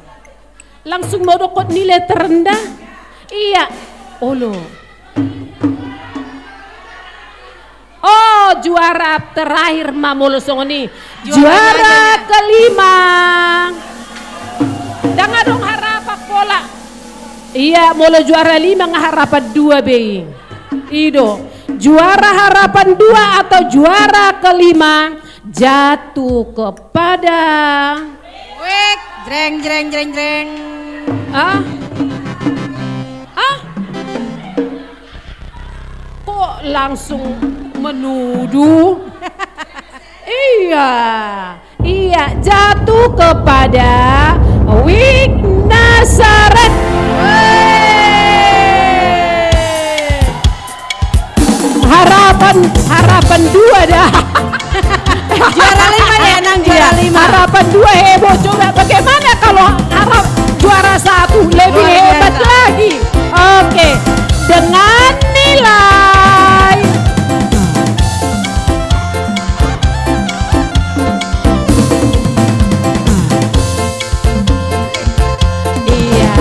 Langsung mau dohot nilai terendah. Iya. Olo. Oh, juara terakhir ma molo songon i. Juara kelima. Ndang adong harapan pola. Iya, molo juara lima nga harapan dua be i. I do. Juara harapan dua atau juara kelima jatuh kepada. Wek, jreng, jreng, jreng, jreng. Ah? Ah? Kok langsung menuduh? Iya. Iya, jatuh kepada Wik Nasaret. Wey. Harapan, harapan dua dah. Juara lima ya, Nang, juara lima. Iya, harapan dua heboh. Coba bagaimana kalau harap juara satu lebih hebat lagi? Luar biasa. Oke, dengan nilai. Iya.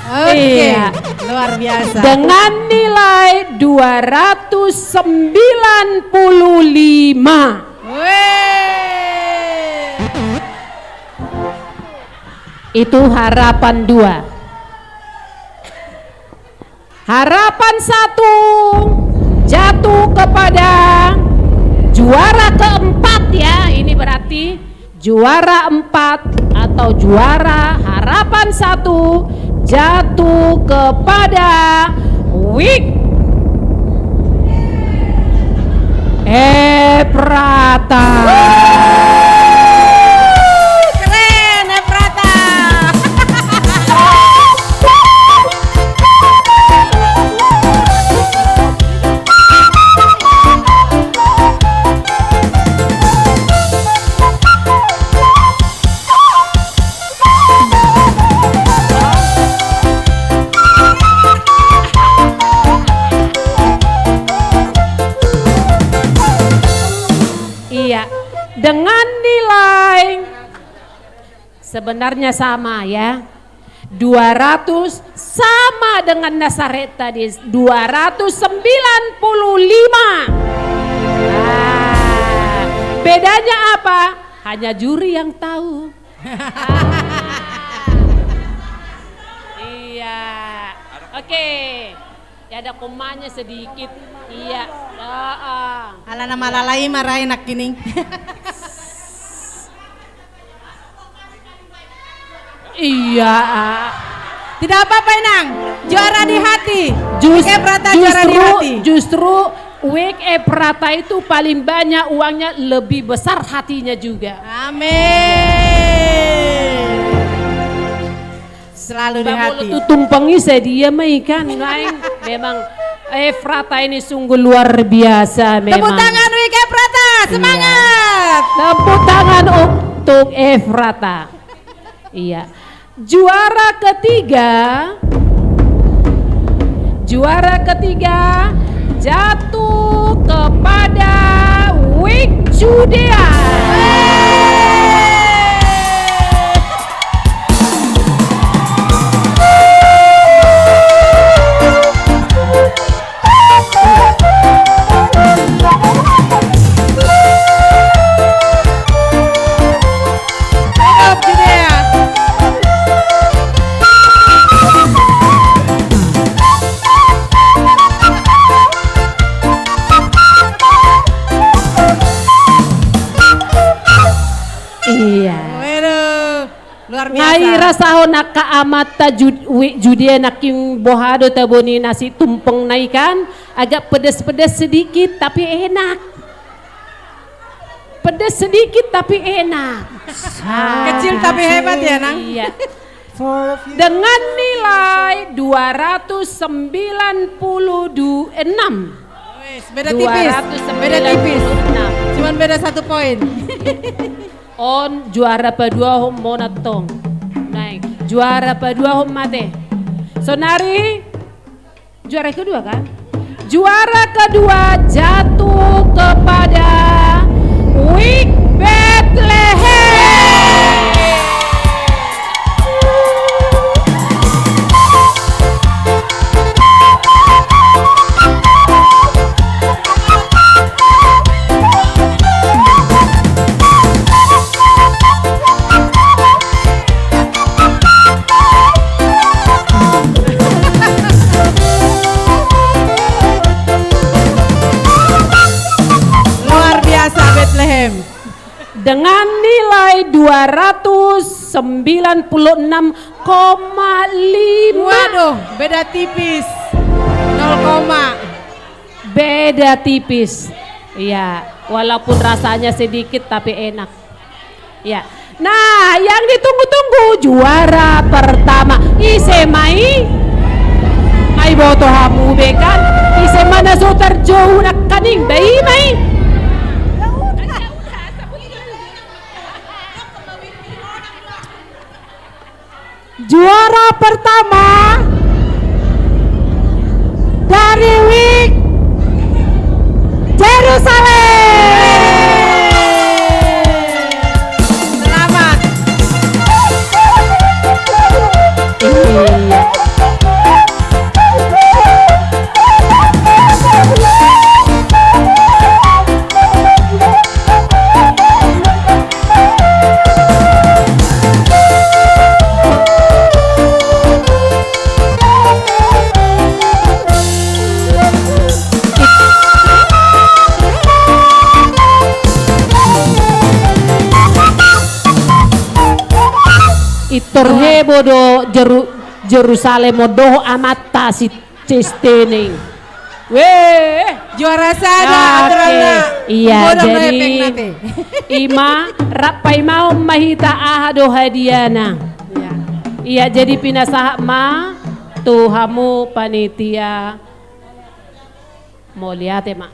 Oke, iya. Luar biasa. Dengan nilai dua ratus sembilan puluh lima. Weh. Itu harapan dua. Harapan satu jatuh kepada juara keempat, ya. Ini berarti juara empat atau juara harapan satu jatuh kepada Wik Eprata. Keren, Eprata. Iya, dengan nilai sebenarnya sama, ya. Dua ratus sama dengan Nasaret tadi, dua ratus sembilan puluh lima. Nah, B Bedanya apa? Hanya juri yang tahu. Ah. Iya. Oke. Ya, ada komanya sedikit. Iya. Heeh. Ala na malalai marai nangkining. Iya. Tidak apa-apa, Inang. Juara di hati. Jus-, Wik Efrata juara di justru, hati. Justru Wik Efrata itu paling banyak uangnya, lebih besar hatinya juga. Amin. Selalu di hati. Tutumpeng i sadia ma i kan, naeng. Memang Efrata ini sungguh luar biasa memang. Tepuk tangan Wik Efrata, iya. Semangat. Tepuk tangan untuk Efrata. Iya. Juara ketiga, juara ketiga jatuh kepada Wik Judea. Iya. Waduh. Luar biasa. Nunga hurasahon angka amanta Jud-, Wik Judea nangkin boha do tabo ni nasi tumpeng na i kan, agak pedes-pedes sedikit tapi enak. Pedes sedikit tapi enak. Kecil tapi hebat ya, Nang? Iya. Dengan nilai dua ratus sembilan puluh enam. Wes, beda tipis. Beda tipis. Dua ratus sembilan puluh enam. Cuman beda satu poin. On juara paduahon ma on antong. Naeng. Juara paduahon ma ate. Saonari juara kedua kan? Juara kedua jatuh kepada Wik Betlehem. Luar biasa, Betlehem. Dengan nilai dua ratus sembilan puluh enam koma lima. Waduh, beda tipis. Nol koma. Beda tipis. Iya, walaupun rasanya sedikit tapi enak. Iya. Nah, yang ditunggu-tunggu juara pertama. Ise ma i? Ai boto hamu be kan. Ise ma na so tarjou nangkaning, ba i ma i. Juara pertama dari Wik Jerusalem. Selamat. Iya. Pintor heboh do Jeru-, Jerusalem on dohot amanta si Cestening. Weh. Juara sada. Oke. Aturanna. Iya, jadi ima, rap paimahon ma hita aha do hadiana. Iya. Iya, jadi pinasahat ma tu hamu panitia. Mauliate ma.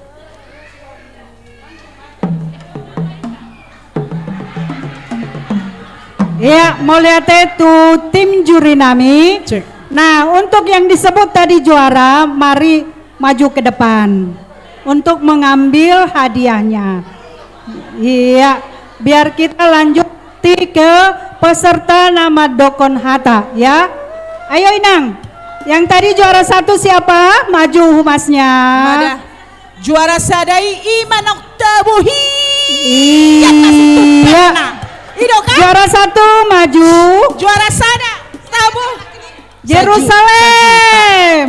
Iya, mauliate tu tim juri nami. Cek. Nah, untuk yang disebut tadi juara, mari maju ke depan untuk mengambil hadiahnya. Iya, biar kita lanjut ke peserta na mandokkon hata, ya. Ayo, Inang. Yang tadi juara satu siapa? Maju humasnya. Juara sada i, i ma na tabo i. Juara satu maju. Juara sada. Tabo. Jerusalem.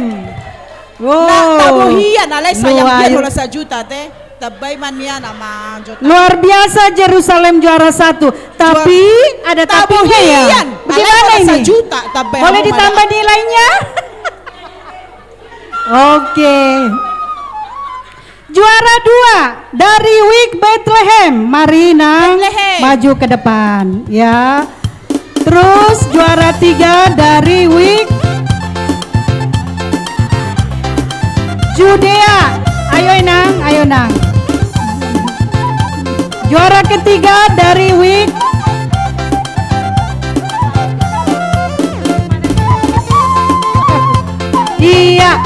Wow. Tabo hian, alai sayang dia holan sajuta te. Tambai ma nian ama jota. Luar biasa Jerusalem juara satu. Tapi ada tapinya ya. Bagaimana ini? Boleh ditambah nilainya? Oke. Juara dua dari Wik Betlehem, mari nang maju ke depan, ya. Terus juara tiga dari Wik Judea, ayo nang, ayo nang. Juara ketiga dari Wik Iya.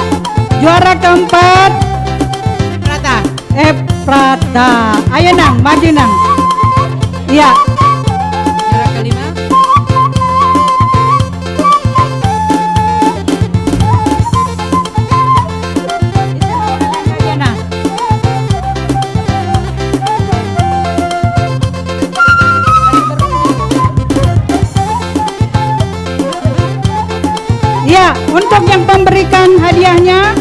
Juara keempat. Efrata. Efrata. Ayo nang, maju nang. Iya. Juara kelima. Ayo nang. Ya, untuk yang pemberikan hadiahnya,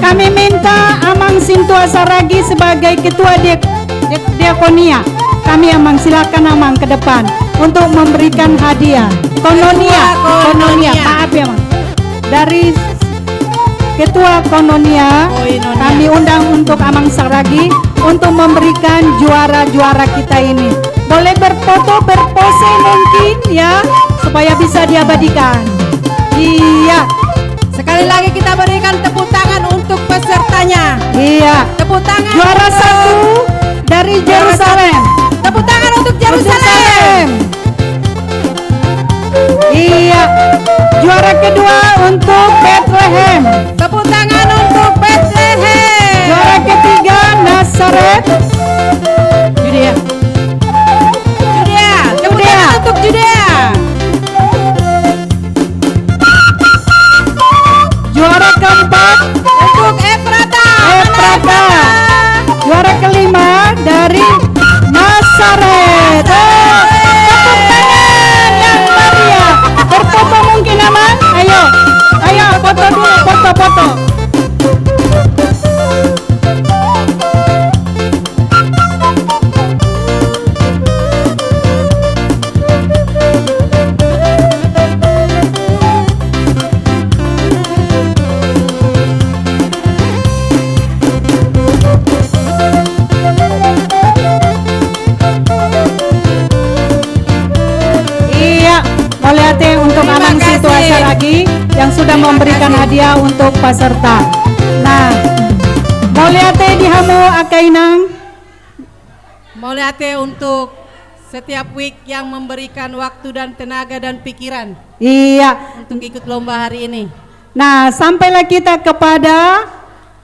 kami minta Amang Sintua Saragi sebagai ketua di-, di-, diakonia. Kami Amang, silakan Amang ke depan untuk memberikan hadiah. Koinonia, koinonia. Maaf ya, Mang. Dari Ketua Koinonia, kami undang untuk Amang Saragi untuk memberikan juara-juara kita ini. Boleh berfoto, berpose mungkin ya, supaya bisa diabadikan. Iya. Sekali lagi kita berikan tepuk tangan untuk pesertanya. Iya. Tepuk tangan. Juara satu dari Jerusalem. Tepuk tangan untuk Jerusalem. Iya. Juara kedua untuk Betlehem. Tepuk tangan untuk Betlehem. Juara ketiga Nazaret. Judea. Judea. Tepuk tangan untuk Judea. Juara keempat untuk Efrata. Efrata. Juara kelima dari Nazaret. Eh, tepuk tangan yang meriah. Berfoto mungkin, Amang? Ayo. Ayo, foto dulu, foto, foto. Iya, mauliate untuk Amang Sintua Saragi yang sudah memberikan hadiah untuk peserta. Nah, mauliate di hamu angka inang. Mauliate untuk setiap Wik yang memberikan waktu dan tenaga dan pikiran. Iya. Untuk ikut lomba hari ini. Nah, sampailah kita kepada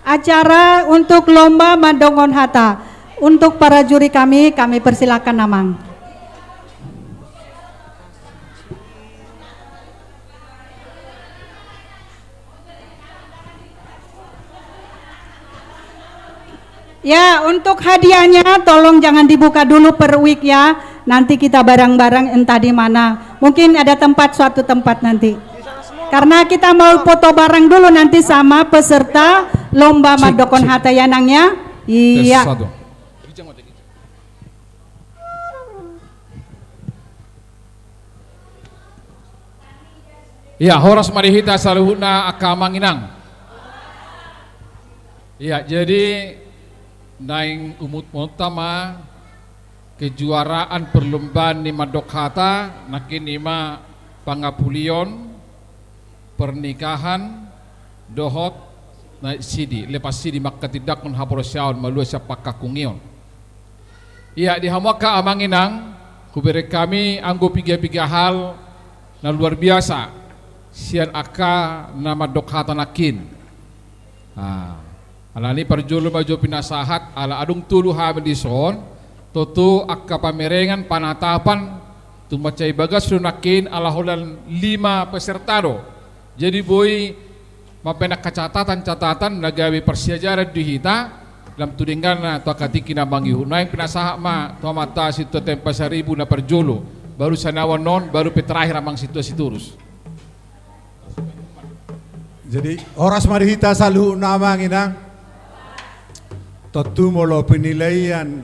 acara untuk lomba mandok hata. Untuk para juri kami, kami persilakan, Amang. Ya, untuk hadiahnya tolong jangan dibuka dulu per Wik ya. Nanti kita barang-barang entah di mana. Mungkin ada tempat, suatu tempat nanti. Karena kita mau foto bareng dulu nanti sama peserta lomba mandok hata ya, Nang ya. Iya. Ia, horas ma di hita saluhutna angka amang inang. Ia, jadi naeng umut-umutta ma kejuaraan perlombaan ni mandok hata, nangkin i ma pangapulion, pernikahan, dohot na sidi, lepas sidi mangkatindangkon haporseaon malua sian pangkangkungion. Ia, di hamu angka amang inang, hubereng hami anggo piga-piga hal na luar biasa sian angka na mandok hata nangkin. Ah, alani parjolo ma jo pinasahat, ala adong tolu hami dison, tontu angka pamerengan, panatapan, tung mansai bagas do nangkin, ala holan lima peserta do. Jadi boi mambaen angka catatan-catatan na gabe parsiajaran di hita, Lam tu dengganna tu angka tingki na mangihut. Naeng pinasahat ma tu amanta Sintua Tempa Saribu na parjolo, baru sanawan non, baru pe terakhir amang Sintua Sitorus. Jadi horas ma di hita saluhutna amang inang. Tontu molo penilaian,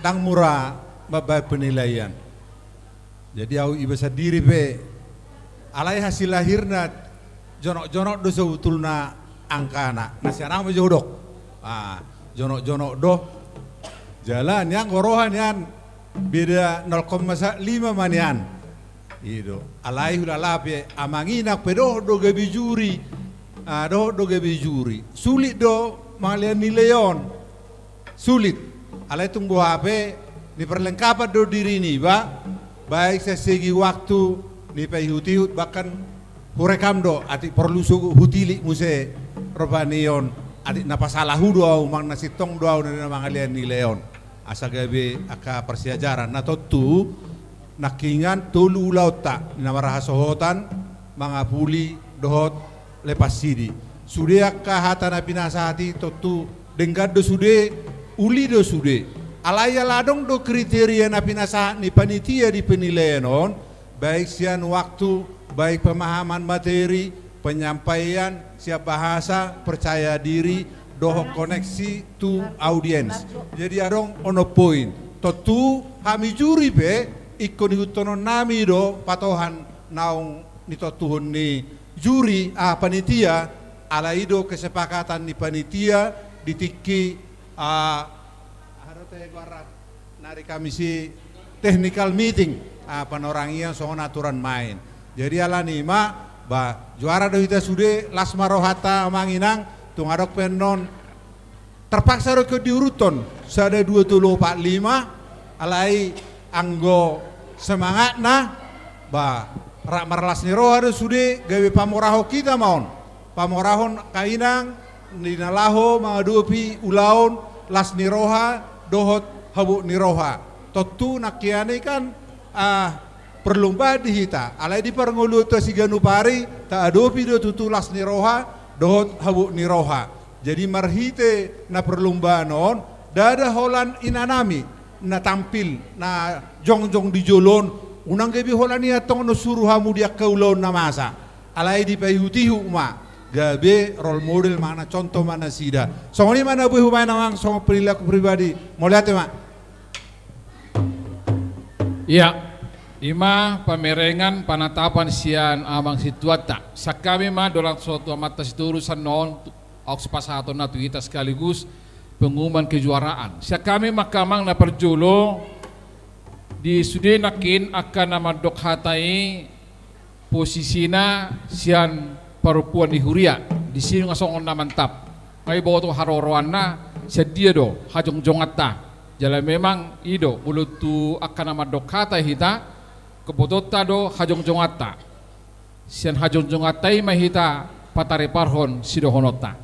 ndang mura mambaen penilaian. Jadi au iba sandiri pe, alai hasil akhirna jonok-jonok do sebetulna angkana. Na sian au ma jo hudok. Ah, jonok-jonok do. Jala nian goroha nian beda nol koma lima ma nian. I do. Alai hulala pe amang inang pe dohot do gabe juri. Ah, dohot do gabe juri. Sulit do mangalean nilai on. Sulit. Alai tung boha pe, ni perlengkapan do diri niba, baik sian segi waktu, ni paihut-ihut, bahkan hurekam do, atik porlu so hutilik muse, rupani on, atik na pasalahi do au, mang na sintong do au, na mangalean nilai on. Asa gabe angka parsiajaran, na tontu, nangkiningan tolu ulaonta, na marhasohotan, mangapuli, dohot, lepas sidi. Sude angka hata na pinasahat i tontu denggan do sude, uli do sude. Alai ala adong do kriteria na pinasahat ni panitia di penilaian on, baik sian waktu, baik pemahaman materi, penyampaian, sian bahasa, percaya diri, dohot koneksi tu audiens. Jadi adong onom poin. Tontu hami juri pe, ingkon ihuthonon nami do patohan naung nitontuhon ni juri, ah, panitia, alai do kesepakatan ni panitia di tingki, ah, aha do te goarna nari Kamis i technical meeting, ah, panorangian songon aturan main. Jadi alani ma, ba, juara do hita sude, las ma rohanta amang inang, tung adong pe annon, terpaksa do ingkon diuruthon, sada, dua, tolu, opat, lima, alai anggo semangatna, ba, rap marlas ni roha do sude, gabe pamorahon hita ma on. Pamorahon angka inang, di na laho mangadopi ulaon, las ni roha, dohot habot ni roha. Tontu nangkiningan i kan, ah, perlombaan di hita, alai di parngoluon tu siganup ari, taadopi do tutu las ni roha, dohot habot ni roha. Jadi marhite na perlombaan on, ndada holan inanami, na tampil, na jongjong di jolo on, unang gabe holan i antong na suru hamu di angka ulaon na masa. Alai dipaihut-ihut ma, gabe role model ma na contoh ma nasida. Songon i ma na boi hubaen amang, songon perilaku pribadi. Mauliate ma. Ia, i ma pamerengan panatapan sian amang sintuanta. Sian hami ma dohot tu amanta Sitorus annon, tu, auk sipasahatonna tu hita sekaligus pengumuman kejuaraan. Sian hami ma angka amang na parjolo, di sude nangkin angka na mandok hata i, posisina sian parompuan ni huria, disi nunga songon na mantap. Nga diboto haroroanna, sian dia do hajongjonganta. Jala memang i do, molo tu angka na mandok hata hita, kebotonta do hajongjonganta. Sian hajongjonganta i ma hita patariparhon sidohononta.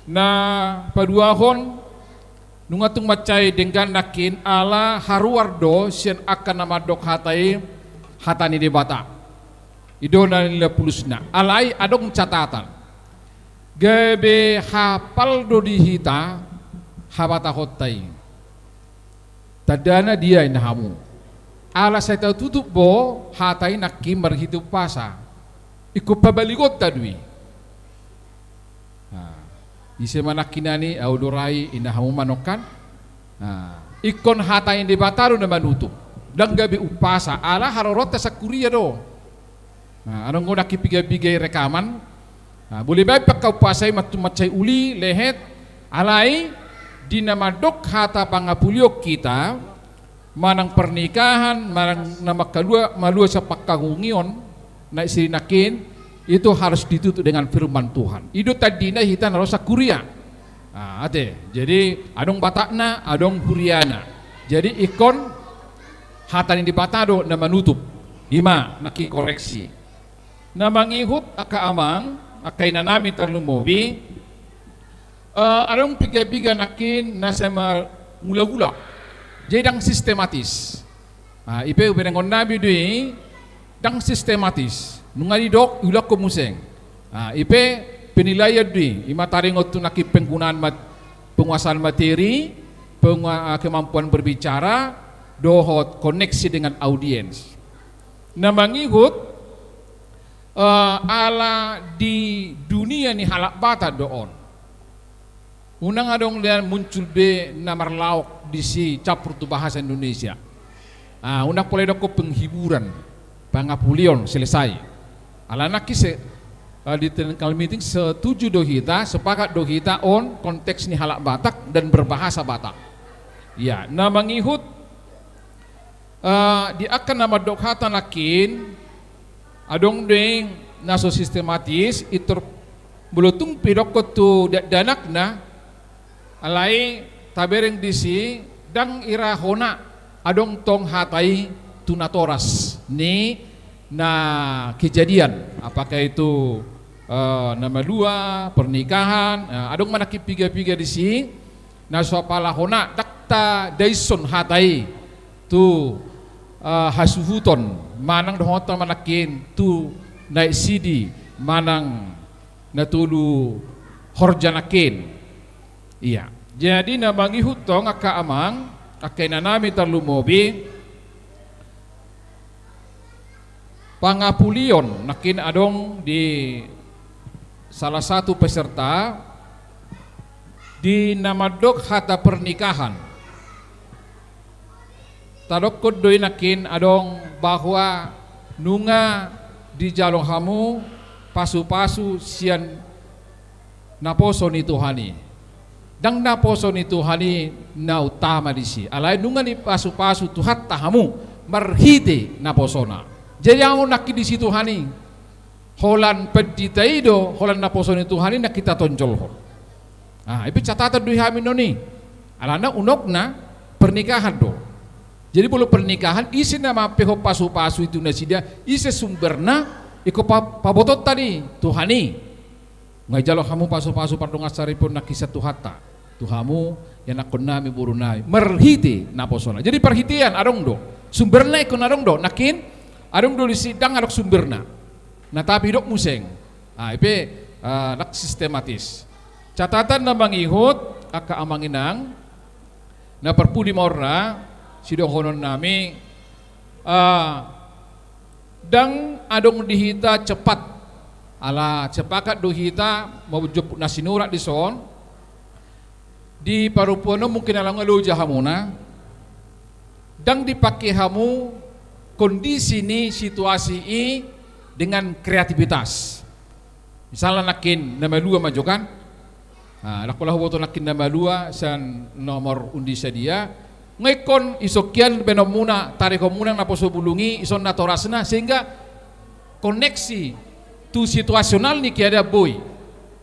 Na paduahon, nunga tung mansai denggan nangkin ala haruar do sian angka na mandok hata i hata ni Debata. I do na nilai pulusna. Alai adong catatan. Gabe hapal do di hita habatahonta i. Tandana dia inna hamu. Ala sai tatutup bo hata i nangkin marhite umpasa. Ingkon pabaligonta do i. Nah, ise ma nangkiningan i, au do ra i, inna hamu ma nangkin. Nah, ingkon hata ni Debata do na manutup. Ndang gabe umpasa, ala haroroanta sian huria do. Nah, adong do nangkin piga-piga i rekaman. Nah, boi baen pe angka umpasa i ma tung mansai uli, lehet, alai di na mandok hata pangapulion hita, manang pernikahan, manang na mangkalua, malua sian pangkaungion, na istri nangkin, itu harus ditutup dengan firman Tuhan. I do tandina hita na ro sian huria. Nah, ate, jadi adong Batakna, adong huriana. Jadi ingkon hata ni Debata do na manutup. I ma, nangkin koreksi. Na mangihut angka amang, angka inanami tarlumobi, eh, adong piga-piga nangkin na sai mangula-ula. Jadi ndang sistematis. Nah, i pe huberengonnami do i, ndang sistematis. Nunga didok, iulahon muse. Nah, i pe penilaian do i, i ma taringot tu nangkin penggunaan mat-, penguasaan materi, pengua-, kemampuan berbicara, dohot koneksi dengan audiens. Na mangihut, eh, ala di dunia ni halak Batak do on. Unang adong lean muncul be na marlaok disi campur tu bahasa Indonesia. Ah, unang pola didok penghiburan, pangapulion, selesai. Alana nangkin se-, eh, di technical meeting setuju do hita, sepakat do hita on konteks ni halak Batak dan berbahasa Batak. Ya, na mangihut, eh, di angka na mandok hata nangkin, adong do i na so sistematis, pintor molo tung pe didokkon tu dakdanakna, alai tabereng disi, ndang ira hona adong tong hata i tu natoras ni na kejadian, apakah itu, eh, na malua, pernikahan, eh, adong ma nangkin piga-piga disi, na so apala hona, ndang tadaishon hata i tu, eh, hasuhuton, manang dohononta ma nangkin tu naek sidi, manang na tolu horja nangkin. Iya. Jadi na mangihut tong angka amang, angka inanami tarlumobi, pangapulion nangkin adong di salah satu peserta di na mandok hata pernikahan. Tadokkon do i nangkin adong bahwa nunga dijalo hamu pasu-pasu sian naposo ni Tuhan i. Ndang naposo ni Tuhan i na utama disi. Alai nunga dipasupasu Tuhanta hamu marhite naposona. Jadi hamu nangkin disi Tuhan i. Holan pandita i do, holan naposo ni Tuhan i nangkin tatonjolhon. Ah, i pe catatan do i hami non i. Alana unokna pernikahan do. Jadi molo pernikahan, ise na mampehon pasu-pasu i tu nasida, ise sumberna, ingkon pa-, pabotoonta di Tuhan i. Nunga dijalo hamu pasu-pasu pardongansaripeon nangkin sian Tuhanta tu hamu, ianakkonnami, borunami, marhite naposona. Jadi parhitean adong do, sumberna ingkon adong do, nangkin adong do disi ndang adong sumberna. Na tapi didok muse. Ah, i pe, ah, ndang sistematis. Catatan na mangihut, angka amang inang, na parpudi ma on ra, sidohononnami, ah, ndang adong di hita cepat. Ala sepakat do hita, manjou na sinurat dison, di parompuan on mungkin ala nunga loja hamuna, ndang dipake hamu kondisi ni situasi i dengan kreativitas. Misalna nangkin na malua ma jo kan. Ah, ndang pola huboto nangkin na malua sian nomor undi sadia. Nga ingkon isongkian baenonmuna, tarikonmuna naposo bulung i, ison natorasna, sehingga koneksi tu situasional ni keadaan boi.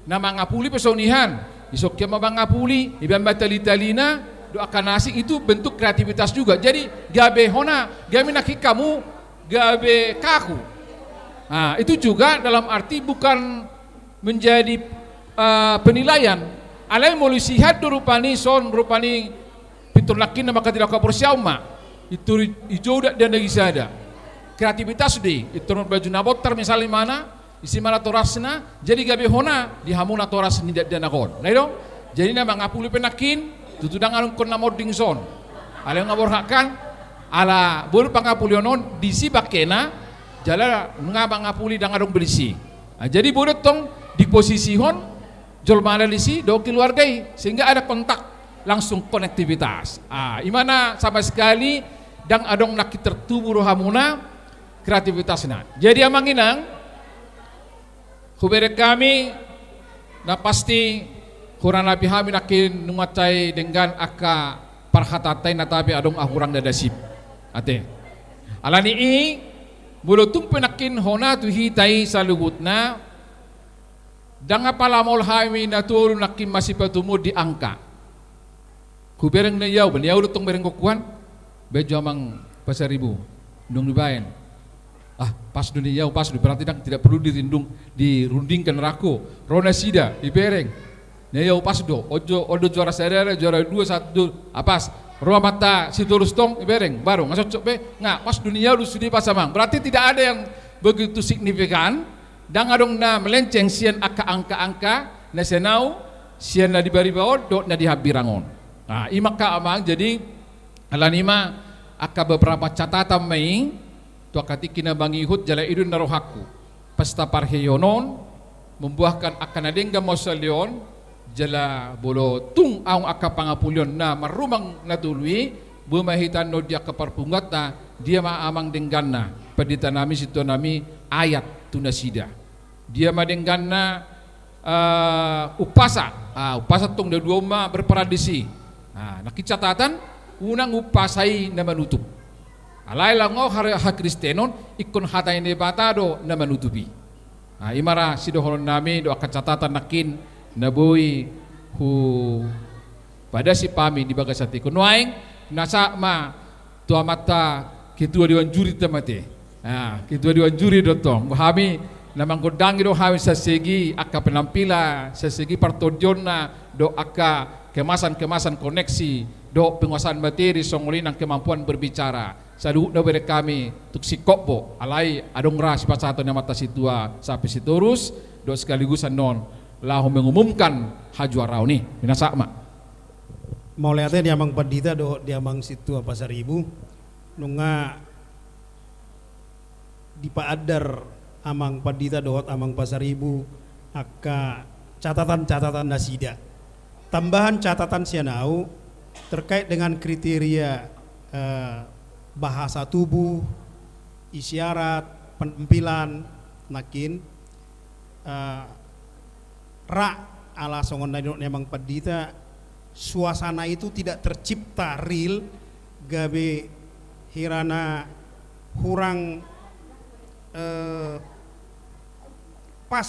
Na mangapuli pe songon i han, isongkian ma mangapuli, ibaen ma tali-talina, dohot angka na asing, itu bentuk kreativitas juga. Jadi gabe hona, gabe nangkin hamu, gabe kaku. Nah, itu juga dalam arti bukan menjadi, eh, penilaian. Alai molo sihat do rupani son, rupani pintor nangkin na mangkatindangkon haporseaon ma. Pintor i-, ijou dakdanak i sada. Kreativitas do i, pintor marbaju na bontar misalna imana, disi ma natorasna, jadi gabe hona di hamu natoras ni dakdanak on. Na i do? Jadi na mangapuli pe nangkin, tutu ndang adong ingkon na monding son. Alai nunga borhat kan, ala boi do pangapulion on, disi bakena, jala nunga mangapuli ndang adong be disi. Nah, jadi boi do tong diposisihon jolmana disi dohot keluarga i, sehingga ada kontak langsung, konektivitas. Ah, imana sama sekali ndang adong nangkin tertubu rohamuna kreativitasna. Jadi amang inang, hubereng hami, na pasti hurang na pe hami nangkin nunga sai denggan angka parhataanta i, na tapi adong hurang na dasip. Ate. Alani i, molo tung pe nangkin hona tu hita i saluhutna, ndang apala maol hami na tolu nangkin masipatumu di angka. Hubereng na i au, ba na i au do tong bereng gokuan, baen jo amang Pasaribu, dung dibaen. Ah, pas do na i au, pas do, berarti ndang, tidak perlu dirindung, dirundingkan rangku. Ro nasida, dibereng. Na i au pas do, on jo, on do juara sada, juara dua, satu, ah, pas. Ro amanta Sitorus tong, dibereng, baru, nga sotsok be, nga, pas do na i au do sude pas amang. Berarti tidak ada yang begitu signifikan, ndang adong na melenceng sian angka, angka-angka na sian au, Sian na di bariba on dohot na di hambirang on. Nah, i ma angka amang, jadi alani ma angka beberapa catatan ma i tu angka tingki na mangihut jala i do na rohangku. Pesta parheheon on membuahkan angka na denggan ma salelengon, jala molo tung adong angka pangapulion na marrumang na tolu i, boi ma hita annon di angka parpunguanta, dia ma amang dengganna, pandita nami, sintua nami, ayat tu nasida. Dia ma dengganna, eh, umpasa. Ah, umpasa tong na dua on ma berperan disi. Ah, nangkin catatan, unang umpasa i na manutup. Alai laho har-, hakristenon, ingkon hata ni Debata do na manutupi. Ah, i ma ra sidohonon nami dohot angka catatan nangkin na boi hu- Pada si pami di bagasan tingki on. Nuaeng, na sahat ma tu amanta ketua dewan juri ta ma te. Nah, ketua dewan juri do tong. Hami na manggondangi do hami sian segi angka penampilan, sian segi partondionna, dohot angka kemasan-kemasan koneksi, dohot penguasaan materi, songon i nang kemampuan berbicara. Saluhutna hubereng hami tung singkop do, alai adong ra sipasahaton ni amanta sintua sahat pe Sitorus, dohot sekaligus annon laho mengumumkan hajuaraon i. Ninna sahat ma. Mauliate di amang pandita dohot di amang sintua Pasaribu. Nunga dipaandar amang pandita dohot amang Pasaribu angka catatan-catatan nasida. Tambahan catatan sian au terkait dengan kriteria, eh, bahasa tubuh, isyarat, penampilan, nangkin, eh, ra, ala songon na nidok ni amang pandita, suasana itu tidak tercipta real, gabe hirana hurang, eh, pas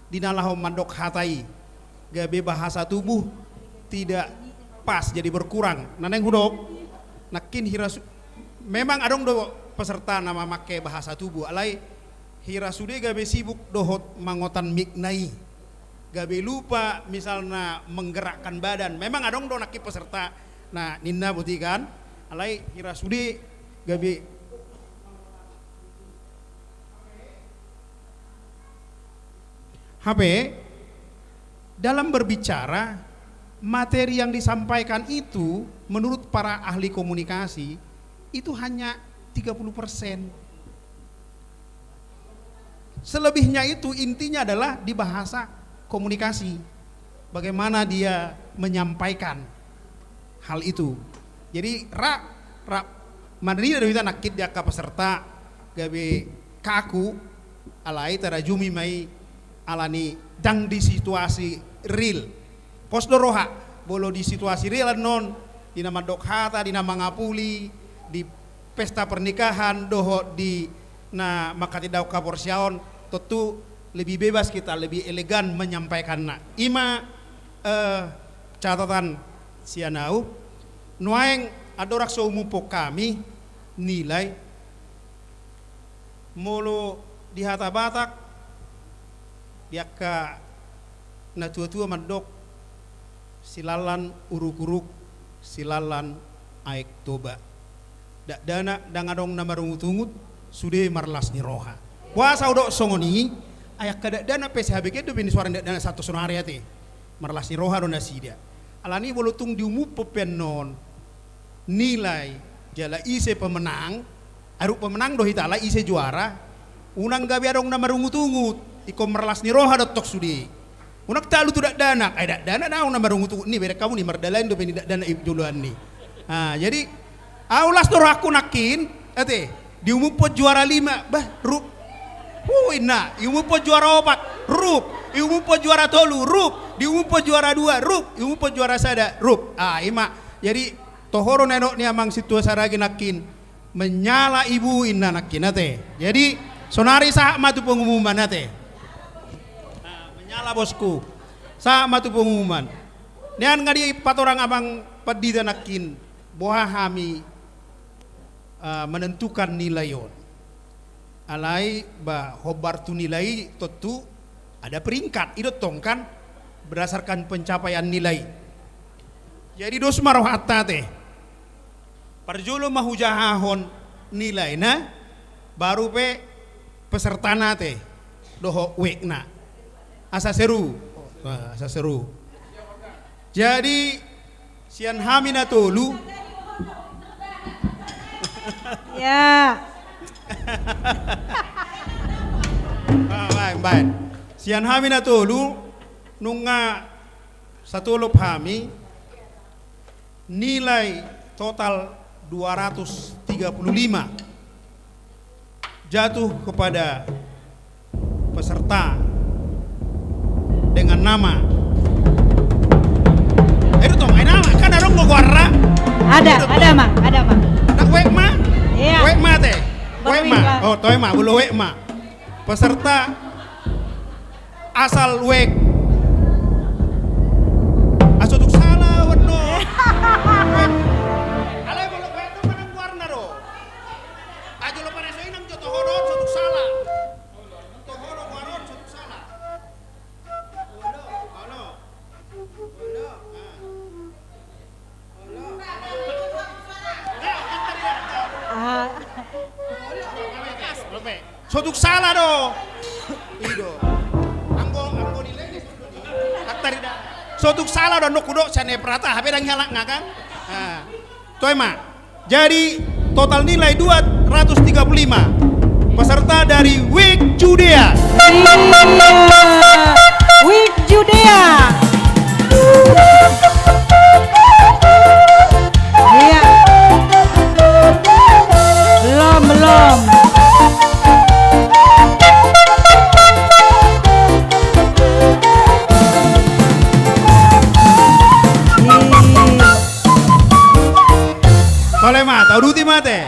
di na laho mandok hata i, gabe bahasa tubuh tidak pas, jadi berkurang. Na naeng hudok, nangkin hira su-, memang adong do peserta na mamake bahasa tubuh, alai hira sude gabe sibuk dohot mangotan mikna i. Gabe lupa misalna menggerakkan badan. Memang adong do nangkin peserta na ninna boti kan, alai hira sude gabe. Hape, dalam berbicara, materi yang disampaikan itu menurut para ahli komunikasi itu hanya tiga puluh persen. Selebihnya itu intinya adalah di bahasa komunikasi. Bagaimana dia menyampaikan hal itu. Jadi, ra, ra, marnida do hita nangkin di angka peserta gabe kaku, alai tarajumi ma i alani ndang di situasi real. Pos do roha, molo di situasi real annon, di na mandok hata, di na mangapuli, di pesta pernikahan, dohot di na mangkatindangkon haporseaon, tontu lebih bebas kita, lebih elegan menyampaikanna. I ma, eh, catatan sian au. Nuaeng andorang so umuphon hami nilai, molo di hata Batak, di angka na tua-tua mandok, silallan uruk-uruk, silallan aek Toba. Dakdanak ndang adong na marungut-ungut, sude marlas ni roha. Boasa hudok songon i, ai angka dakdanak pe sai habegean dope ni suara ni dakdanak sahat tu sonari ate. Marlas ni roha do nasida. Alani molo tung diumuphon pe annon nilai, jala ise pemenang, ai ruk pemenang do hita, alai ise juara, unang gabe adong na marungut-ungut, ingkon marlas ni roha do tong sude. Unang talu tu dakdanak, ai dakdanak ndang adong na marungut-ungut ni, bereng hamu ni, mardalain dope ni dakdanak i joloan ni. Ah, jadi, au las do rohangku nangkin, ate, diumuphon juara lima, bah, rup. Hu, inna, diumuphon juara opat, rup, diumuphon juara tolu, rup, diumuphon juara dua, rup, diumuphon juara sada, rup. Ah, i ma. Jadi, toho do na nidok ni amang sintua Saragi nangkin, menyala ibu inna nangkin ate. Jadi, sonari sahat ma tu pengumuman ate. Ah, menyala bosku. Sahat ma tu pengumuman. Nian nga dipatorang amang pandita nangkin, boha hami, eh, menentukan nilai on. Alai, ba, hombar tu nilai tontu ada peringkat, i do tong kan, berdasarkan pencapaian nilai. Jadi dos ma rohanta ate. Parjolo ma hujahahon nilaina, baru pe pesertana ate, dohot wekna. Asa seru. Wah, asa seru. Jadi, sian hami na tolu. Ya. Ah, baen, baen. Sian hami na tolu, nunga satolop hami, nilai total dua ratus tiga puluh lima jatuh kepada peserta dengan nama. Eh, tong, ai nama, kan adong goarna. Ada, ada, Mang, ada, Mang. Wek ma? Iya. Wek ma, te? Wek ma. Oh, toe ma, molo Wek ma. Peserta asal Wek. Ah, so tung sala, weno. Alai molo Wek do manang goarna do. Ajo lo pareso inang jo toho do, so tung sala. Toho do goar on, so tung sala. Olo, olo. Olo, ah. Ah. So tung sala do. Ido. Anggo, anggo nilai ni so tung sala do, nokku do sian Ebrata, hape dang halak nga kan. Ah. Toe ma. Jadi, total nilai dua ratus tiga puluh lima. Peserta dari Wik Judea. Iya. Wik Judea. Iya. Belum, belum. Ih. Tole ma, tauduti ma te.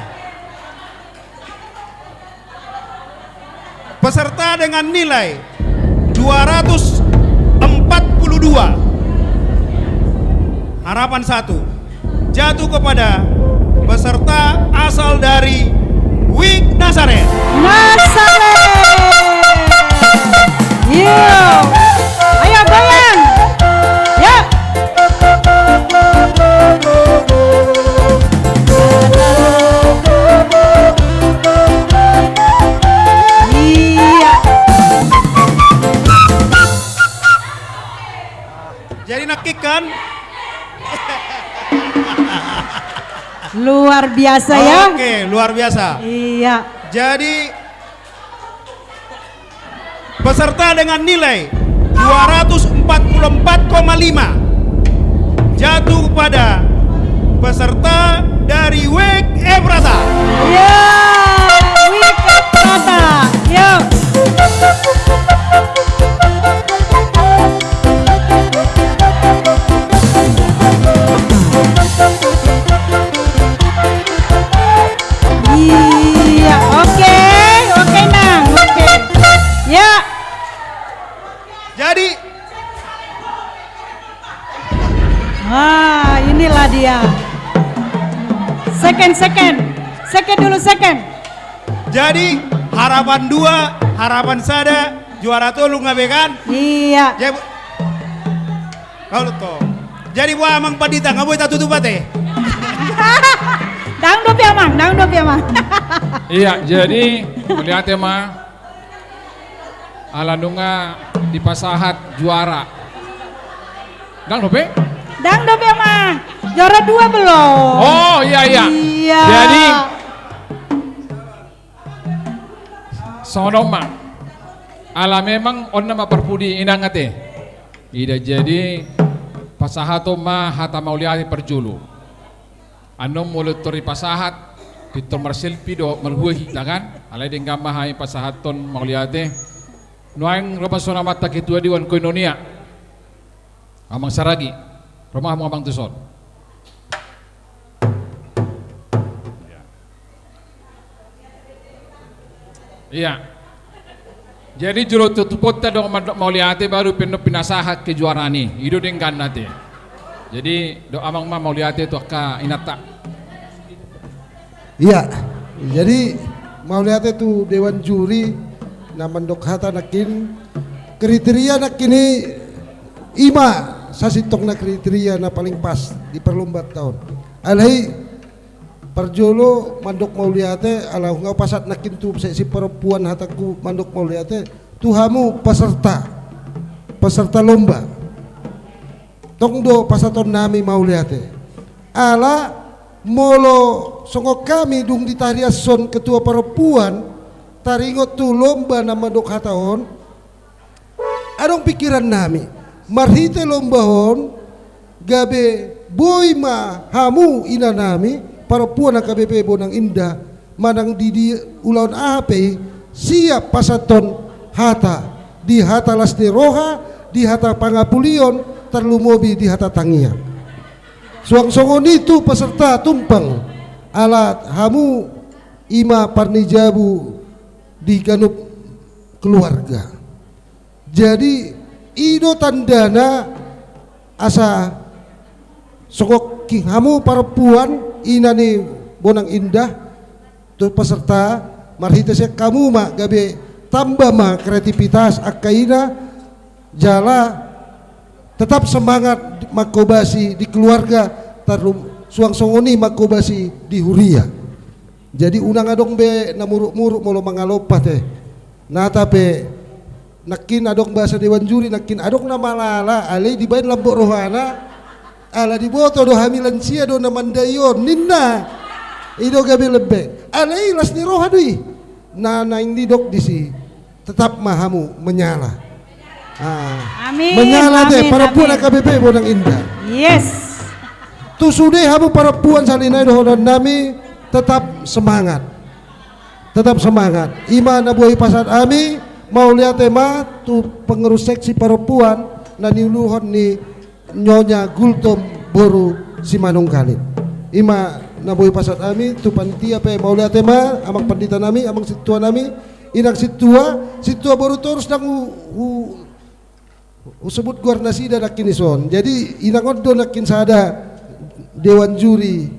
Peserta dengan nilai dua ratus empat puluh dua. Harapan satu. Jatuh kepada peserta asal dari Wik Nasaret. Nasaret. Iya. Ayo goyang. Ya. Iya. Jadi nangkin kan? Luar biasa ya. Oke, luar biasa. Iya. Jadi peserta dengan nilai dua ratus empat puluh empat koma lima jatuh kepada peserta dari Wik Ebrata. Ya, Wik Ebrata. Yuk. Iya, oke, oke, Nang, oke. Ya. Jadi. Ah, inilah dia. Second, second. Second dulu, second. Jadi, harapan dua, harapan sada, juara tolu nga be kan? Iya. Jadi, Kalo to. Jadi boha Amang Pandita, nga boi tatutup ate? Dang dope Amang, dang dope Amang. Iya, jadi mauliate ma. Ala nunga dipasahat juara. Dang dope? Dang dope Amang. Juara dua belum. Oh, iya, iya. Iya. Jadi songon on ma. Ala memang on nama parpudi inang ate. Ida jadi pasahaton ma hata mauliate parjolo. Annon molo tor dipasahat, pintor marselfie do marhua hita kan? Alai denggan ma hami pasahathon mauliate. Nuaeng ro ma songon amanta ketua dewan koinonia. Amang Saragi. Ro ma hamu Amang tuson. Iya. Jadi jolo tutuponta do mandok mauliate baru pe annon pinasahat kejuaraan i. I do dengganna ate. Jadi dok Amang ma mauliate tu angka inanta. Iya. Jadi mauliate tu dewan juri na mandok hata nangkin, kriteria nangkin i, i ma sasintongna kriteria na paling pas di parlombaan on. Alai parjolo mandok mauliate, ala nunga hupasahat nangkin tu seksi parompuan hatangku mandok mauliate tu hamu peserta, peserta lomba. Tong do pasahatonnami mauliate. Ala molo songon hami dung ditariashon ketua parompuan, taringot tu lomba na mandok hata on, adong pingkirannami, marhite lomba on, gabe boi ma hamu inanami, parompuan H K B P Bonang Indah, manang di, di ulaon aha pe i, siap pasahathon hata, di hata las ni roha, di hata pangapulion, tarlumobi di hata tangiang. Suang songon i tu peserta tumpeng, ala hamu i ma parnijabu di ganup keluarga. Jadi, i do tandana asa songon i hamu parompuan, ina ni Bonang Indah, tu peserta, marhite sian hamu ma gabe tamba ma kreativitas angka ina, jala tetap semangat mangkobasi di keluarga, tarlum-, suang songon i mangkobasi di huria. Jadi unang adong be na muruk-muruk molo mangalompa te. Nata pe nangkin adong bahasa dewan juri, nangkin adong na malala, alai dibaen lambok rohana, ala diboto do hami lansia do na mandai on, ninna. I do gabe lembek. Alai las ni roha do i. Na naeng didok disi, tetap ma hamu menyala. Ah. Amin, menyala te, amin, parompuan amin. H K B P Bonang Indah. Yes. Tu sude hamu parompuan, sahali nai dohononnami, tetap semangat. Tetap semangat. I ma na boi pasahat hami, mauliate ma tu pengurus seksi parompuan na niuluhon ni Nyonya Gultom boru Simanungkalit. I ma na boi pasahat hami, tu panitia pe mauliate ma, amang panditanami, amang sintuanami, inang sintua, sintua boru torus ndang hu-, hu-, husebut goar nasida nangkin dison. Jadi inang on do nangkin sada dewan juri,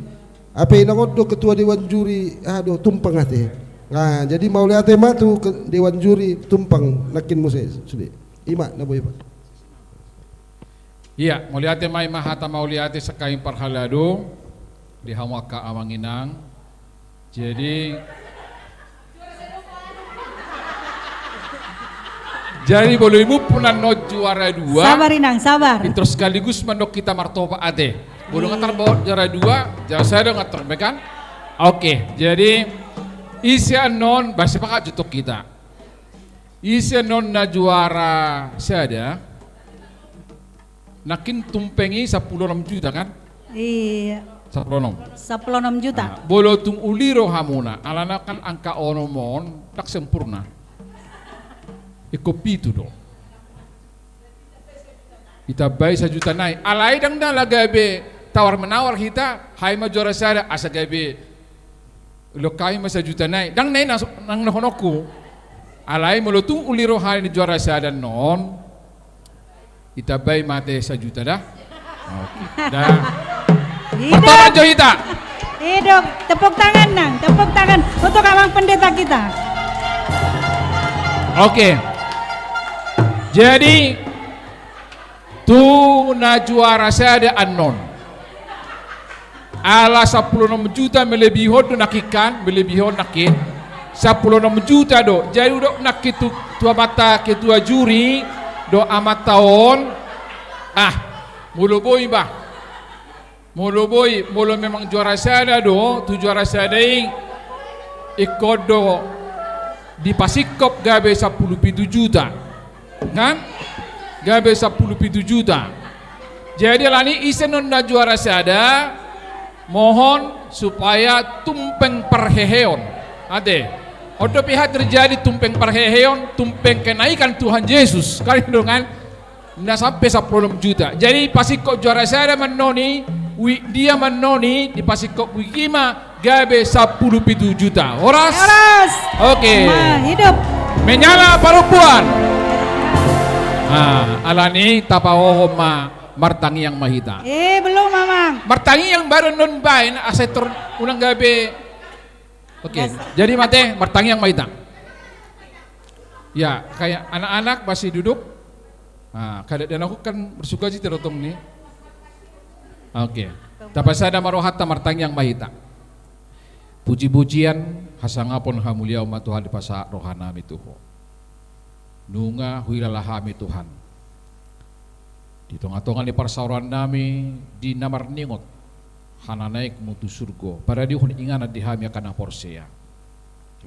ape inang on do ketua dewan juri, ah, do tumpeng ate. Nah, jadi mauliate ma tu ke-, dewan juri tumpeng nangkin muse sude. I ma na boi, Pak. Iya, mauliate ma, i ma hata mauliate sian hami parhalado di hamu angka amang inang. Jadi, jadi molo imumpun annon juara dua. Sabar, Inang, sabar. Pintor sekaligus mandok hita martopak ate. Molo nga tarbaot juara dua, juara sada nga tar be kan? Oke, jadi ise annon, bah, sepakat jutuk hita. Ise annon na juara sada? Nangkin tumpeng i sampulu onom juta, kan? Iya. Sampulu onom. Sampulu onom juta. Nah, molo tung uli rohamuna, alana kan angka onom on ndang sempurna. Ingkon pitu do. Ditambai sajuta nai. Alai ndang na ala gabe tawar menawar hita, hami ma juara sada, asa gabe Olo, hami ma sajuta nai. Ndang na i nang, nang dohononku. Alai molo tung uli roha ni juara sada annon, ditambai ma ate sajuta da. Oke. Da. Hidup. Martangan jo hita. Hidup. Tepuk tangan, Nang. Tepuk tangan untuk Amang Pendeta kita. Oke. Jadi, tu na juara sada annon. Ala sampulu onom juta melebihon do nangkin kan, melebihon nangkin. Sampulu onom juta do. Jadi hudok nangkin tu, tu amanta ketua juri dohot amanta on. Ah, molo boi bah. Molo boi, molo memang juara sada do, tu juara sada i ingkon do dipasingkop gabe sampulu pitu juta. Kan? Gabe sampulu pitu juta. Jadi alani i ise annon na juara sada, mohon supaya tumpeng parheheon. Ate. On dope aha terjadi tumpeng parheheon, tumpeng kenaikan Tuhan Yesus. Kan i do kan? Na sampe sampulu onom juta. Jadi pasingkop juara sada ma annon i, wijk dia ma annon i, dipasingkop wijk i ma gabe sampulu pitu juta. Horas? Horas. Oke. Ma, hidup. Menyala parompuan. Nah, alani i tapahohom ma martangiang ma hita. Eh, belum, Amang. Martangiang baru annon baen, asa tor unang gabe. Oke, jadi ma ate, martangiang ma hita. Ya, kayak anak-anak masih duduk. Nah, kayak anak-anak kan bersuka cita do tong ni. Oke. Tapasada ma rohanta, martangiang ma hita. Puji-pujian, hasangapon, hamuliaon ma Tuhan dipasahat rohanami tu Ho. Nunga huilala hami Tuhan. Di tonga-tonga ni parsaorannami di na marningot, hananaekmu tu surgo, paradehon inganan di hami angka na porsea.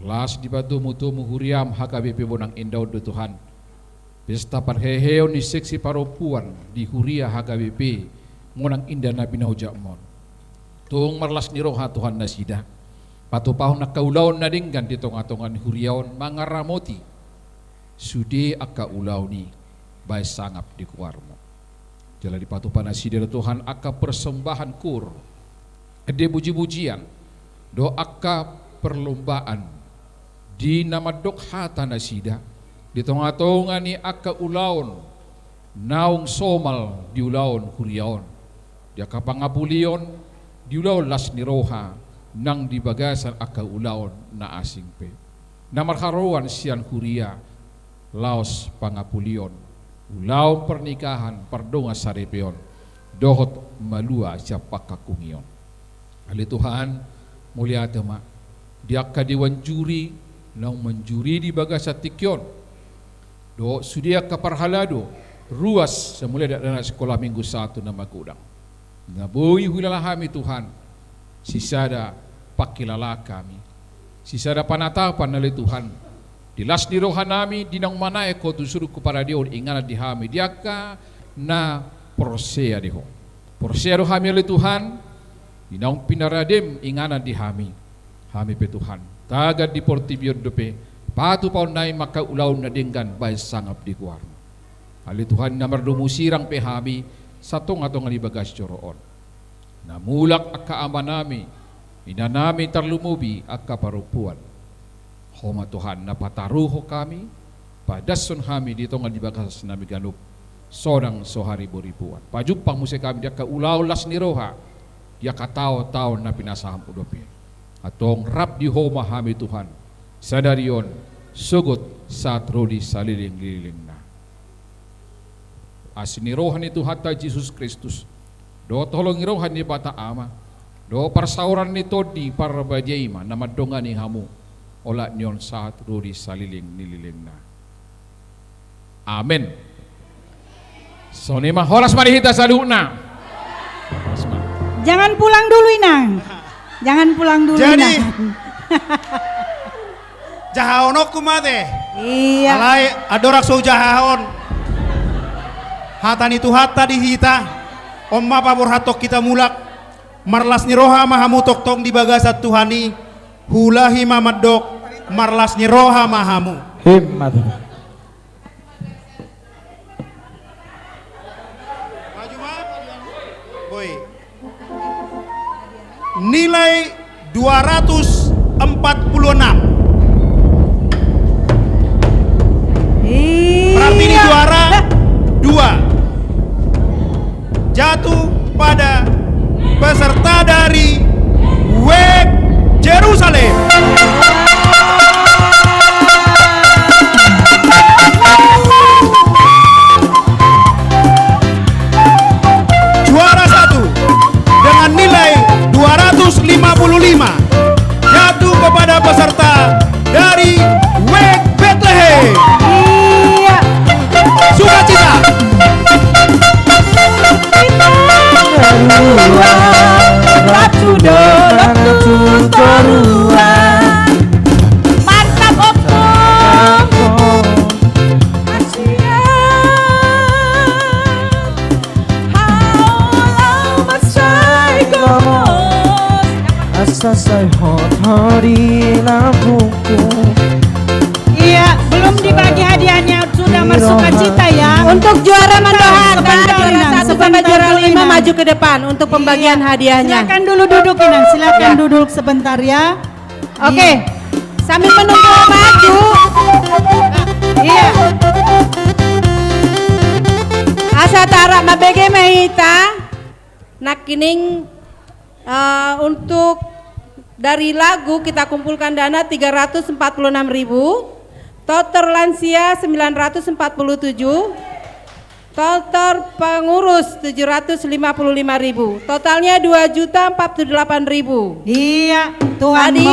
Las dipatomu-tomu huriam H K B P Bonang Indah on do Tuhan. Pesta parheheon ni seksi parompuan di huria H K B P Bonang Indah na pinaojak mon. Tung marlas ni roha Tuhan nasida. Patupahon angka ulaon na denggan di tonga-tonga ni huria on mangaramoti sude angka ulaon i baen sangap di goarmu. Jala dipatupa nasida do Tuhan angka persembahan kur, ende puji-pujian, dohot angka perlombaan di na mandok hata nasida, di tonga-tonga ni angka ulaon naung somal di ulaon huria on, di angka pangapulion, di ulaon las ni roha, nang di bagasan angka ulaon na asing pe. Na marharoan sian huria, laos pangapulion, ulaon pernikahan, pardongan saripeon, dohot malua sian pangkangkungion. Ale Tuhan, mauliate ma di angka dewan juri naung manjuri di bagasan tingki on, dohot sude angka parhalado, ruas, sai mulai dakdanak sikola minggu sahat tu na magodang. Na boi huhilala hami Tuhan, sisada pangkilalaan hami, sisada panatapan ale Tuhan, di las ni rohanami di naung manaek Ho tu surgo paradehon inganan di hami di angka na porsea di Ho. Porsea do hami ale Tuhan, di naung pinaradem inganan di hami. Hami pe Tuhan, tagan di portibi on dope patupaonnami ma angka ulaon na denggan baen sangap di goarmu. Ale Tuhan, na mardomu sirang pe hami satonga-tonga ni bagas joro on. Na mulak angka amanami, inanami, tarlumobi angka parompuan. Ho ma Tuhan na pataruhon hami, padashon hami di tonga ni bagasnami ganup, sonang so haribo-riboan. Pajumpang muse hami di angka ulaon las ni roha, di angka taon-taon na pinasahatmu dope. Antong rap di Ho ma hami Tuhan, sadari on, sogot sahat ro di saleleng-lelengna. Asi ni roha ni Tuhanta Jesus Kristus, dohot holong ni roha ni Debata Ama, dohot parsaoran ni Tondi Parbadia i ma na mandongani hamu, olat ni on sahat ro di saleleng ni lelengna. Amen. Songon i ma, horas ma di hita saluhutna. Horas ma. Jangan pulang dulu, Inang. Jangan pulang dulu, jadi, Inang. Jahaononku ma ate. Iya. Alai andorang so hujahahon hata ni Tuhanta di hita, on ma paborhathon hita mulak. Marlas ni roha ma hamu tongtong di bagasan Tuhan i. Huulahi ma mandok, marlas ni roha ma hamu. Emma tutu. Maju ma. Boi. Nilai dua ratus empat puluh enam. Iya. Berarti ini juara dua. Jatuh pada peserta dari Wijk Jerusalem. Juara satu dengan nilai dua ratus lima puluh lima jatuh kepada peserta dari Wijk Betlehem. Iya. Sukacita. Rap sudo, rap tutoruan. Mantap, Opung. Kasihan. Hau laho mansai gomos. Asa sai hot ho di lambungku. Iya, belum dibagi hadiahnya, sudah bersukacita ya. Untuk juara mandok hata, sebentar, juara Inang, satu sampai juara lima maju ke depan untuk pembagian hadiahnya. Iya. Silakan dulu duduk, Inang, silakan duduk sebentar ya. Oke. Iya. Sambil menunggu maju. Iya. Asa tarak mambege ma hita. Nangkining, eh, untuk dari lagu kita kumpulkan dana tiga ratus empat puluh enam ribu, totor lansia sembilan ratus empat puluh tujuh, totor pengurus tujuh ratus lima puluh lima ribu, totalnya dua juta empat puluh delapan ribu. Iya, Tuhan. Tadi,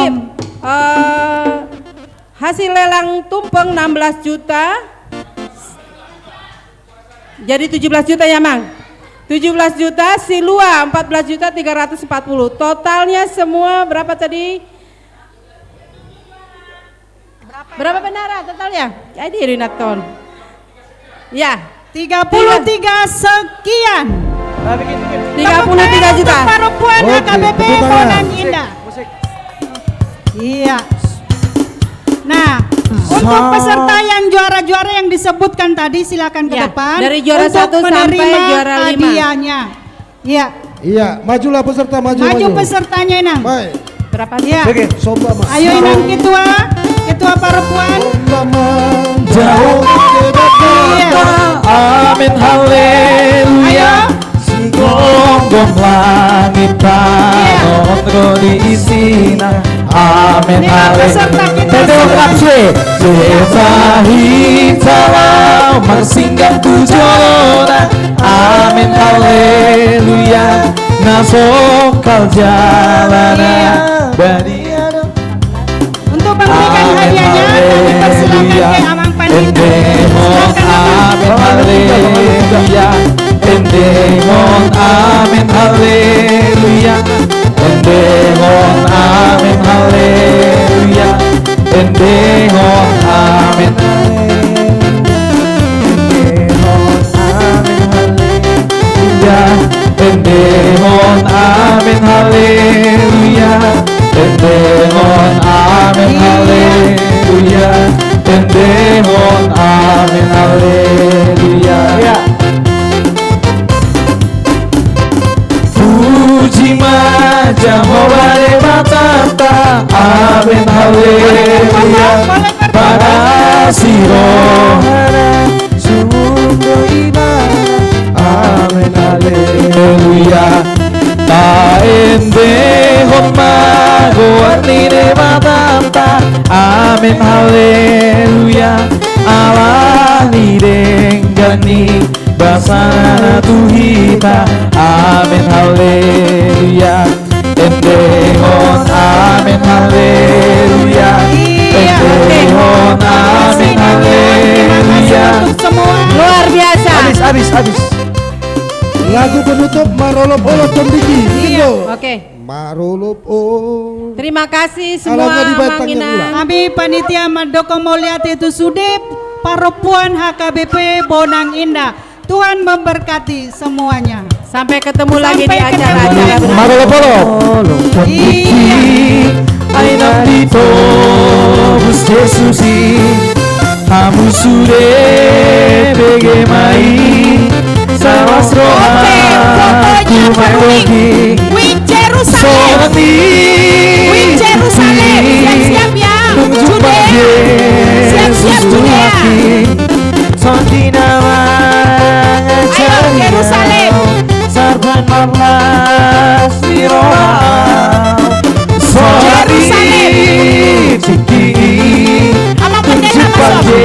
eh, hasil lelang tumpeng enam belas juta. Jadi tujuh belas juta ya, Mang? Tujuh belas juta, si Lua empat belas juta tiga ratus empat puluh. Totalnya semua berapa tadi? Berapa, Bendahara, totalnya? Jadi Rinaton. Ya. Tiga puluh tiga sekian. Tiga puluh tiga juta. Tepuk tangan untuk Paropuan H K B P Bonang Indah. Iya. Nah, untuk peserta yang juara-juara yang disebutkan tadi, silakan ke depan. Dari juara satu sampai juara lima. Untuk menerima hadiahnya. Iya. Iya, majulah peserta, maju, maju. Maju pesertanya, Inang. Baik. Berapa? Iya. Oke, somba, Mas. Ayo, Inang Ketua, Ketua Paropuan. Somba manjalo. Iya. Amin, haleluya. Ayo. Sigomgom langit tano, iya, ro di isina. Amin, haleluya. Peserta kita semua. Sesa hita laho marsinggang tu jolona. Amin, haleluya. Na songkal jalana. Iya. Badia do. Untuk memberikan hadiahnya, kami persilakan ke Amang Panitia. Silakan, Amang. Amin, haleluya. Endehon, amin, haleluya. Endehon, amin, haleluya. Endehon, amin. Endehon, amin, haleluya. Endehon, amin, haleluya. Endehon, amin, haleluya. Iya. Puji ma Jahowa Debatanta, amin, haleluya. Panasi rohana, sumurung do ibana, amin, haleluya. Taendehon ma goar ni Debatanta, amin, haleluya. Ala ni denggan ni basana tu hita, amin, haleluya. Endehon, amin, haleluya. Iya, oke. Endehon, amin, haleluya. Terima kasih untuk semua. Luar biasa. Habis, habis, habis. Lagu penutup, Marolopolop, Tondiki. Iya, oke. Marolopolop. Terima kasih semua, Mang Inang. Kami panitia mandok mauliate tu sude Paropuan H K B P Bonang Indah. Tuhan memberkati semuanya. Sampai ketemu lagi di acara-acara berikutnya. Marolopolop. Iya. Ai naung ditobus Jesus i, hamu sude bege ma i, salas roha. Oke, fotonya penuh. Wing Jerusalem. Wing Jerusalem. Siap-siap ya. Judea. Siap-siap Judea. Ayo, Jerusalem. Sarban marlas ni roha. Jerusalem. Amang Pendeta masuk.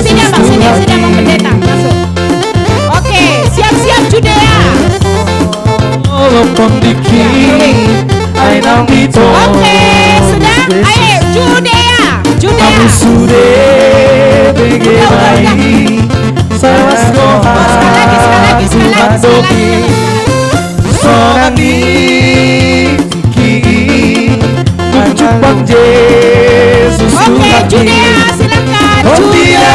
Sini, Amang, sini, sini, Amang Pendeta, masuk. Oke, siap-siap Judea. Oke, sudah. Ayo, Judea. Judea. Udah, udah, udah. Sekali lagi, sekali lagi, sekali lagi, sekali lagi. Oke, Judea, silakan. Judea.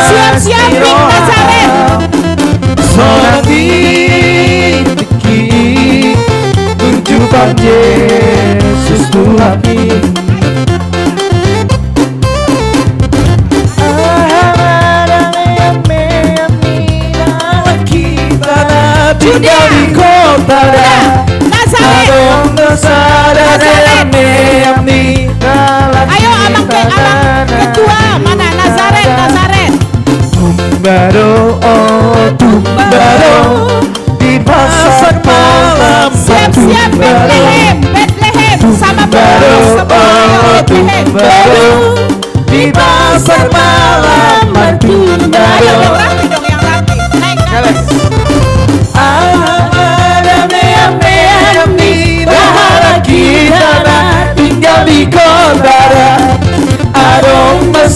Siap-siap, Pik Nazaret. Judea. Nazaret. Nazaret. Ayo, Amang Pe-, Amang Ketua, mana Nazaret, Nazaret? Tumba do, o, tumba do. Di pasar malam. Siap-siap Betlehem, Betlehem. Sama Paulus, sama Betlehem. Di pasar malam. Ayo, yang rapi dong, yang rapi. Naik ke atas. Aha, damang meam ni halak hita na tinggal di kota da. Adong ma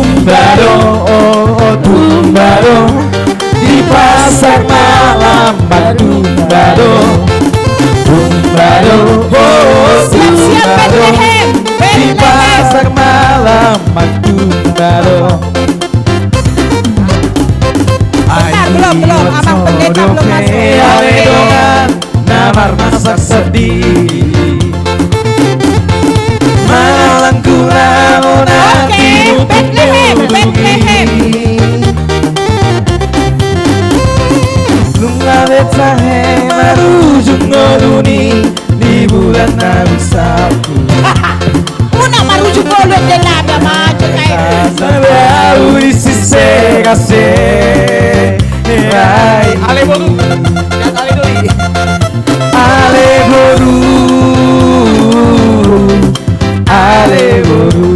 Tumba do, oh, oh, tumba do. Di pasar malam ma tumba do. Tumba do, oh, tumba do. Di pasar malam ma tumba do. Bentar, belum, belum. Abang pendeta belum masuk. Oke. Na marmasak sandiri. Mangalangkula. Oke, Betlehem, Betlehem. Nunga Betlehem marujung ngoluni di bulan na bisa. Unang marujung ngolu, dia nada maju kayak. Sabahu di sise kasih. Ale boru. Ale boru. Ale boru.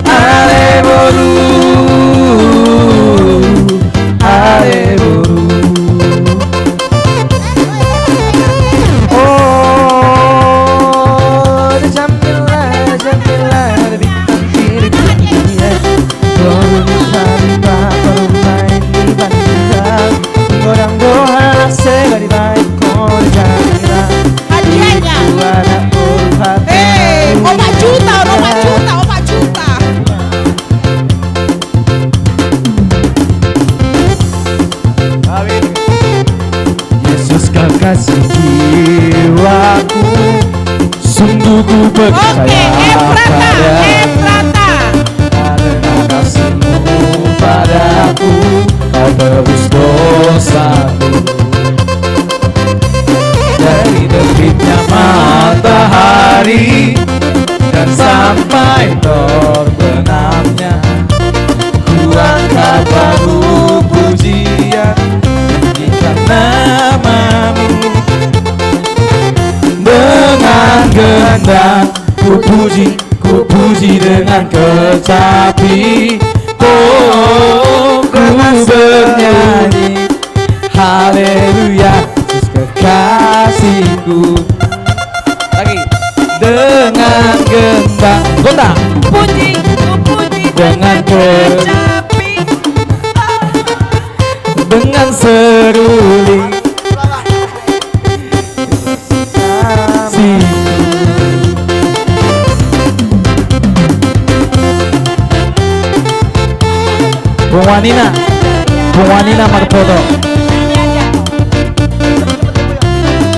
Ale boru. Ale boru. Oh, Jamila, Jamila, bintang diri dunia. Baru bisa lupa bermain di bandara. Orang doa segala baik kau Jamila. Hadiahnya. Itu ada Ulfa. Eh, opat juta, opat juta, opat juta. Yesus kekasih jiwaku, sungguh ku percaya. Oke, Efrata, padamu. Efrata. Karena kasihmu padaku, kau tebus dosaku. Dari terbitnya matahari dan sampai terbenamnya, ku angkat lagu pujian, tinggikan namamu. Dengan gendang ku puji, ku puji dengan kecapi. Oh, ku bernyanyi. Haleluya, Yesus kekasihku. Lagi. Dengan gendang. Gondang. Puji, ku puji dengan kecapi. Dengan seruling. Si. Punguan ina. Punguan ina marpoto.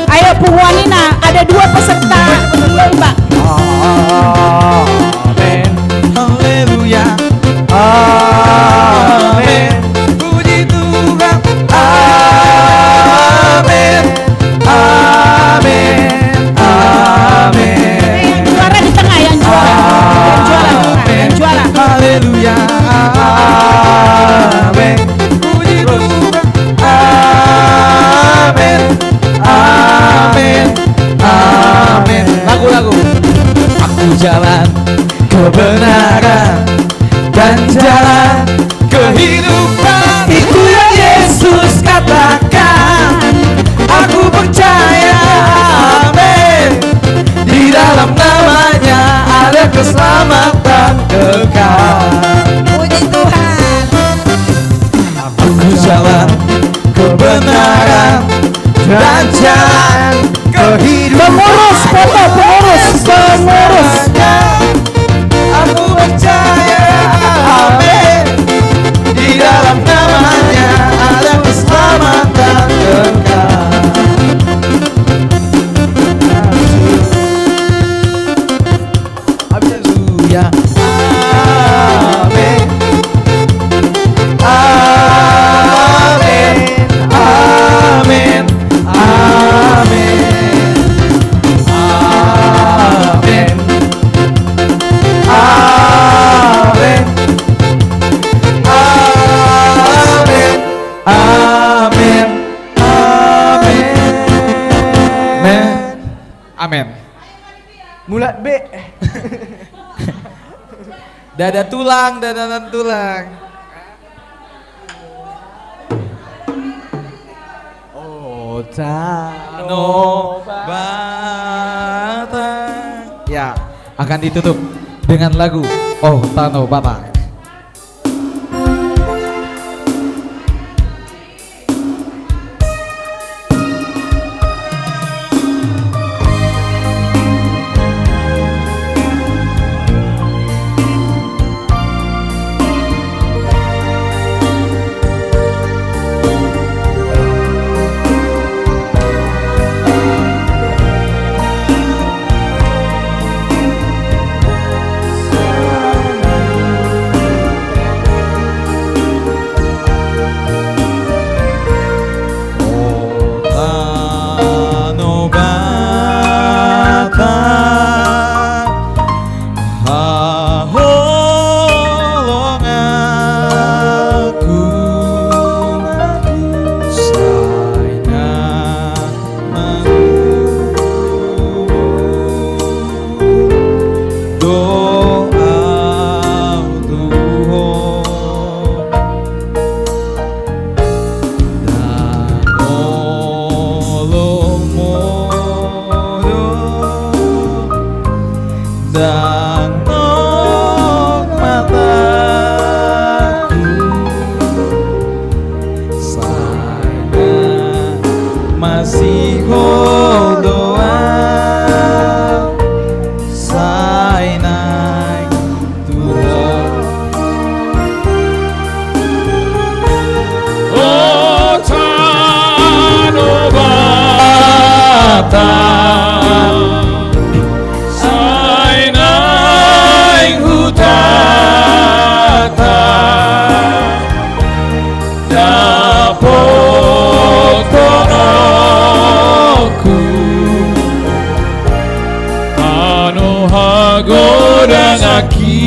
Ayo, punguan ina, ada dua peserta lomba. Amin. Haleluya. Amin. Puji Tuhan. Amin. Amin. Amin. Yang juara di tengah, yang juara. Yang juara, yang juara. Haleluya. Amin. Puji Tuhan. Amin. Amin. Amin. Lagu, lagu. Aku jalan kebenaran dan jalan kehidupan. Itu yang Yesus katakan. Aku percaya, amin. Di dalam namanya ada keselamatan kekal. Puji Tuhan. Aku jalan kebenaran dan jalan kehidupan. Pengurus, foto, pengurus, pengurus. Aku percaya, amin. Di dalam namanya ada keselamatan kekal. Haleluya. Amin. Amin. Amin. Amin. Amin. Amin. Amin. Amin. Amin. Amin. Mulat be. Dada tulang, dada tulang. Ota Nobata. Ya, akan ditutup dengan lagu O tano Batak. O tano Batak, haholonganku, sai na manguhum do au tu ho. Ndang olo modom, ndang nok matangku, sai na masihol do au, sai naeng tu ho. O tano Batak, sai naeng hutata, dapothononku tano hagodanganki.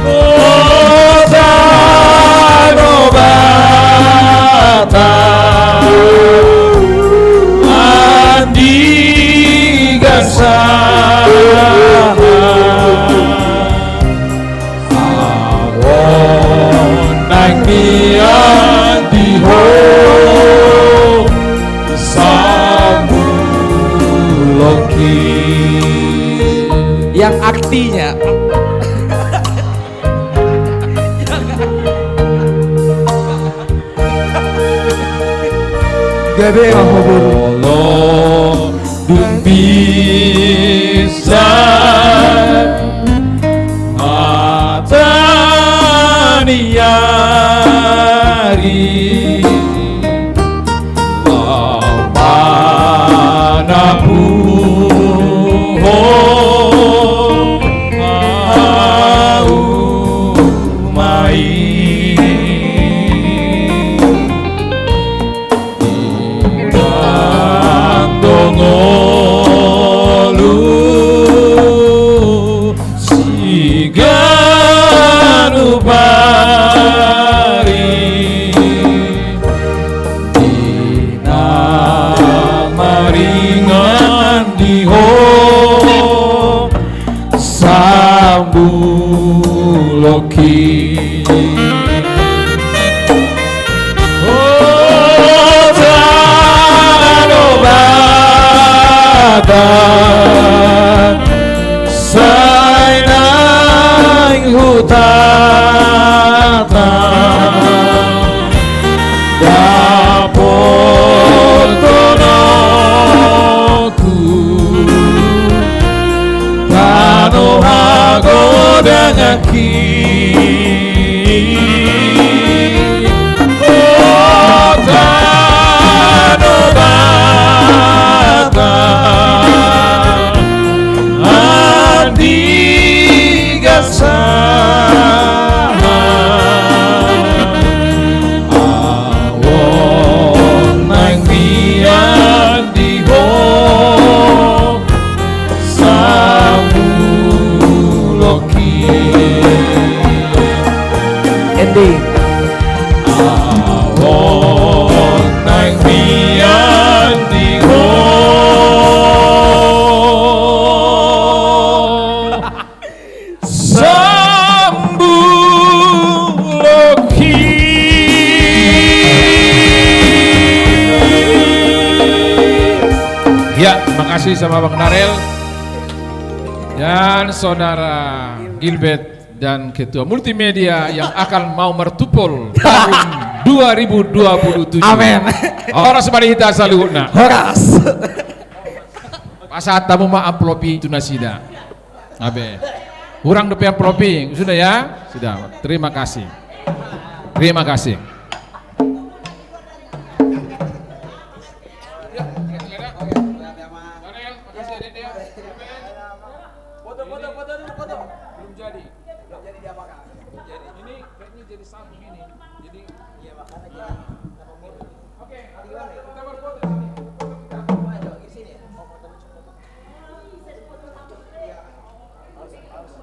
O tano Batak, andigan sahat, ahu naeng mian di ho sambulonki. Yang artinya, gabe ma ho boru. Molo dung bisa hata ni ari, laho manapuhon ahu ma i. Di na adong ulu siganup ari, di na maringan di ho sambulonki. O tano Batak, sai naeng hutata, dapothononku tano hagodanganki. O tano Batak, andigan sahat, ahu naeng mian di ho sambulonki. Ending. Ahu naeng mian di ho sambulonki. Ya, makasih sama Bang Narel. Dan saudara Gilbert dan ketua multimedia yang akan mau mertupol tahun dua ribu dua puluh tujuh. Amin. Horas ma di hita saluhutna. Horas. Pasahat hamu ma amplop i tu nasida. Abe. Hurang dope amplop i, sudah ya? Sudah. Terima kasih. Terima kasih. Foto, foto, foto dulu, foto. Belum jadi. Belum jadi diapakan? Jadi ini kayaknya jadi satu gini. Jadi, iya, makanya gini. Nah. Oke, kita berfoto sini. Foto kita. Ayo, di sini. Oh, foto lucu, foto. Iya. Harus, harus.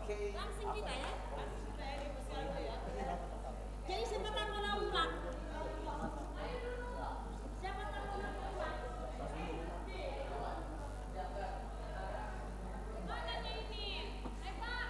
Oke. Langsung kita ya, langsung kita ya, Mas Aldo ya. Jadi siapa taruh orang ulang? Siapa taruh orang ulang? Mana nih ini? Ayo, Pak.